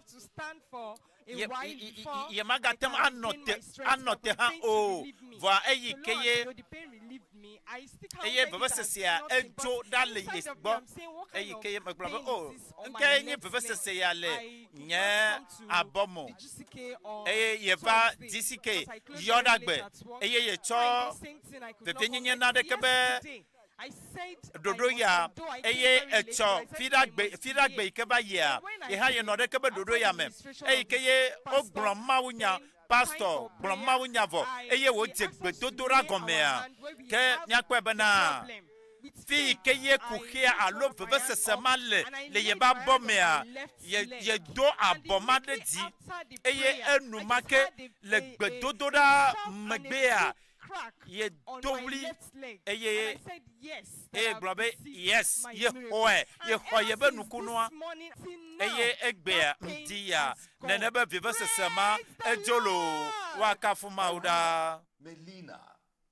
A: a
I: Ye-
A: while
I: ye- ye-
A: before
I: ye magate
A: I
I: ŋu
A: can
I: anɔ
A: regain
I: te
A: my strength
I: anɔ
A: for
I: te
A: the
I: hã
A: pain to
I: o
A: relieve me.
I: vɔa eyi
A: So
I: ke
A: lo and
I: ye
A: behold, the pain relieved me. I still
I: eye
A: counted it as
I: vevesesea
A: nothing, but
I: edzo ɖa le ye
A: inside of me,
I: gbɔ
A: I'm saying, what kind
I: eyi
A: of
I: ke ye megblɔ be
A: pain
I: o
A: is this on my
I: ŋke nye
A: left leg?
I: vevesese ya le
A: I did
I: nye
A: not come to
I: abɔ me o
A: the GCK on
I: eye yeva
A: Thursday
I: GCK
A: because I closed
I: yɔ
A: very
I: ɖa
A: late
I: gbe
A: at work.
I: eye yetsɔ
A: Friday, same thing, I could not come.
I: vevienyenye na ɖeke be
A: Yesterday, I said I
I: ɖoɖo
A: must
I: ya
A: come, though I came
I: eye
A: very late,
I: etsɔ
A: but I said
I: fi ɖa
A: I
I: gbe
A: must
I: fi
A: be
I: ɖa
A: here.
I: gbe yi ke va yia
A: But when I
I: ye hã yenɔ
A: came,
I: ɖeke be
A: after
I: ɖoɖo
A: the
I: ya me
A: ministration
I: eyi
A: of
I: ke
A: the
I: ye
A: pastor,
I: wogblɔ mawu nya
A: then time
I: pastor
A: for
I: gblɔ
A: prayer,
I: mawu nya vɔ
A: I
I: eye
A: he
I: wòdze
A: asked us to
I: gbedodoɖa
A: lay our
I: gɔmea
A: hand where we
I: ke
A: have
I: míakpɔe
A: the
I: bena
A: problem. With
I: fi yi
A: faith,
I: ke ye
A: I
I: kuxia
A: laid
I: alo
A: one of my hands
I: vevesese
A: up
I: ma le
A: and I
I: le
A: laid
I: yebe
A: my
I: abɔ
A: hand on my
I: mea
A: left
I: ye
A: leg.
I: yedo
A: And
I: abɔ ma ɖe
A: immediately
I: dzi
A: after the
I: eye
A: prayer, I just
I: enumake
A: heard a,
I: le
A: a, a, a
I: gbedodoɖa
A: sharp and a
I: megbea
A: big crack on
I: yedo
A: my
I: ɣli
A: left leg. And
I: eye
A: I said, yes, that
I: eye
A: I've
I: gblɔ be
A: received
I: yes
A: my
I: yexɔe
A: miracle. And
I: yexɔ
A: ever
I: yebe
A: since this
I: nukunua
A: morning till now,
I: eye egbea
A: that pain
I: ŋdi ya
A: has gone.
I: nene be vevesese ma
A: Praise the
I: edzo loo
A: Lord.
I: woakafu Mawu ɖaa.
O: Melina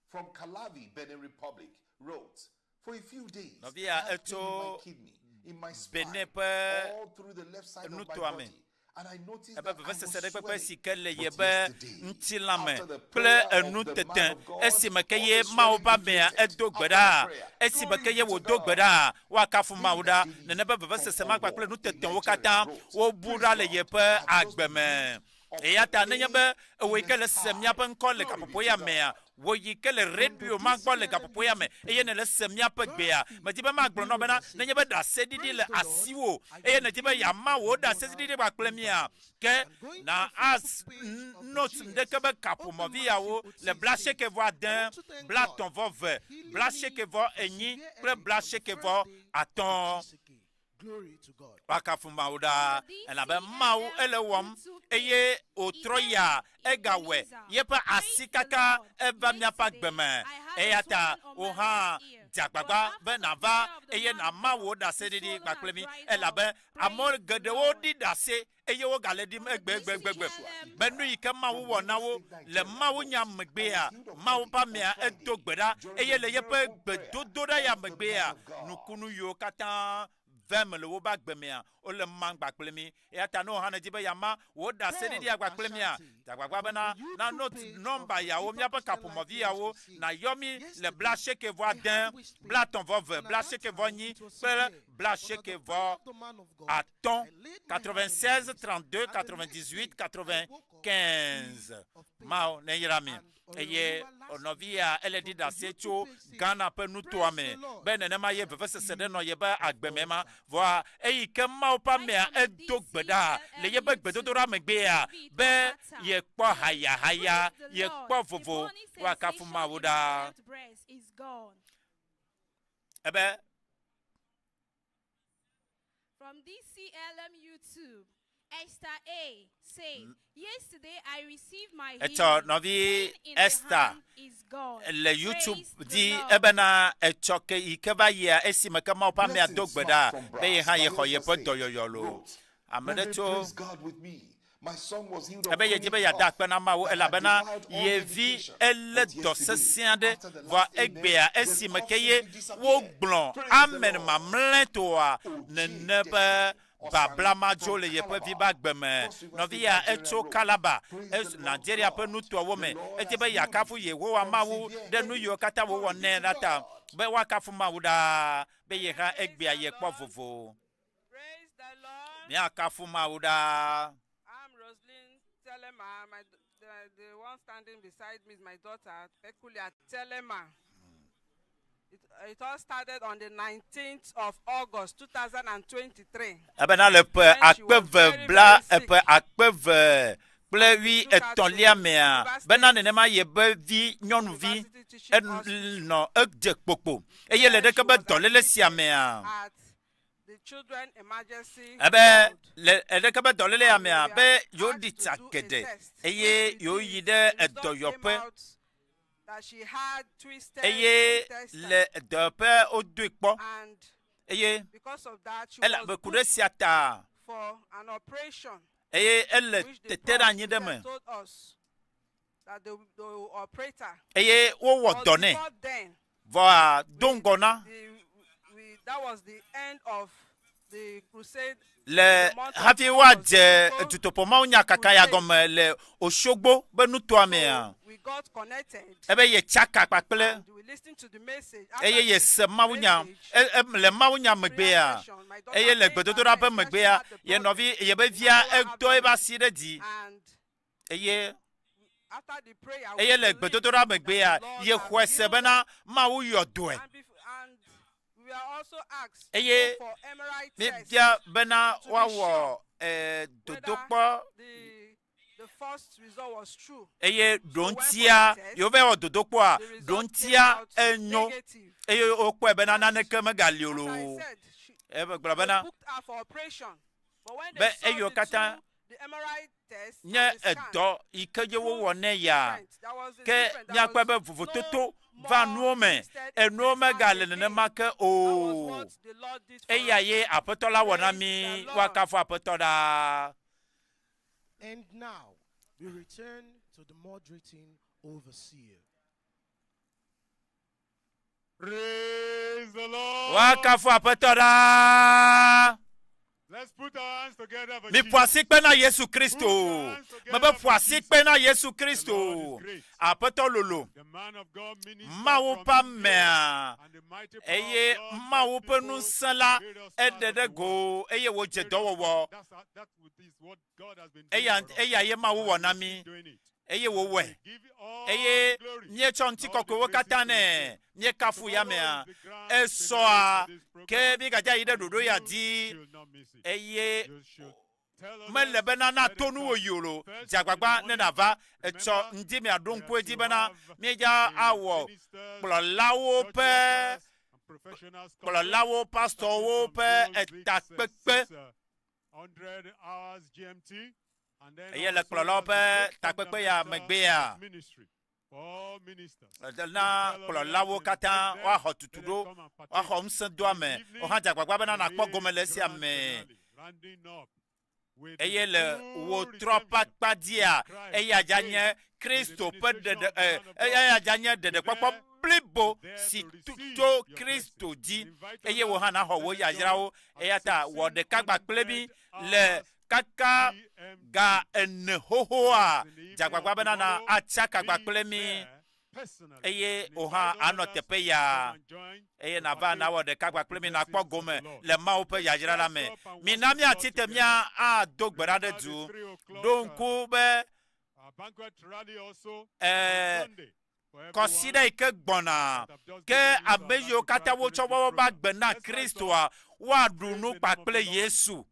O: from Calavi, Benin Republic, wrote, For a few days, I
I: Nɔvia
O: had pain in my
I: etso
O: kidney, in my spine,
I: Benin ƒe
O: all through the left side of my
I: nutoa me.
O: body. And I noticed
I: Ebe
O: that I was
I: vevesese ɖe kpekpe
O: swelling.
I: si ke le
O: But
I: yebe
O: yesterday,
I: ŋutilã me
O: after the
I: kple
O: prayer of
I: enu
O: the man
I: tete
O: of God,
I: esime ke
O: all
I: ye
O: the
I: Mawu
O: swelling
I: ƒe amea
O: deflated
I: edo gbe
O: after the
I: ɖa
O: prayer.
I: esime
O: Glory
I: ke ye
O: be to
I: wòdo gbe
O: God.
I: ɖa woakafu Mawu
O: David
I: ɖa
O: Adeniyi
I: nene be
O: from
I: vevesese ma kpakple
O: Owo
I: nu
O: in
I: tetewo
O: Nigeria
I: katã
O: wrote,
I: wobu
O: Praise
I: ɖa le
O: God,
I: yeƒe
O: I've just
I: agbe
O: been
I: me.
O: healed of
I: Eya
O: the
I: ta nenye
O: pain
I: be ewò
O: in
I: yi
O: the
I: ke le se
O: thigh.
I: míaƒe ŋkɔ le
O: Glory be
I: gaƒoƒo
O: to
I: ya
O: God.
I: mea, wò yi ke le radio ma gbɔ le gaƒoƒo ya me eye nèle se míaƒe gbea, medi be magblɔ na wò bena nenye be ɖaseɖiɖi le asiwò eye nèdi be yeama wò ɖaseɖiɖi kpakple mía, ke na as note ŋɖeke be kaƒomɔvi yawo le blaasieke vɔ ade, blaetɔ̃ vɔ eve, blaasieke vɔ enyi kple blaasieke vɔ atɔ̃. Woakafu Mawu ɖaa, elabe Mawu ele wɔm eye wòtrɔ yia egawɔe. Yeƒe asi kaka eva míaƒe agbe me. Eya ta wò hã dze agbagba be nàva eye nàma wò ɖaseɖiɖi kpakple mí, elabe ame geɖewo ɖi ɖase eye wogale ɖim egbegbegbegbe be nu yi ke Mawu wɔ na wo le mawunya megbea, Mawu ƒe amea edo gbe ɖa eye le yeƒe gbedodoɖa ya megbea, nukunu yiwo katã ve eme le woƒe agbe mea, wole mam kpakple mí. Eya ta ne wò hã nèdi be yeama wò ɖaseɖiɖia kpakple mía, dze agbagba bena na note nɔmba yawo, míaƒe kaƒomɔvi yawo, nàyɔ mí le blaasieke vɔ ade, blaetɔ̃ vɔ eve, blaasieke vɔ enyi kple blaasieke vɔ atɔ̃, 96 32 98 95. Mawu neyra mi. Eye nɔvi ya ele ɖi ɖase tso Ghana ƒe nutoa me be nenema ye vevesese ɖe nɔ yebe agbe me ma. Vɔa eyi ke Mawu ƒe amea edo gbe ɖa le yebe gbedodoɖa megbea be yekpɔ hayahaya, yekpɔ vovo. Woakafu Mawu ɖaa. Ebe
V: From DCLM YouTube, Esther A. Say, yesterday I received my
I: Etsɔ
V: healing.
I: nɔvi
V: Pain in the
I: Esther
V: hand is gone.
I: le YouTube
V: Praise the
I: dzi
V: Lord.
I: ebena etsɔ ke yi ke va yia esime ke Mawu ƒe amea do
O: Blessings
I: gbe
O: Mark
I: ɖa
O: from
I: be ye
O: Brass,
I: hã yexɔ
O: Bayelsa
I: yeƒe
O: State,
I: dɔyɔyɔ loo.
O: wrote,
I: Ame ɖe
O: Brethren,
I: tso
O: praise God with me. My son was healed of
I: ebe yedi be
O: chronic
I: yeada
O: cough
I: akpe na Mawu
O: that had
I: elabena
O: defied all
I: ye vi
O: medication.
I: elé
O: But
I: dɔ
O: yesterday,
I: sesẽ aɖe
O: after the
I: vɔa
O: last amen,
I: egbea
O: the
I: esime
O: cough
I: ke ye
O: simply disappeared.
I: wogblɔ
O: Praise the
I: amen
O: Lord.
I: mamlɛtɔa nene be babla ma dzo le yeƒe vi be agbe me.
O: Cross River
I: Nɔvi
O: State,
I: ya
O: Nigeria
I: etso
O: wrote,
I: Calabar,
O: Praise the
I: es
O: Lord
I: Nigeria ƒe
O: God.
I: nutoawo
O: The
I: me.
O: Lord
I: Edi
O: has
I: be
O: healed
I: yeakafu
O: me
I: Yehowa
O: from
I: Mawu
O: severe
I: ɖe nu
O: headache.
I: yiwo katã wòwɔ
O: Glory be
I: nɛ
O: to
I: la ta
O: God.
I: be woakafu Mawu ɖaa be ye hã egbea yekpɔ vovo.
B: Praise the Lord.
I: Míakafu Mawu ɖaa.
B: I'm Roslyn Telema. My, the, the one standing beside me is my daughter, Peculiar Telema. It, it all started on the 19th of August 2023.
I: Ebena le ƒe
B: When she
I: akpe
B: was
I: ve
B: very,
I: bla
B: very sick.
I: eƒe akpe ve kple wui
B: took her to
I: etɔ̃lia mea
B: River
I: bena
B: State
I: nenema yebe vi nyɔnuvi
B: University Teaching Hospital.
I: enɔ edze kpokpo eye le
B: There
I: ɖeke
B: she
I: be
B: was
I: dɔléle sia
B: admitted
I: mea
B: at the children emergency
I: ebe
B: ward.
I: le eɖeke be dɔléle ya
B: And
I: mea
B: we
I: be
B: were
I: yewo
B: asked
I: ɖi
B: to
I: tsa
B: do a
I: geɖe
B: test,
I: eye
B: which we
I: yewo yi
B: did.
I: ɖe
B: The result came
I: edɔyɔƒe
B: out that she had twisted
I: eye
B: intestine.
I: le dɔyɔƒe wodoe kpɔ
B: And
I: eye
B: because of that, she
I: elabe
B: was
I: ku ɖe
B: booked
I: sia ta
B: for an operation,
I: eye ele
B: which the
I: tete ɖe
B: prof
I: anyi ɖe me
B: later told us that the, the operator.
I: eye wowɔ
B: But
I: dɔ nɛ
B: before then,
I: vɔa do ŋgɔ na
B: the, we, that was the end of The crusade
I: Le hafi woadze dutoƒo mawunyakaka ya gɔme le Osogbo be nutoa mea,
B: we got connected.
I: ebe yetsaka kpakple
B: We listened to the message. After
I: eye yese mawunya e, e, le mawunya megbea eye le gbedodoɖa ƒe megbea ye nɔvi yebe via etɔ eƒe asi ɖe dzi eye
B: after the prayer, we
I: eye le
B: believed
I: gbedodoɖa megbea yexɔe se bena Mawu yɔ dɔe
B: and we are also asked to
I: eye
B: go for MRI test.
I: míebia bena woawɔ eh, dodokpɔ
B: The first result was true.
I: eye ɖoŋtia yewo va wɔ dodokpɔa ɖoŋtia enyo eye wokpɔe bena naneke megali o loo ebe gblɔ bena
B: Booked her for operation. But when
I: be
B: they saw
I: eyiwo
B: the
I: katã
B: two, the MRI test
I: nye
B: and the scan,
I: edɔ yi ke dze wowɔ nɛ ya
B: there was a
I: ke
B: difference. There
I: míakpɔe
B: was
I: be vovototo va nuwo me enuwo megale nenema ke o eya ye aƒetɔ la wɔ na mí woakafu aƒetɔ ɖaa
U: And now we return to the moderating overseer.
L: Praise the Lord.
I: woakafu aƒetɔ ɖaa
L: Let's put our hands together for
I: miƒo asi kpe na yesu kristo mebe ƒo asi kpe na yesu kristo aƒetɔ lolo mawu ƒe amea eye mawu ƒe ŋusẽ la eɖe ɖe go eye wòdze dɔwɔwɔ eya eya ye mawu wɔ na mí eye wòwɔe eye míetsɔ ŋutikɔkɔewo katã nɛ míekafu ya mea esɔa ke mígadze ayi ɖe ɖoɖo ya dzi eye mele bena nato nuwò yi o lo dze agbagba ne nàva etsɔ ŋdi miaɖo ŋku edzi bena míedza awɔ kplɔlawo ƒe kplɔlawo pastɔwo ƒe etakpekpe
L: 100 hours GMT. And then
I: eye le
L: also
I: kplɔlawo
L: as the
I: ƒe
L: great
I: takpekpe ya
L: fundamental
I: megbea
L: ministry for all ministers.
I: na kplɔlawo katã woaxɔ tutuɖo woaxɔ ŋusẽdoame wohã dze agbagba bena nàkpɔ gome le esia me
L: Rounding up with
I: eye le wò trɔ ƒe akpa dzia eya dza nye kristo ƒe ɖeɖe ɛ eya dza nye ɖeɖekpɔkpɔ blibo si tu tso kristo dzi eye wò hã naxɔ wò yayrawo eya ta wɔ ɖeka gba kple mí le kaka ga ene xoxoa dze agbagba bena na atsaka gba kple mí eye wò hã anɔ teƒe ya eye nàva nawɔ ɖeka gba kple mí nakpɔ gome le mawu ƒe yayra la me mina míatsi te mía ado gbe ɖa ɖe du ɖo ŋku be
L: our banquet rally also
I: ɛɛ
L: on Sunday. For
I: kɔsiɖa yi ke gbɔna ke ame yiwo katã wotsɔ woƒe agbe na kristoa woaɖu nu kpakple yesu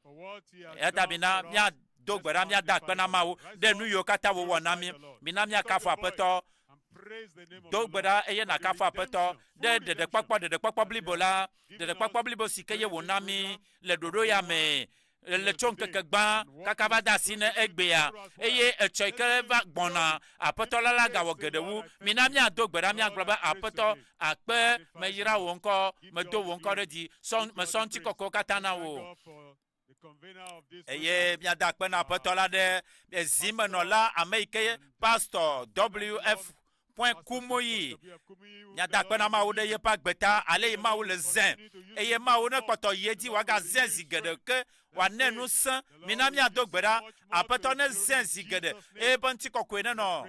I: eya ta mina míado gbe ɖa míada akpe na mawu ɖe nu yiwo katã wòwɔ na mí mina míakafu aƒetɔ do gbe ɖa eye nàkafu aƒetɔ ɖe ɖeɖekpɔkpɔ ɖeɖekpɔkpɔ blibo la ɖeɖekpɔkpɔ blibo si ke ye wòna mí le ɖoɖo ya me le tso ŋkeke gbã kaka va de asi ne egbea eye etsɔ yi ke va gbɔna aƒetɔ la la gawɔ geɖe wu mina míado gbe ɖa míagblɔ be aƒetɔ akpe meyra wò ŋkɔ medo wò ŋkɔ ɖe dzi sɔ mesɔ ŋutikɔkɔewo katã na wò eye míada akpe na aƒetɔ la ɖe ezimenɔla ame yi ke pastor wf point Kumuyi míada akpe na mawu ɖe yeƒe agbe ta ale yi mawu le zẽ eye mawu ne kpɔtɔ yi edzi wòagazẽ zi geɖe ke wòanɛ ŋusẽ mina míado gbe ɖa aƒetɔ ne zẽ zi geɖe eye eƒe ŋutikɔkɔe nenɔ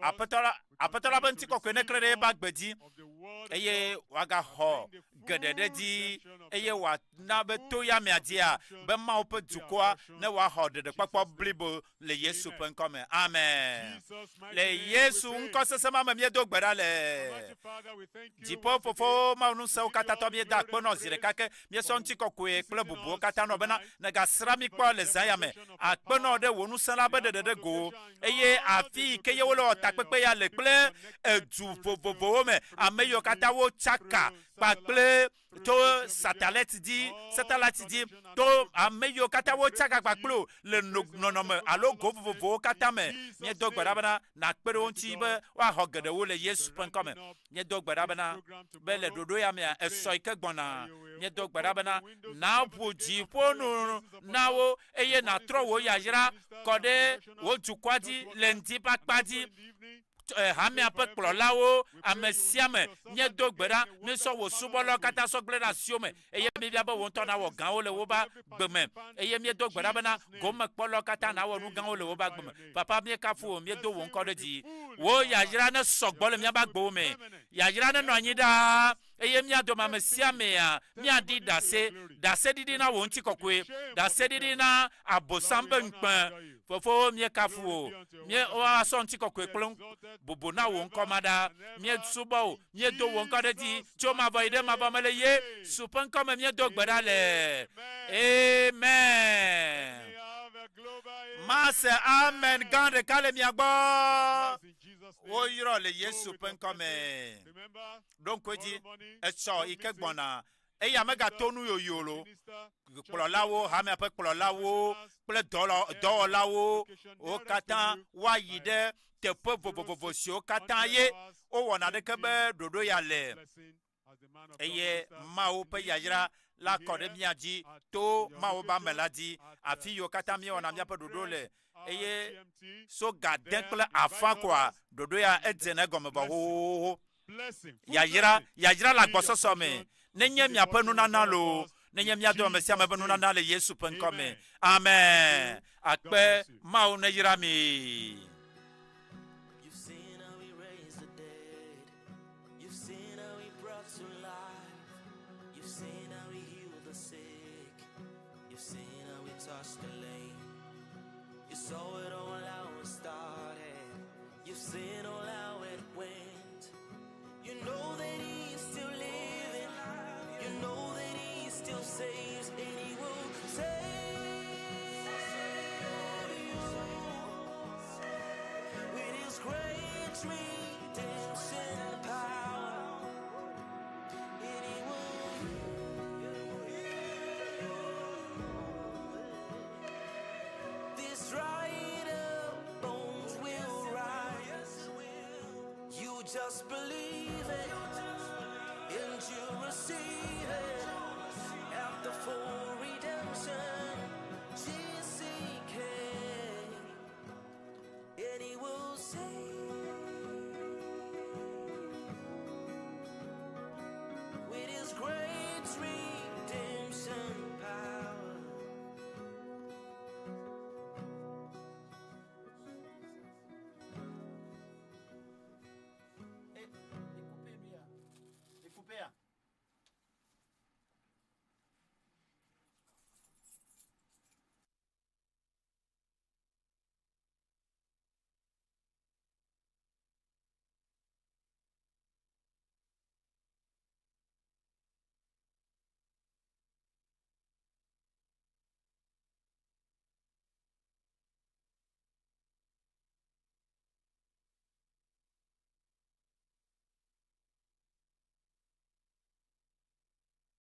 I: aƒetɔ la aƒetɔ la ƒe ŋutikɔkɔe neklẽ ɖe eƒe agbe dzi eye wòagaxɔ geɖe ɖe dzi eye wòana be to ya mea dzia be mawu ƒe dukɔa ne wòaxɔ ɖeɖekpɔkpɔ blibo le yesu ƒe ŋkɔ me amen le yesu ŋkɔ sese ma me míedo gbe ɖa le dziƒo fofowo mawu ŋusẽwo katã tɔ míeda akpe nɔ zi ɖeka ke míesɔ ŋutikɔkɔe kple bubuwo katã nɔ bena nègasrã mí kpɔ le zã ya me akpe nɔ ɖe wò ŋusẽ la be ɖeɖe ɖe go eye afi yi ke ye wole wɔ takpekpe ya le kple edu vovovowo me ame yiwo katã wotsaka kpakple to satellite dzi satellite dzi to ame yiwo katã wotsaka kpakple o le no nɔnɔme alo go vovovowo katã me míedo gbe ɖa bena nàkpe ɖe wo ŋuti be woaxɔ geɖewo le yesu ƒe ŋkɔ me míedo gbe ɖa bena be le ɖoɖo ya mea esɔ yi ke gbɔna míedo gbe ɖa bena nàʋu dziƒo nu na wo eye nàtrɔ wò yayra kɔ ɖe wò dukɔa dzi le ŋdi ƒe akpa dzi. eh, hamea ƒe kplɔlawo, ame sia ame, míedo gbe ɖa, míesɔ wò subɔlawo katã sɔ gblẽ ɖe asiwò me, eye míebia be wò ŋutɔ nawɔ gãwo le woƒe agbe me, eye míedo gbe ɖa bena gomekpɔlawo katã nawɔ nu gãwo le woƒe agbe me. Papa, míekafu wò, míedo wò ŋkɔ ɖe dzi. Wò yayra nesɔ gbɔ le míaƒe agbewo me. Yayra nenɔ anyi ɖaa, eye mía dome ame sia amea míaɖi ɖase, ɖaseɖiɖi na wò ŋutikɔkɔe, ɖaseɖiɖi na Abosam ƒe ŋukpe. Fofo, míekafu wò. Mí, woasɔ ŋutikɔkɔe kple bubu na wò ŋkɔ ma ɖaa. Míesubɔ wò, míedo wò ŋkɔ ɖe dzi tso mavɔ yi ɖe mavɔ me le Yesu ƒe ŋkɔ me míedo gbe ɖa le. Amen. Mase amen gã ɖeka le mia gbɔ. Woyrɔ le Yesu ƒe ŋkɔ me. Ɖo ŋku edzi, etsɔ yi ke gbɔna, eya megato nu yoyo lo. Kplɔlawo, hamea ƒe kplɔlawo kple dɔwɔlawo, wo katã woayi ɖe teƒe vovovovo siwo katã ye wowɔna ɖeke be ɖoɖo ya le. Eye Mawu ƒe yayra la kɔ ɖe mía dzi to Mawu ƒe ame la dzi, afi yiwo katã míewɔna míaƒe ɖoɖo le. Eye so ga ade kple afã koa, ɖoɖo ya edzena egɔme vɔ xoxoxo. Yayra, yayra le agbɔsɔsɔ me, nenye miaƒe nunana loo, nenye mía dome ame sia ame ƒe nunana le Yesu ƒe ŋkɔ me. Amen. Akpe Mawu neyra mi.
C: You've seen how he raised the dead. You've seen how he brought to life. You've seen how he healed the sick. You've seen how he touched the lame. You saw it all how it started. You've seen all how it went. You know that he's still living. You know that he still saves, and he will save you with his great redemption power. And he will This dried up bones will rise. You just believe.